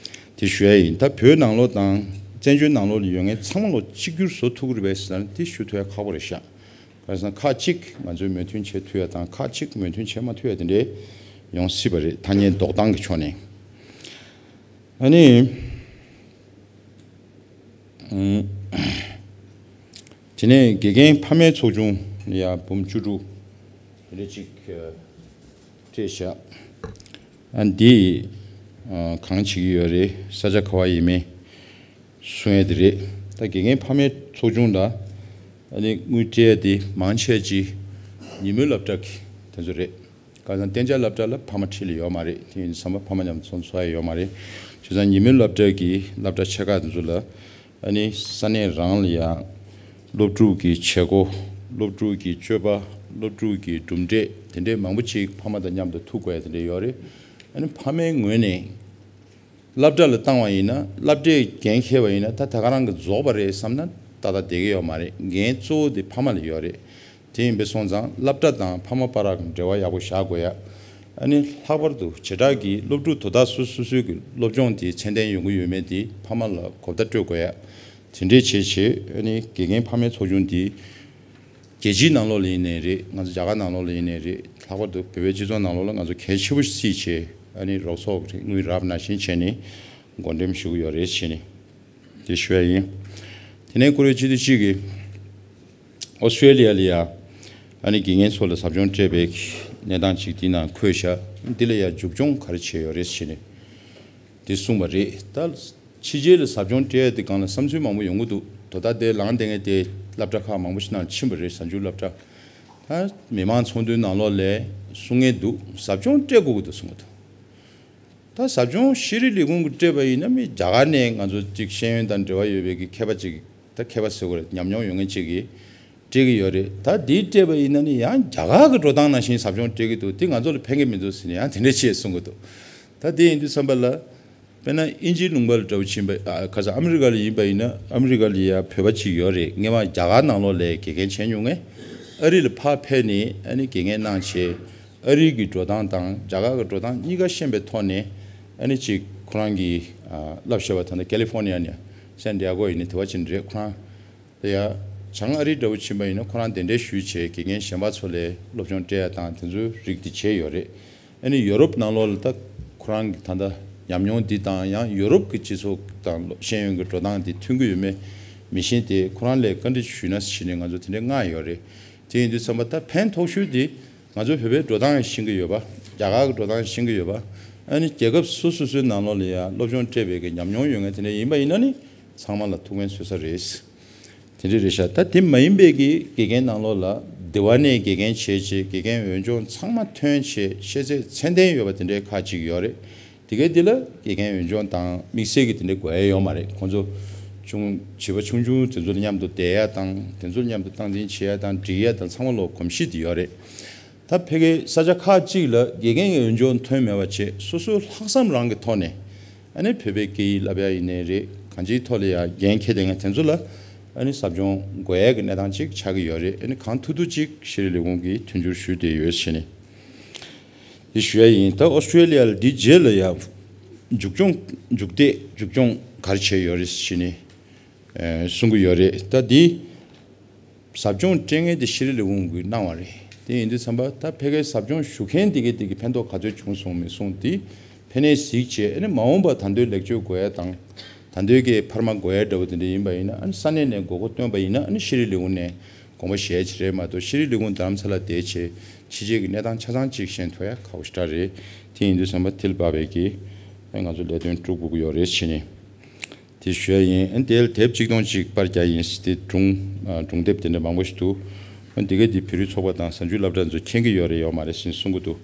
དེ་ཞུ་ཡ་ཡིན། ད་བོད་ནང་ལོགས་དང་བཙན་བྱོལ་ནང་ལོགས་ལ་ཡོད་མཁན་ཚང་མ་ལོ་གཅིག་གྱུར་བཟོ་ཐུབ་ཀྱི་རེད་པས་ཟེར་ན་དེ་ཞུ་ཐུབ་ཡ་ཁག་པོ་རེད་ཤག་ག་རེ་ཟེར་ན་ཁག་གཅིག་ང་ཚོས་མོས་མཐུན་བྱེད་ཐུབ་ཡ་དང་ཁག་གཅིག་མོས་མཐུན་བྱེད་མ་ཐུབ་ཡ་དེ་འདྲས་ཡོང་སྲིད་པ་རེད། ཐ་སྙད་འདོགས་སྟངས་ཀྱི་ཕྱོགས་ནས། ཨ་ནི། ཨུམ། དེ་ནས་དགེ་རྒན་ཕ་མའི་ཚོགས་ཆུང་ཡ་འབུམ་བཅུ་དྲུག་དེ་འདྲས་ཅིག་སྤྲད་བཞག་ཨ་འདི་གང་བྱེད་ཀྱི་ཡོད་རེད། ས་ཆ་ག་བ་ཡིན་མིན། གསུང་ཡས་དེ་རེད། ད་དགེ་རྒན་ཕ་མའི་ཚོགས་ཆུང་ལ་ཨ་ནི་དངུལ་སྤྲད་ཡས་དེ་མང་ཆེ་ཅིག་ཉིན་མོའི་སློབ་གྲྭ་གི་དེ་ཚོ་རེད། གང་ལྟར་གཏན་འཇགས་སློབ་གྲྭ་ལ་ཕ་མ་ཁྲིད་ལ་ཡོད་མ་རེད། དེ་ཡིན་དུས་ཙམ་པ་ཕ་མ་མཉམ་དུ་ཚོགས་འཚོགས་ཡས་ཡོད་མ་རེད། བྱས་ཙང་ཉིན་མོའི་སློབ་གྲྭ་གི་སློབ་གྲྭ་ཆེ་ཁག་དེ་ཚོ་ལ་ཨ་ནི་ས་གནས་རང་ལ་ཡང་སློབ་ཕྲུག་གི་བྱེད་སྒོ་ སློབ་ཕྲུག་གི་སྤྱོད་པ། སློབ་ཕྲུག་གི་གྲུབ་འབྲས་དེ་འདྲའི་མང་པོ་ཅིག་ཕ་མ་དང་མཉམ་དུ་ཐུག་དགོས་ཡ་དེ་འདྲ་ཡོད་རེད། ཨ་ནི་ཕ་མའི་ངོས་ནས་སློབ་གྲྭ་ལ་བཏང་བ་ཡིན་ན། སློབ་གྲྭས་འགན་འཁྱེར་བ་ཡིན་ན། ད་ད་ག་རང་གིས་རྫོགས་པ་རེད་བསམ་ན་ཏག་ཏག་བསྡད་ཀྱི་ཡོད་མ་རེད། འགན་གཙོ་བོ་དེ་ཕ་མ་ལ་ཡོད་རེད། དེ་ཡིན་པས་སོང་ཙང་སློབ་གྲྭ་དང་ཕ་མ་བར་གྱི་འབྲེལ་བ་ཡག་པོ་བཞག་དགོས་ཡ། ཨ་ནི་ལྷག་པར་དུ་བྱེ་བྲག་གི་སློབ་ཕྲུག་དོ་བདག་སོ་སོ་སོའི་གི་སློབ་སྦྱོང་དེ་ཚད་ལྡན་ཡོང་གི་ཡོད་མེད་དེ་ཕ་མ་ལ་གོ་བརྡ་སྤྲོད་དགོས་ཡ། དེ་འདྲས་བྱས་བྱས། ཨ་ནི་དགེ་རྒན་ཕ་མའི་ཚོགས་ཆུང་དེ་རྒྱལ་སྤྱིའི་ནང་ལོགས་ལ་ཡིན་ནའི་རེད། ང་ཚོ་རྒྱ་གར་ནང་ལོགས་ལ་ཡིན་ནའི་རེད། ལྷག་པར་དུ་བོད་པའི་སྤྱི་ཚོགས་ནང་ལོགས་ལ་ང་ཚོ་གལ་ཆེ་པོ་ཞིག་བརྩིས་བྱས། ཨ་ནི་རོགས་ཚོགས་ཀྱི་དངུལ་རག་པ་ནང་བཞིན་བྱས་ནས་བགོ་འགྲེམས་ཞུ་གི་ཡོད་རེད་བྱས་ནས། དེ་ཞུ་ཡ་ཡིན། དེ་ནས་བཀུར་འོས་སྤྱི་འཐུས་གཅིག་གིས་ཨོ་སི་ཀྲེ་ལི་ཡ་ལ་ཡ་ཨ་ནི་དགེ་རྒན་ཚོ་ལ་ཟབ་སྦྱོང་སྤྲད་པའི་གནས་སྟངས་ཅིག་དེའི་ནང་འཁོད་ཤག་འདི་ལ་ཡ་མཇུག་སྐྱོང་ག་རེ་བྱས་ཡོད་རེད་ཟེར་ནས་འདི་གསུངས་པ་རེད། ད་ཕྱི་རྒྱལ་ལ་ཟབ་སྦྱོང་སྤྲད་ཡ་དེ་སྒང་ལ་བསམ་ཚུལ་མང་པོ་ཡོང་གི་འདུག་དོ་ད་དེ་ལངས་བསྡད་མཁན་དེ་སློབ་གྲྭ་ཁག་མང་པོ་ཞིག་ནང་ཕྱིན་པ་རེད། གཟའ་མཇུག་སློབ་གྲྭ། ད་མི་མང་ཚོགས་འདུའི་ནང་ལོགས་ལ་གསུང་མཁན་འདུག་ཟབ་སྦྱོང་སྤྲད་དགོས་ཀྱི་འདུག་གསུང་གི་འདུག་ད་ཟབ་སྦྱོང་ཤེས་རིག་ལས་ཁུངས་ཀྱིས་སྤྲད་པ་ཡིན་ན། མི་རྒྱ་གར་ནས་ང་ཚོ་ཅིག་ཤེས་ཡོན་དང་འབྲེལ་བ་ཡོད་པའི་གི་མཁས་པ་ཅིག་ད་མཁས་པ་ཟེར་དགོས་རེད། ཉམས་མྱོང་ཡོད་མཁན་ཅིག་གིས་སྤྲད་ཀྱི་ཡོད་རེད། ད་འདི་སྤྲད་པ་ཡིན་ན་ནི་ཡང་རྒྱ་གར་གྱི་འགྲོ་སྟངས་ནང་བཞིན་ཟབ་སྦྱོང་སྤྲད་ཀྱི་འདུག་འདི་ང་ཚོ་ལ་ཕན་གྱི་མི་འདུག་ཟེར་ནས་ཡང་དེ་འདྲ་བྱས་གསུང་གི་འདུག་ད་དེ་ཡིན་དུས་ཙམ་པ་ལ། དཔེར་ན་དབྱིན་ཇིའི་ལུང་པ་ལ་འདྲ་བོ་ཕྱིན་པ། ཨ། ཁ་སང་ཨ་མི་རི་ཀ་ལ་ཡིན་པ་ཡིན་ན། ཨ་མི་རི་ཀ་ལ་ཡ་བོད་པ་ཅིག་ཡོད་རེད། སྔོན་མ་རྒྱ་གར་ནང་ལོགས་ལ་དགེ་རྒན་བྱས་མྱོང་ངས། ཨ་རི་ལ་ཕར་ཕེབས་ནས་ཨ་ནི་དགེ་རྒན་གནང་བྱས། ཨ་རི་གི་འགྲོ་སྟངས་དང་རྒྱ་གར་གྱི་འགྲོ་སྟངས་གཉིས་ཀ་ཤེས་པའི་ཐོག་ནས། ཨ་ནི་ཅིག་ཁོ་རང་གིས། ཨ། བསླབ་བྱ་བ་ད་ལྟ་ཀེ་ལི་ཧྥོ་ནི་ཡ་ནས་སན་ཏི་ཡ་གོ་ཡིན་ནའི་དེ་བ་ཅིག་རེད། ཁོ་རང་ད་ཡ་བྱང་ཨ་རི་འདྲ་བོ་ཕྱིན་པ་ཡིན་ན། ཁོ་རང་གདན་འདྲེན་ཞུས་བྱས་དགེ་རྒན་གཞན་པ་ཚོ་ལ་སློབ་སྦྱོང་སྤྲད་ཡ་དང་དེ་ཚོའི་རིགས་དེ་བྱས་ཡོད་རེད། ཨ་ནི་ཡོ་རོབ་ནང་ལོགས་ལ་ད་ཁོ་རང་གི་ད་ལྟ་ཉམས་མྱོང་འདི་དང་། ཡང་ཡོ་རོབ་ཀྱི་སྤྱི་ཚོགས་དང་ཤེས་ཡོན་གྱི་འགྲོ་སྟངས་དེ་མཐུན་གྱི་ཡོད་མེད་མི་ཤེས་ཏེ། ཁོ་རང་ལ་བཀའ་འདྲི་ཞུས་ན་ཟེར་ནས་ང་ཚོ་དེ་འདྲ་མངགས་ཡོད་རེད། དེ་ཡིན་དུས་ཙམ་པ་ད་ཕན་ཐོགས་ཤོས་དེ་ང་ཚོ་བོད་པའི་འགྲོ་སྟངས་ཤེས་ཀྱི་ཡོད་པ། རྒྱ་གར་གྱི་འགྲོ་སྟངས་ཤེས་ཀྱི་ཡོད་པ། ཨ་ནི་རྒྱལ་ཁབ་སོ་སོ་སོའི་ནང་ལོགས་ལ་ཡ་སློབ་སྦྱོང་སྤྲད་པའི་གི་ཉམས་མྱོང་ཡོད་མཁན་དེ་འདྲ་ཡིན་པ་ཡིན་ན་ནི་ཚང་མ་ལ་ཐུགས་ཕན་གསོས་ས་རེད། དེ་འདྲ་རེད་ཤག་ད་དེ་མ་ཡིན་པའི་གི་དགེ་རྒན་ནང་ལོགས་ལ་དེ་བ་ནས་དགེ་རྒན་བྱས་བྱས། དགེ་རྒན་འོས་སྦྱོང་ཚང་མ་ཐོན་བྱས། ཤེས་ཚད་ཚད་ལྡན་ཡོད་པ་དེ་འདྲའི་ཁག་ཅིག་ཡོད་རེད། དེ་གའི་དེ་ལ་དགེ་རྒན་འོས་སྦྱོང་དང་དམིགས་བསལ་གྱི་དེ་འདྲའི་དགོས་ཡ་ཡོད་མ་རེད། ཁོང་ཚོ་ཆུང་བྱིས་པ་ཆུང་ཆུང་དེ་ཚོ་ལ་མཉམ་དུ་བསྡད་ཡ་དང་། དེ་ཚོ་ལ་མཉམ་དུ་སྟངས་འཛིན་བྱེད་ཡ་དང་། སྒྲིག་ཡ་དང་། ཚང་མ་ལོ་གོམས་གཤིས་དེ་ཡོད་རེད། ད་ཕ་གིའི་ས་ཆ་ཁག་ཅིག་ལ་དགེ་རྒན་གྱི་འོས་སྦྱོང་ཐོན་མེད་པ་བྱས། སོ་སོའི་ལྷག་བསམ་རང་གི་ཐོག་ནས་ཨ་ནི་བོད་པའི་སྐད་ཡིག་བསླབ་ཡ་ཡིན་ནའི་རེད། གང་ཅིའི་ཐོག་ལ་ཡ་འགན་འཁྱེར་བསྡད་མཁན་དེ་ཚོ་ལ་ཨ་ནི་ཟབ་སྦྱོང་དགོས་ཡ་གི་གནས་སྟངས་ཅིག་ཆགས་ཀྱི་ཡོད་རེད། ཨ་ནི་གང་ཐུབ་ཐུབ་ཅིག་ཤེས་རིག་ལས་ཁུངས་ཀྱིས་མཐུན་འགྱུར་ཞུས་བསྡད་ཡོད་ཟེར་ནས་འདི་ཞུ་ཡ་ཡིན། ད་ཨོ་སི་ཀྲེ་ལི་ཡ་ལ་འདི་རྗེས་ལ་ཡ་མཇུག་སྐྱོང་། མཇུག་འབྲས་མཇུག་སྐྱོང་ག་རེ་བྱས་ཡོད་རེད་ཟེར་ནས་ཨ་གསུང་གི་ཡོད་རེད། ད་འདི་ཟབ་སྦྱོང་སྤྲད་མཁན་དེ་ཤེས་རིག་ལས་ཁུངས་ཀྱིས་གནང་བ་རེད། དེ་ཡིན་དུས་ཙམ་པ་ད་ཕ་གིའི་ཟབ་སྦྱོང་ཞུ་མཁན་དེ་གས་དེ་གས་ཕན་ཐོགས་ག་ཚོད་བྱུང་སོང་མེད་སོང་དེ་ཕ་ནས་གཟིགས་བྱས། ཨ་ནི་མ་འོངས་པ་ད་དུང་ལེགས་བཅོས་དགོས་ཡ་དང་། ད་དུང་གི་འཕར་མ་དགོས་ཡ་འདྲ་བོ་དེ་འདྲ་ཡིན་པ་ཡིན་ན། ཨ་ནི་ས་གནས་ནས་དགོས་མཁོ་བཏོན་པ་ཡིན་ན། ཨ་ནི་ཤེས་རིག་ལས་ཁུངས་ནས་དགོངས་པ་བཞེས་ཀྱི་རེད་མ་གཏོགས། ཤེས་རིག་ལས་ཁུངས་རྡ་རམ་ས་ལ་བསྡད་བྱས་ཕྱི་རྒྱལ་གྱི་གནས་སྟངས་ཆ་ཚང་གཅིག་ཤེས་ཐུབ་ཡ་ཁག་པོ་ཞེ་དྲག་རེད། དེ་ཡིན་དུས་ཙམ་པ་དེ་ལ་བབས་པའི་གི་ཨ་ང་ཚོ་ལས་དོན་སྒྲུབ་དགོས་ཀྱི་ཡོད་རེད་བྱས་ནས། དེ་ཞུ་ཡ་ཡིན། ཨ་ནི་དེ་ལ་དེབ་གཅིག་སྟོང་གཅིག་པར་རྒྱག་ཡིན་ཟེར་ཏེ་སྒྲུང་། ཨ། སྒྲུང་དེབ་དེ་འདྲ་མང་པོ་ཞིག་འདུག་ཨ་ནི་དེ་ག་དེ་བོད་རིགས་ཚོགས་པ་དང་གཟའ་མཇུག་སློབ་གྲྭ་ཚོ་མཁྱེན་གྱི་ཡོད་རེད་ཡོད་མ་རེད་ཟེར་གསུང་གི་འདུག་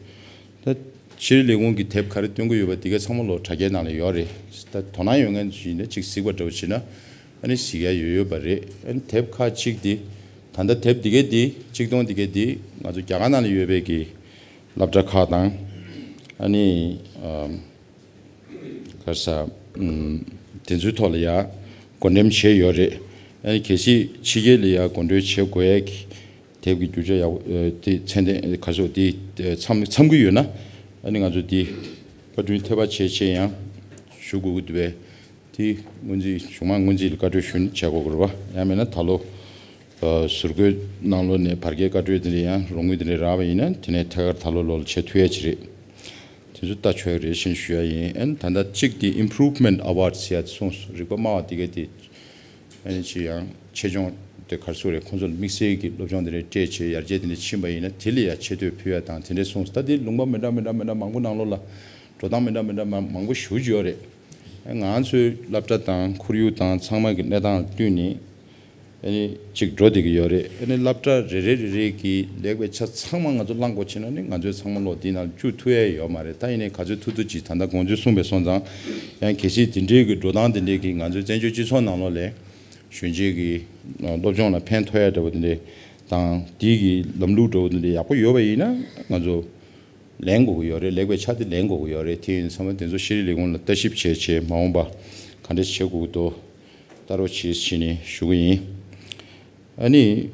ད་ཤེས་རིག་ལས་ཁུངས་ཀྱིས་དེབ་ག་རེ་སྟོན་གྱི་ཡོད་པ་དེ་ག་ཚང་མ་ལོ་དྲ་རྒྱའི་ནང་ལ་ཡོད་རེད། ད་དོ་སྣང་ཡོད་མཁན་ཞིག་ཡིན་ན་ཅིག་གཟིགས་པ་འདྲ་བོ་བྱས་ན་ཨ་ནི་གཟིགས་ཡ་ཡོད་ཡོད་པ་རེད། ཨ་ནི་དེབ་ཁག་ཅིག་དེ་ད་ལྟ་དེབ་དེ་ག་དེ་གཅིག་སྟོང་དེ་ག་དེ་ང་ཚོ་རྒྱ་གར་ནང་ལ་ཡོད་པའི་གི་སློབ་གྲྭ་ཁག་དང་། ཨ་ནི། ཨ། ག་རེ་ཟ། ཨམ། དེ་ཚོའི་ཐོག་ལ་ཡ་བགོ་འགྲེམས་བྱས་ཡོད་རེད། ཨ་ནི་གལ་སྲིད་ཕྱི་རྒྱལ་ལ་ཡ་བགོ་འགྲེམས་བྱེད་དགོས་ཡ་གི་དེབ་ཀྱི་རྒྱུ་ཆ་ཡག་པོ། ཨ། དེ་ཚད་ལྡན་ག་རེ་ཟ། དེ་འཚམ་འཚམ་གྱི་ཡོད་ན། ཨ་ནི་ང་ཚོ་དེ་བཀའ་དྲིན་ཐེ་བ་ཆེ་ཆེ་ཡང་ཞུ་དགོས་ཀྱི་འདུག་པས། དེ་སྔོན་རྩིས། གཞུང་མང་སྔོན་རྩིས་ལ་བཀའ་འཁྲོལ་ཞུ་ནས་བྱེད་དགོས་ཀྱི་རེད་པ། ཡང་མིན་ན་ད་ལོ། ཨ། ཟུར་བཀོད་ནང་ལོགས་ནས་བར་བརྒལ་བཀའ་འཁྲོལ་དེ་འདྲ་ཡང་རོགས་དངུལ་དེ་འདྲ་རག་པ་ཡིན་ན། དེ་ནས་ཐད་ཀར་ད་ལོ་ལོ་ལ་བྱེད་ཐུབ་ཡ་ཅིག་རེད། དེ་ཚོ་ལྟ་ཆོག་ཡ་རེད་ཟེར་ཞུ་ཡ་ཡིན། ཨ་ནི་ད་ལྟ་གཅིག་དེ་Improvement Award ཟེར་ཡ་དེ་གསུངས་སོང་། རིག་པ་སྨྲ་བ་དེ་ག་དེ། ཨ་ནི་ཅི་ཡང་ཆེད་སྦྱོང་དེ་ག་རེ་ཟེར་དགོས་རེད། ཁོང་ཚོ་ལ་དམིགས་བསལ་གྱི་སློབ་སྦྱོང་དེ་འདྲ་སྤྲད་བྱས་ཡར་རྒྱས་དེ་འདྲ་ཕྱིན་པ་ཡིན་ན་དེ་ལ་ཡ་ཆེ་བསྟོད་ཕུལ་ཡ་དང་དེ་འདྲ་གསུངས་སོང་། ད་དེ་ལུང་པ་མི་འདྲ་མི་འདྲ་མི་འདྲ་མང་པོ་ནང་ལོགས་ལ་འགྲོ་སྟངས་མི་འདྲ་མི་འདྲ་མ་མང་པོ་ཞེ་པོ་ཅིག་ཡོད་རེད། ང་ཚོའི་སློབ་གྲྭ་དང་ཁོར་ཡུག་དང་ཚང་མ་གི་གནས་སྟངས་ལ་བསྟུན་ནས་ཨ་ནི་ཅིག་འགྲོ་བསྡད་ཀྱི་ཡོད་རེད། ཨ་ནི་སློབ་གྲྭ་རེ་རེ་རེ་རེ་གི་ལེགས་པའི་ཆ་ཚང་མ་ང་ཚོ་བླང་དགོས་ཕྱིན་ན་ནི་ང་ཚོས་ཚང་མ་ལོ་འདི་ནང་བཅུག་ཐུབ་ཡ་ཡོད་མ་རེད། ད་ཡིན་ནའི་ག་ཚོད་ཐུབ་ཐུབ་ཅིག་ད་ལྟ་དགོངས་ཚུལ་གསུངས་པའི་སོང་ཙང་། ཡང་གལ་སྲིད་དེ་འདྲའི་གི་འགྲོ་སྟངས་དེ་འདྲའི་གི་ང་ཚོའི་བཙན་བྱོལ་སྤྱི་ཚོགས་ནང་ལོགས་ལ་གཞོན་སྐྱེས་ཀྱི་སློབ་སྦྱོང་ལ་ཕན་ཐོགས་ཡ་འདྲ་བོ་དེ་འདྲའི་ དང་དེའི་གི་ལམ་ལུགས་འགྲོ་བ་འདི་ཡག་པོ་ཡོད་པ་ཡིན་ན་ང་ཚོ་ལེན་དགོས་ཀྱི་ཡོད་རེད། ལེགས་པའི་ཆ་དེ་ལེན་དགོས་ཀྱི་ཡོད་རེད། དེ་ཡིན་ཙང་དེ་ཚོ་ཤེས་རིག་ལས་ཁུངས་ལ་ལྟ་ཞིབ་བྱས་བྱས་མ་འོངས་པ་ག་འདྲས་བྱེད་དགོས་ཀྱི་འདུག་ལྟ་རོགས་བྱེད་ཟེར་ནས་ཞུ་གི་ཡིན། ཨ་ནི་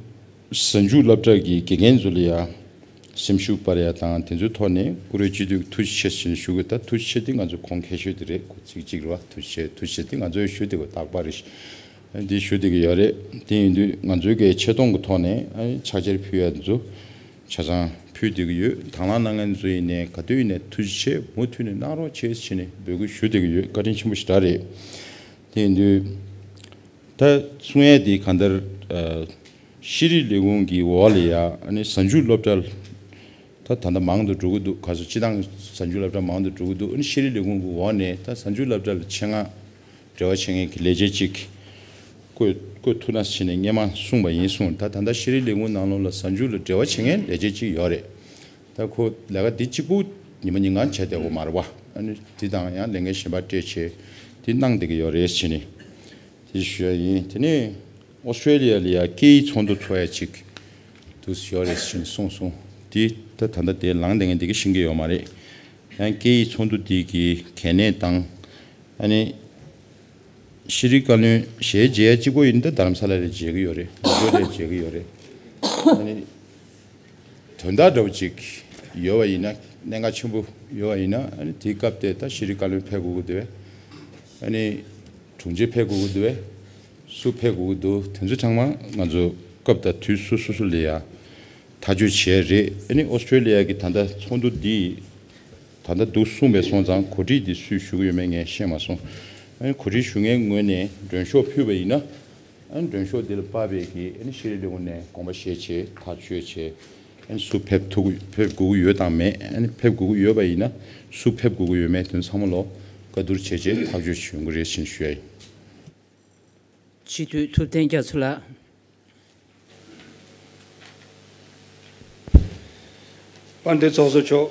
གཟའ་མཇུག་སློབ་གྲྭ་གི་དགེ་རྒན་ཚོ་ལ་ཡ་སེམས་ཤུགས་སྤར་ཡ་དང་དེ་ཚོའི་ཐོག་ནས་བཀུར་འོས་སྤྱི་འཐུས་ཐུགས་རྗེ་ཆེ་ཟེར་ནས་ཞུ་གི། ད་ཐུགས་རྗེ་ཆེ་དེ་ང་ཚོ་གོང་ཁེ་ཤོས་དེ་རེད། ཁོ་ཚིག་གཅིག་རེད་བ། ཐུགས་རྗེ་ཆེ་ཐུགས་རྗེ་ཆེ་དེ་ང་ཚོས་ཞུ་བསྡད་དགོས་རྟག་པ་རེད། འདི་ཞུ་བསྡད་ཀྱི་ཡོད་རེད། དེ་ཡིན་དུས་ང་ཚོའི་གི་ཆེ་མཐོང་གི་ཐོག་ནས་ཨ་ནི་ཕྱག་འཁྱེར་ཕུལ་ཡ་འདི་ཚོ་ཆ་ཚང་ཕུལ་བསྡད་ཀྱི་ཡོད། དང་བླངས་གནང་མཁན་ཚོ་ཡིན་ནའི་ག་དུས་ཡིན་ནའི་ཐུགས་རྗེ་ཆེ། མུ་མཐུད་ནས་གནང་རོགས་བྱེད་ཟེར་ནས་འབོད་སྐུལ་ཞུ་བསྡད་ཀྱི་ཡོད། བཀའ་དྲིན་ཆེན་པོ་ཞེ་དྲག་རེད། དེ་ཡིན་དུས་ད་གསུང་ཡ་དེ་གང་ལྟར་ཨ་ཤེས་རིག་ལས་ཁུངས་ཀྱི་འོག་ལ་ཡ་ཨ་ནི་གཟའ་མཇུག་སློབ་གྲྭ་ད་ད་ལྟ་མང་དུ་འགྲོ་གི་འདུག་ག་ཚོད་སྤྱི་བཏང་གཟའ་མཇུག་སློབ་གྲྭ་མང་དུ་འགྲོ་གི་འདུག་ཨ་ནི་ཤེས་རིག་ལས་ཁུངས་ཀྱི་འོག་ནས་ད་གཟའ་མཇུག་སློབ་གྲྭ་ལ་ཆེད་མངགས་འབྲེལ་བ་བྱེད་མཁན་གྱི་ལས་བྱེད་ཅིག་བསྐོས་བསྐོས་ཐུབ་ན་ཟེར་ནས་སྔོན་མ་གསུངས་པ་ཡིན་གསུངས། ད་ད་ལྟ་ཤེས་རིག་ལས་ཁུངས་ནང་ལོགས་ལ་གཟའ་མཇུག་ལ་འབྲེལ་བ་བྱེད་མཁན་ལས་བྱེད་ཅིག་ཡོད་རེད། ད་ཁོ་ལས་ཀ་འདི་གཅིག་པུ་ཉི་མ་ཉིན་གང་བྱས་བསྡད་དགོས་མ་རེད་བ། ཨ་ནི་འདི་དང་ཡང་ལས་འགན་གཞན་པ་སྤྲད་བྱས་འདི་གནང་བསྡད་ཀྱི་ཡོད་རེད་ཟེར་ནས་དེ་ཞུ་ཡ་ཡིན། དེ་ནས་ཨོ་སི་ཀྲེ་ལི་ཡ་ལ་ཡ་སྐད་ཡིག་ཚོགས་འདུ་ཚོགས་ཡ་ཅིག་དུ་ཡོད་རེད་ཟེར་ནས་གསུངས་སོང་། དེ་ད་ད་ལྟ་དེ་ལངས་བསྡད་མཁན་དེ་ག་ཤེས་ཀྱི་ཡོད་མ་རེད། ཡང་སྐད་ཡིག་ཚོགས་འདུ་དེ་གི་གལ་གནད་དང་ཨ་ནི་ཤེས་རིག་བཀའ་བློན་ཞལ་མཇལ་ཡ་གཅིག་པོ་ཡིན་ན་ད་རྡ་རམ་ས་ལ་ལ་མཇལ་གི་ཡོད་རེད། ལུང་ཕྱོགས་ལ་མཇལ་གི་ཡོད་རེད། ཨ་ནི་དོན་དག་འདྲ་བོ་ཅིག་ཡོད་པ་ཡིན་ན་གནད་འགག་ཆེན་པོ་ཡོད་པ་ཡིན་ན་ཨ་ནི་དེའི་སྐབས་དེ་ད་ཤེས་རིག་བཀའ་བློན་ཕེབས་དགོས་ཀྱི་འདུག་ཨ་ནི་དྲུང་ཆེ་ཕེབས་དགོས་ཀྱི་འདུག་སུ་ཕེབས་དགོས་ཀྱི་འདུག་དེ་ཚོ་ཚང་མ་ང་ཚོ་སྐབས་དང་དུས་སུ་སོ་སོ་ལ་ཡ་ཐག་གཅོད་བྱས་རེད། ཨ་ནི་ཨོ་སི་ཀྲེ་ལི་ཡ་གི་ད་ལྟ་ཚོགས་འདུ་འདི་ད་ལྟ་འདུག་གསུངས་པའི་སོང་ཙང་གོ་སྒྲིག་འདི་སུས་ཞུ་གི་ཡོད་མེད་ངས་ཤེས་མ་སོང་། ཨ་ནི་གོ་སྒྲིག་ཞུ་མཁན་ངོས་ནས་མགྲོན་ཤོག་ཕུལ་བ་ཡིན་ན་ཨ་ནི་མགྲོན་ཤོག་འདི་ལ་དཔག་པའི་གི་ཨ་ནི་ཤེས་རིག་ལས་ཁུངས་ནས་དགོངས་པ་བཞེས་བྱས་ཐག་གཅོད་བྱས་ཨ་ནི་སུ་ཕེབས་ཐུབ་ཕེབས་དགོས་ཀྱི་ཡོད་དང་མེད། ཨ་ནི་ཕེབས་དགོས་ཀྱི་ཡོད་པ་ཡིན་ན་སུ་ཕེབས་དགོས་ཀྱི་ཡོད་མེད་དོན་ཚང་མ་ལོ་བཀའ་བསྡུར་བྱས་བྱས་ཐག་གཅོད་བྱེད་ཡོང་གི་རེད་ཟེར་ཞུ་ཡ་ཡིན། སྤྱི་འཐུས་ཐུབ་བསྟན་རྒྱ་མཚོ་ལགས། དཔལ་ལྡན་ཚོགས་གཙོ་མཆོག་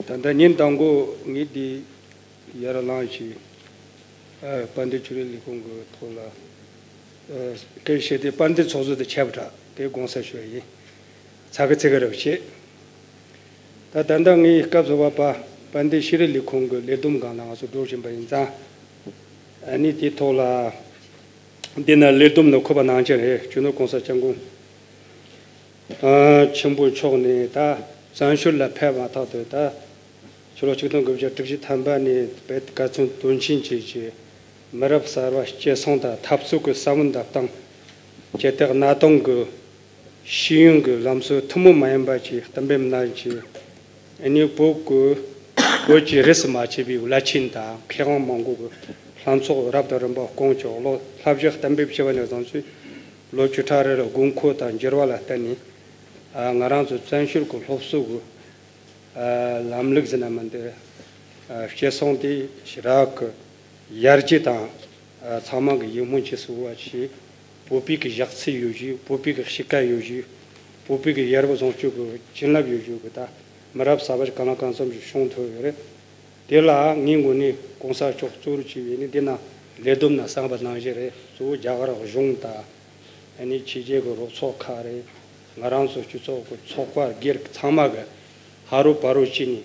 ད་ལྟ་ཉིན་དང་པོ་ངས་འདི་ཡར་ལངས་ཤིང་། ཨ། དཔལ་ལྡན་ཆོས་རིག་ལས་ཁུངས་ཀྱི་ཐོག་ལ། ཨ། སྐད་བཤད་དེ་དཔལ་ལྡན་ཚོགས་གཙོ་དེ་ཆད་པ་དྲག་དེ་དགོངས་སེལ་ཞུ་བ་ཡིན། ཚ་གི་ཚིག་གི་རེ་བ་བྱེད། ད་ད་ལྟ་ངས་སྐབས་སུ་བབ་པ་དཔལ་ལྡན་ཤེས་རིག་ལས་ཁུངས་ཀྱི་ལས་བསྡོམས་སྒང་ལ་ང་ཚོ་འགྲོ་བཞིན་པ་ཡིན་ཙང་། ཨ་ནི་དེའི་ཐོག་ལ། འདི་ན་ལས་བསྡོམས་ནང་འཁོད་པ་ནང་བཞིན་རེད། སྤྱི་ནོར་༸གོང་ས་༸སྐྱབས་མགོན་ཆེན་པོ་མཆོག་ནས་ད་བཙན་བྱོལ་ལ་ཕེབས་མ་ཐག་ཏུ་ད་ཕྱི་ལོ་ཆིག་སྟོང་དགུ་བརྒྱ་དྲུག་ཅུ་ཐམ་པ་ནས་བོད་ག་ཚོད་དོན་ཆེན་བཅས་ཀྱི་མི་རབས་གསར་བ་སྐྱེད་སྲིང་དང་འཐབ་རྩོད་ཀྱི་ས་བོན་བརྡབ་སྟངས་ཇུས་གཏོགས་གནད་དོན་གྱི་ཤེས་ཡོན་གྱི་ལམ་སྲོལ་ཐུན་མོང་མ་ཡིན་པ་ཅིག་གཏན་འབེབས་གནང་རྗེས། ཨ་ནི་བོད་ཀྱི་བོད་ཀྱི་རིས་སུ་མ་ཆད་པའི་བླ་ཆེན་དང་མཁས་དབང་མང་པོ་གི་ལྷན་ཚོགས་རབ་དང་རིམ་པ་བསྐོང་ཆོག་ལོ་བསླབ་གཞི་གཏན་འབེབས་བྱས་པ་ནས་བཟུང་ཚུལ་ལོ་བཅུ་ཕྲག་རེ་ལ་དགོས་མཁོ་དང་འགྱུར་བ་ལ་བརྟེན་ནས། ཨ། ང་རང་ཚོ་བཙན་བྱོལ་གྱི་སློབ་གསོ་གི་ཨ། ལམ་ལུགས་ཟེར་ན་མི་འདུག་ཨ། སྐྱེད་སྲིང་དེ་ཞེ་དྲག་གི་ཡར་རྒྱས་དང་། ཨ། ཚང་མ་གི་ཡིད་སྨོན་བྱེད་སྲོལ་བ་ཞིག་བོད་པའི་གི་ཞག་ཚི་ཡོད་རྒྱུ། བོད་པའི་གི་གཤིས་ཀ་ཡོད་རྒྱུ། བོད་པའི་གི་ཡར་བཟུང་སྤྱོད་གི་བྱིན་རླབས་ཡོད་རྒྱུ་གི་ད་མི་རབས་གསར་པ་ཞིག་གང་ལ་གང་འཚམ་ཞིག་བྱུང་ཐུབ་ཡོད་རེད། དེ་ལ་ངའི་ངོས་ནས་༸གོང་ས་མཆོག་གཙོ་བོར་བྱས་པའི་ནི་འདི་ན་ལས་བསྡོམས་ན་གསན་པ་ནང་བཞིན་རེད། གཙོ་བོ་རྒྱ་གར་གཞུང་དང་། ཨ་ནི་ཕྱི་རྒྱལ་གྱི་རོགས་ཚོགས་ཁག་རེད། ང་རང་ཚོ་སྤྱི་ཚོགས་ཀྱི་ཚོགས་པ་སྒེར་ཚང་མ་གི་ཧ་རོ་བ་རོ་བྱས་ནས།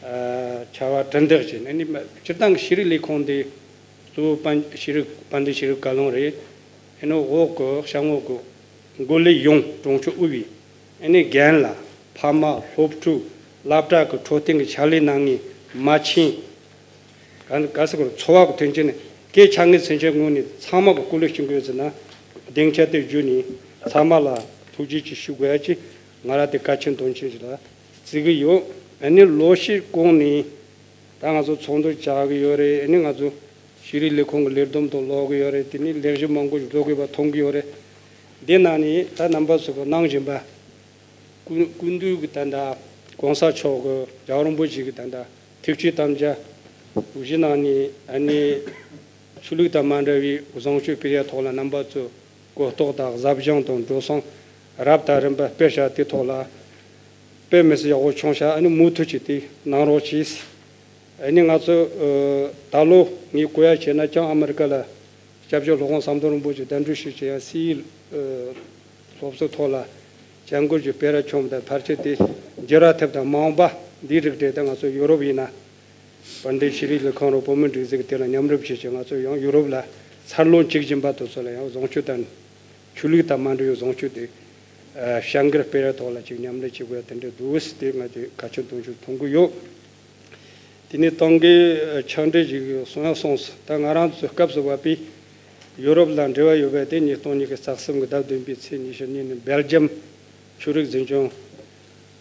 ཨ། ཕྱར་བ་གྲུ་འདེགས་བྱས་ནས། ཨ་ནི་སྤྱིར་བཏང་གི་ཤེས་རིག་ལས་ཁུངས་འདི་གཙོ་བོ་དཔལ་ཤེས་རིག་དཔལ་ལྡན་ཤེས་རིག་བཀའ་བློན་རེད། ཨ་ནི་འོག་གི་གཤམ་འོག་གི་འགོ་ལས་ཡོངས་དྲུང་ཆེ་དབུས་པའི། ཨ་ནི་རྒན་ལགས། ཕ་མ། སློབ་ཕྲུག་སློབ་གྲྭ་གི་འཕྲོད་བསྟེན་གྱི་ཕྱག་ལས་གནང་མཁན་མ་བྱན། ག་ག་ཟེར་དགོས་རེད། འཚོ་བ་གི་མཐུན་རྐྱེན་ནི་སྐད་ཆ་ངའི་མཚན་ཆ་ངོས་ནས་ཚང་མ་གི་སྐུ་ལས་བྱིན་དགོས་ཟེར་ན། སྡིངས་ཆ་དེ་བརྒྱུད་ནས་ཚང་མ་ལ་ཐུགས་རྗེ་ཆེ་ཞུ་དགོས་ཡ་ཅིག་ང་རང་དེ་གལ་ཆེན་དོན་ཆེན་ཞིག་ལ་བརྩི་གི་ཡོད། ཨ་ནི་ལོ་ཤས་གོང་ནས་ད་ང་ཚོ་ཚོགས་འདུ་བཅར་གི་ཡོད་རེད། ཨ་ནི་ང་ཚོ་ཤེས་རིག་ལས་ཁུངས་ཀྱི་ལས་བསྡོམས་དང་ཀློག་གི་ཡོད་རེད། དེ་ནས་ལས་གཞི་མང་པོ་ཞིག་བཟོ་དགོས་པ་མཐོང་གི་ཡོད་རེད། འདི་ནང་ནས་ད་རྣམ་པ་ཚོ་གི་གནང་བཞིན་པ། སྐུ་སྐུ་མདུན་གྱི་ད་ལྟ་༸གོང་ས་མཆོག་གི་རྒྱལ་བ་རིན་པོ་ཆེ་གི་ད་ལྟ་ཐུགས་བསྐྱེད་དམ་བཅའ་གཞི་ནང་ནས། ཨ་ནི་ཆོས་ལུགས་དང་མ་འདྲ་བའི་བཟང་སྤྱོད་སྤེལ་ཡ་ཐོག་ལ་རྣམ་པ་ཚོས་གོ་རྟོགས་དང་གཟབ་སྦྱོང་དང་འགྲོ་སོང་རབ་དང་རིམ་པ་སྤེལ་བྱ་དེ་ཐོག་ལ་དཔེ་མི་སྲིད་ཡག་པོ་བྱུང་ཤག་ཨ་ནི་མུ་མཐུད་ཀྱིས་དེ་གནང་རོགས་གྱིས། ཨ་ནི་ང་ཚོ་ཨ་ད་ལོ་ངས་གོ་ཡ་བྱས་ན་ལྕམ་ཨ་མི་རི་ཀ་ལ་སྐྱབས་རྗེ་སློབ་དཔོན་ཟམ་གདོང་རིན་པོ་ཆེ་གདན་འདྲེན་ཞུས་བྱས་ཡ་སི་ཨི། ཨ། སློབ་གསོའི་ཐོག་ལ་བཅར་འགོད་ཀྱི་སྤེལ་ར་བྱུང་། ད་ཕལ་ཆེར་དེ་འགྱུར་བ་ཐེབས་དང་མ་འོངས་པ་འདིའི་རིགས་འགྲེ་ད་ང་ཚོ་ཡུ་རོབ་ཡིན་ན་པཎ་ཌི་ཤི་རི་ལི་ཁང་རུ་བོད་མི་སྒྲིག་འཛུགས་དེ་ལ་མཉམ་རུབ་བྱས་ཀྱི་ང་ཚོ་ཡང་ཡུ་རོབ་ལ་འཚར་ལོངས་བྱེད་བཞིན་པ་དེ་ཚོ་ལ་ཡང་བཟང་སྤྱོད་དང་ཆོས་ལུགས་དང་མ་འབྲེལ་བའི་བཟང་སྤྱོད་དེ་བྱ་འགུལ་སྤེལ་ར་ཐོག་ལ་ཅིག་མཉམ་ལས་བྱེད་དགོས་དེ་འདྲ་འདུག་ཟེར་ཏེ་ང་ཚོས་གལ་ཆེན་དོན་ཆེན་མཐོང་གི་ཡོད། དེ་ནས་ཏང་གི་ཕྱག་འབྲེལ་ཞིག་གསུང་ཡ་སོང་ཟིན། ད་ང་རང་ཚོའི་སྐབས་སུ་བབས་པའི་ཡུ་རོབ་ལ་འབྲེལ་བ་ཡོད་པའི་དེ་ཉིས་སྟོང་ཉི་ཤུ་རྩ་གསུམ་གྱི་ཟླ་བདུན་པའི་ཚེས་ཉི་ཤུ་གཉིས་ཉིན་སྦེལ་ཇམ་ཆོས་རིག་འཛིན་སྐྱོང་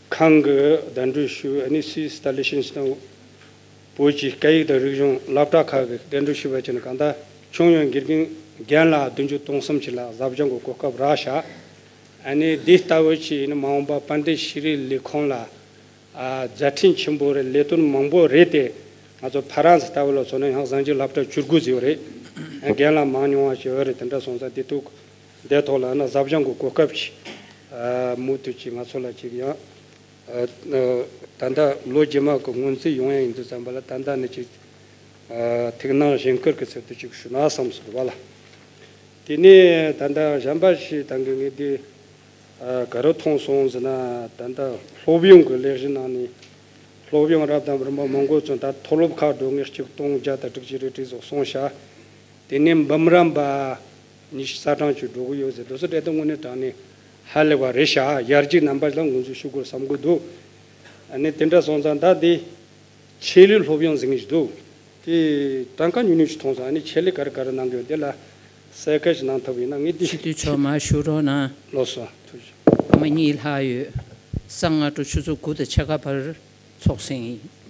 ཁང་གི་གདན་འདྲེན་ཞུས། ཨ་ནི་སུད་སི་སྟ་ལི་ཤིན་སི་ཏང་བོད་ཀྱི་སྐད་ཡིག་དང་རིག་གཞུང་སློབ་གྲྭ་ཁག་གི་གདན་འདྲེན་ཞུས་པ་བྱས་ནས་གང་ལྟར་ཁྱོན་ཡོངས་དགེ་རྒན་རྒན་ལགས་བདུན་ཅུ་དོན་གསུམ་ཅིག་ལ་གཟབ་སྦྱོང་གི་གོ་སྐབས་རག་ཤག་ཨ་ནི་འདི་ལྟ་བུ་ཅིག་ཡིན་ན་མ་འོངས་པ་དཔལ་ལྡན་ཤེས་རིག་ལས་ཁུངས་ལ་ཨ་མཛད་འཕྲིན་ཆེན་པོ་རེད། ལས་དོན་མང་པོ་རེད་དེ། ང་ཚོ་ཕ་རན་སི་ལྟ་བུ་ལ་མཚོན་ན་ཡང་གཟའ་མཇུག་སློབ་གྲྭ་བཅུ་དགུ་ཟིག་ཡོད་རེད། རྒན་ལགས་མང་ཉུང་བ་ཞིག་ཡོད་རེད། དེ་འདྲ་སོང་ཙང་དེ་ཐུག་འདི་ཐོག་ལ་ན་གཟབ་སྦྱོང་གི་གོ་སྐབས་ཤིག་ཨ་མུ་མཐུད་ཅིག་ང་ཚོ་ལ་ཅིག་ཡང་ཨ་ཨ་ད་ལྟ་ལོ་རྗེས་མ་གི་སྔོན་རྩིས་ཡོང་ཡ་ཡིན་དུས་ཙམ་པ་ལ་ད་ལྟ་ནས་ཅིག་ཨ་ཐུགས་སྣང་གཞེན་སྐུལ་གྱི་ཚུལ་དུ་ཅིག་ཞུ་ན་བསམ་སོང་བ་ལ། དེ་ནས་ད་ལྟ་གཞན་པ་ཞིག་ད་གིན་ངས་འདི་ཨ་ག་རེ་མཐོང་སོང་ཟེར་ན། ད་ལྟ་སློབ་ཡོན་གྱི་ལས་གཞི་ནང་ནས་སློབ་ཡོན་རབ་དང་རིམ་པ་མང་པོ་བཙོན། ད་མཐོ་སློབ་ཁག་འགྲོ་མཁན་གཅིག་སྟོང་བརྒྱ་དང་དྲུག་ཅུ་རེ་གྲས་སོགས་སོང་ཤག་དེ་ནས་འབུམ་རམས་པ་ཉི་ཤུ་རྩ་གྲངས་ཅིག་འགྲོ་གི་ཡོད་ཟེར། དེ་ཚོ་གྲས་དེ་དངོས་གནས་དྲང་གནས་ཧ་ལས་པ་རེད་ཤག་ཡར་རྒྱས་རྣམ་པ་ལ་ངོས་འཛིན་ཞུ་དགོས་བསམ་གི་འདུག་ཨ་ནི་དེ་འདྲ་སོང་ཙང་ད་འདི་ཆེད་ལས་སློབ་ཡོན་ཟེར་མཁན་ཞིག་འདུག་དེ་གྲངས་ཀ་ཉུང་ཉུང་ཞིག་མཐོང་སོང་། ཨ་ནི་ཆེད་ལས་ག་རེ་ག་རེ་གནང་གི་ཡོད་དེ་ལ་གསལ་ཁ་ཞིག་གནང་ཐུབ་ཡིན་ན་ངས་འདི། སྤྱི་འཐུས་མཆོག་མར་བཞུགས་རོགས་གནང་། ལགས་སོ། ཐུགས་རྗེ་ཆེ། སྐར་མ་གཉིས་ལྷག་ཡོད། གཟའ་སྔ་དྲོ་ཆུ་ཚོད་དགུ་དང་ཕྱེད་ཀ་བར་ཚོགས་ཟིན་ཡིན།